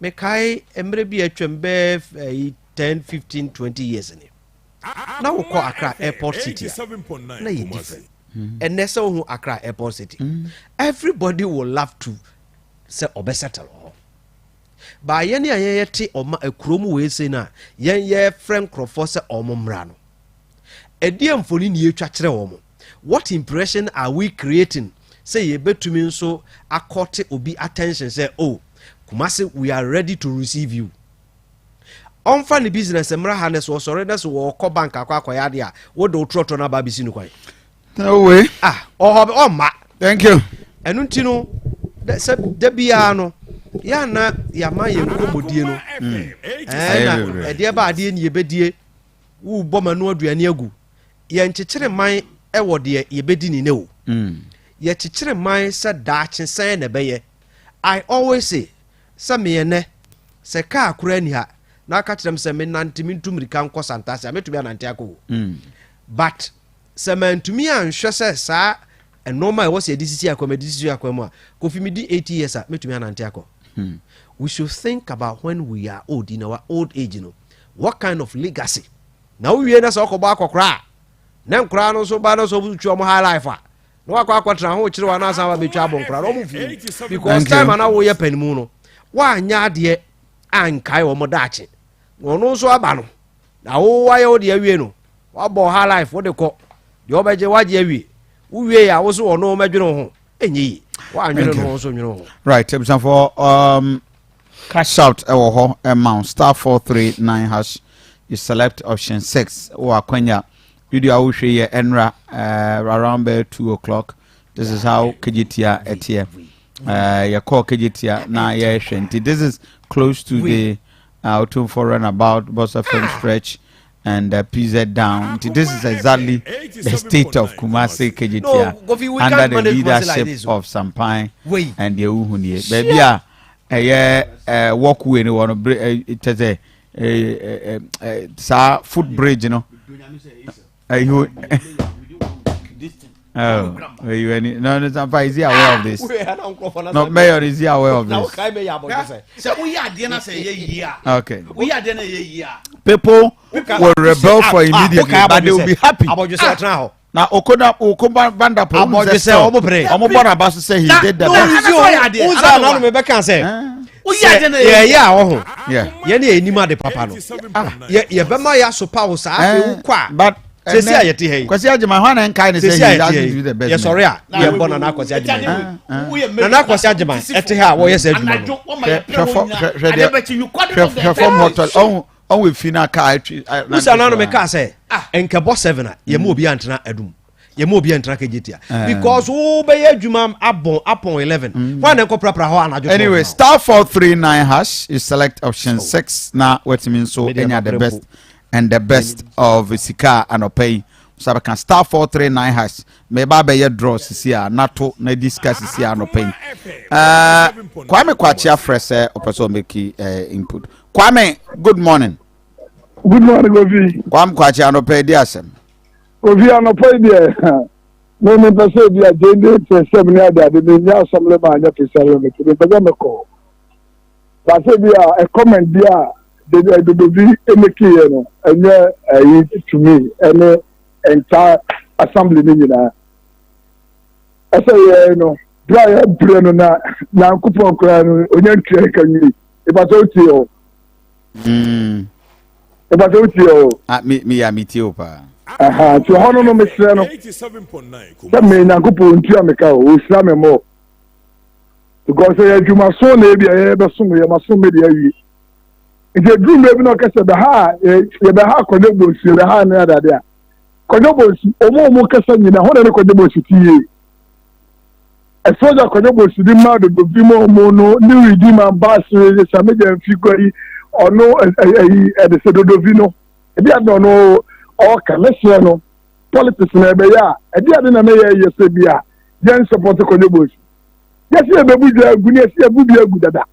Mekae mmerɛ bi atwam bɛɛ 10 15 20 years ni na wokɔ Accra Airport City a, na yɛ different. Ɛnɛ sɛ wohu Accra Airport City, everybody will love to sɛ ɔbɛsettle hɔ. Baa yɛne a yɛyɛ te ɔma akurom wei sei no a, yɛn yɛfrɛ nkurɔfoɔ sɛ ɔmo mmra no, ɛdeɛ mfoni ne yɛtwa kyerɛ wɔn? What impression are we creating sɛ yɛbɛtumi nso akɔte obi attention sɛ, oh, Kumase, we are ready to receive you? Ɔmfa ne business mmra ha ne so ɔsɔre ne so wɔkɔ bank akɔ akɔyɛ adeɛ a wode wo trɔtrɔ no aba abɛsi no kwan. No way. Ah, ɔhɔ ɔmma. Thank you. Ɛno nti no, sɛ da biara no, yɛ ana yɛama yɛn nkɔmmɔdie no. Ɛna ɛdeɛ ba adeɛ ni yɛbɛdie, wobɔ ma no aduane agu. Yɛnkyekyere man wɔ deɛ yɛbɛdi ni ne o. Yɛkyekyere man sɛ daakye sɛn na ɛbɛyɛ. I always say, sɛ meyɛ nɛ, sɛ kaa koraa ni ha, na aka kyerɛ me sɛ menante mentu mmirika nkɔ Santase a, mɛtumi anante akɔ o. But sɛ mantumi anhwɛ sɛ saa nnoɔma a ɛwɔ sɛ yɛde sisi akwan mu, yɛde sisi akwan mu a, Kofi medi 80 years a, mɛtumi anante akɔ. We should think about when we are old, in our old age no, what kind of legacy. Na wowie na sɛ ɔkɔbɔ akɔkora a, na nkoraa no nso ba no sɛ ɔtwa ɔmo high life a, na wakɔ akɔtena ho kyerɛ wa na asan ba bɛtwa abɔ nkora no ɔmo fi because time a na woyɛ panimu no, woanyɛ adeɛ ankae wɔn daakye. Na ɔno nso aba no, na wo wayɛ wo deɛ awie no, wabɔ high life wode kɔ, deɛ ɔbɛgye wagye awie, wowie a wo so ɔno mɛdwene wo ho, ɛnyɛ yie, woanwene no ho nso nwene wo ho. Right, abusuafoɔ, cash out ɛwɔ hɔ ɛma wo star 439 hash, you select option 6 wɔ akwanya video a wohwɛ yɛ ɛnra around bɛyɛ 2 o'clock. This is how Kejetia ɛteɛ. Yɛkɔɔ Kejetia na yɛhwɛ nti this is close to the Otumfo runabout, Boss FM stretch and PZ down. Nti this is exactly the state of Kumasi Kejetia No, Kofi, we under can't the manage Kumasi like leadership this, oh. of Sampan Wei. and the Uhunie. Baabi a ɛyɛ walkway no wɔ no bere kyɛ sɛ saa foot bridge no. You oh, you any no no Sampa, is he aware of this? No, Mayor, is he aware of this? Sɛ woyɛ adeɛ na sɛ ɛyɛ yie a. Okay. Woyɛ adeɛ na ɛyɛ yie a. People will rebel for immediately, but they will be happy. Abɔdwe sɛ ɔtena hɔ. Na oko na oko banda po. Abɔdwe sɛ ɔmo pere. Ɔmo bɔ n'aba so sɛ he did the best. No, nsi o, nsa na mebɛka sɛ. Sɛ yɛyɛ a ɔho. Yɛn ne yɛnim ade papa no. Yɛbɛma yɛ asopa wo saa afei wokɔ a. But sɛsi a yɛte ha yi. Kwasi Agyeman hɔ na nkae ne sɛ sɛsi a he yɛte doesn't do the ha best. yi yɛsɔre a yɛbɔ Nana Akwasi Agyeman. Nana Akwasi Agyeman ɛte ha a wɔyɛ sɛ adwuma no. Hwɛ deɛ hwɛ fam hɔ tɔ ɔho ɔho efi na kaa atwi. Wusa nanu mi kaa sɛ nkɛbɔ 7 a yɛmu obi antena adum yɛmu obi antena Kejetia because wo bɛyɛ adwuma abɔn apɔn 11 wɔn a na nkɔ prapra hɔ anadwo. Anyway, star 439 hash, you select option 6 na watumi nso anya the best and the best of sika anɔpa yi. So bɛka star 439 hash, meba abɛyɛ draw sisi a nato na di sika sisi a anɔpa yi. Kwame Kwakye afrɛ sɛ ɔpɛ sɛ ɔmɛki input. Kwame, good morning. Good morning, Kofi. Kwame Kwakye anɔpa yi di asɛm. Kofi anɔpa yi deɛ, me mepɛ sɛ bi a gyende sɛ sɛm ne ade ade menyɛ assembly man nyɛ fisɛre me mepɛ sɛ mekɔ. Ba sɛ bi a a comment bi a dodo bi emekiiɛ no ɛnyɛ ɛyi to me ɛne entire assembly ne nyinaa. Ɛsɛ yɛ no bere a yɛbrɛ no na Nyankopɔn koraa no onya ntua ka nwi. Ìbá sɛ wotie o. Ìbá sɛ wotie o. Ah, mi mi ya mi tie o paa. Aha, nti hɔ no no mesrɛ no sɛ me Nyankopɔn ntua me ka o, ɔhyira me mmɔ. Because ɛyɛ adwumaso na ebi a yɛbɛsom yɛ masom me de awie. Nti eduru mmerɛ bi na ɔka sɛ bɛha a yɛbɛha Kwadwo Bonsu, yɛbɛha ne adade a. Kwadwo Bonsu, ɔmo a ɔmo kasa nyinaa, hɔ na ne Kwadwo Bonsu ti yie. Ɛsɔgya Kwadwo Bonsu de ma dodo bi mu ɔmo no ne redi ma baase samegya mfi kura yi ɔno ɛyi ɛde sɛ dodo bi no. Ɛde ade na ɔno ɔka mɛsrɛ no politics na ɛbɛyɛ a ɛde ade na mɛyɛ yɛ sɛ bi a yɛn support Kwadwo Bonsu. Yɛsi yɛbɛbu dwa agu ne yɛsi yɛbu bi agu dada.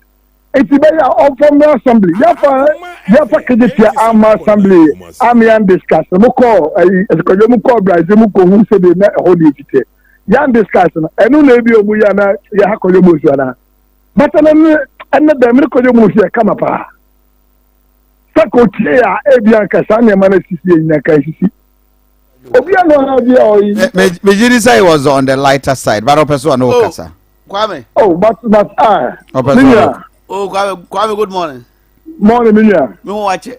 Eti bɛyɛ a ɔmfa mmra assembly yɛfa yɛfa Kejetia ama assembly ama yɛn discuss mo kɔɔ ɛyi ɛsikɔdwa mu kɔɔ Brazil mu kɔ hu sɛdeɛ na ɛhɔ deɛ ti teɛ yɛn discuss no ɛno na ebi ɔmo yɛ ana yɛ ha Kwadwo Bonsu anaa bata na ne ɛnɛ dɛm ne Kwadwo Bonsu yɛ kama paa sɛ kò tie a ebi anka saa nneɛma no sisi yɛ nyina kan sisi obi ano ara bi a ɔyi. Megye di sɛ he was on the lighter side but ɔpɛ so ɔne wo kasa. Kwame. Oh, but ah. Ɔpɛ so ɔne Oh, Kwame, Kwame, good morning. Morning, me nua. Me ho wakyɛ.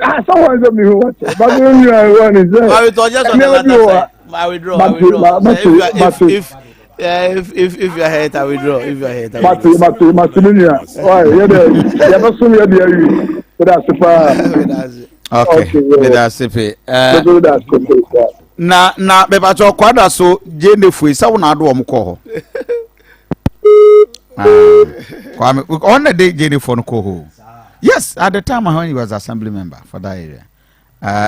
Ah, someone said me ho wakyɛ. But me nua one is there. Kwame, to just on the latter side. I withdraw. I withdraw. So if you are, if you are hurt, I withdraw. If you are hurt, I withdraw. Mate, mate, mate, me nua. Why? Yeah, yeah, yeah, yeah, yeah. Meda ase paa. Okay, meda ase pe. Eh, na na mepakyɛ kwada so gye ne fue sɛ wo na ade wɔn kɔ hɔ. Ah, Kwame, ɔn na de gye ne fo no kɔ hɔ. Yes, at the time when he was assembly member for that area.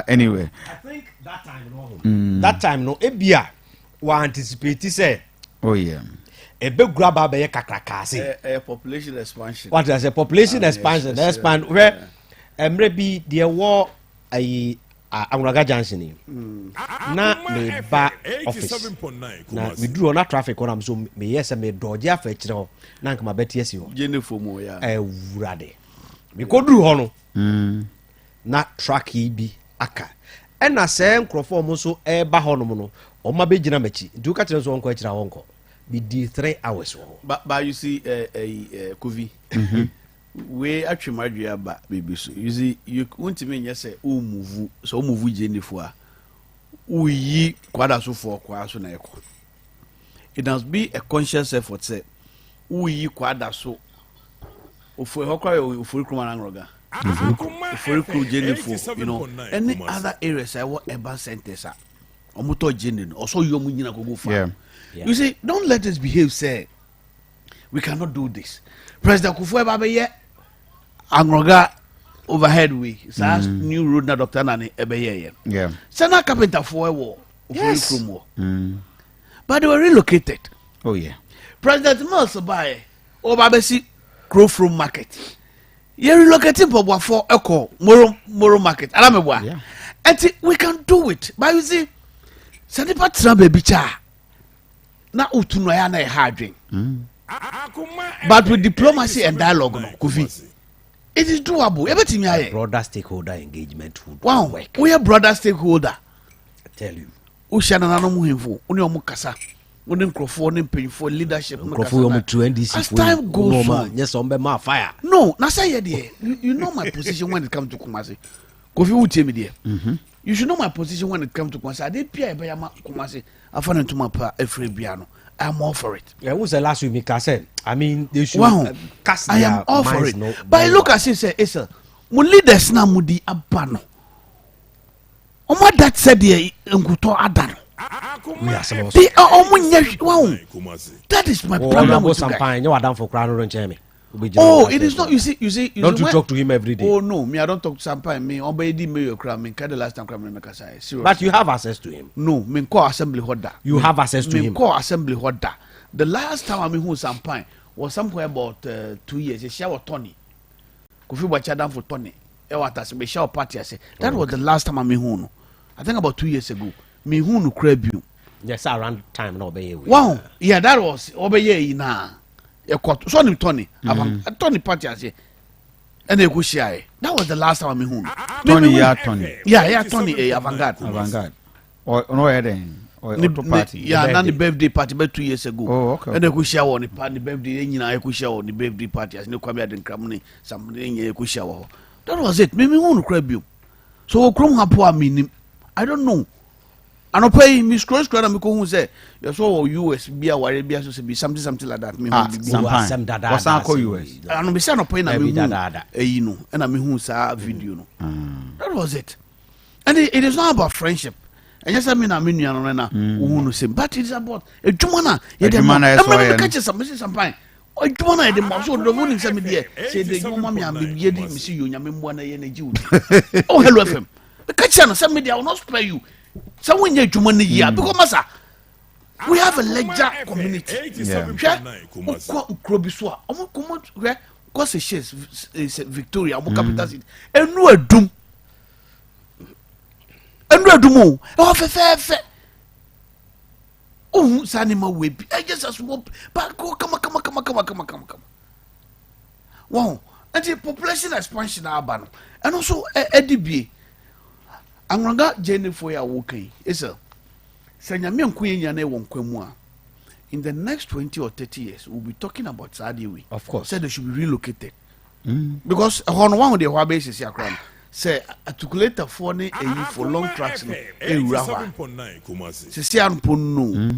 Anyway. I think that time no. That time no, ebia wa anticipate sɛ. Oh yeah. Ebegura aba abɛyɛ kakraka ase. Ɛ ɛ population expansion. What I say, population expansion, expand. Hwɛ, mmerɛ bi deɛ wɔ ayi Anwuraga junction yi. Na meba office na meduru hɔ na traffic hɔ nam so meyɛ sɛ medɔgye afa akyirɛ hɔ na nka mabɛte asi hɔ. Gye ne fom o ya. Awurade. Mekɔduru hɔ no. Na truck yi bi aka ɛna sɛ nkurɔfoɔ ɔmo nso ɛreba hɔnom no, ɔmo abɛgyina m'akyi, nti woka kyerɛ nso ɔnkɔ akyire a wɔnkɔ. Medi 3 hours wɔ hɔ. But you see, Kofi, wei atwe mu adwe aba biribi so. You see, you wontumi nyɛ sɛ wo move sɛ wo move gye nifo a woyi kwadasofoɔ kwaa so na ɛkɔ. It must be a conscious effort sɛ woyi kwada so ofo ɛhɔ koraa yɛ Ofori Kurom anangrɔga Ofori Kurom gye nifo, any other areas a ɛwɔ urban centers a ɔmo tɔ gye ne no ɔsɔ yi ɔmo nyina kogo fa. You see, don't let us behave sɛ we cannot do this. President Kufuor ɛba bɛyɛ Angrɔga overhead way saa new road na Dr. Nane ɛbɛyɛ yɛ sɛ na carpenterfoɔ ɛwɔ Ofori Kurom wɔ, but they were relocated. President Mills baayɛ ɔba bɛsi Krofrom market, yɛ relocate mpɔboafoɔ ɛkɔ Moro Moro market alameboa. Ɛnti we can do it, but you see, sɛ nipa tena baabi kyɛ a na otu no ɛyɛ na ɛha adwen, but with diplomacy and dialogue no, Kofi, it is doable. Ebetumi ayɛ. Broader stakeholder engagement would work. Woyɛ broader stakeholder. I tell you. Wohyia nananom hemfo, wo ne ɔmo kasa, wo ne nkurɔfoɔ ne mpanyinfoɔ leadership no kasa. Nkurɔfoɔ tu NDC. As time goes on, nyɛ sɛ ɔmo bɛ ma fire. No, na sɛ yɛ deɛ, you know my position when it comes to Kumasi. Kofi, wo tie mi deɛ, you should know my position when it comes to Kumasi. Ade pia ɛbɛyɛ ama Kumasi afa ne ntoma pa efiri bia no, I am all for it. Yeah, who said last week? Mika said, I mean, they should cast I am all for it. No, but look as if sɛ esa mo leaders na mo di aba no, ɔmo ada sɛ deɛ nkutɔ ada no. They are ɔmo nyɛ wow. That is my problem with you guys. Nyɛ wadamfo koraa no nkyɛn mi. Oh, it is not. You see, you see. You Don't see, you talk to him every day? Oh no, me I don't talk to Sampan. Me, ɔbɛyɛ di mayor kura me nka the last time kura me ne kasa. Serious. But you have access to him. No, me nkɔ assembly hɔ da. You have access to me him. Me nkɔ assembly hɔ da. The last time I meet who Sampan was somewhere about 2 years. Ehyia wɔ Tony. Kofi Bwacha danfo Tony. Ɛwɔ atase me hyia wɔ party ase. That was the last time I meet who no. I think about 2 years ago. Me who no kura bio. Yes, around time na ɔbɛyɛ wei. Wow, yeah, that was ɔbɛyɛ yi na ɛkɔ so ɔnim Tony. Tony party ase ɛna ɛkɔ hyia yɛ. That was the last time I meet who no. Tony ya Tony. Yeah, Tony Avangard. Avangard. Ɔno ɔyɛ dɛn? Ɔto party. Yeah, na ne birthday party bɛ 2 years ago. Oh, okay. Ɛna ɛkɔ hyia wɔ ne pa ne birthday, yɛn nyinaa ɛkɔ hyia wɔ ne birthday party ase ne Kwame Adenkram ne sam ne nyinaa ɛkɔ hyia wɔ hɔ. That was it. Mímí hu no kura bio. So wɔ kurom ha po a mi nim. I don't know. Anɔpa yi mi scroll scroll na mi ko hu sɛ yɛsɔ wɔ US bi a ware bi aso sɛ bi something something like that. Mi hu Ah, bibi. Sampan. Wɔsan kɔ US. Ano bi sɛ anɔpa yi na mi Dabi hu dadaada. eyi no ɛna mi hu saa video no. That was it. And it is not about friendship. Ɛnyɛ sɛ mi na mi nua no na ohun no same, but it is about edwuma na yɛde Adwuma na ɛsɛ ɛmɛ ɔyɛ mi no. ka kyerɛ sam mesi Sampan adwuma na yɛde ma so ɔdɔ mo nim sɛ mi deɛ sɛ yɛde adwuma ma mi a mi yɛ di mi si yɛ Onyame mmoa na yɛ na gyi wo di. Oh, Hello FM, mi ka kyerɛ no sɛ mi deɛ, I will not spare you sɛ wonyɛ adwuma no yie a, because masa, we have a ledger community. Hwɛ, wokɔ nkuro bi so a ɔmo kɔmɔ, hwɛ, kɔ Seychelles, Victoria, ɔmo capital city, enu adum enu adum o, ɛwɔ fɛfɛɛfɛ. Ohun saa nneɛma wei bi, ɛyɛ sɛ small baako kama kama kama kama kama kama kama wɔn. Nti population expansion aba no, ɛno nso ɛdi bie. Anwuraga gyenefo yi a wɔka yi ɛsɛ sɛ Nyame nko yɛn nyinaa wɔ nkwa mu a, in the next 20 or 30 years we will be talking about saa adeɛ wei. Of course. Sɛ they should be relocated because ɛhɔ no wɔn deɛ ɛhɔ abɛyɛ sisi akora no sɛ articulatorfoɔ ne eyi for long trucks no ewura hɔ a sisi ampo no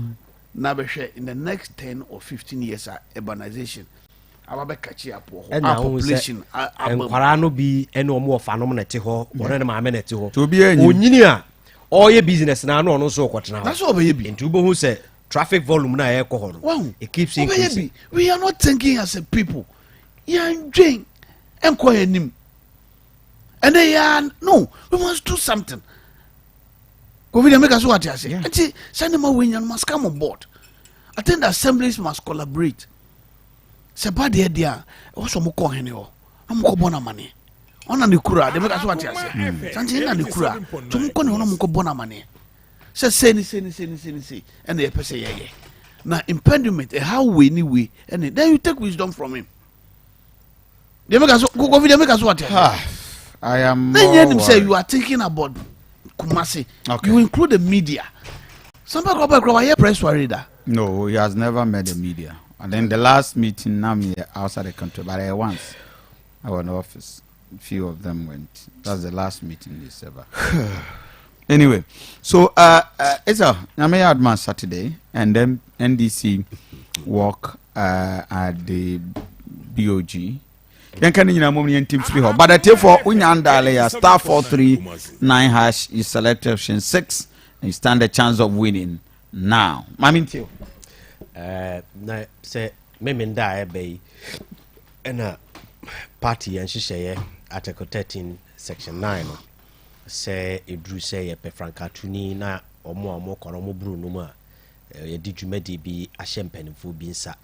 na bɛhwɛ in the next 10 or 15 years a urbanization. Aba bɛ catch up wɔ hɔ. Ɛna A wohu sɛ population aba mu. nkwaraa no bi ɛne ɔmo wɔfanom na ɛte hɔ, ɔne ne maame na ɛte hɔ. Nti obiara nyini. Onyini a ɔyɛ business na ano ɔno nso ɔkɔtena hɔ. Na sɛ ɔbɛyɛ bi. Nti wobɛhu sɛ traffic volume no a ɛkɔ hɔ no, Wahu. it keeps Ɔbɛyɛ increasing. bi. We are not thinking as a people. Yɛndwen ɛnkɔ yɛn anim. Ɛnɛ yɛ no, we must do something. Kofi deɛ meka so wate ase. Nti sɛ nneɛma wei nya no must come on board. I think the assemblies must collaborate. Sɛ ba deɛ deɛ a, ɛwɔ sɛ ɔmo kɔ ɔhene hɔ na ɔmo kɔ bɔ no amaneɛ. Ɔna ne kura deɛ meka so wate ase. Santi ɛna ne kura. Nti ɔmo kɔ ne hɔ na ɔmo kɔ bɔ no amaneɛ. Sɛ sei ne sei ne sei ne sei ne sei ɛna yɛpɛ sɛ yɛyɛ. Na impediment ɛha wei ne wei ɛne then you take wisdom from him. Deɛ meka so, Kofi deɛ meka so wate ase. I am Na nyɛ nim more sɛ worried. you are thinking about Kumasi. You include the media. Sampa kɔ bɛ kura wayɛ press wari da. No, he has never met the media. And then the last meeting, now me outside the country, but I once I was in the office. Few of them went. That's the last meeting this ever. Anyway, so it's a Nyame Adma Saturday, and then NDC work at the BOG. Yɛnka ne nyinaa mom ne yɛntim firi hɔ, but atiefoɔ, wonya ndial yɛ *439#, you select option 6 and you stand a chance of winning. Now mame ntio. Na sɛ Memenda a ɛbɛ yi ɛna party yɛn nhyehyɛeɛ, article 13 section 9 no, sɛ ɛduru sɛ yɛpɛ frankatuni na ɔmo a ɔmo kɔ no ɔmo buru no mu a, yɛde dwumadie bi ahyɛ mpanimfoɔ bi nsa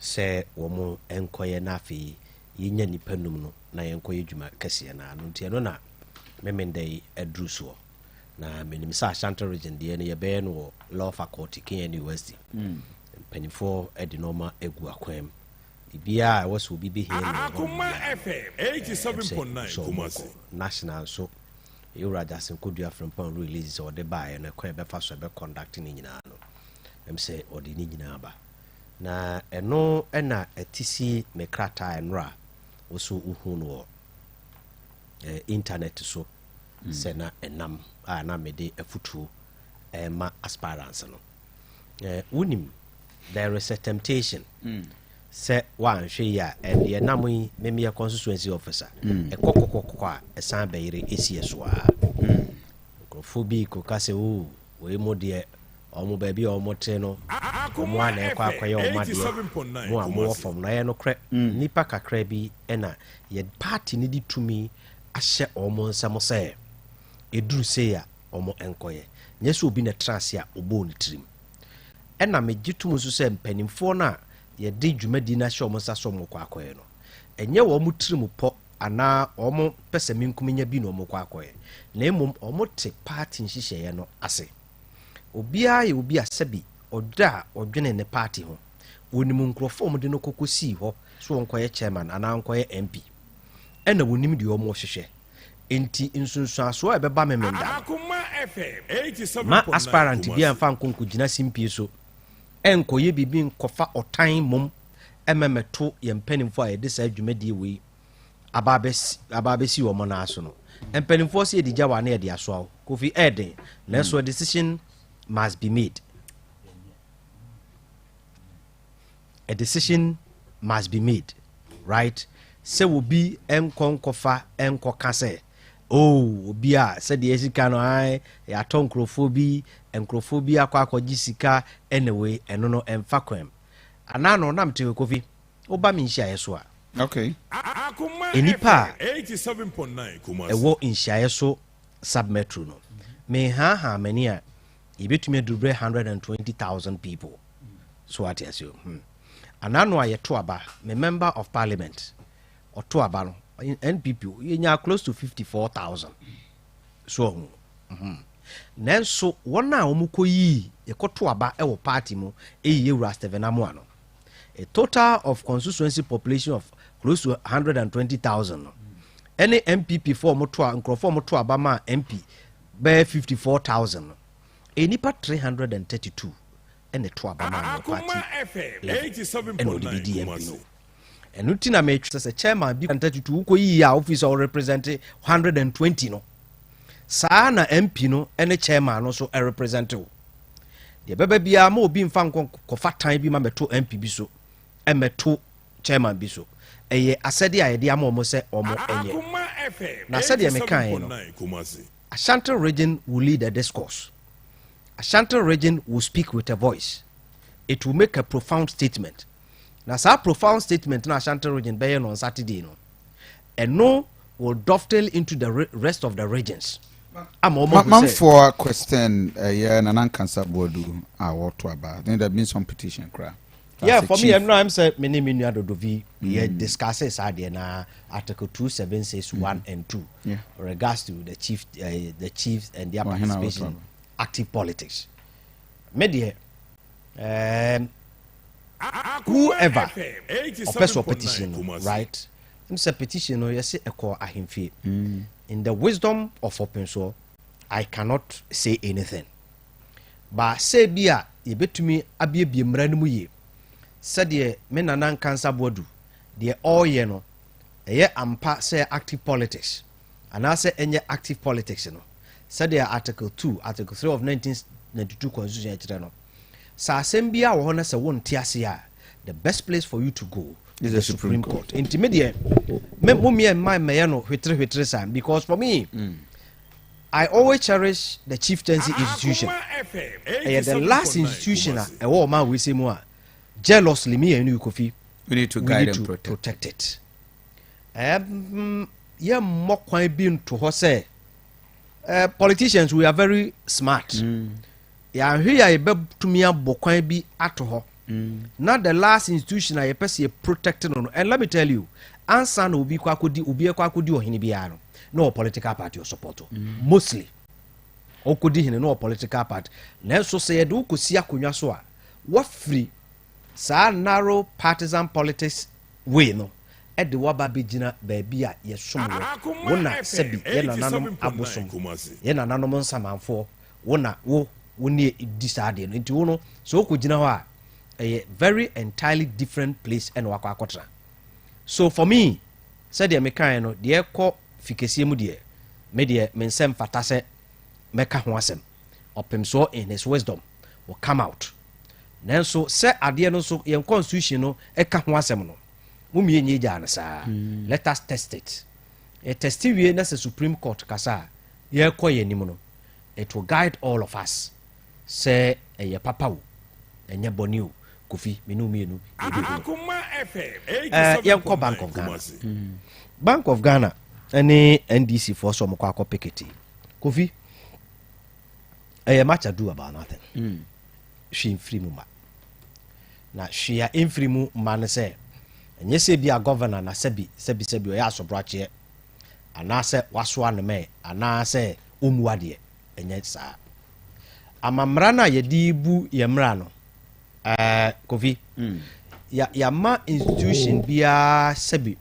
sɛ wɔn nkɔyɛ, na afei yɛnya nipa num no na yɛnkɔyɛ dwuma kɛseɛ no ano. Nti ɛno na Memenda yi aduru soɔ, na menim sɛ Ashanti Region deɛ no yɛbɛyɛ no wɔ law faculty, KNUST University. Mpanimfoɔ de nɔɔma agu akwan mu, biribiaa a ɛwɔ sɛ obi bɛhia no wɔ hɔ nom Akoma biara. FM 87.9 sɛ Kumasi. ɔmɔkɔ national nso, yɛwura Justin Kodua Frimpong release sɛ ɔde baeɛ no, ɛkwan ɛbɛfa so ɛbɛ conduct ne nyinaa no, ɛm sɛ ɔde ne nyinaa ba, na ɛno ɛna ɛte si me krataa ɛnora wo so wohu no wɔ internet so sɛ na ɛnam a na mede afotuo ɛma aspirants no. Wonim there is a temptation sɛ woanhwɛ yi a, ɛdeɛ nam yi memeyɛ constituency officer, ɛkɔ kɔkɔkɔ a ɛsan bɛyere ɛsi so a nkurɔfoɔ bi kɔka sɛ o wei mu deɛ, ɔmo baabi a ɔmo te no, ɔmo a na ɛkɔ akɔyɛ ɔmo adeɛ mo a mowɔ fam no, ɛyɛ nokorɛ. Nnipa kakra bi ɛna yɛ party no de tumi ahyɛ ɔmo nsɛm sɛ ɛduru sei a ɔmo nkɔyɛ, nyɛ sɛ obi na tena ase a ɔbɔɔ ne tirim. Ɛna megye tom nso sɛ mpanimfoɔ no a yɛde dwumadi no ahyɛ ɔmo nsa sɛ ɔmo kɔ akɔyɛ no, ɛnyɛ wɔn mo tirim pɔ anaa ɔmo pɛ sɛ menkum nya bi na ɔmo kɔ akɔyɛ, na mmom ɔmo te party nhyehyɛeɛ no ase. Obiara yɛ obi a sɛbi ɔdɔ a ɔdwene ne party ho, wɔnim nkurɔfoɔ a ɔmode no kɔkɔ sii hɔ so wɔnkɔyɛ chairman anaa nkɔyɛ MP, ɛna wɔnim deɛ ɔmo hwehwɛ. Nti nsunsuasoɔ a ɛbɛba Memenda no, Akoma FM ma 87.9 aspirant bi Kumasi. amfa nkɔ nkɔgyina simpie so ɛnkɔyɛ biribi nkɔfa ɔtan mmom ɛmɛmɛto yɛn mpanimfoɔ a yɛde saa dwumadie wei aba abɛsi wɔn nan so no. Mpanimfoɔ sɛ yɛde gya wa ne yɛde asoa wo, Kofi, ɛɛden, nanso a decision must be made, a decision must be made, right? Sɛ obi nkɔ nkɔfa nkɔka sɛ oh, obi a sɛdeɛ sika no ae yɛatɔ nkurɔfoɔ bi, nkurɔfoɔ bi akɔ akɔgye sika ɛna wei, ɛno no ɛmfa kwan anaa na ɔnam te. Kofi, woba me nhyiaeɛ so a, Akoma nnipa FM 87.9 Kumasi. ɛwɔ nhyiaeɛ so sub metro no, mehaahaa m'ani a yɛbɛtumi aduru berɛ 120,000 people so, ate ase o. Anaa no a yɛto aba, me member of parliament ɔto aba no, NPP yɛnya close to 54,000 so ɔho. Nanso wɔn a wɔn kɔ yii yɛkɔto aba wɔ party mu ɛyi yɛwura Stephen Amoa no, a total of constituency population of close to 120,000 no, ɛne NPP foɔ ɔmo to a, nkurɔfoɔ ɔmo to aba ma MP bɛyɛ 54,000 no, nnipa 332 ɛna to aba ma no Akoma party FM level ɛna ɔde bi 87.9 di MP Kumasi. no. Ɛno ti na metwe sɛ chairman bi 32 wokɔ yiyi a office a ɔrepresent 120 no, saa na MP no ne chairman no nso represent wo. Deɛ bɛbɛ biara ma obi mfa nkɔ kɔfa tan bi ma mɛto MP bi so ɛmɛto. chairman bi so. Ɛyɛ asɛdeɛ a yɛde ama wɔn sɛ wɔn nyɛ. Na sɛdeɛ mekaeɛ no, Ashanti Region will lead the discourse. Ashanti Region will speak with a voice. It will make a profound statement. Na saa profound statement na Ashanti Region bɛyɛ no on Saturday no, ɛno will dovetail into the rest of the regions. Ama wɔn ahu sɛ. Manfoɔ question ɛyɛ Nana Nkansah Boadu a wɔto aba. I think there been some petition koraa. Yeah, for me, ɛno am sɛ me ne me nua Dodovi yɛ discuss saa deɛ na Article 276 1 and 2 regards to the chiefs and their participation active politics. Me deɛ, whoever ɔpɛ sɛ petition no, right, m sɛ petition no yɛsɛ ɛkɔ ahemfie. In the wisdom of Ɔpɛnsoɔ, I cannot say anything. Ba sɛ bi a yɛbɛtumi abiebie mmara no mu yie sɛdeɛ me Nana Nkansa Boadu deɛ ɔreyɛ no, ɛyɛ ampa sɛ active politics anaasɛ ɛnyɛ active politics no, sɛdeɛ Article 2, Article 3 of 1992 Constitution kyerɛ no, sɛ asɛm bi a wɔ hɔ no sɛ wonte ase a, the best place for you to go is the Supreme Court. Nti me deɛ, me mo mmiɛ mma mmɛyɛ no hwetere hwetere saa, because for me, I always cherish the chieftaincy institution. Ɛyɛ the last institution a ɛwɔ ɔman wei mu a jealously me yɛn no, Kofi, we need to we guide need and to protect. Protect it. Yɛmmɔ kwan bi nto hɔ sɛ politicians, we are very smart. Yɛahwɛ a yɛbɛtumi abɔ kwan bi ato hɔ na the last institution a yɛpɛ sɛ yɛ protect no. And let me tell you, ansa na obi kɔ akɔdi, obi kɔ akɔdi ɔhene biara no, na wɔ political party ɔsupport. Mostly ɔkɔdi hene na wɔ political party, nanso sɛ yɛde wokɔsi akonnwa so a, wafiri saa narrow partisan politics way no ɛde waba bɛgyina baabi a yɛsom wɔ wo na sɛbi yɛ nananom abosom, yɛ nananom nsamanfoɔ, wo na wo ne di saa adeɛ no. Nti wo no sɛ wokɔgyina hɔ a, ɛyɛ very entirely different place ɛna wakɔ akɔtena. So for me, sɛdeɛ mekaeɛ no, deɛ ɛkɔ fikesie mu deɛ, me deɛ me nsɛm fata sɛ mɛka ho asɛm. Ɔpemsoɔ in his wisdom will come out, nanso sɛ adeɛ no nso yɛn constitution no ɛka ho asɛm no, mo mie nye gyaa no saa. Let us test it. Yɛ wie na sɛ Supreme Court kasa a, yɛrekɔ yɛn anim no, it will guide all of us sɛ ɛyɛ papa o, ɛnyɛ bɔne o. Kofi, mene mmienu yɛbɛhunu. Yɛnkɔ Bank of Ghana. Bank of Ghana ɛne NDC foɔ sɛ ɔmokɔ akɔ picket. Kofi, ɛyɛ much ado about nothing. Hwee mfiri mu ma na hwee a ɛmfiri mu ma no sɛ ɛnyɛ sɛ bi a governor na sɛbi sɛbi sɛbi ɔyɛ asobrakyeɛ anaasɛ wasoa ne mɛ anaasɛ ɔmu adeɛ. Ɛnyɛ saa. Amammara no a yɛde bu yɛ mmara no, Kofi, yɛama institution biara sɛbi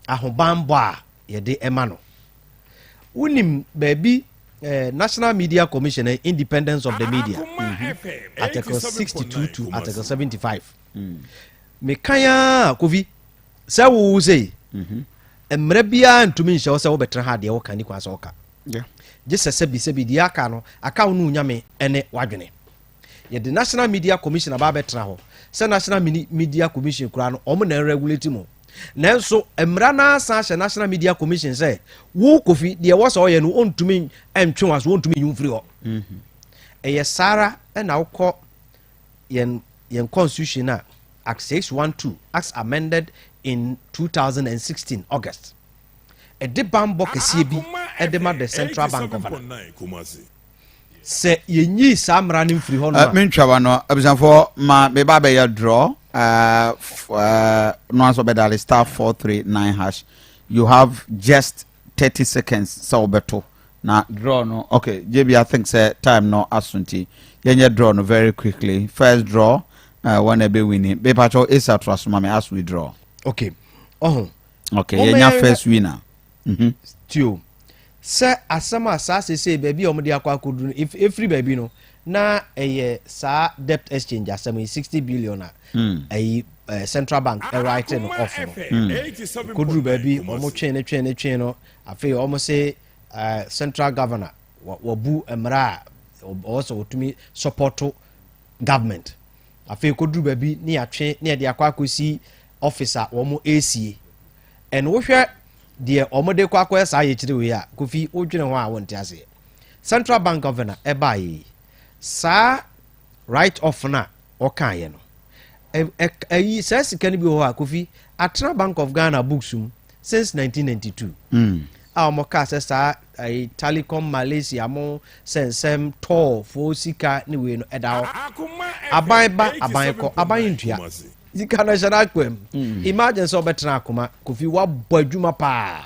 ahobanbɔ a yɛde ɛma no. Wonim baabi National Media Commission, independence of the media, Article 62 to Article 75. Mekan a, Kofi, sɛ wowo sei, mmerɛ biara ntumi nhyɛ wo sɛ wobɛtena ha deɛ woka ni kwan sɛ woka gye sɛ sɛbi sɛbi deɛ aka no aka wo no Nyame ɛne wadwene. Yɛde National Media Commission aba abɛtena hɔ sɛ National Media Commission koraa no, ɔmo na regulate mu, nanso mmara no asan ahyɛ National Media Commission sɛ wo Kofi, deɛ ɛwɔ sɛ ɔyɛ no, ɔntumi ntwe wa so, ɔntumi nyi mfiri hɔ. Ɛyɛ saa ɛna wokɔ yɛn constitution a, Act 612 as amended in 2016 August, ɛde bambɔ kɛseɛ bi ɛde ma the central bank governor sɛ yɛnyi saa mmara no mfiri hɔ no a. Mentwa wa no, abusuafoɔ, ma meba bɛyɛ draw no aso bɛdial *439#. You have just 30 seconds sɛ wobɛto na draw no. Okay, JB, I think sɛ time no aso nti yɛnyɛ draw no very quickly. First draw, wɔn ɛbɛ winning bepatwɛ esa to aso ma me as we draw. Okay, ɔho. Okay, yɛnya first winner. Tio sɛ asɛm a saa sese baabi a wɔde akɔ akɔduru no, efiri baabi no na ɛyɛ saa debt exchange asɛm yi, 60 billion a ɛyi central bank ɛwrite no off no. Koduru baabi, wɔn twɛn ne twɛn ne twɛn no, afei wɔn se central governor wɔbu mmara a ɔwɔ sɛ wɔtumi support government. Afei koduru baabi ne yɛatwe ne yɛde akɔ akɔsi office a wɔn ɛresie and wohwɛ deɛ wɔn de kɔ akɔyɛ saa yɛkyerɛ wei a Kofi wodwene ho a wonte aseɛ. Central Bank Governor ɛbaeɛ yi saa write off no a ɔkaeɛ no ɛyi saa sika no bi wɔ hɔ a Kofi atena Bank of Ghana books mu since 1992 a wɔn kaa sɛ saa ɛyi Telecom Malaysia mo sɛnsɛm tɔɔ fo sika ne wei no ɛda hɔ aban ba aban kɔ aban ntua sika no hyɛ n'akwa mu mm. Imagine sɛ ɔbɛtena akoma Kofi wabɔ adwuma paa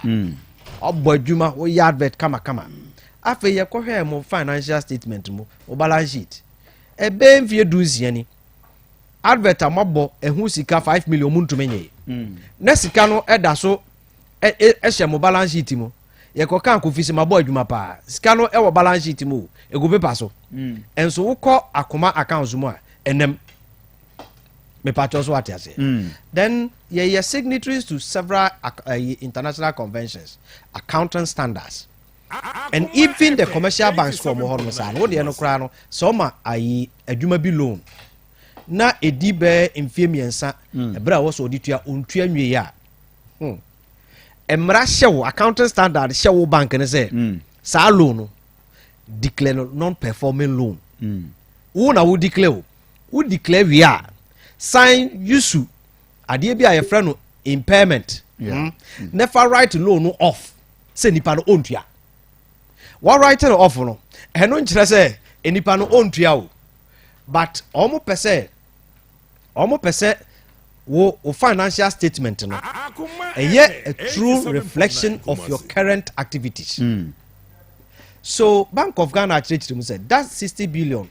wabɔ adwuma woyɛ advert kamakama afei yɛkɔhwɛɛ mo financial statement mu mo balance sheet ɛbɛyɛ mfie 16 ni advert a moabɔ ɛho sika 5 million mu ntumi nyɛ na sika no ɛda so ɛhyɛ mo balance sheet mu. Yɛkɔka Kofi sɛ mabɔ adwuma paa sika no ɛwɔ balance sheet mu o ɛgu paper so ɛnso wokɔ akoma accounts mu a ɛnam mepatwɛ so wate aseɛ. Then yɛyɛ signatories to several international conventions, accounting standards and even the commercial banks kɔ ɔmo hɔ no saa no wodeɛ no koraa no sɛ ɔma ayi adwuma bi loan na ɛdi bɛɛ mfie 3 ɛberɛ a wɔ sɛ ɔde tua ɔntua nwie a mmara hyɛ wo accounting standard hyɛ wo bank no sɛ saa loan no declare no non performing loan. Wo na wo declare o wo declare wie a san yusu adeɛ bi a yɛfrɛ no impairment never write loan no off sɛ nipa no ɔntua. Wa write no off no ɛno nkyerɛ sɛ nipa no ɔntua o but ɔmo pɛ sɛ wo financial statement no ɛyɛ a true reflection of your current activities. So Bank of Ghana akyerɛkyerɛ mu sɛ that 60 billion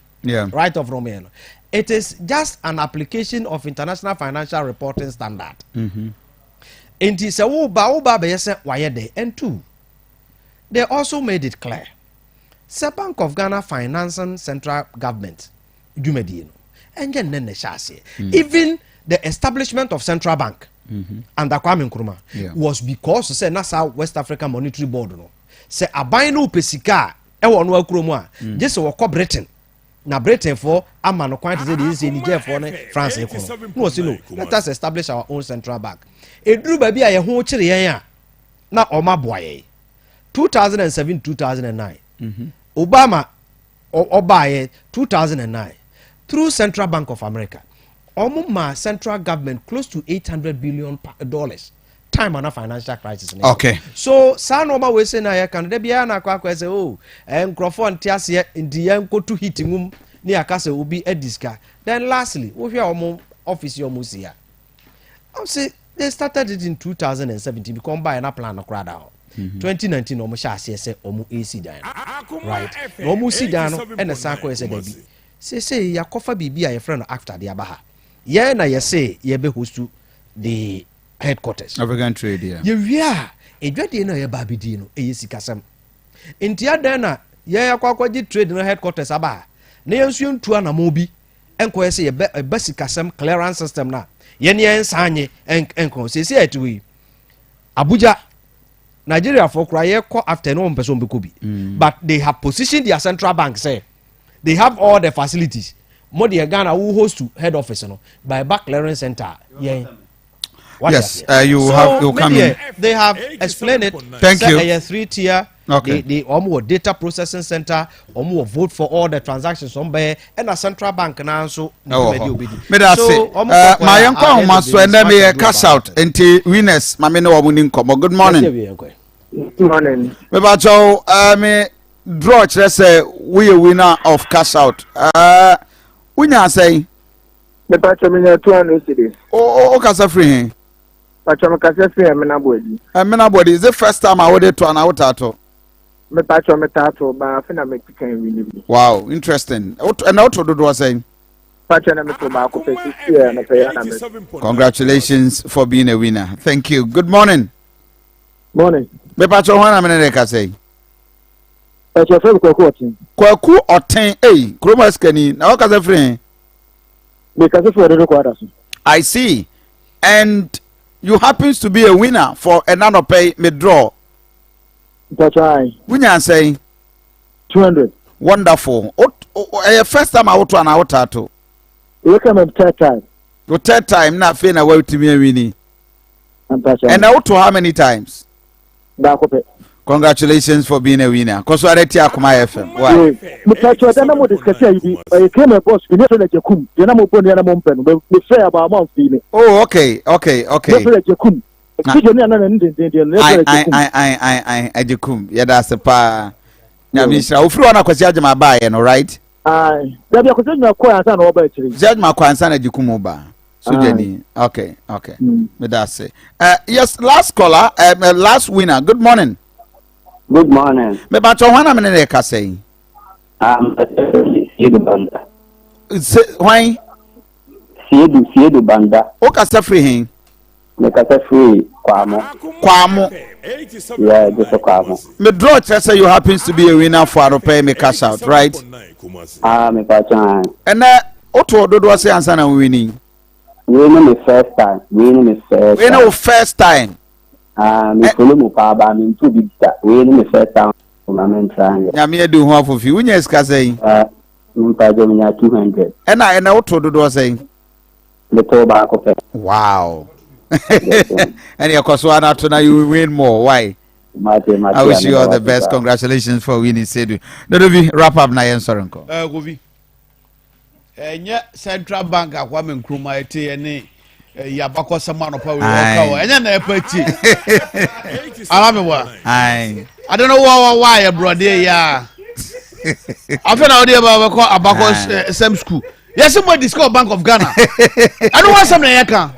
write off from here no it is just an application of international financial reporting standard. Nti sɛ woba bɛyɛ sɛ wayɛ dɛ. And two, they also made it clear sɛ Bank of Ghana financing central government dwumadie no ɛnyɛ nnɛ na ɛhyɛ aseɛ. Even the establishment of central bank under Kwame Nkrumah was because sɛ na saa West African Monetary Board no sɛ aban no pɛ sika a ɛwɔ no akuro mu a gye sɛ wɔkɔ Britain na Britain foɔ ama no kwan te sɛ deɛ ɛsɛ Nigerfoɔ ne France kɔ no na wɔsi no let us establish our own central bank. Eduru baabi a yɛn ho kyerɛ yɛn a na ɔmo aboa yɛn 2007, 2009 Obama ɔbaayɛ 2009 through Central Bank of America ɔmo ma central government close to 800 billion dollars time ana financial crisis ne. So saa nneɛma wei sɛ na yɛka no da biara na akɔ akɔ sɛ o nkurɔfoɔ nte aseɛ nti yɛn nkotu heat ngum ne yɛaka sɛ obi adi sika. Then lastly, wohwɛ a ɔmo office yi ɔmo si a ɔmo they started it in 2017 because ɔmo baayɛ na plan no koraa da hɔ. 2019 ɔmo hyɛ aseɛ sɛ ɔmo esi dan no right na ɔmo si dan no ɛna san kɔɛ sɛ dabi seesei yɛakɔfa biribi a yɛfrɛ no AfCFTA de aba ha yɛn na yɛse yɛbɛ host the headquarters. African trade, yeah. Yɛwie a edwadie no a yɛba abɛdie no ɛyɛ sikasɛm nti adan na yɛn akɔ akɔgye trade no headquarters aba a na yɛn nso yɛntu anammɔn bi ɛnkɔyɛ sɛ yɛbɛ ɛbɛ sikasɛm clearance system na yɛn yɛn nsa nye ɛnkɔ seesei a ɛte hɔ yi Abuja Nigeria fo koraa yɛkɔ after no wɔn mpɛ sɛ wɔn bɛkɔ bi but they have positioned their central bank sɛ they have all the facilities mo deɛ Ghana wo host to head office no by back clearance center yɛn. Yes, you so, have you come in. They have explained it. Thank you. Ɛyɛ three tier. They wɔn wɔ data processing center, wɔn wɔ vote for all the transactions wɔn bɛyɛ ɛna central bank naa nso. Ɛwɔ hɔ. Meda ase. Ma yɛn kɔ ahoma so ɛnɛ mi yɛ cash out nti winners maame ne wɔn ni nkɔmɔ. Good morning. Good morning. Mebakyɛw mi draw kyerɛ sɛ woyɛ winner of cash out. Wonya asɛn. Mepakyɛ menya 200 cedis. O kasa firi he? Pakyɛ mekasa firi Ɛmena Boadi. Ɛmena Boadi, is it first time a wode to anaa wotaa to? Mepakyɛ metaa to baa afe na meti kan wi ne bi. Wow, interesting. Ɛna woto dodoɔ sɛn? Pakyɛ na meto baako pɛ sisi ɛ mepɛ yɛ na me. Congratulations for being a winner. Thank you. Good morning. Morning. Mepakyɛ hwan na mene ne kasa yi? Pakyɛ fɛ Kwaku Ɔten. Kwaku Ɔten, ei, kurom asikani, na wɔkasa firi he? Mekasa firi ɔdodo kɔ ada so. I see. And you happens to be a winner for ɛna nɔpɛ me draw. Mpakyɛ ayi. Wonya nsɛn? 200. Wonderful. Ɛyɛ first time a woto anaa wotaa to? Ɛyɛ kama third time. Wo third time na afei na woatumi awini. Ɛnna woto how many times? Baako pɛ. Congratulations for being a winner. Kɔ so ara ti Akoma FM. Why? Mepatwa dɛ na mo discuss ayi bi. Ɔyɛ KMA boss bi ne fɛ na Jakum. Deɛ na mo bɔ nua na mo mpɛ no. Me fɛ aba mo amfi me. Oh, okay, okay, okay. Ne fɛ na Jakum. Studio ne anan ne dendenden no. Ne fɛ na Jakum. Ai ai ai ai ai Jakum. Yɛda ase paa. Nyame nhyira. Wofiri hɔ na Kwasi Agyema baeɛ no, right? Aye. Dabi Kwasi Agyema kɔɔ ansa na ɔba akyire. Kwasi Agyema kɔ ansa na Jakum ba. Sojani. Okay, okay. Meda ase. Yes, last caller, last winner. Good morning. Good morning. Me ba cho hwan na me ne kasa yi? Siedu Banda. Se hwan? Siedu, Siedu Banda. O kasa firi hin? Me kasa firi Kwamo. Kwamo. Yeah, just Kwamo. Me draw kyerɛ sɛ you happens to be a winner for anɔpɛ me cash out, right? Ah, me pa cho. Ɛnɛ woto dodoɔ sɛ ansa na wowini? Wei ne me first time. Wei ne me first Wei ne wo first time. Ah, me follow mu paa ba me ntu bi da. Wei ne me first time. Ma me ntra nyɛ. Nyame adi ho afofi. Wonya sika sɛn? Ah, me mpa gye menya 200. Ɛna ɛnɛ woto dodoɔ sɛn? Metoo baako pɛ. Wow. Ɛne ɛkɔ so anato na you win more. Why? Mate, mate, I wish you all the best. Congratulations for winning Sedu. Dodovi, wrap up na yɛn sɔrɔ nkɔ. Eh, Kofi. Ɛnyɛ Central Bank a Kwame Nkrumah ɛte ɛne ɛyi abakɔsɛm anɔpa wei ɔka wɔ ɛnyɛ na ɛpɛ tie. Ala mi wa. Ade no wɔ wɔ wɔ ayɛ borɔdeɛ yi a. Afei na ɔde ɛbɛ bɛkɔ abakɔsɛm school. Yɛsɛ mo adi sika wɔ Bank of Ghana. Ɛno wɔ asɛm na yɛ ka.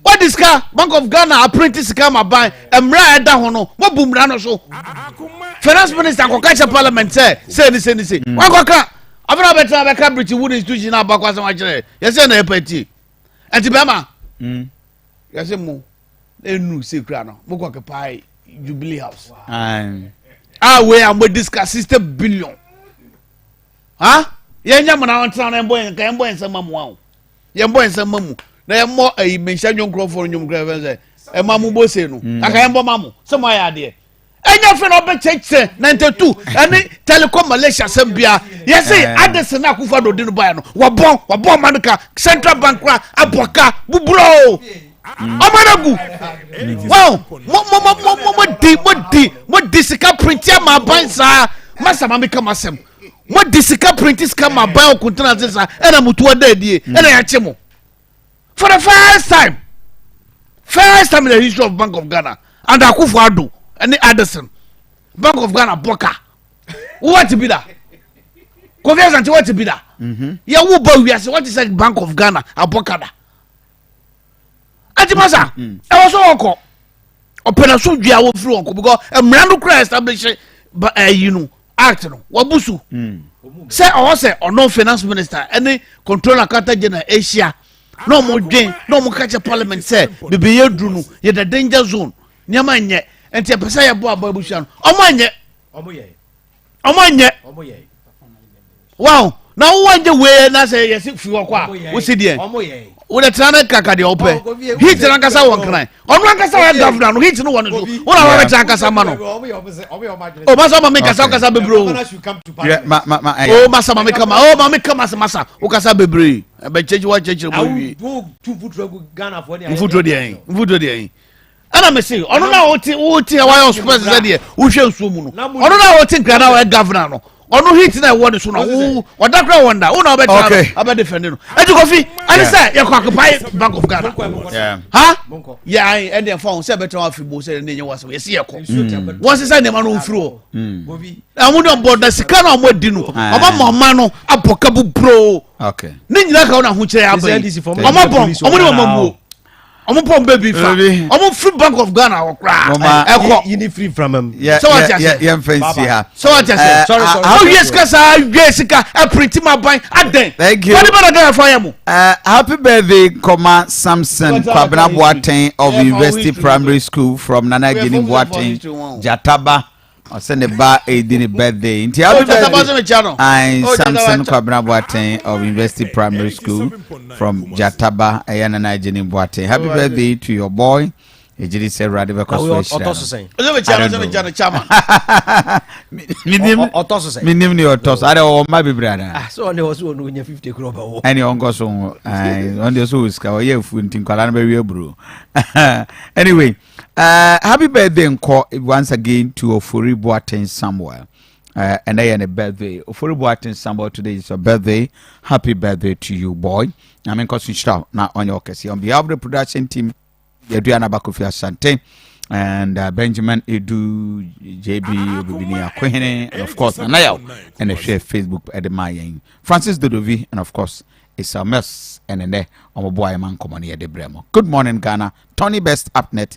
Wɔde sika Bank of Ghana aprinti sika ma ban mmara a ɛda ho no wɔbu mmara no so. Finance minister kɔka kyerɛ parliament sɛ sei ne sei ne sei. Mm. Wankɔka afei na ɔbɛtena bɛka Bretton Woods institution na abakɔ asɛm akyerɛ yɛsɛ na ɛpɛ tie. Ɛnti bɛrima mm. yɛsɛ mo ɛnu sei kura no mokɔ kepae Jubilee House. A wei a mo discuss 60 billion. Ha yɛnyɛ mo na ɔntena na yɛmbɔ yɛn nka yɛmbɔ yɛn nsɛm ma mo a o. Yɛmbɔ yɛn nsɛm ma mu na yɛmmɔ ayi menhyɛ nnwom nkurɔfoɔ no nnwom kura fɛn sɛ ɛma mo bɔ se no. Aka yɛmbɔ ma mo sɛ mo ayɛ adeɛ. Ɛnyɛ fɛ na ɔbɛkyerɛkyerɛ 92 ɛne telecom Malaysia sɛm bia yɛse Addison na Akufo Addo di no baeɛ no wɔbɔn wɔbɔn ɔma no ka Central Bank kora abɔ ka buburoo ɔma no agu wɔn mo mo mo mo mo di mo di mo di sika printi ama aban saa masa ma mi ka ma sɛm mo di sika printi sika ma aban ɔkuntun ase saa ɛna mo tu ɔda adie ɛna yɛakye mo for the first time first time in the history of Bank of Ghana and Akufo Addo ɛne Addison Bank of Ghana bɔka wowɔ bi da Kofi Asante wɔte bi da yɛwo ba wiase wɔte sɛ Bank of Ghana abɔka da ɛti masa ɛwɔ so wɔkɔ ɔpɛ na so dua wɔfiri wɔn kɔ because mmara no kura establish ɛyi no act no wabu so sɛ ɔwɔ sɛ ɔno finance minister ɛne controller accountant general ahyia na wɔn dwen na wɔn ka kyerɛ parliament sɛ bebree yɛ duru no yɛ the danger zone nneɛma nyɛ nti ɛpɛ sɛ yɛbɔ aba abusua no wɔn anyɛ ɔmo anyɛ wow na wo wanyɛ wei na sɛ yɛsi fi hɔ kɔ a wosi deɛ wode tena ne kaka deɛ wopɛ heat no ankasa wɔ nkran ɔno ankasa ɔyɛ governor no heat no wɔ no so wo na wɔbɛtena ankasa ma no o masa ma me kasa wokasa bebree o o masa ma me kama o ma me kama sɛ masa wokasa bebree ɛbɛkyɛkyi wakyɛkyerɛ mu awie mfuturo deɛ mfuturo deɛ ɛna me se ɔno na wote wote a wayɛ ɔsopɛ sɛ deɛ wohwɛ nsuo mu no ɔno na wote nkira na ɔyɛ governor no ɔno heat na ɛwɔ ne so na wo ɔda kora wɔn da wo na ɔbɛtena no abɛ defend no ɛti kofi ɛne sɛ yɛkɔ occupy bank of ghana ha yɛ ayi ɛne ɛfa ho sɛ ɛbɛtena wɔ afi bo sɛ ɛne ɛnyɛ wɔ asɛm yɛsi yɛkɔ wɔn sisa nneɛma no nfiri hɔ na wɔn de ɔbɔ na sika na wɔn adi no wɔn ama ɔman no abɔ kabu broo ne nyinaa ka wɔn ahokyerɛ aba yi wɔn abɔ wɔn de wɔn amuo. ɔmo pɔn bɛ bi fa ɔmo firi bank of ghana hɔ koraa ɛkɔ yini firi nframa mu sɛ wate ase yɛn fɛn si ha sɛ wate ase sorry sorry ɔwie sika saa wie sika ɛprinti ma ban adɛn thank you wɔde bɛ na ghana fa yɛ mo. Happy birthday Koma Samson Kwabena Boateng of University Primary School from Nana Gini Boateng Jataba. Ɔsɛ ne ba edi ne birthday. Nti happy birthday. I Samson Kwabena Boateng of University Primary School from Jataba. Ɛyɛ Nana Gini Boateng. Happy birthday to your boy. Yɛgye di sɛ Awurade bɛkɔ so ahyira no. Ɔtɔ so sɛn? Ɔsɛ mekyia no, ɔsɛ mekyia no chairman. Menim Ɔtɔ so sɛn? Menim ne ɔtɔ so. Adɛ ɔwɔ mma bebree anaa? Ah, sɛ ɔne ɔsɛ ɔne onya 50 kura ɔbɛwɔ. Ɛne ɔnkɔ so ho. Ɔno deɛ sɛ ɔwɔ sika, ɔyɛ afuo nti nkwadaa no bɛwe aburo. Anyway, happy birthday nkɔ once again to Ofori Boateng Samuel. Ɛnɛ yɛ ne birthday. Ofori Boateng Samuel, today is your birthday. Happy birthday to you, boy. Nyame nkɔ so nhyira wo na ɔnyɛ ɔkɛseɛ. On behalf of the production team, Aduana Bakofi Asante and Benjamin Edu, JB Obibini Akohene, and of course Nana Yaw, and a share Facebook at the Mayan Francis Dodovi, and of course Isao Mills, and then there on boy man come on here the Bremo. Good morning, Ghana. Tony Best Upnet.